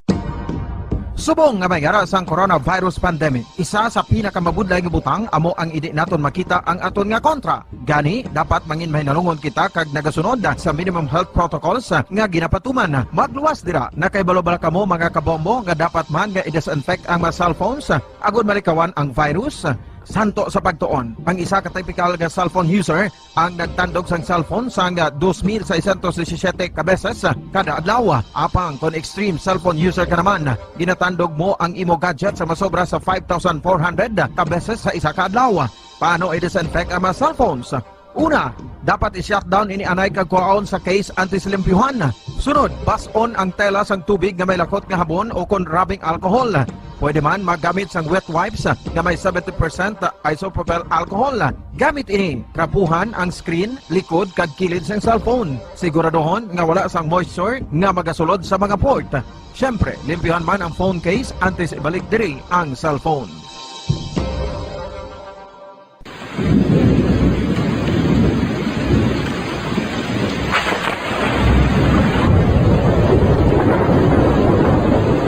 Subong nga may yara sang coronavirus pandemic, isa sa pinakamabudlay nga butang amo ang indi naton makita ang aton nga kontra. Gani, dapat mangin mahinalungon kita kag nagasunod sa minimum health protocols nga ginapatuman. Magluwas dira, nakahibalo bala kamo, mga kabombo, nga dapat man nga i-disinfect ang mga cellphones agod malikawan ang virus? Santo sa pagtuon, ang isa ka typical nga cellphone user ang nagtandog sang cellphone sang dos mil seiscientos disisiete ka beses kada adlaw. Apang kon extreme cellphone user ka naman, ginatandog mo ang imo gadget sa masobra sa five thousand four hundred ka beses sa isa ka adlaw. Paano i-disinfect ang mga cellphones? Una, dapat i-shutdown ini anay kag kuhaon sa case antes limpyuhan. Sunod, bas-on ang tela sang tubig nga may lakot nga habon o kon rubbing alcohol. Pwede man maggamit sang wet wipes nga may seventy percent isopropyl alcohol. Gamit ini, trapuhan ang screen, likod, kag kilid sang cellphone. Siguraduhon nga wala sang moisture nga magasulod sa mga port. Siyempre, limpyuhan man ang phone case antes ibalik diri ang cellphone.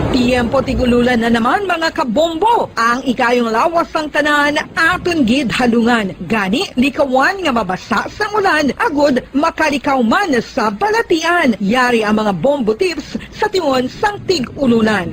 Tiyempo tig-ululan na naman, mga kabombo. Ang ikayong lawas sang tanan aton gid halungan. Gani, likawan nga mabasa sang ulan agud makalikaw man sa balatian. Yari ang mga bombo tips sa tion sang tig-ululan.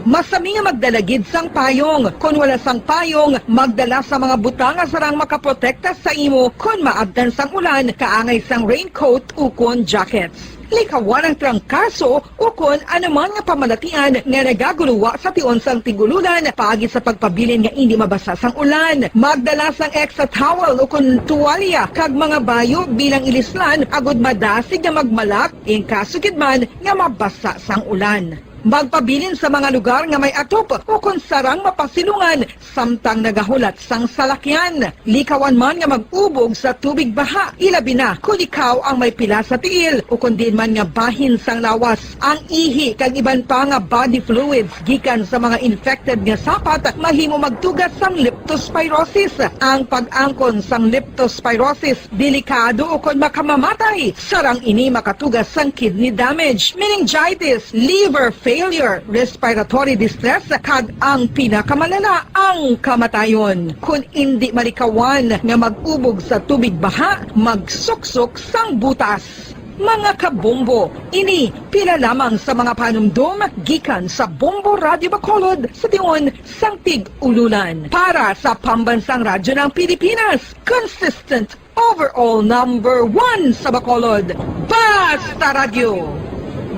Masami nga magdala gid sang payong. Kon wala sang payong, magdala sa mga butang nga sarang makaprotekta sa imo kon maabtan sang ulan, kaangay sang raincoat ukon jackets. Likawan ang trangkaso ukon anuman nga pamalatian nga nagaguluwa sa tion sang tig-ululan paagi sa pagpabilin nga indi mabasa sang ulan. Magdala sang extra towel ukon tuwalya kag mga bayo bilang ilislan agud madasig nga magmalak in kaso gid man nga mabasa sang ulan. Magpabilin sa mga lugar nga may atop ukon sarang mapasilungan samtang nagahulat sang salakyan. Likawan man nga mag-ubog sa tubig baha, ilabi na kon ikaw ang may pila sa tiil ukon diin man nga bahin sang lawas. Ang ihi kag iban pa nga body fluids gikan sa mga infected nga sapat mahimo magtuga sang leptospirosis. Ang pag-angkon sang leptospirosis delikado ukon makamamatay. Sarang ini makatuga sang kidney damage, meningitis, liver failure, respiratory distress, kag ang pinakamalala, ang kamatayon. Kon indi malikawan nga mag-ubog sa tubig baha, magsuksok sang butas. Mga kabombo, ini pila lamang sa mga panumdom gikan sa Bombo Radio Bacolod sa tion sang tig-ululan. Para sa Pambansang Radyo ng Pilipinas, consistent overall number one sa Bacolod. Basta Radyo,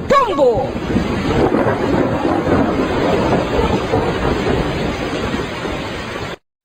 Bombo!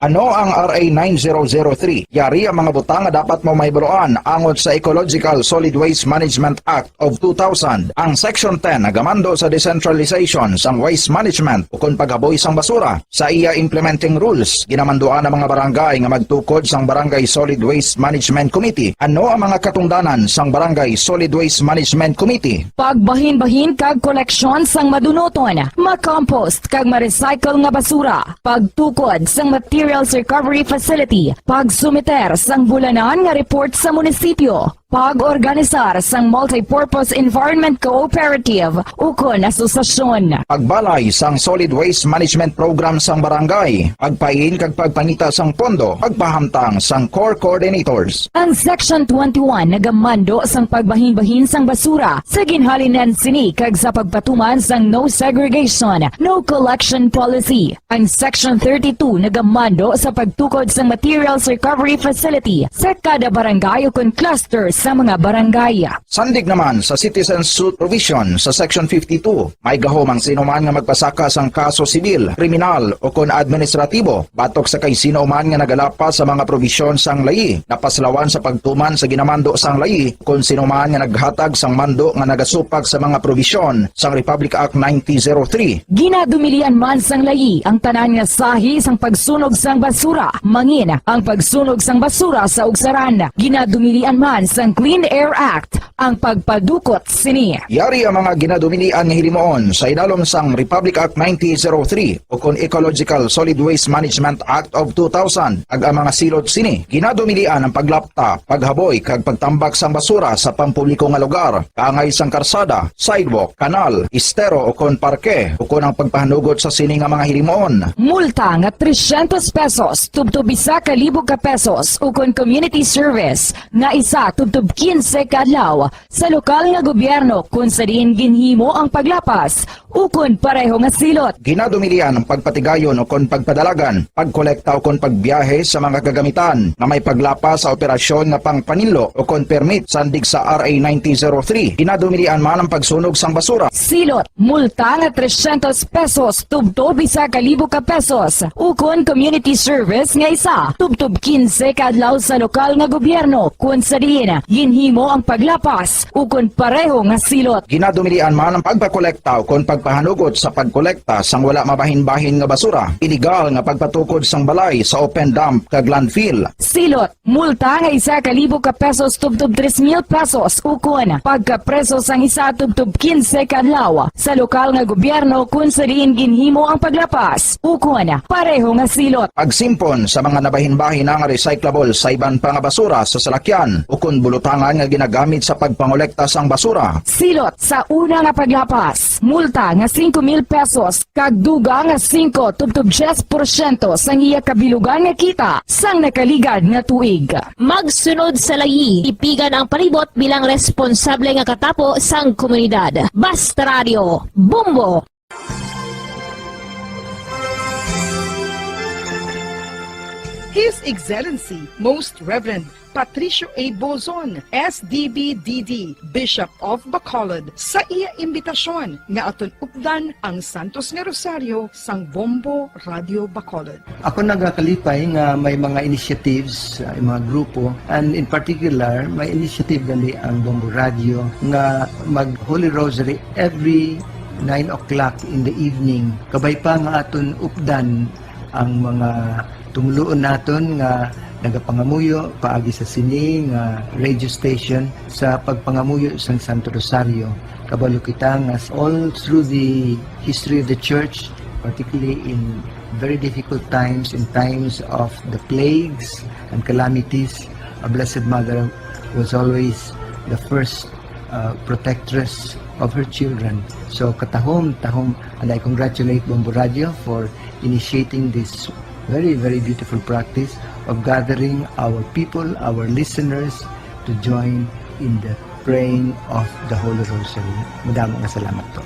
Ano ang R A nine zero zero three? Yari ang mga butang nga dapat mo mahibaluan angot sa Ecological Solid Waste Management Act of two thousand. Ang Section ten nagamando sa decentralization sang waste management ukon paghaboy sang basura. Sa iya implementing rules, ginamanduan ang mga barangay nga magtukod sang Barangay Solid Waste Management Committee. Ano ang mga katungdanan sang Barangay Solid Waste Management Committee? Pagbahinbahin kag koleksyon sang madunuton, makompost kag ma-recycle nga basura, pagtukod sang materials recovery facility, pagsumiter sang bulanan nga report sa munisipyo, pag-organisar sang multipurpose environment cooperative ukon asosasyon. Pagbalay sang solid waste management program sang barangay, pagpain kag pagpangita sang pondo, pagpahamtang sang core coordinators. Ang Section twenty-one nagamando sang pagbahinbahin sang basura sa ginhalinan sini kag sa pagpatuman sang no segregation, no collection policy. Ang Section thirty-two nagamando sa pagtukod sang materials recovery facility sa kada barangay ukon cluster sa mga barangay. Sandig naman sa citizen suit provision sa Section fifty-two, may gahom ang sino man nga magpasaka sang kaso sibil, kriminal, ukon administratibo batok sa kay sino man nga nagalapas sa mga probisyon sang layi napaslawan sa pagtuman sa ginamando sang layi, kon sino man nga naghatag sang mando nga nagasupak sa mga probisyon sang Republic Act nineteen zero three. Ginadumilian man sang layi ang tanan nga sahi sang pagsunog sang basura, mangin ang pagsunog sang basura sa ugsaran. Ginadumilian man sang Clean Air Act ang pagpadukot sini. Yari ang mga ginadumilian nga hilimoon sa idalom sang Republic Act nineteen zero three ukon Ecological Solid Waste Management Act of two thousand, kag ang mga silot sini. Ginadumilian ang paglapta, paghaboy, kag pagtambak sang basura sa pampubliko nga lugar, kaangay sang karsada, sidewalk, kanal, estero, ukon parke, ukon ang pagpahanugot sa sini nga mga hilimoon. Multa nga trescientos pesos tubtob isa ka libo ka pesos, ukon community service nga isa tubtob quince ka adlaw sa lokal nga gobyerno, kon sa diin ginhimo ang paglapas ukon pareho nga silot. Ginadumilian ang pagpatigayon ukon pagpadalagan, pagkolekta ukon pagbiyahe sa mga kagamitan nga may paglapas sa operasyon nga pangpaninlo ukon permit sandig sa R A nineteen zero three. Ginadumilian man ang pagsunog sang basura. Silot, multa nga trescientos pesos tubtob isa ka libo ka pesos, ukon community service nga isa tubtob quince ka adlaw sa lokal nga gobyerno, kon sa diin ginhimo ang paglapas ukon pareho nga silot. Ginadumilian man ang pagpakolekta ukon pagpahanugot sa pagkolekta sang wala mabahin-bahin nga basura, ilegal nga pagpatukod sang balay sa open dump kag landfill. Silot, multa nga isa ka libo ka pesos tubtob tres mil pesos ukon pagkapreso sang isa tubtob kinse ka adlaw sa lokal nga gobyerno kon sa diin ginhimo ang paglapas ukon pareho nga silot. Pagsimpon sa mga nabahin-bahin nga recyclable sa iban pa nga basura sa salakyan ukon bulutangan nga ginagamit sa pagpangolekta sang basura. Silot sa una nga paglapas, multa nga singko mil pesos kag dugang nga singko tubtob diyes porsyento sang iya kabilugan nga kita sang nakaligad nga tuig. Magsunod sa layi, tipigan ang palibot bilang responsable nga katapo sang komunidad. Basta Radio, Bombo! His Excellency, Most Reverend Patricio A. Bozon, S D B D D, Bishop of Bacolod, sa iya imbitasyon nga aton updan ang Santos nga Rosario sang Bombo Radio Bacolod. Ako nagakalipay nga may mga initiatives, uh, mga grupo, and in particular, may initiative gali ang Bombo Radio nga mag Holy Rosary every nine o'clock in the evening. Kabay pa nga aton updan ang mga tumuluon naton nga nagapangamuyo paagi sa sini nga radio station sa pagpangamuyo sang Santo Rosario. Kabalo kita nga all through the history of the church, particularly in very difficult times, in times of the plagues and calamities, a Blessed Mother was always the first, uh, protectress of her children. So, katahom, tahom, and I congratulate Bombo Radio for initiating this very, very beautiful practice of gathering our people, our listeners, to join in the praying of the Holy Rosary. Madamo nga salamat po.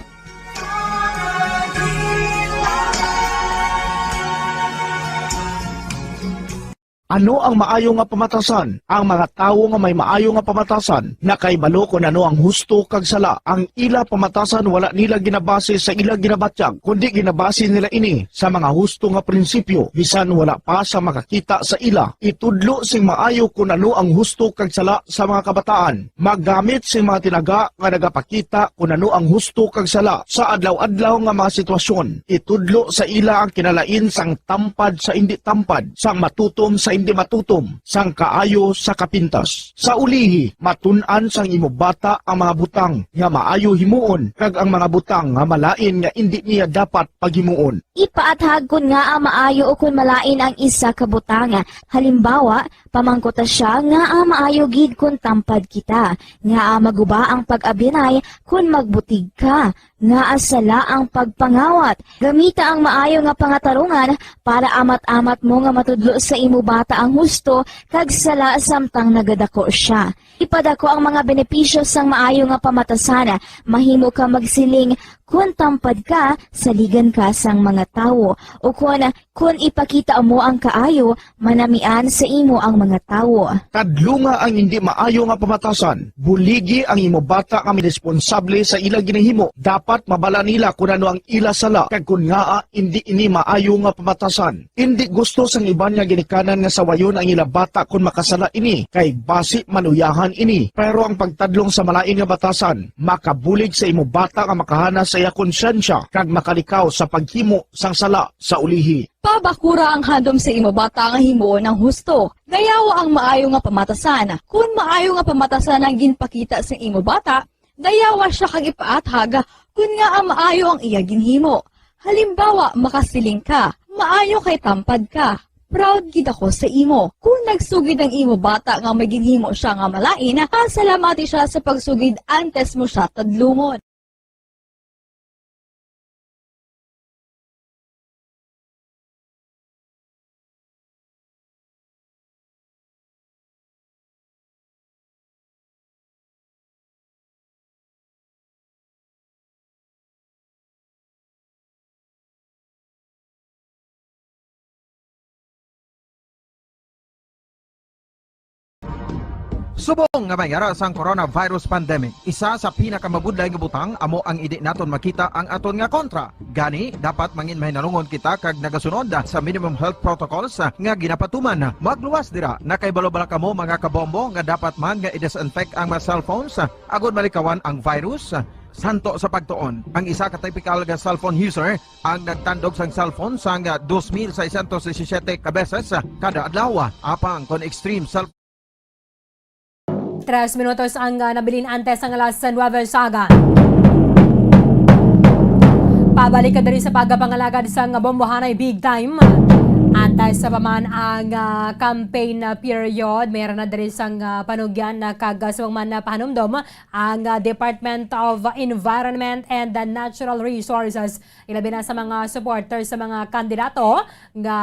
Ano ang maayo nga pamatasan? Ang mga tawo nga may maayo nga pamatasan nakahibalo kon ano ang husto kag sala. Ang ila pamatasan wala nila ginabase sa ila ginabatyag, kundi ginabase nila ini sa mga husto nga prinsipyo, bisan wala pa sa makakita sa ila. Itudlo sing maayo kon ano ang husto kag sala sa mga kabataan. Maggamit sing mga tinaga nga nagapakita kon ano ang husto kag sala sa adlaw-adlaw nga mga sitwasyon. Itudlo sa ila ang kinalain sang tampad sa indi tampad, sang matutom sa indi matutom, sang kaayo sa kapintas. Sa ulihi, matun-an sang imo bata ang mga butang nga maayo himuon kag ang mga butang nga malain nga indi niya dapat paghimuon. Ipaathag kon ngaa maayo ukon malain ang isa ka butang. Halimbawa, pamangkuta sia ngaa maayo gid kon tampad kita, ngaa maguba ang pag-abyanay kon magbutig ka, ngaa sala ang pagpangawat. Gamita ang maayo nga pangatarungan para amat-amat mo nga matudlo sa imo bata ang husto kag sala samtang nagadako sia. Ipadako ang mga benepisyo sang maayo nga pamatasan. Mahimo ka magsiling, "Kon tampad ka, saligan ka sang mga tawo," ukon, "Kon ipakita mo ang kaayo, manamian sa imo ang mga tawo." Tadlunga ang indi maayo nga pamatasan. Buligi ang imo bata nga responsable sa ila ginahimo. Dapat mabala nila kon ano ang ila sala kag kon ngaa indi ini maayo nga pamatasan. Indi gusto sang iban nga ginikanan nga sawayon ang ila bata kon makasala ini, kay basi maluyahan ini. Pero ang pagtadlong sa malain nga batasan makabulig sa imo bata nga makahana sa iya konsyensya kag makalikaw sa paghimo sang sala sa ulihi. Pabakura ang handom sa imo bata nga himuon ang husto. Dayawa ang maayo nga pamatasan. Kon maayo nga pamatasan ang ginpakita sa imo bata, dayawa sia kag ipaathag kon ngaa maayo ang iya ginhimo. Halimbawa, makasiling ka, "Maayo kay tampad ka. Proud gid ako sa imo." Kon nagsugid ang imo bata nga may ginhimo sia nga malain, pasalamati sia sa pagsugid antes mo sia tadlungon. Subong nga may ara sang coronavirus pandemic, isa sa pinakamabudlay nga butang amo ang indi naton makita ang aton nga kontra. Gani, dapat mangin mahinalungon kita kag nagasunod sa minimum health protocols nga ginapatuman. Magluwas dira, nakahibalo bala kamo, mga kabombo, nga dapat man nga i-disinfect ang mga cellphones agod malikawan ang virus? Santo sa pagtuon, ang isa ka typical nga cellphone user ang nagtandog sang cellphone sang dos mil seiscientos disisiete ka beses kada adlaw. Apang kon extreme cell Tres minutos ang, ah, nabilin antes sang alas nuebe sa aga. Pabalik ka diri sa pagpangalagad sang Bombohanay Big Time. Antes sa pa man ang, ah, campaign, ah, period, meron na diri sang, ah, panugyan na kag, ah, subong man na pahanumdom ang, ah, Department of Environment and Natural Resources, ilabi na sa mga supporters sa mga kandidato nga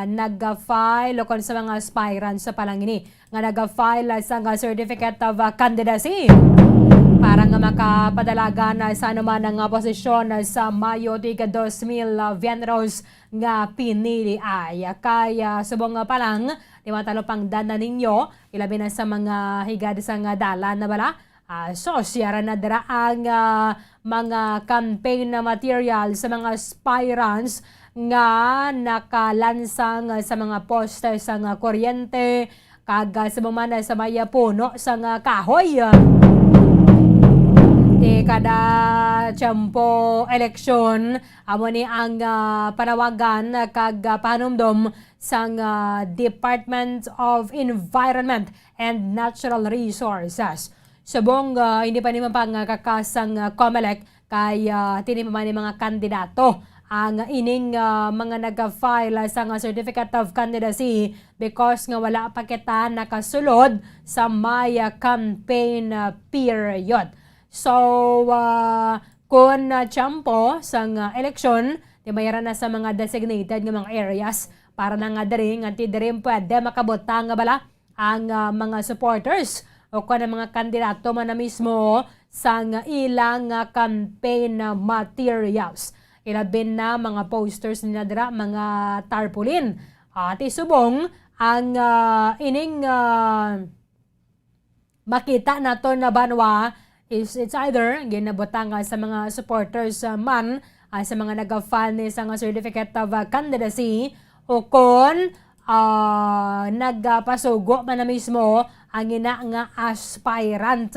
nag-file o kon sa mga aspirants sa palangini nga nag-file sang Certificate of Candidacy para nga makapadalagan sa anuman nga posisyon sa Mayo tig dos mil veinte nga pinili ay. Kay, ah, subong nga pa lang, di matalo pang dana ninyo, ilabi na sa mga higad sang dalan na bala. Ah, so, siya ra na dira ang, ah, mga campaign na material sa mga aspirants nga nakalansang sa mga poste sang kuryente, kag, ah, sa mga sa may puno sang kahoy. Ti kada tiyempo eleksyon, amo ni ang, ah, panawagan kag, ah, panumdom sang, ah, Department of Environment and Natural Resources. Subong, ah, hindi pa ni mapangkakasang, ah, COMELEC kay, ah, tini pa man ni mga kandidato ang ining, ah, mga nag-file sang Certificate of Candidacy because nga wala pa kita nakasulod sa may, ah, campaign, ah, period. So, ah, kon, ah, tiyempo sang, ah, eleksyon, di mayara na sa mga designated nga mga areas para na nga diri, nga ti diri pwede makabutang nga bala ang, ah, mga supporters o kon ang mga kandidato man na mismo sang ilang, ah, campaign materials. Ilabi na mga posters nila dira, mga tarpaulin. Ati subong ang, ah, ining, ah, makita naton na banwa is it's either ginabutang, ah, sa mga supporters, ah, man, ah, sa mga nag-file ni sa nga Certificate of, ah, Candidacy o kon, ah, nagpasugo man na mismo ang ina nga aspirant.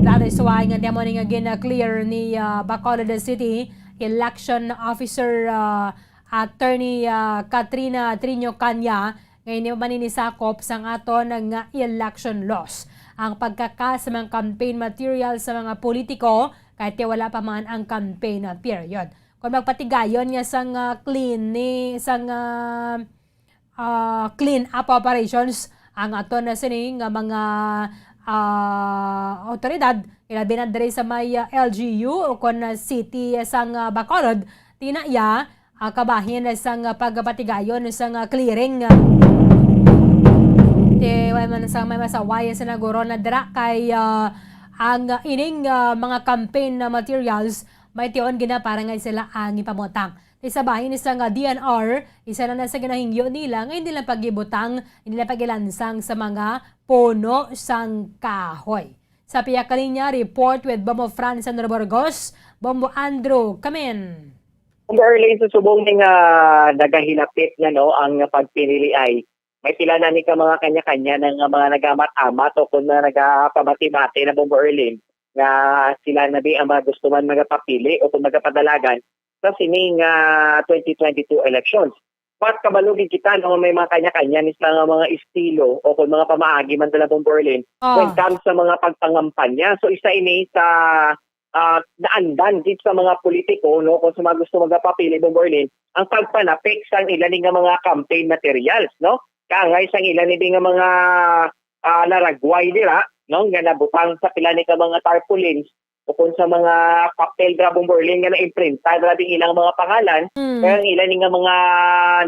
That is why nga damo ni nga gina-clear ni, ah, Bacolod City Election Officer, ah, Attorney, ah, Katrina Triño Caña nga ini maninisakop sang aton nga election laws ang pagkaka sa mga campaign material sa mga politiko kahit wala pa man ang campaign period. Kung magpatigayon nga sang, ah, clean ni, sang, ah, ah, clean up operations ang aton na sini nga mga, ah, awtoridad, ilabi na diri sa may, ah, L G U o kon, ah, city sang, ah, Bacolod, tinaya, ah, kabahin sang, ah, pagpatigayon sang, ah, clearing. Ti, way man sang may masaway sa naguro na dira kay, ah, ang ining, ah, mga campaign na materials may tion gina para nga sila ang ipamutang. Ti sa bahin sang, ah, D N R, isa na, na sa ginahingyo nila nga hindi lang pagibutang, hindi lang pagilansang sa mga puno sang kahoy. Sa pihak kaniya, report with Bombo Franz Andrew Burgos, Bombo Andrew, kamin. Kung early sa subong ni nga nagahilapit na, no, ang pagpinili ay may sila na ni ka mga kanya-kanya na nga mga nagamat-amat o kung na nagapamati-mati na Bombo Erlin nga sila na di ang mga gusto man magapapili o kung magapadalagan sa sining, ah, twenty twenty-two elections. But kabalo gid kita, no, may mga kanya-kanya ni sila nga mga estilo o kung mga pamaagi man talagang Berlin Oh. when it comes sa mga pagpangampanya. So, isa ini sa, ah, naandan gid sa mga politiko, no, kung sa mga gusto magapapili, Bong Berlin, ang pagpanapik sang ila ni nga mga campaign materials, no? Kangay sang ila ni nga mga, ah, laragway dira, no, nga nabutang sa pila ni ka mga tarpaulins o kung sa mga papel dira, Bong Berlin, nga na-imprinta dira ding ilang mga pangalan, Mm. kaya ang ila ni nga mga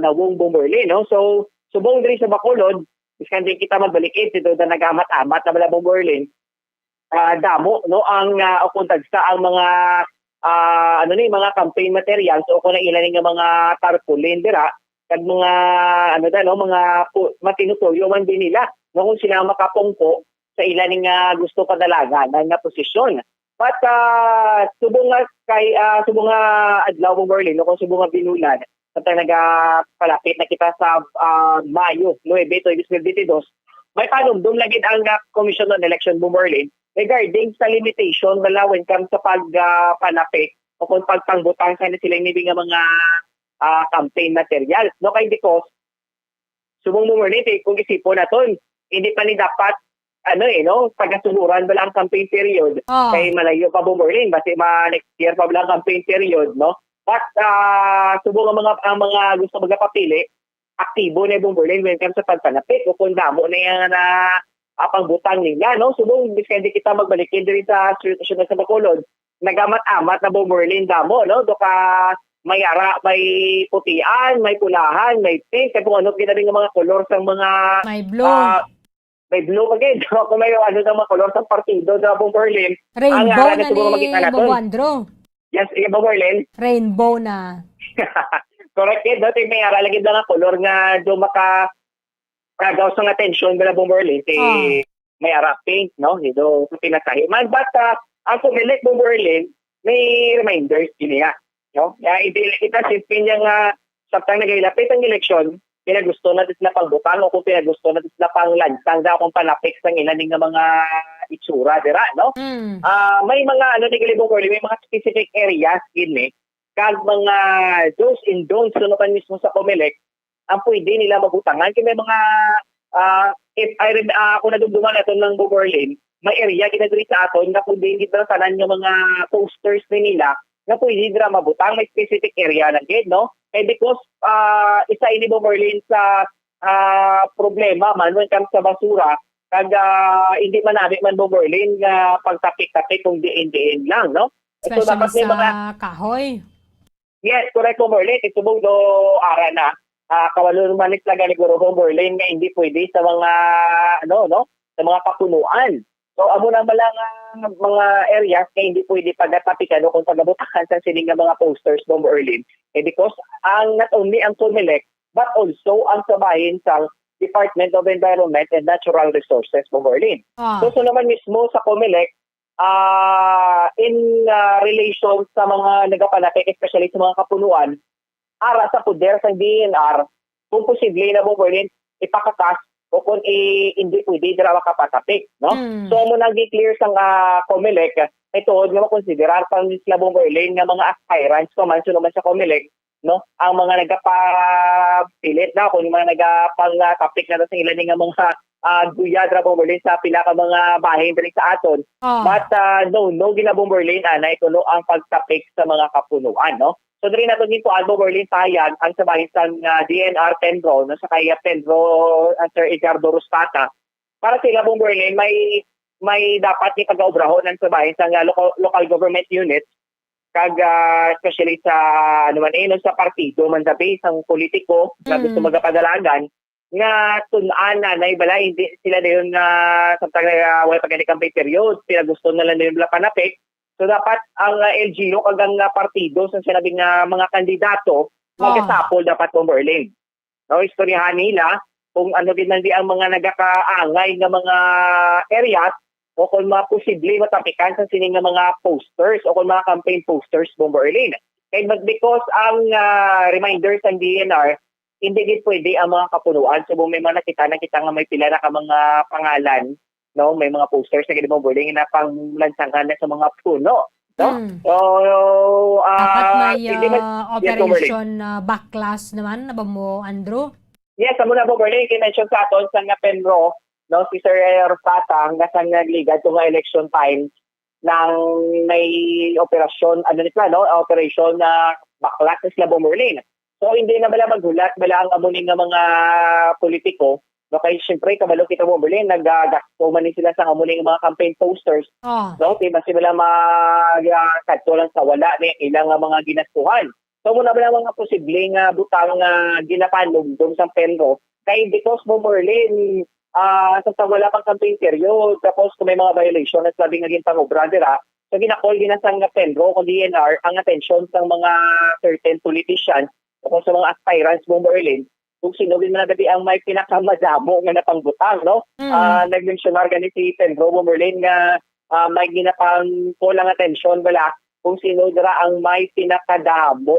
nawong, Bong Berlin, no? So, subong diri sa Bacolod, biskan di kita magbalikid, dito na nagamat-amat na bala, Bong Berlin, ah, damo, no, ang, ah, o kung tagsa ang mga, ah, ano ni, mga campaign materials o kung ang ila ni nga mga tarpaulin dira, kag mga, ano da, no, mga pu-, matinutuyo man din nila no, kung sila makapungko sa ila ni nga gusto padalagan na nga posisyon. But, ah, subong nga kay, ah, subong nga adlaw, Bomberlin, no, kung subong nga binulan, samtang nagapalapit na kita sa, ah, Mayo nuebe, twenty twenty-two, may panumdom lagi ang, ah, Commission on Election, Bomberlin, regarding sa limitation bala when come sa pag, ah, panapik o kung pagpangbutang sa sila ini nga mga, ah, campaign materials, no? Kay because, subong, Bomberlin, eh, kung isipon naton, hindi pa ni dapat, ano, eh, no, pagasunuran bala ang campaign period. Ah. Kay malayo pa, Bomberlin, basi ma next year pa bala ang campaign period, no? But, ah, subong ang mga, ang mga gusto magapapili, aktibo na, Bomberlin, when come sa pagpanapik o kung damo na yung na, ah, pangbutang nila, no? Subong, bisan di kita magbalik diri sa sitwasyon sa Bacolod, nagamat-amat na, Bomberlin, damo, no? Do ka may ara, may putian, may pulahan, may pink, kay kung ano ginabi nga mga kolor sang mga, May blue. Ah, may blue pa gid. Kung may ano sa mga kolor sa partido sa Bomberlin, Rainbow ang ara na na siguro ni makita naton. Bombo Andrew. Yes, iya, Bomberlin? Rainbow na. Correct gid, no? Kay may ara lagi na nga kolor nga do maka, ah, gaw sang atensyon bala, Bomberlin, kay Ah. may ara pink, no? Dito sa pinasahi man. But, ah, ang Comelec, Bomberlin, may reminders din niya, no? Kaya hindi kita simple niya nga samtang nagahilapit ang eleksyon, pinagusto na sila pangbutang o kung pinagusto na sila panglansang daw kung panapik sang ila ni nga mga itsura dira, no? Mm. Ah, may mga, ano, ni gali, Bomberlin, may mga specific areas gid ni, kag mga do's and don'ts, ano, man mismo sa Comelec, ang pwede nila mabutangan. Kay may mga, ah, if I rem-, ah, ako nadumduman naton lang, Bomberlin, may area gid na diri sa aton nga kung diin gid na tanan nga mga posters ni nila nga pwede dira mabutang, may specific area na gid, no? Kay because, ah, isa ini, Bomberlin, sa, ah, problema man when comes sa basura, kag, ah, hindi man nami man, Bomberlin, nga pagtapik-tapik kung diin-diin lang, no? So, Especially dapat may sa mga kahoy. Yes, correct, Bomberlin. Kay subong do ara na. Ah, kabalo man ni sila gani, guro, Bomberlin, nga hindi pwede sa mga, ano, no, sa mga kapunuan. So, amo na bala nga mga areas nga hindi pwede pagatapikan o kung pagabutangan sa sini nga mga posters, Bomberlin. Eh, because ang, not only ang Comelec, but also ang sa bahin sa Department of Environment and Natural Resources, Bomberlin. Ah. So, so naman mismo sa Comelec, ah, in, ah, relation sa mga nagapanapik, especially sa mga kapunuan, ara sa poder sang D E N R, kung posible na, Bomberlin, ipakatas o kung i-, hindi pwede dira makapatapik, no? Mm. So, amo nang gi-clear sang, ah, Comelec, kay tuod nga makonsiderar pa sila, Bomberlin, nga mga aspirants pa man, suno man sa Comelec, no? Ang mga nagapapilit na, kung mga nagapangtapik na sa ila ni nga mga, ah, guya dira, Bomberlin, sa pila ka mga bahin diri sa aton. Ah. But, ah, no, no, gina, Bomberlin, anay kuno ang pagtapik sa mga kapunuan, no? So, diri naton ginkuan, Bomberlin, pahayag ang sa bahin sang, ah, D E N R Penro, no, sa kay Penro, ah, Sir Edgardo Rosata. Para sila, Bomberlin, may, may dapat ni pagaobrahon ang sa bahin sang, ah, local, local government units, kag, ah, especially sa, ano man, eh, no, sa partido man, sa base, ang politiko nga gusto Mm. magapadalagan, nga tun-an na, na bala, hindi sila dayon nga samtang, ah, wala pa gani campaign period, sila gusto na lang dayon bala panapik. So, dapat ang, ah, L G U kag ang, ah, partido sa sinabi nga mga kandidato, Ah. magasapol dapat, Bomberlin. No, istoryahan nila kung ano gid man di ang mga nagakaangay nga mga areas o kung mga posible matapikan sa sini nga mga posters o kung mga campaign posters, Bomberlin. Kay mag-, because ang, ah, reminder sa D E N R, hindi gid pwede ang mga kapunuan. So, kung may mga nakita na kita nga may pila na ka mga pangalan, no, may mga posters na gid, Bomberlin, na panglansangan na sa mga puno, no? Mm. So, Dapat ah, may, hindi man, ah, yes, Bomberlin. Operation, ah, backlash naman, na ba mo, Andrew? Yes, amo na, Bomberlin, gi-mention sa aton sa nga Penro, no, si Sir Rosata, nga sa nga nagligad to nga election time, nang may operasyon, ano ni sila, no? Operation na backlash ni sila, Bomberlin. So, hindi na bala maghulat bala ang amo ni nga mga politiko, no? Kay, siyempre, kabalo kita, Bomberlin, nagagasto man ni sila sa amo ni nga mga campaign posters, Ah. no? Kay, basi bala mag, ah, kadto lang sa wala ni ilang nga mga ginastuhan. So, amo na bala mga posible nga butang nga ginapanumdom sa Penro. Kay, because, Bomberlin, ah, sa, sa wala pang campaign period, tapos kung may mga violation na sabi nga ginpangobra dira, so gina-call gina sang Penro kung D E N R ang atensyon sang mga certain politician, tapos sa mga aspirants, Bomberlin, kung sino gid man na gani ang may pinakamadamo nga napangbutang, no? Mm. Ah, nagmensyonar gani si Pedro Bomberlin nga, ah, may ginapang-call ang atensyon bala kung sino dira ang may pinakadamo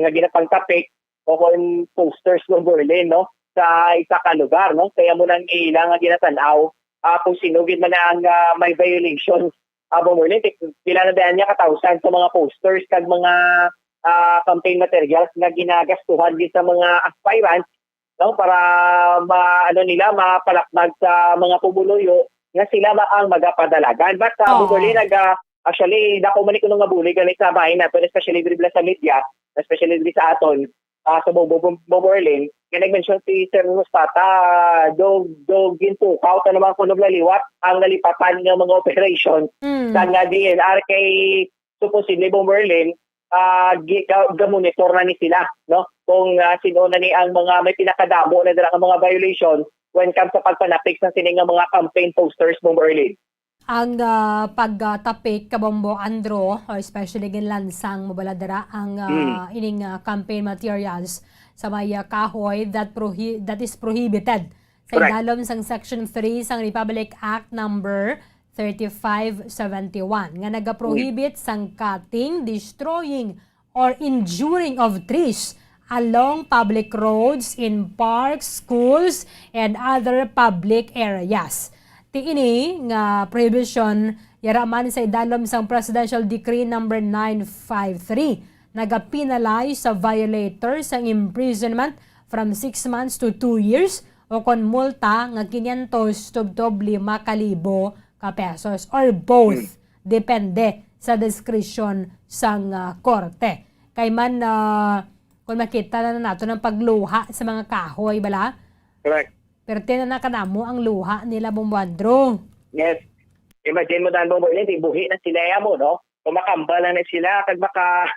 nga ginapangtapik o kon posters, Bomberlin, no, sa isa ka lugar, no? Kaya mo nang ila nga ginatan-aw, ah, kung sino gid man ang, ah, may violation, ah, Bomberlin, ti-, pila na daan niya ka thousand sa mga posters kag mga, ah, campaign materials nga ginagastuhan gid sa mga aspirants, no, para ma-, ano nila, mapalakbag sa mga pumuluyo nga sila ba ang magapadalagan. But, ah, Oo. Bomberlin, nag, ah, actually, dako man ni kuno nga bulig gani sa bahin naton, especially diri bala sa media, especially diri sa aton, ah, sa Bobo-, Bomberlin, nga nag-mention si Sir Rosata, do, do ginpukaw ta naman kuno bala liwat ang nalipatan nga mga operation Mm. sa nga D N R kay supposedly, Bomberlin, ah, gi-, ga-, ga-monitor na ni sila, no? Kung, ah, sino na ni ang mga may pinakadamo na dira nga mga violation when comes sa pagpanapik sa sini nga mga campaign posters, Bomberlin. Ang, ah, pagtapik, Kabombo Andrew, or especially ginlansang mo bala dira ang, ah, Mm. ining, ah, campaign materials sa may, ah, kahoy that prohi-, that is prohibited sa Correct. idalom sang Section three sang Republic Act Number thirty-five seventy-one nga nagaprohibit sang cutting, destroying, or injuring of trees along public roads, in parks, schools, and other public areas. Ti ini nga prohibition yara man sa idalom sang Presidential Decree Number nine five three, nagapenalize sa violator sang imprisonment from six months to two years o kon multa nga quinientos tubtob lima ka libo ka pesos or both, Hmm. depende sa diskresyon sang, ah, korte. Kay man, ah, kung makita na nato ang pagluha sa mga kahoy, bala? Correct. Pero tiyan na kadamo ang luha nila, Bombo Andrew. Yes. Imagine mo, Dan Bombo, yun, ibuhi na sila ya mo, no? Kumakamba lang na sila, kag maka,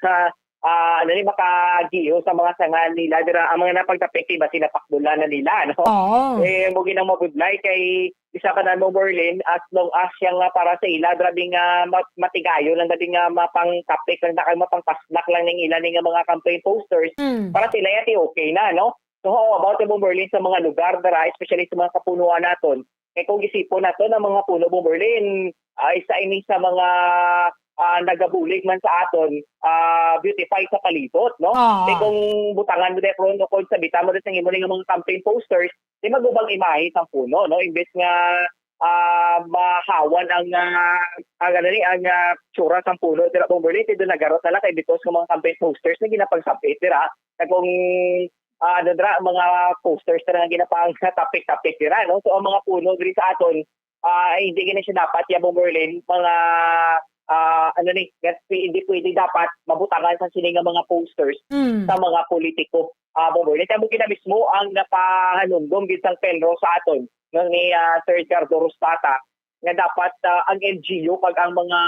ah, ano ni, makagiho sa mga sanga nila. Dira, ang mga napagtapik, iba sila pakbulan na nila, no? Oo. Eh, mo ginang mabudlay kay isa ka na mo, Merlin, as long as siya nga para sa ila, grabe nga ma-, matigayon lang, grabe nga mapangtapik lang, na kay mapangpasnak lang ning ila ni nga mga campaign posters, Mm. para sila yan, di okay na, no? So, how about yung Bomberlin sa mga lugar, dara, especially sa mga kapunuan naton? Kay kung isipon naton, ang mga puno, Bomberlin, ah, isa ini sa mga, ah, nagabulig man sa aton, ah, beautify sa palibot, no? Ah. Kay kung butangan mo dahil, no, kung sabitan mo dahil sa imo nga mga campaign posters, di magubang imahe sang puno, no? Imbes nga, ah, mahawan ang, ah, ang, ano ni, ang, ah, tsura sang puno, dira, Bomberlin, kay doon nagarot na lang kay bitos nga mga campaign posters na ginapagsabit, dira. Na kung ah, ano dira, mga posters dira nga ginapang-tapik-tapik dira, no? So, ang mga puno diri sa aton, ah, hindi gani siya dapat, ya, Bomberlin, mga, ah, ano ni, hindi pwede dapat mabutangan sa sini nga mga posters Mm. sa mga politiko, ah, Bomberlin. Kaya mo gina mismo ang napahanumdom gid sang PELRO sa aton, no, ni, ah, Sir Edgardo Rosbata, nga dapat, ah, ang L G U kag ang mga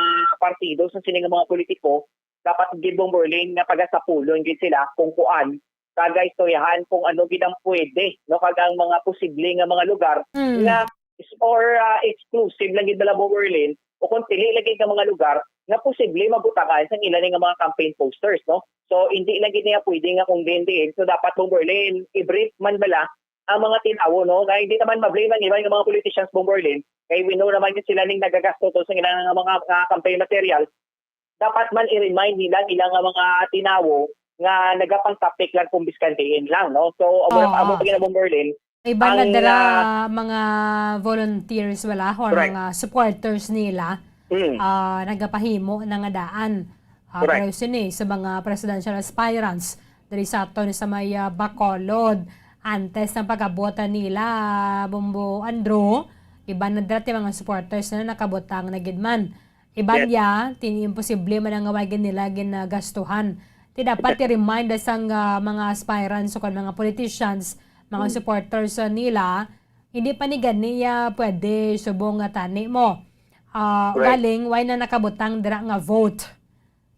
partido sa sini nga mga politiko dapat gid, Bomberlin, nga pagasapulon gid sila kung kuan, kag istoryahan kung ano gid ang pwede, no, kag ang mga posible nga mga lugar Mm. nga is-, or, ah, exclusive lang gid bala, Bomberlin, o kung pili lang gid nga mga lugar nga posible mabutangan sa ila ni nga mga campaign posters, no? So, hindi lang gid niya pwede nga kung diin-diin. So, dapat, Bomberlin, i-brief man bala ang mga tinawo, no? Nga hindi naman ma-blame ang iban nga mga politicians, Bomberlin. Kay we know naman gid sila ning nagagasto to sa ilang nga mga, nga campaign material. Dapat man i-remind nila ang ilang nga mga tinawo nga nagapangtapik lang kung biskan diin lang, no? So, amo, Oo. amo pa gina, Bomberlin, Iban na ang, dira ah, mga volunteers, wala, or Correct. mga supporters nila, Mm. ah, nagapahimo na nga daan. Ah, Correct. Pero sini sa mga presidential aspirants diri sa aton sa may, ah, Bacolod, antes ng pag-abot nila, Bombo Andrew, iban na dira ti mga supporters na nakabutang na gid man. Iban Yes. ya, tini imposible man ang nga way gid nila ginagastuhan. Ti dapat Yes. i-remind sang, ah, mga aspirants o kon mga politicians, mga Hmm. supporters, ah, nila, hindi pa ni gani ya pwede subong nga tani mo. Ah, Right. galing, way na nakabutang dira nga vote.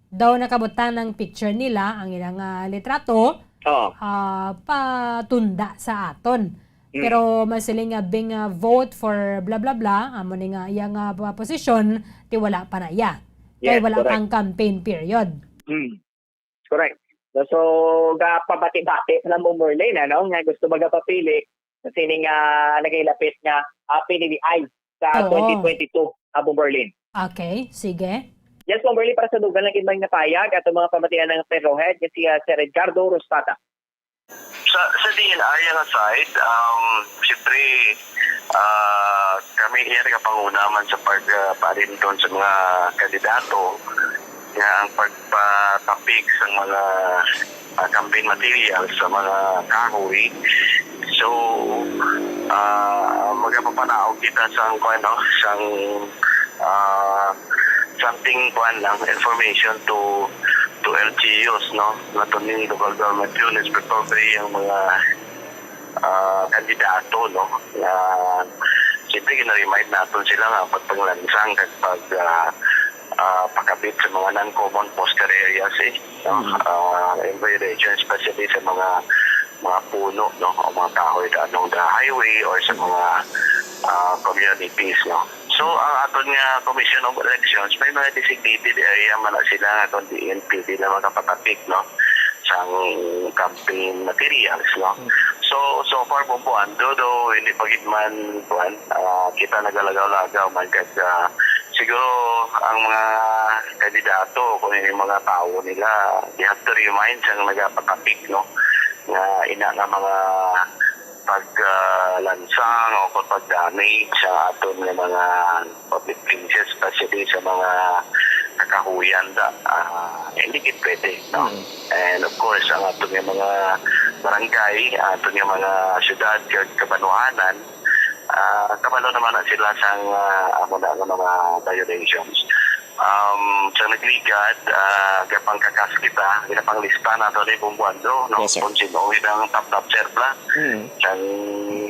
Daw nakabutang ng picture nila, ang ilang, ah, litrato, Oo. ah, patunda sa aton. Mm. Pero masiling nga being, ah, vote for blah, blah, blah, amo ni nga iya nga, ah, posisyon, ti wala pa na iya. Kay Yes, wala correct. pang campaign period. Mm. Correct. No, so, gapabati-bati na mo, Merlin, ano, nga gusto magapapili sa sining, ah, nagahilapit nga, ah, P D B I sa Oo. twenty twenty-two, ah, Bomberlin. Okay, sige. Yes, Bomberlin, para sa dugang lang gid may napayag, ato mga pamatian ng Petrohead, nga si, ah, Sir Edgardo Rostada. Sa, sa D N R yang side, um, siyempre, ah, kami iya nagapanguna man sa pag, ah, paalindon sa mga kandidato nga ang pagpatapik sa mga, ah, campaign materials sa mga kahoy. So, ah, magapapanaog kita sang, kuwan, no, sang, ah, something, kuwan lang, information to, to L G Us, no, nga to ni local government units, preferably ang mga, ah, kandidato, no, nga siyempre gina-remind naton sila nga pagpanglansang kag pag, ah, ah, pakabit sa mga non-common poster areas, eh, no? Mm. Ah, in violation, especially sa mga, mga puno, no, o mga kahoy along the highway or sa mga, ah, communities, no? So, ang aton nga Commission of Elections, may mga designated area man na sila nga kung diin pwede na makapatapik, no, sang campaign materials, no? Mm. So, so far, Bomboando, do, hindi pa gid man, kuwan, ah, kita nagalagaw-lagaw man kag, ah, siguro ang mga kandidato, kung yung mga tawo nila, they have to remind sang nagapatapik, no, nga ina nga mga pag, ah, lansang o pag-damage sa aton nga mga public places, especially sa mga kakahuyan da, ah, hindi gid pwede, no? Mm. And of course, ang aton nga mga barangay, ang aton nga mga syudad, kag kabanwahanan, ah, kabalo naman na sila sang, ah, amo na nga mga violations. Um, sa nagligad, ah, gapangkakas kita, ginapanglista nato ni Bomboando, no? Yes, sir. Kung sino ang top top, sir, bla. Mm. Sang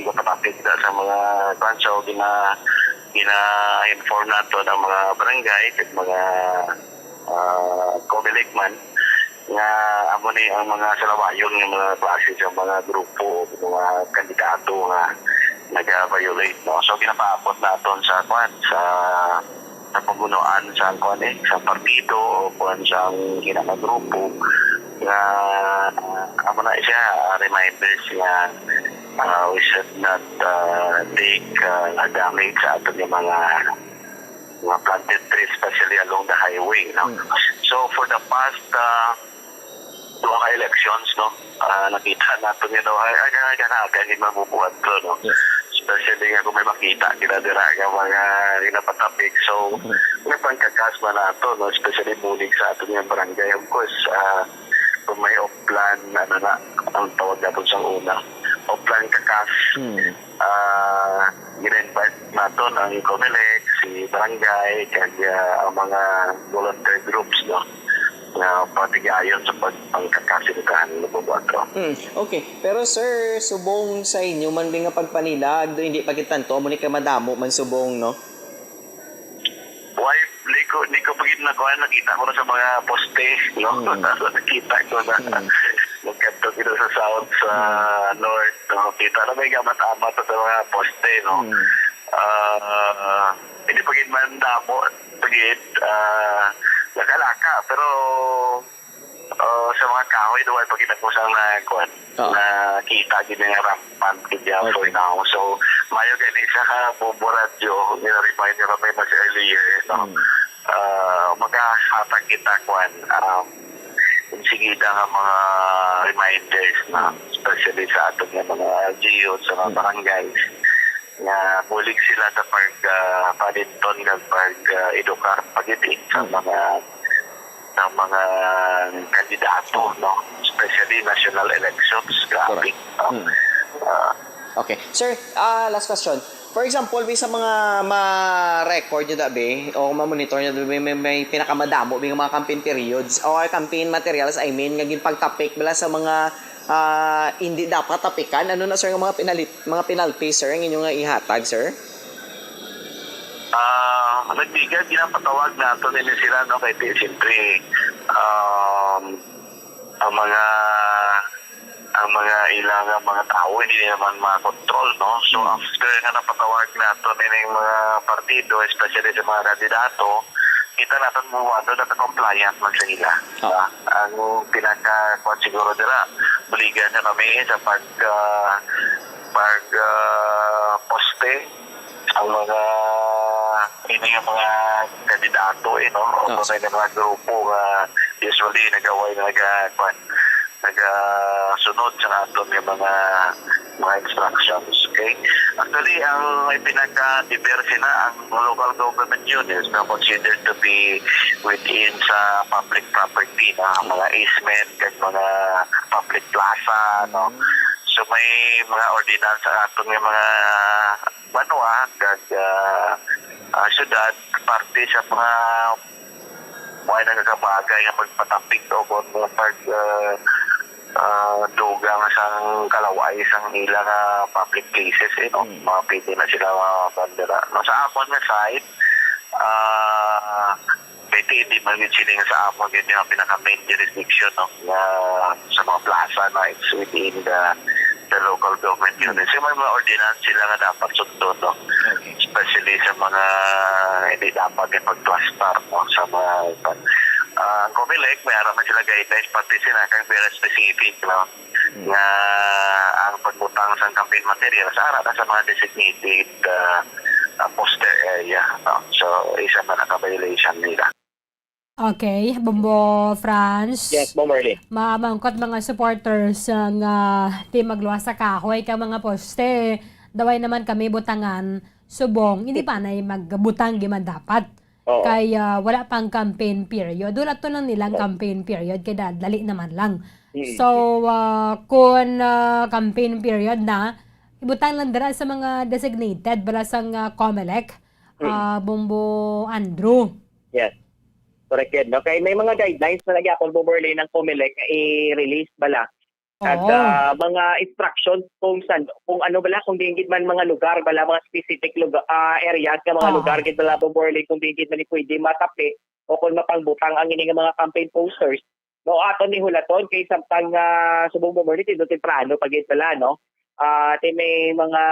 gapatapik kita sa mga kwan, so gina-, gina-inform nato ang mga barangay kag mga, ah, Comelec man nga amo ni ang mga salawayon nga mga klase sa mga grupo o mga kandidato nga naga-violate, no? So, ginapaabot naton sa, kwan, sa, sa pagbunuan sa, kwan, eh, sa partido o, kwan, sa ginang grupo nga, ah, amo na siya, ah, reminders nga, ah, we should not, ah, take, ah, damage sa aton nga mga, mga planted trees, especially along the highway, no? Mm. So, for the past, ah, duha ka elections, no? Ah, nakita nato nga daw, ay, ay, ay, ay, ay, ay, mabubuhat to, no? Yes. Especially nga kung may makita kita dira nga mga ginapatapik. So, Mhm. napangkakas man nato, no? Especially bulig sa aton nga barangay. Of course, ah, kung may oplan, ano na, ang tawag naton sa una, oplan kakas. Hmm. Ah, gina-invite naton ang Comelec, si barangay, kag, ah, ang mga volunteer groups, no, nga patigayon sa pagpangkakasintahan ng Bomboando. Hmm, okay. Pero, sir, subong sa inyo man bi nga pagpanilag, do hindi pa gid tanto, amo ni kay madamo man subong, no? Why, di ko, di ko pa gid nakuha, nakita ko na sa mga poste, no? Mm. Nakita ko na. Mm. Nagkadto kita sa south, sa Mm. north, no? Kita na may gamat-amat sa mga poste, no? Mm. Ah, hindi pa gid man damo, pa gid, ah, nakalaka, pero, ah, sa mga kahoy, duway pa gid ako sang na, kuwan, Oo. nakita gid nga rampant gid yan for Okay. now. So, mayo gani sa Bombo Radyo, nina-remind nyo kami mas earlier, no? Mm. Ah, magahatag kita, kuwan, um, sige nga mga reminders na, Mm. especially sa aton nga mga L G U, sa mga Mm. barangays, nga bulig sila sa pag, ah, paalinton kag pag, ah, edukar pa gid, eh, sa Mm. mga, sa mga kandidato, no? Especially national elections, grabe, Correct. no? Mm. Ah. Okay. Sir, ah, last question. For example, bi sa mga ma-record nyo, da, bi, o ma-monitor nyo, da, bi, may, may pinakamadamo, bi, nga mga campaign periods or campaign materials, I mean, nga ginpagtapik bala sa mga, ah, hindi dapat tapikan. Ano na, sir, nga mga pinalit-, mga penalty, sir, ang inyo nga ihatag, sir? Ah, nagbigat, ginapatawag nato nini sila, no? Kay di, siyempre, um, ang mga, ang mga ilang mga tao, hindi naman makontrol, no? So, Mm. after nga napatawag nato nining mga partido, especially sa mga kandidato, Kita naton mo ano, naka-compliant man sa ila. Oo. Ah, ang pinaka, kwan siguro dira, buligan na kami sa pag, ah, pag, ah, poste ang mga, ini nga mga kandidato, eh, no? O Oo. Kung may mga grupo nga usually nag-away na naga-, kwan, nagasunod sa aton nga mga, mga instructions, okay? Actually, ang may pinaka-diverse na ang local government units na considered to be within sa public property, na mga easement, kag mga public plaza, no? Mm. So, may mga ordinansa aton nga mga banwa, kag, ah, ah, syudad, parte sa mga mga nagakabagay nga pagpatapik o kung mga pag, ah, ah, dugang sang kalaway sang ila nga public places, eh, no? Mm. Mga pwede na sila mga bandera. No, sa amon nga side, ah, pwede hindi man yun sila nga sa amon yun yung pinaka-main jurisdiction, no? Nga sa mga plaza, no? It's within the, the local government Mm. unit. So, may mga ordinance sila nga dapat sundon, no? Okay. Especially sa mga hindi dapat yung pag-cluster, no? Sa mga, ah, ang Comelec, may ara man sila guidelines, pati sila kang very specific, no? Mm. Nga ang pagbutang sa campaign materials, ara na sa mga designated, ah, ah, poster area, no? So, isa man ang violation nila. Okay, Bombo Franz. Yes, Bombo Arlene. Mamangkot mga supporters nga Team Magluwas sa Kahoy kang mga poste. Daway naman kami butangan subong. Hindi pa na magbutang giman dapat. Oo. Kay, ah, wala pang campaign period. Wala to lang nilang Oo. campaign period. Kaya da-, dali naman lang. Mm. So, ah, kung, ah, campaign period na, ibutang lang dira sa mga designated, bala sang, ah, Comelec, Mm. ah, Bombo Andrew. Yes. Correct yan, no? Kay may mga guidelines na lagi akong Bombo Arlene ang Comelec nga i-release bala. At, Oo. ah, mga instructions kung san, kung ano bala, kung diin gid man mga lugar bala, mga specific lugar, ah, areas nga mga Oo. lugar gid bala, Bombo Arlene, kung diin gid man pwede matapi o kung mapangbutang ang ini nga mga campaign posters. No, aton ni hulaton kay samtang, ah, subong Bombo Arlene, tindog temprano pa gid bala, no? Ah, ti may mga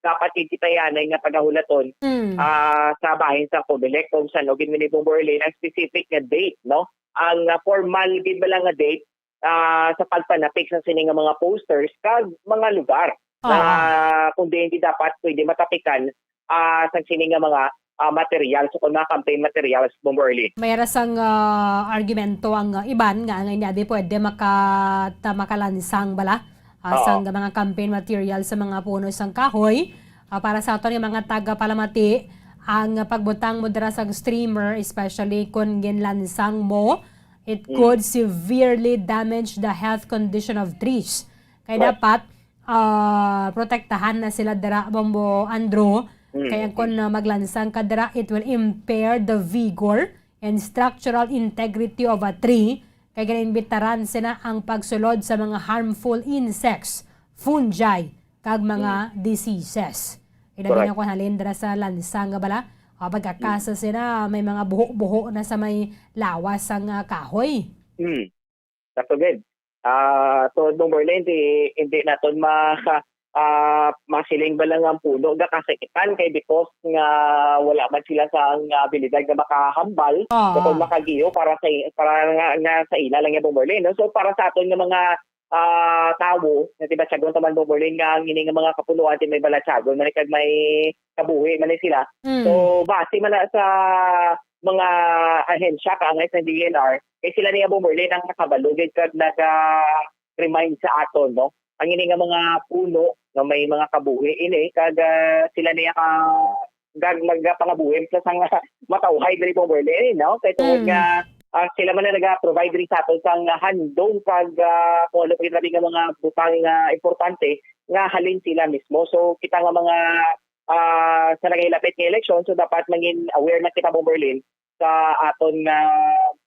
dapat gid kita yan ay nga pagahulaton, Mm. ah, sa bahin sa Comelec kung san-o gid man ni Bombo Arlene ang specific nga date, no? Ang, ah, formal gid bala nga date, ah, sa pagpanapik sa sini nga mga posters kag mga lugar Oo. na kung diin gid dapat pwede matapikan, ah, sa sini nga mga, ah, materials o kung mga campaign materials, Bombo Arlene. May ra sang, ah, argumento ang, ah, iban nga ang inyadi pwede maka-, ta-, makalansang bala, ah, Oo. sang mga campaign materials sa mga puno sang kahoy. Ah, para sa aton nga mga taga-Palamati, ang pagbutang mo dira sang streamer, especially kung ginlansang mo, it Mm. could severely damage the health condition of trees. Kaya Right. dapat, ah, protektahan na sila dira, Bombo Andrew. Mm, Kaya mm. kung, ah, maglansang ka dira, it will impair the vigor and structural integrity of a tree. Kaya ginainbitaran sila ang pagsulod sa mga harmful insects, fungi, kag mga Mm. diseases. Ilabi Correct. na kung halin dira sa lansang nga bala, ah, pagkakasa Mm. sila, may mga buho-buho na sa may lawas sang, ah, kahoy. Mm. That's good. Ah, so, Bombo Arlene, di, hindi naton ma-, ah, masiling ba lang ang puno nga kasakitan kay because nga wala man sila sa ang abilidad nga makahambal Ah. o kung makagiyo para sa i-, para nga, nga sa ila lang yung Bombo Arlene, no? So, para sa aton nga mga, ah, tawo, na, diba, tiyagon taman, Bombo Arlene, nga ang ini nga mga kapunuan, di may balatyagon man kag may kabuhi man ni sila. Mm. So, base man na sa mga ahensya, kaangay sa D N R, kay sila niya, Bombo Arlene, ang nakabalo gid kag naga-remind sa aton, no? Ang ini nga mga puno nga may mga kabuhi ini, kag, ah, sila niya ka, gag-, magapangabuhi sa sang matawhay diri, Bombo Arlene, no? Kay tungod Mm. nga, ah, sila man na naga-provide diri sa aton sang handom kag, ah, kung ano pa gid nga mga butang nga importante nga halin sila mismo. So, kita nga mga, ah, sa nagahilapit nga eleksyon, so dapat mangin aware na kita, Bombo Arlene, sa aton nga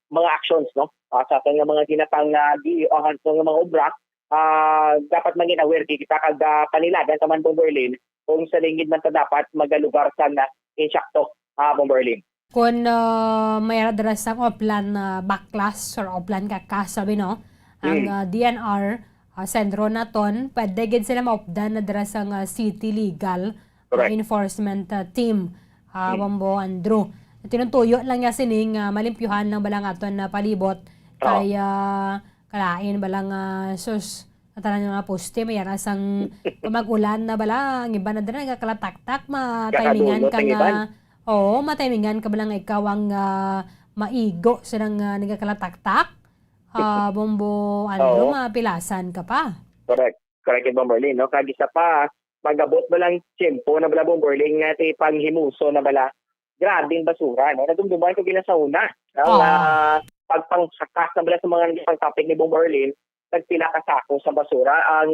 mga actions, no? Ah, sa aton nga mga ginatang nga di, ang aton nga mga obra, ah, dapat mangin aware gid kita kag, ah, panilagan taman, Bombo Arlene, kung sa lingid man ta dapat magalugar sa na insakto, ah, Bombo Arlene. Kung, ah, may ara dira sa Oplan, ah, Baklas or Oplan Kakas, sabi, no? Ang, Mm. ah, D N R, ah, sentro naton, pwede gid sila maupdan na dira sa nga city legal, ah, Correct. enforcement, ah, team, ah, Mm. Bombo Andrew. Tinuntuyo lang niya sining, ah, malimpyuhan lang bala nga aton na palibot. Oo. Kay, ah, kalain bala nga, sus, ang tanan nga mga poste, may ara sang mag-ulan na bala, ang iban na dira nagakalataktak, ma-, timingan ka nga, oo, ma-timingan ka bala nga ikaw ang, ah, maigo sa nang, ah, nagakalataktak. Ah, Bombo Andrew, oo, mapilasan ka pa. Correct. Correct, Bombo Arlene, no? Kag isa pa, mag-abot ba lang tiyempo na bala, Bombo Arlene, nga ti panghimuso na bala, grabing basura, no? Nadumduman ko gina sa una, no? Oo. Nga pagpangsakas na bala sa mga nagpangtapik ni Bombo Arlene, nagpila ka sako sa basura ang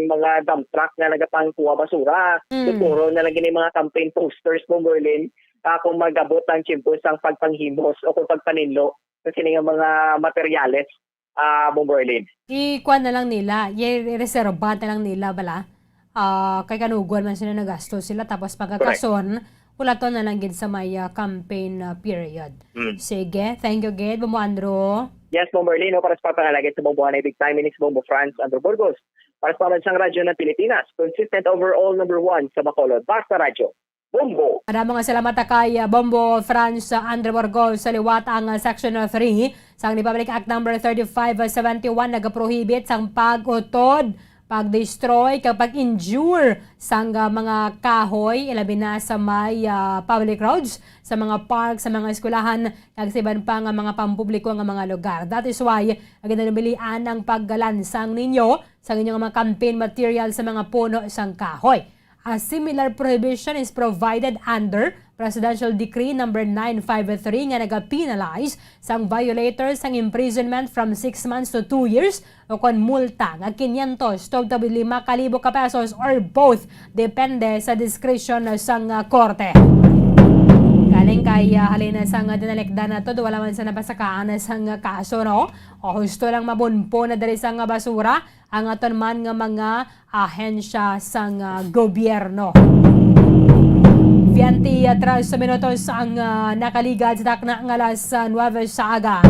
mga dump truck nga nagapangkuha basura. Mm. Siguro na lang gini mga campaign posters, Bombo Arlene, ah, kung mag-abot ang tiyempo sang pagpanghimos o kung pagpaninlo sa sini nga mga materyales, ah, Bombo Arlene. Ikuan na lang nila, i-reserva na lang nila bala. Ah, kay kanugon man sila nagasto sila, tapos pagkakason, correct, hulaton na lang gid sa may, ah, campaign, ah, period. Mm. Sige, thank you gid, Bombo Andrew. Yes, Bombo Arlene, no, para sa pagpangalagad sa Bombo Anay, big time, inis Bombo France, Andrew Burgos. Para sa Pambansang Radyo ng Pilipinas, consistent overall number one sa Bacolod. Basta Radyo, Bombo. Madamo nga salamat kay, ah, Bombo France, ah, Andre Borgo sa liwat ang, ah, Section, ah, three sang Republic Act Number thirty-five seventy-one nagaprohibit sang pag-utod, pag-destroy, kag pag-injure sang, ah, mga kahoy, ilabi na sa may, ah, public roads, sa mga park, sa mga eskwelahan, kag sa iban pa nga mga pampubliko nga mga lugar. That is why, ah, ginalumilian ang paggalansang ninyo sang inyong mga campaign material sa mga puno sang kahoy. A similar prohibition is provided under Presidential Decree Number nine five three nga nagapenalize sang violators sang imprisonment from six months to two years o kon multa nga quinientos tubtob lima ka libo ka pesos or both, depende sa diskresyon sang, ah, korte. Galing kay, ah, halin sang dinalikdan nato, wala man sa napasakaan sang kaso, no? O husto lang mabunpo na diri sang basura ang aton man nga mga ahensya sang, ah, gobyerno. Twenty tres minutos ang, ah, nakaligad sa takna nga alas, ah, nuwebe sa aga.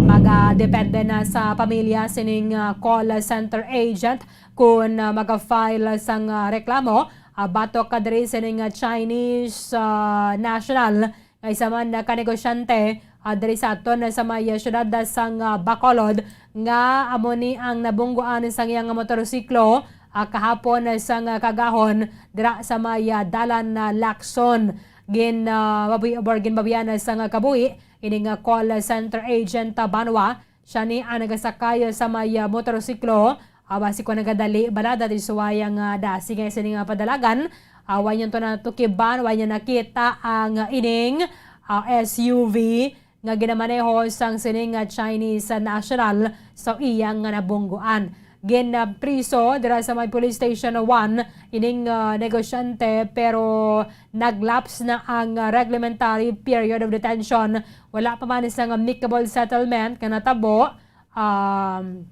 Magadepende na sa pamilya sining, ah, call center agent kung, ah, maga-file sang, ah, reklamo, ah, batok ka diri sining, ah, Chinese, ah, national nga isa man ka negosyante, ah, diri sa aton sa may, ah, siyudad, ah, sang, ah, Bacolod, nga amo ni ang nabungguan sang iyang motorsiklo, ah, kahapon, ah, sang, ah, kagahon dira sa may, ah, dalan na Lacson. Gin, ah, babi-, or ginbabian, ah, sang, ah, kabuhi ining, ah, call center agent, ah, Banwa. Siya ni ang nagasakay sa may, ah, motorsiklo. Ah, basi ko nagadali bala, that is why ang, ah, dasi nga sini nga padalagan. Ah, wa niya to natukiban, wa niya nakita ang, ah, ining, ah, S U V nga ginamaneho sang sining, ah, Chinese, ah, national sa iyang nga nabungguan. Gin, ah, priso dira sa may Police Station one ining, ah, negosyante, pero nag-lapse na ang, ah, reglementary period of detention. Wala pa man sang amicable settlement nga natabo. Um,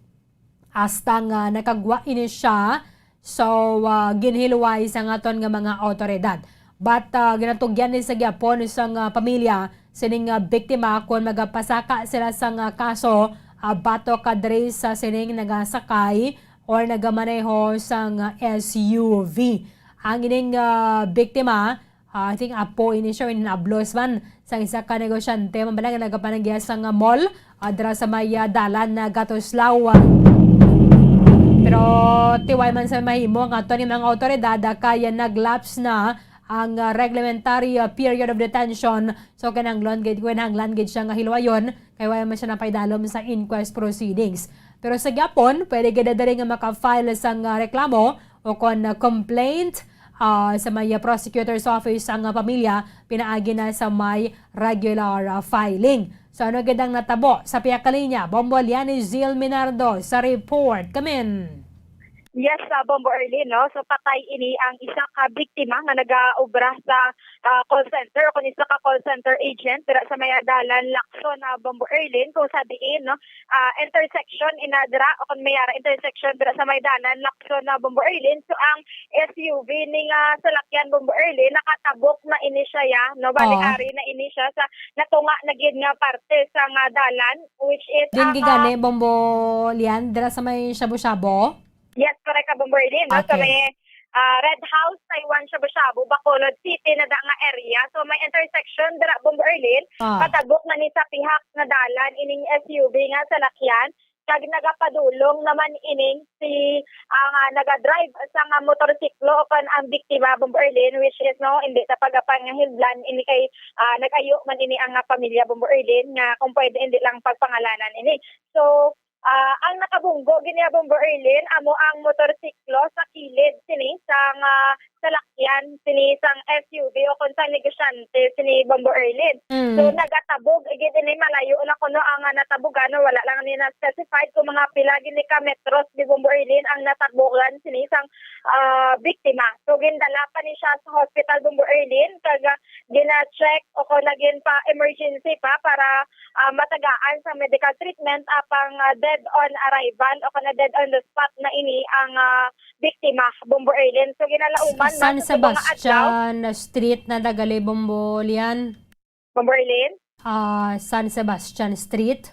hasta nga nakagwa ini siya. So, ah, ginhilway sang aton nga mga awtoridad. But, ah, ginatugyan ni sa gyapon sang, ah, pamilya sining, ah, biktima kon magapasaka sila sang, ah, kaso, ah, batok ka diri sa sining nagasakay or nagamaneho sang, ah, S U V. Ang ining, ah, biktima, ah, I think apo ini siya, inablos man sang isa ka negosyante man bala nga nagapanagya sang, ah, mall, ah, dira sa may, ah, dalan na Gatuslaw. Pero tiway man sa mahimo nga ato ni mga awtoridad, ah, kaya nag-lapse na ang, ah, reglementary, ah, period of detention. So, kinahanglan gid, kinahanglan gid siya nga hilwayon kay wala man siya napaidalom sa inquest proceedings. Pero sa gyapon, pwede gid diri nga maka-file sang, ah, reklamo o kon, ah, complaint, ah, sa may, ah, prosecutor's office ang, ah, pamilya pinaagi na sa may regular, ah, filing. So, ano gid ang natabo sa pihak ka linya? Bombo Liani Zil Minardo sa report. Kamin. Yes, ah, Bombo Arlene, no? So, patay ini ang isa ka biktima nga nagaobra sa, ah, call center o kung isa ka call center agent dira sa may dalan Lacson na, Bombo Arlene, kung sa diin, no? Ah, intersection ina dira o kung may ara intersection dira sa may dalan Lacson na, Bombo Arlene. So, ang S U V ni nga salakyan, Bombo Arlene, nakatabok na ini siya, ya, no? Bali, oo, ari na ini siya sa natunga na gid nga parte sa nga dalan, which is, din ah, gigani, ah, Bombo Lian, dira sa may Shabu-Shabu? Yes, correct ka, Bombo Arlene, no? Sa, okay, may, ah, Red House, Taiwan, Shabu Shabu, Bacolod City na da nga area. So, may intersection dira, Bombo Erlin. Ah. Patabok na ni sa pihak nga dalan ining S U V nga salakyan. Kag nagapadulong naman ining si, ah, nga nagadrive sa nga motorsiklo o kon ang biktima, Bombo Erlin, which is, no, hindi ta pagapangahiblan ini kay, ah, nag-ayo man ini ang, ah, pamilya, Bombo Erlin, nga kung pwede hindi lang pagpangalanan ini. So, ah, ang nakabunggo gini, Bombo Erlin, amo ang motorsiklo sa kilid sini sang, ah, salakyan sini sang S U V o kon sang negosyante sini, Bombo Erlin. Mm. So, nagatabog gid ini, malayo na kuno ang, ah, natabugan, no? Wala lang ni na-specified kung mga pila gini ka metros, di, Bombo Erlin, ang natabugan sini sang, ah, biktima. So, gindala pa ni siya sa hospital, Bombo Erlin, kag, ah, gina-check o kon nagin pa emergency pa para, ah, matagaan sa medical treatment, apang, ah, dead on arrival o kon dead on the spot na ini ang, ah, biktima, Bombo Erlin. So, ginalauman na San sa subong nga adlaw. Sebastian Street na dagali, Bombo Lian? Bombo Erlin? Ah, San Sebastian Street?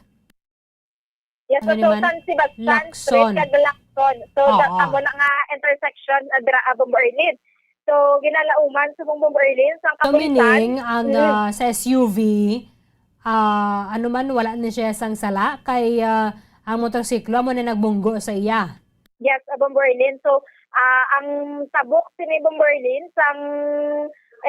Yes, Ano so, ni man? San Sebastian Lacson. Street kag Lacson. So, Oo. Amo na nga intersection, ah, dira, ah, Bombo Erlin. So, ginalauman sa Bombo Erlin, sa So, kapulisan. Meaning, ang, Mm. ah, sa S U V, ah, ano man, wala ni siya sang sala, kay, ah, ang motorsiklo amo na nagbunggo sa iya. Yes, ah, Bombo Erlin. So, ah, ang tabok sini, Bombo Erlin, sang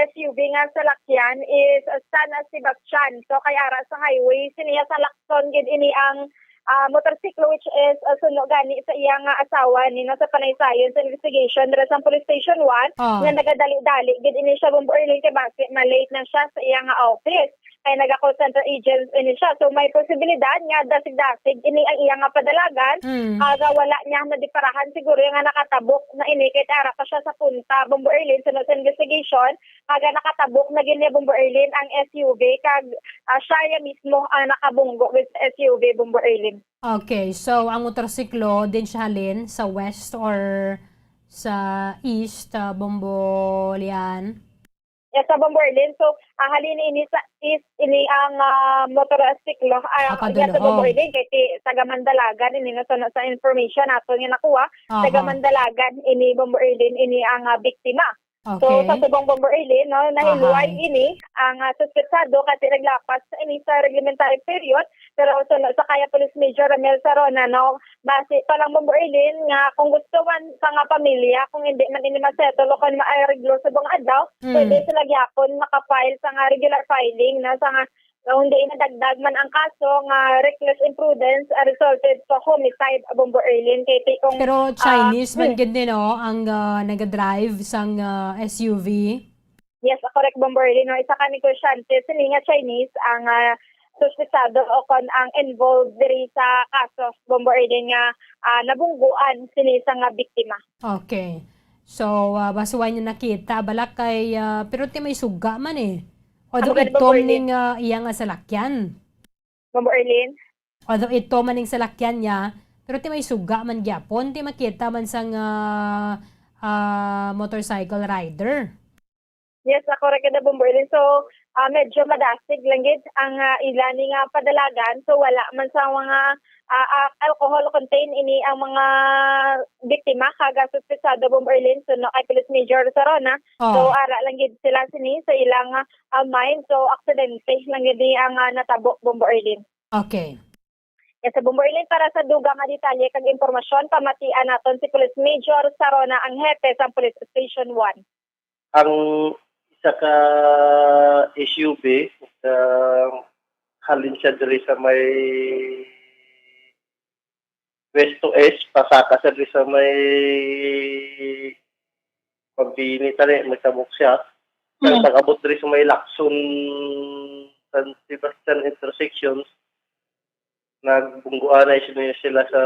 S U V nga salakyan is San Sebastian. So, kay ara sa highway, sini sa Lacson gid ini ang, ah, motorsiklo, which is, ah, suno gani sa iya nga asawa ni, no, sa panaysayon sa investigation dira sa Police Station one, Ah. nga nagadali-dali gid ini siya, Bombo Erlin, kay basi ma-late na siya sa iya nga office. Kay naga-call center agent ini siya. So, may posibilidad nga dasig-dasig ini ang iya nga padalagan. Mm. Aga wala niya madiparahan siguro nga nakatabok na ini kay ara pa siya sa punta, Bombo Erlin, suno sa investigation. Aga nakatabok na gid niya, Bombo Erlin, ang S U V kag, ah, siya ya mismo ang nakabunggo gid sa S U V, Bombo Erlin. Okay, so ang motorsiklo din siya halin sa west or sa east, ah, Bombo Lian? Yes, sa Bombo Erlin. So, ah, halin ini sa east, ini ang, ah, motorsiklo, ah, Ah, padulo, yes, sa Bombo oh. Erlin, kay ti-, taga Mandalagan ini, no? So, na, sa information nato nga nakuha, Aha. taga Mandalagan ini, Bombo Erlin, ini ang, ah, biktima. So, Okay. sa subong, Bombo Erlin, no, nahiluway Aha. ini ang, ah, suspetsado kay ti naglapas ini sa reglementary period, pero sa, sa kaya Police Major Ramel Sarona, no, basi pa lang, Bombo Erlin, nga kung gusto man sa nga pamilya, kung hindi man ini ma-settle o kung maareglo sa subong adlaw, Mm. pwede sila gyapon maka-file sa nga regular filing na sa nga, nga hindi nadagdag man ang kaso nga reckless imprudence, ah, resulted sa homicide, Bombo Erlin, kay ti kung, Pero ah, Chinese man hmm. gid ni, no, ang, ah, nagadrive sang, ah, S U V. Yes, correct, Bombo Erlin, no? Isa ka negosyante sini nga Chinese ang, ah, suspetsado o kon ang involved diri sa kaso, Bombo Erlin, nga, ah, nabungguan sini sa nga biktima. Okay. So, ah, basi wala niya nakita, bala kay, ah, pero ti may suga man eh. Although Ano gani, Bombo itom Erlin? ning, ah, iya nga salakyan. Bombo Erlin? Although ito man ning salakyan niya, pero ti may suga man gyapon, ti makita man sang, ah, ah, motorcycle rider. Yes, ako ra kada, Bombo Erlin. So, ah, medyo madasig lang gid ang, ah, ila ni nga padalagan. So, wala man sa mga, ah, ah, alcohol contain ini ang mga biktima kag suspetsado, Bombo Erlin. So, no, kay Police Major Sarona. Oh. So, ara lang gid sila sini sa ilang, ah, mind. So, aksidente lang gid ni ang, ah, natabo, Bombo Erlin. Okay. Yes, sa Bombo Erlin, para sa dugang nga detalye kag impormasyon, pamatian naton si Police Major Sarona, ang hepe sang Police Station one. Ang isa ka S U V, ah, halin siya diri sa may west to east, pasaka siya diri sa may Pabini tani, may tabok siya. Hmm. Sa pag-abot diri sa may Lacson, San Sebastian intersections, nagbungguanay sila, sila sa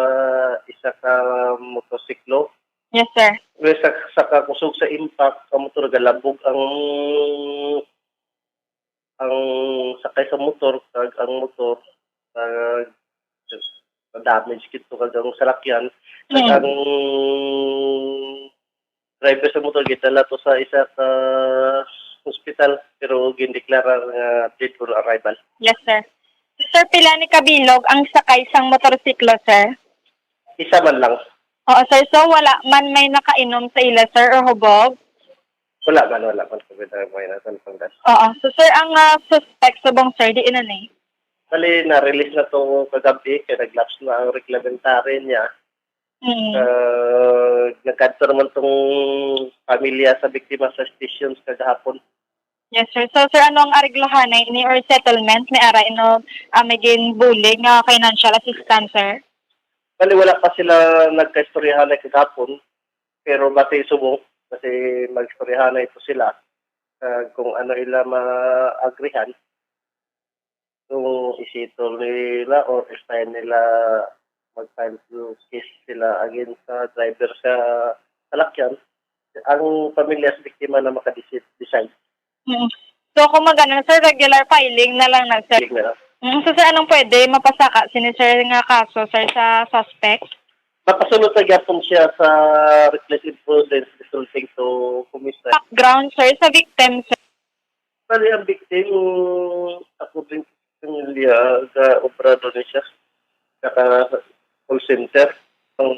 isa ka motorsiklo. Yes, sir. Well, sa, sa kakusog sa impact, ang motor galabog ang, ang sakay sa motor, kag ang motor, ah, na-damage gid to, kag ang salakyan, kag Mm. ang driver sa motor, gidala to sa isa ka hospital, pero gindeklara nga dead on arrival. Yes, sir. Sir, pila ni kabilog ang sakay sang motorsiklo, sir? Isa man lang. Oo, sir. So, wala man may nakainom sa ila, sir, or hubog? Wala man, wala man kami na may nasalpang gas. Oo. So, sir, ang, ah, suspect subong, sir, di ina ni? Bali, na-release na to kagabi, kay nag-lapse na ang reglementary niya. Mm. Ah, nagkadto naman tong pamilya sa biktima sa station kagahapon. Yes, sir. So, sir, ano ang areglohanay ini or settlement? May ara ino, ah, may ginbulig nga financial assistance, sir? Bali, wala pa sila nagkaistoryahanay kagahapon, pero basi subong, basi mag-istoryahanay ito sila, ah, kung ano ila maagrihan, kung i-settle nila or i-fine nila, mag-file yung case sila against sa driver sa salakyan, ang pamilya sa biktima na makadecide. Mm. So, kung magana, sir, regular filing na lang na, sir. Filing na lang. Mm, so, sir, anong pwede mapasaka sini, sir, nga kaso, sir, sa suspect? Mapasunod na gyapon siya sa reckless imprudence resulting to homicide. Background, sir, sa victim, sir. Bali, ang victim, according sa pamilya, ga-obra daw ni siya. Naka call center. Ang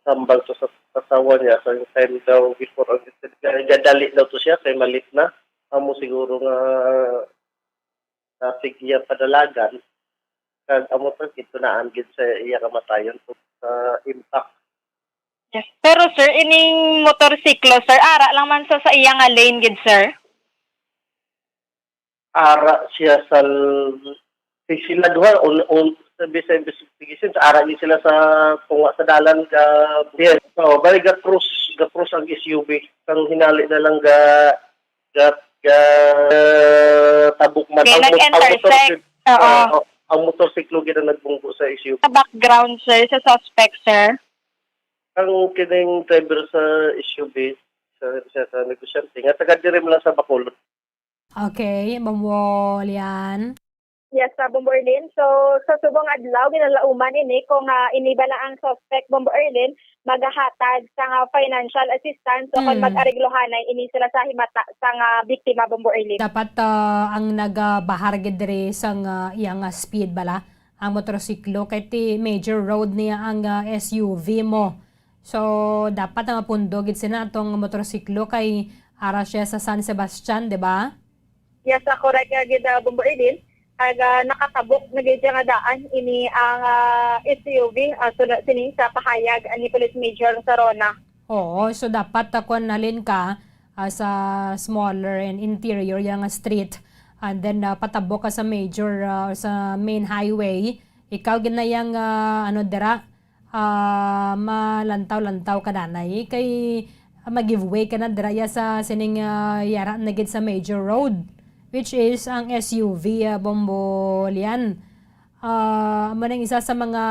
tambag to sa asawa niya, sa time daw before ang incident, gadali daw to siya, kay malit na. Amo siguro nga traffic iya padalagan, kag amo to, gitunaan gid sa iya kamatayon to sa impact. Yes. Pero, sir, ining motorsiklo, sir, ara lang man sa, sa iya nga lane gid, sir? Ara siya sa l-, si sila duha, un-, un-, sa bis-, sa investigation, sa ara ni sila sa tunga sa dalan ka, yes. Oh, bali ga-cross, ga-cross ang S U V. Kang hinali na lang ga, ga, ga, tabok man. Okay, ang mot-, ang nag-intersect. Motorsi-, Oo. Ah, ang motorsiklo gid ang nagbunggo sa S U V. Sa background, sir, sa suspect, sir? Ang kining driver sa S U V, sa, sa, sa negosyante, nga taga diri man lang sa Bacolod. Okay, Bombo Lian. Yes, sa Bombo Erlin. So, sa subong adlaw, ginalauman ini kung, ah, ini bala ang suspect, Bombo Erlin, magahatag sang, ah, financial assistance o kung Mm. mag-areglohanay ini sila sa himata sang, ah, biktima, Bombo Erlin. Dapat, ah, ang nagabahar gid diri sang, ah, iyang, ah, speed bala, ang motorsiklo, kay ti major road niya ang, ah, S U V mo. So, dapat nga mapundo gid sina atong motorsiklo kay ara siya sa San Sebastian, di ba? Yes, ah, correct nga gid, ah, Bombo Erlin. Kag, ah, nakatabok na gid siya nga daan ini ang, ah, S U V, ah, suno sini sa pahayag, ah, ni Police Major Sarona. Oo, so dapat, ah, kung halin ka, ah, sa smaller and interior yang nga street, and then, ah, patabok ka sa major, ah, sa main highway, ikaw ginayang, ah, ano dira, ah, malantaw-lantaw ka danay kay, ah, mag-give way ka na dira ya sa sining, ah, yara na gid sa major road, which is ang S U V, ah, Bombo Lian. Ah, amo nang isa sa mga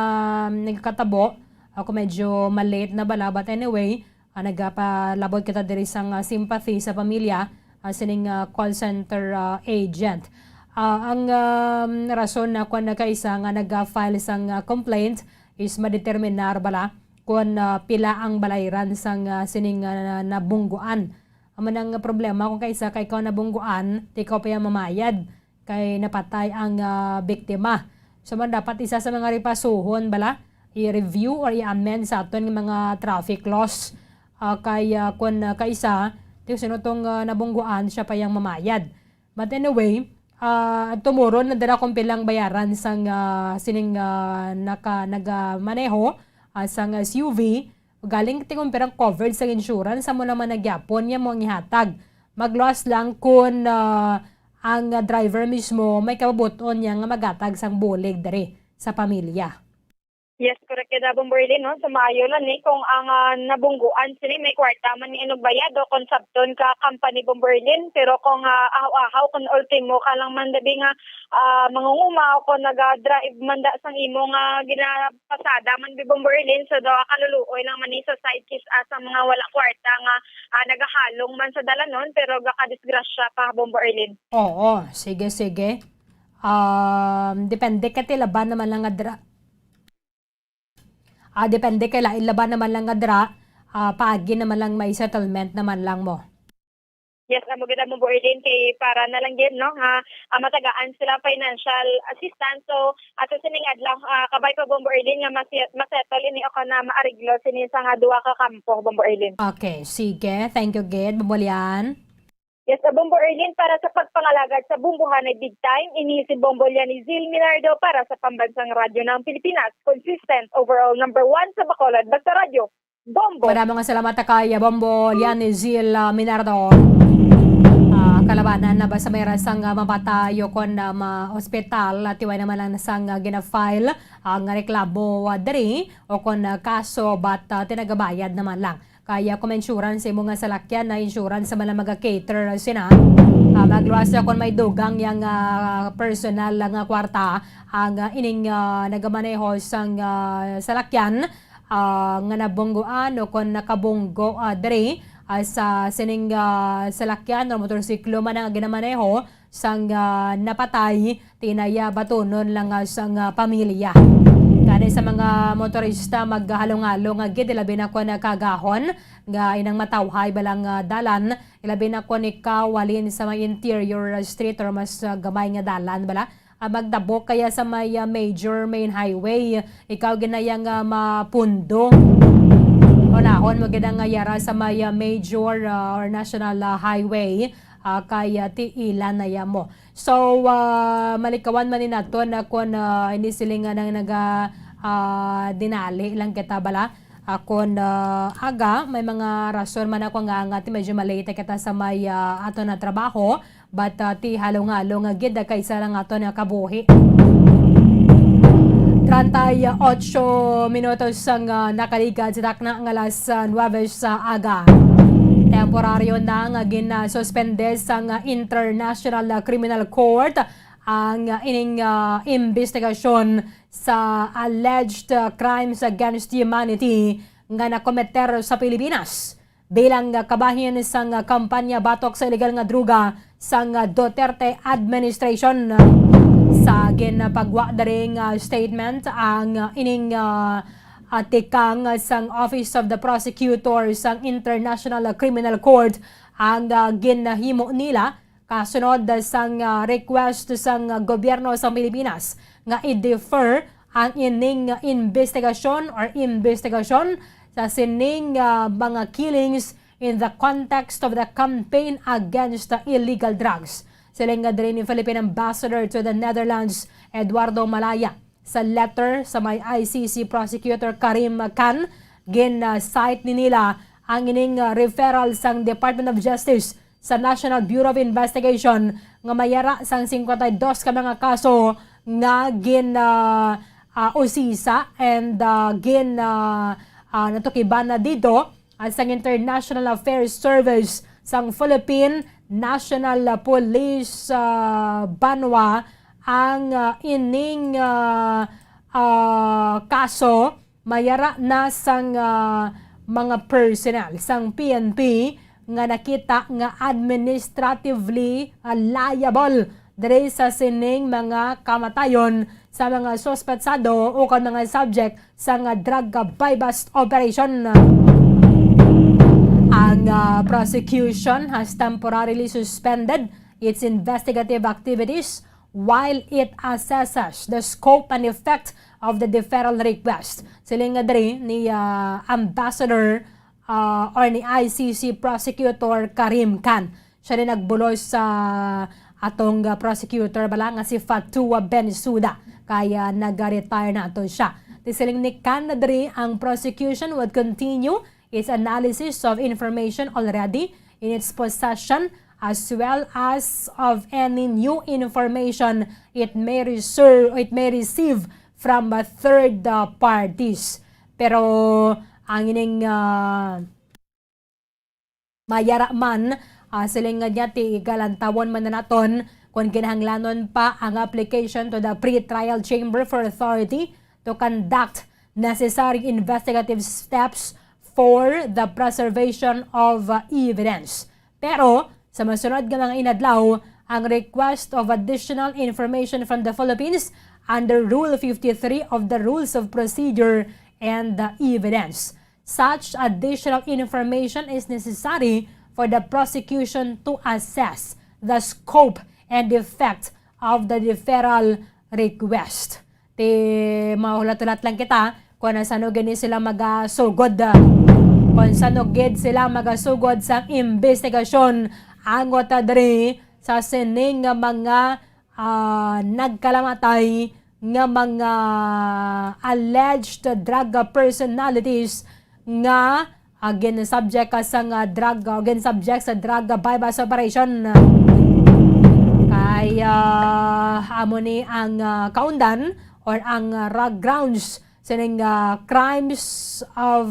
nagkatabo. Ako medyo ma-late na bala, but anyway, ah, nagapalabot kita diri sang, ah, sympathy sa pamilya, ah, sining, ah, call center, ah, agent. Ah, ang, um, rason na kwan na kaisa nga nag-file sang, ah, complaint is madeterminar bala kung, ah, pila ang balayran sang, ah, sining, ah, nabungguan. Amo nang problema kung kaisa kay ikaw nabungguan, ti ikaw pa yang mamayad kay napatay ang, ah, biktima. So, man dapat isa sa mga ripasuhon bala, i-review or i-amend sa aton nga mga traffic laws. Ah, kay, ah, kung, ah, kaisa, ti sino tong, ah, nabungguan, siya pa yang mamayad. But anyway, ah, tumuron na dira kung pilang bayaran sang, ah, sining, ah, naka-, nagamaneho, ah, sang S U V. Galing ti kung pirang covered sang insurance, amo naman na gyapon niya mo ang ihatag. Magluwas lang kun, ah, ang driver mismo may kabubot-on niya nga maghatag sang bulig diri sa pamilya. Yes, correct gid, Bombo Erlin, no? So, maayo lang ni kung ang, ah, nabungguan sini may kwarta man nga inugbayad o kung sabton ka company, Bombo Erlin, pero kung, ah, ahaw-ahaw, kung ultimo ka lang man dabi nga, ah, mangunguma o kung naga-drive man da sang imo nga ginapasada man bi, Bombo Erlin, so daw kaluluoy lang man ni sa side case, ah, sa mga wala kwarta nga, ah, nagahalong man sa dalanon pero gakadisgrasya pa, Bombo Erlin. Oo, sige, sige. Um, depende kay ti laban naman lang nga dra-, Ah, depende kay lain laban naman lang nga dira, ah, paagi naman lang may settlement naman lang mo. Yes, amo gid, Bombo Erlin, kay para na lang gid, no, nga, ah, matagaan sila financial assistance. So, ah, sa sining adlaw, ah, kabay pa, Bombo Erlin, nga masi-, masettle ini o kon na maareglo sini sa nga duha ka kampo, Bombo Erlin. Okay, sige. Thank you gid, Bombo Lian. Yes, ah, Bombo Erlin, para sa pagpangalagad sa Bombohanay Big Time, ini si Bombo Lian Izil Minardo para sa Pambansang Radyo ng Pilipinas, consistent, overall number one sa Bacolod, basta radyo. Bombo. Madamo nga salamat kay Bombo Lian Izil, ah, Minardo. Ah, kalabanan na ba sa may rasang, ah, mapatay o kon, ah, ma-ospital, at iway naman lang sang, ah, gina-file ang reklamo, ah, diri o kon, ah, kaso, but, ah, tinagabayad naman lang. Kaya kung insurance imo nga salakyan, na insurance sa mga mag-cater sina, ah, magluwas na kung may dugang yang, ah, personal nga kwarta ang, ah, ining, ah, nagamaneho sang, ah, salakyan, ah, nga nabungguan o kon nakabunggo, ah, diri, ah, sa sining, ah, salakyan o motorsiklo man ang ginamaneho sang, ah, napatay, tinaya batunon lang, ah, sang, ah, pamilya. Kani sa mga motorista, maghalong-halong nga gid, ilabi na kon kagahon nga inang matawhay balang, ah, dalan, ilabi na kon ikaw halin sa may interior, ah, street or mas, ah, gamay nga dalan bala. Ah, magdabok kaya sa may, ah, major main highway. Ikaw ginaya nga mapundo. Unahon mo gid ang, ah, yara sa may, ah, major, ah, or national, ah, highway, ah, kay, ah, tiilan na ya mo. So, ah, malikawan man ni naton na kon, ah, hindi sila nga nang naga, ah, dinali lang kita bala. Ah, kon, ah, aga, may mga rason man ako nga, nga ti medyo malate kita sa may, ah, ato na trabaho. But, ah, ti halong-halong nga gid, ah, kaysa lang ato na kabuhi. Treinta y ocho minutos ang, ah, nakaligad sa takna nga alas, ah, nuwebe sa aga. Temporaryo na nga gin-, ah, suspende sang, ah, International, ah, Criminal Court ang, ah, ining, ah, imbestigasyon sa alleged, ah, crimes against humanity nga nakometer sa Pilipinas. Bilang, ah, kabahin sang, ah, kampanya batok sa iligal nga droga sang, ah, Duterte administration. Sa ginpagwa diri nga statement ang, ah, ining, ah, ah, tikang sang Office of the Prosecutor sang International Criminal Court ang, ah, ginahimo nila kasunod sang, ah, request sang, ah, gobyerno sa Pilipinas nga i-defer ang ining, ah, investigasyon or imbestigasyon sa sining, ah, mga killings in the context of the campaign against the illegal drugs. Siling nga diri ni Philippine Ambassador to the Netherlands, Eduardo Malaya. Sa letter sa may I C C Prosecutor Karim Khan, gin-cite ni nila ang ining, ah, referral sang Department of Justice sa National Bureau of Investigation nga may yara sang singkwenta y dos ka mga kaso nga gin, ah, ah, usisa and, ah, gin, ah, ah, natukiban na dito, ah, sang International Affairs Service sang Philippine National Police, ah, banwa ang, ah, ining, ah, ah, kaso. Mayara na sang, ah, mga personnel sang P N P nga nakita nga administratively, ah, liable diri sa sining mga kamatayon sa mga suspetsado o kon mga subject sa nga drug buy-bust operation. Ang, ah, prosecution has temporarily suspended its investigative activities while it assesses the scope and effect of the deferral request. Siling nga diri ni, ah, Ambassador, ah, or ni I C C Prosecutor Karim Khan. Siya rin nagbulos sa atong, ah, prosecutor bala nga si Fatou Bensouda. Kaya nag-retire na ato siya. Ti siling ni Khan na diri, ang prosecution would continue its analysis of information already in its possession, as well as of any new information it may reserve, it may receive from, uh, third, uh, parties. Pero ang ining, uh, mayara man, uh, siling nga niya ti galantawon man na naton kung kinahanglanon pa ang application to the pretrial chamber for authority to conduct necessary investigative steps for the preservation of, uh, evidence. Pero, sa masunod nga mga inadlaw, ang request of additional information from the Philippines under Rule fifty-three of the Rules of Procedure and, uh, Evidence. Such additional information is necessary for the prosecution to assess the scope and effect of the deferral request. Ti mahulat-hulat lang kita kung sano gani sila magasugod, kung sano gid sila magasugod sa imbestigasyon angot diri sa sining nga mga, ah, nagkalamatay nga mga alleged drug personalities nga, ah, gin-subject ka sang, ah, drug, ah, gin-subject sa drug, ah, buy-bust operation. Kay, ah, amo ni ang, ah, kaundan or ang, ah, ra-, grounds sining, ah, crimes of,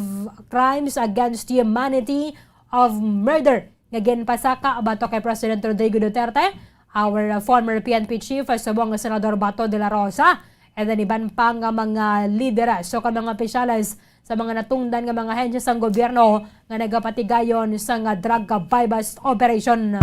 crimes against humanity of murder nga ginpasaka batok kay President Rodrigo Duterte, our, uh, former P N P chief, uh, subong nga Senador Bato de la Rosa, and then iban pa nga mga lideres o ka mga opisyales sa mga natungdan nga mga ahensya sang gobyerno nga nagapatigayon sa nga drug buy-bust operation.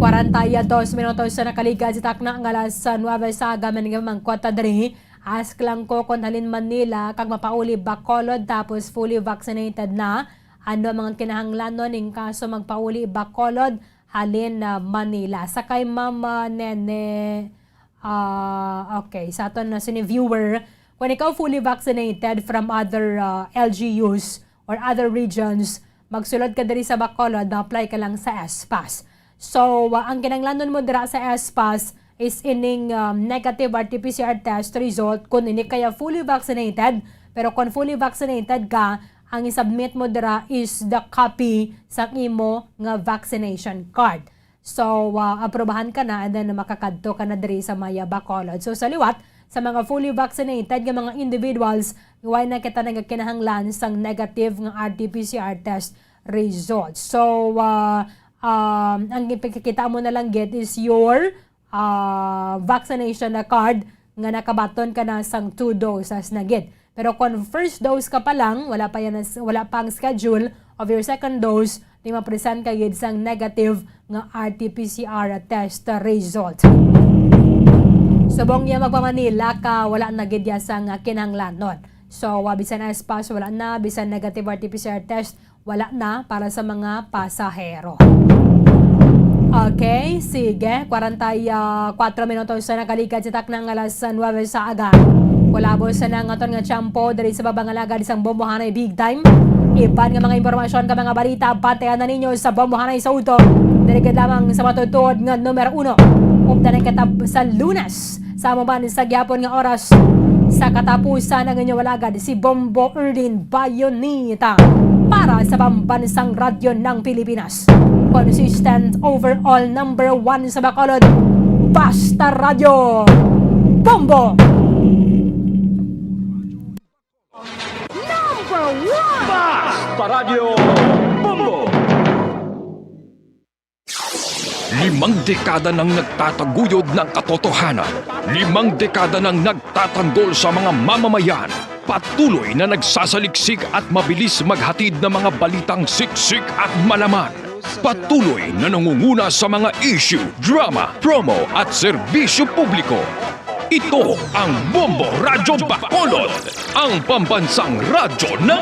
Kwarenta y dos minutos sa nakaligad sa takna nga alas nuebe sa aga, man nga mangkwat ta diri. Ask lang ko kung halin Manila kag mapauli Bacolod tapos fully vaccinated na. Ano ang mga kinahanglanon in kaso magpauli Bacolod halin na Manila? Sakay, Ma'am, ah, Nene. Ah, okay, sa aton na sini viewer, kung ikaw fully vaccinated from other, ah, L G Us or other regions, magsulod ka diri sa Bacolod, ma-apply ka lang sa S pass. So, ah, ang kinahanglanon mo dira sa S pass is ining, um, negative R T P C R test result kung ini kaya fully vaccinated. Pero kung fully vaccinated ka, ang isubmit mo dira is the copy sa imo nga vaccination card. So, ah, aprobahan ka na and then makakadto ka na diri sa Maya Bacolod. So, sa liwat, sa mga fully vaccinated nga mga individuals, wala na kita nagakinahanglan sang negative nga R T P C R test result. So, ah, um, ang ipakikita mo na lang gid is your, ah, vaccination na card nga nakabaton ka na sang two doses na gid. Pero kung first dose ka pa lang, wala pa yan, wala pa ang schedule of your second dose, di ma-present ka gid sang negative nga R T P C R test result. Subong niya magpa-Manila ka, wala na gid ya sang kinahanglanon. So, ah, bisan S pass, wala na, bisan negative R T P C R test, wala na para sa mga pasahero. Okay, sige. Kwarenta y kuwatro minutos sa nakaligad sa takna nga alas nuebe sa aga. Kulabos sa nang aton nga tiyempo diri sa Baba nga Alagad sang Bombohanay Big Time. Iban nga mga impormasyon ka mga balita, bantayan na ninyo sa Bombohanay sa udto. Diri gid lamang sa matutuod nga numero uno. Updanan kita sa Lunes. Sa amo man sa gihapon nga oras, sa katapusan ang inyong alagad, si Bombo Erlin Bayonita para sa Pambansang Radyo ng Pilipinas. Consistent overall number one sa Bacolod, Basta Radyo Bombo! Number one! Basta Radyo Bombo! Limang dekada nang nagtataguyod ng katotohanan. Limang dekada nang nagtatanggol sa mga mamamayan. Patuloy na nagsasaliksik at mabilis maghatid ng mga balitang siksik at malaman. Patuloy na nangunguna sa mga issue, drama, promo at serbisyo publiko. Ito ang Bombo Radyo Bacolod, ang pambansang radyo ng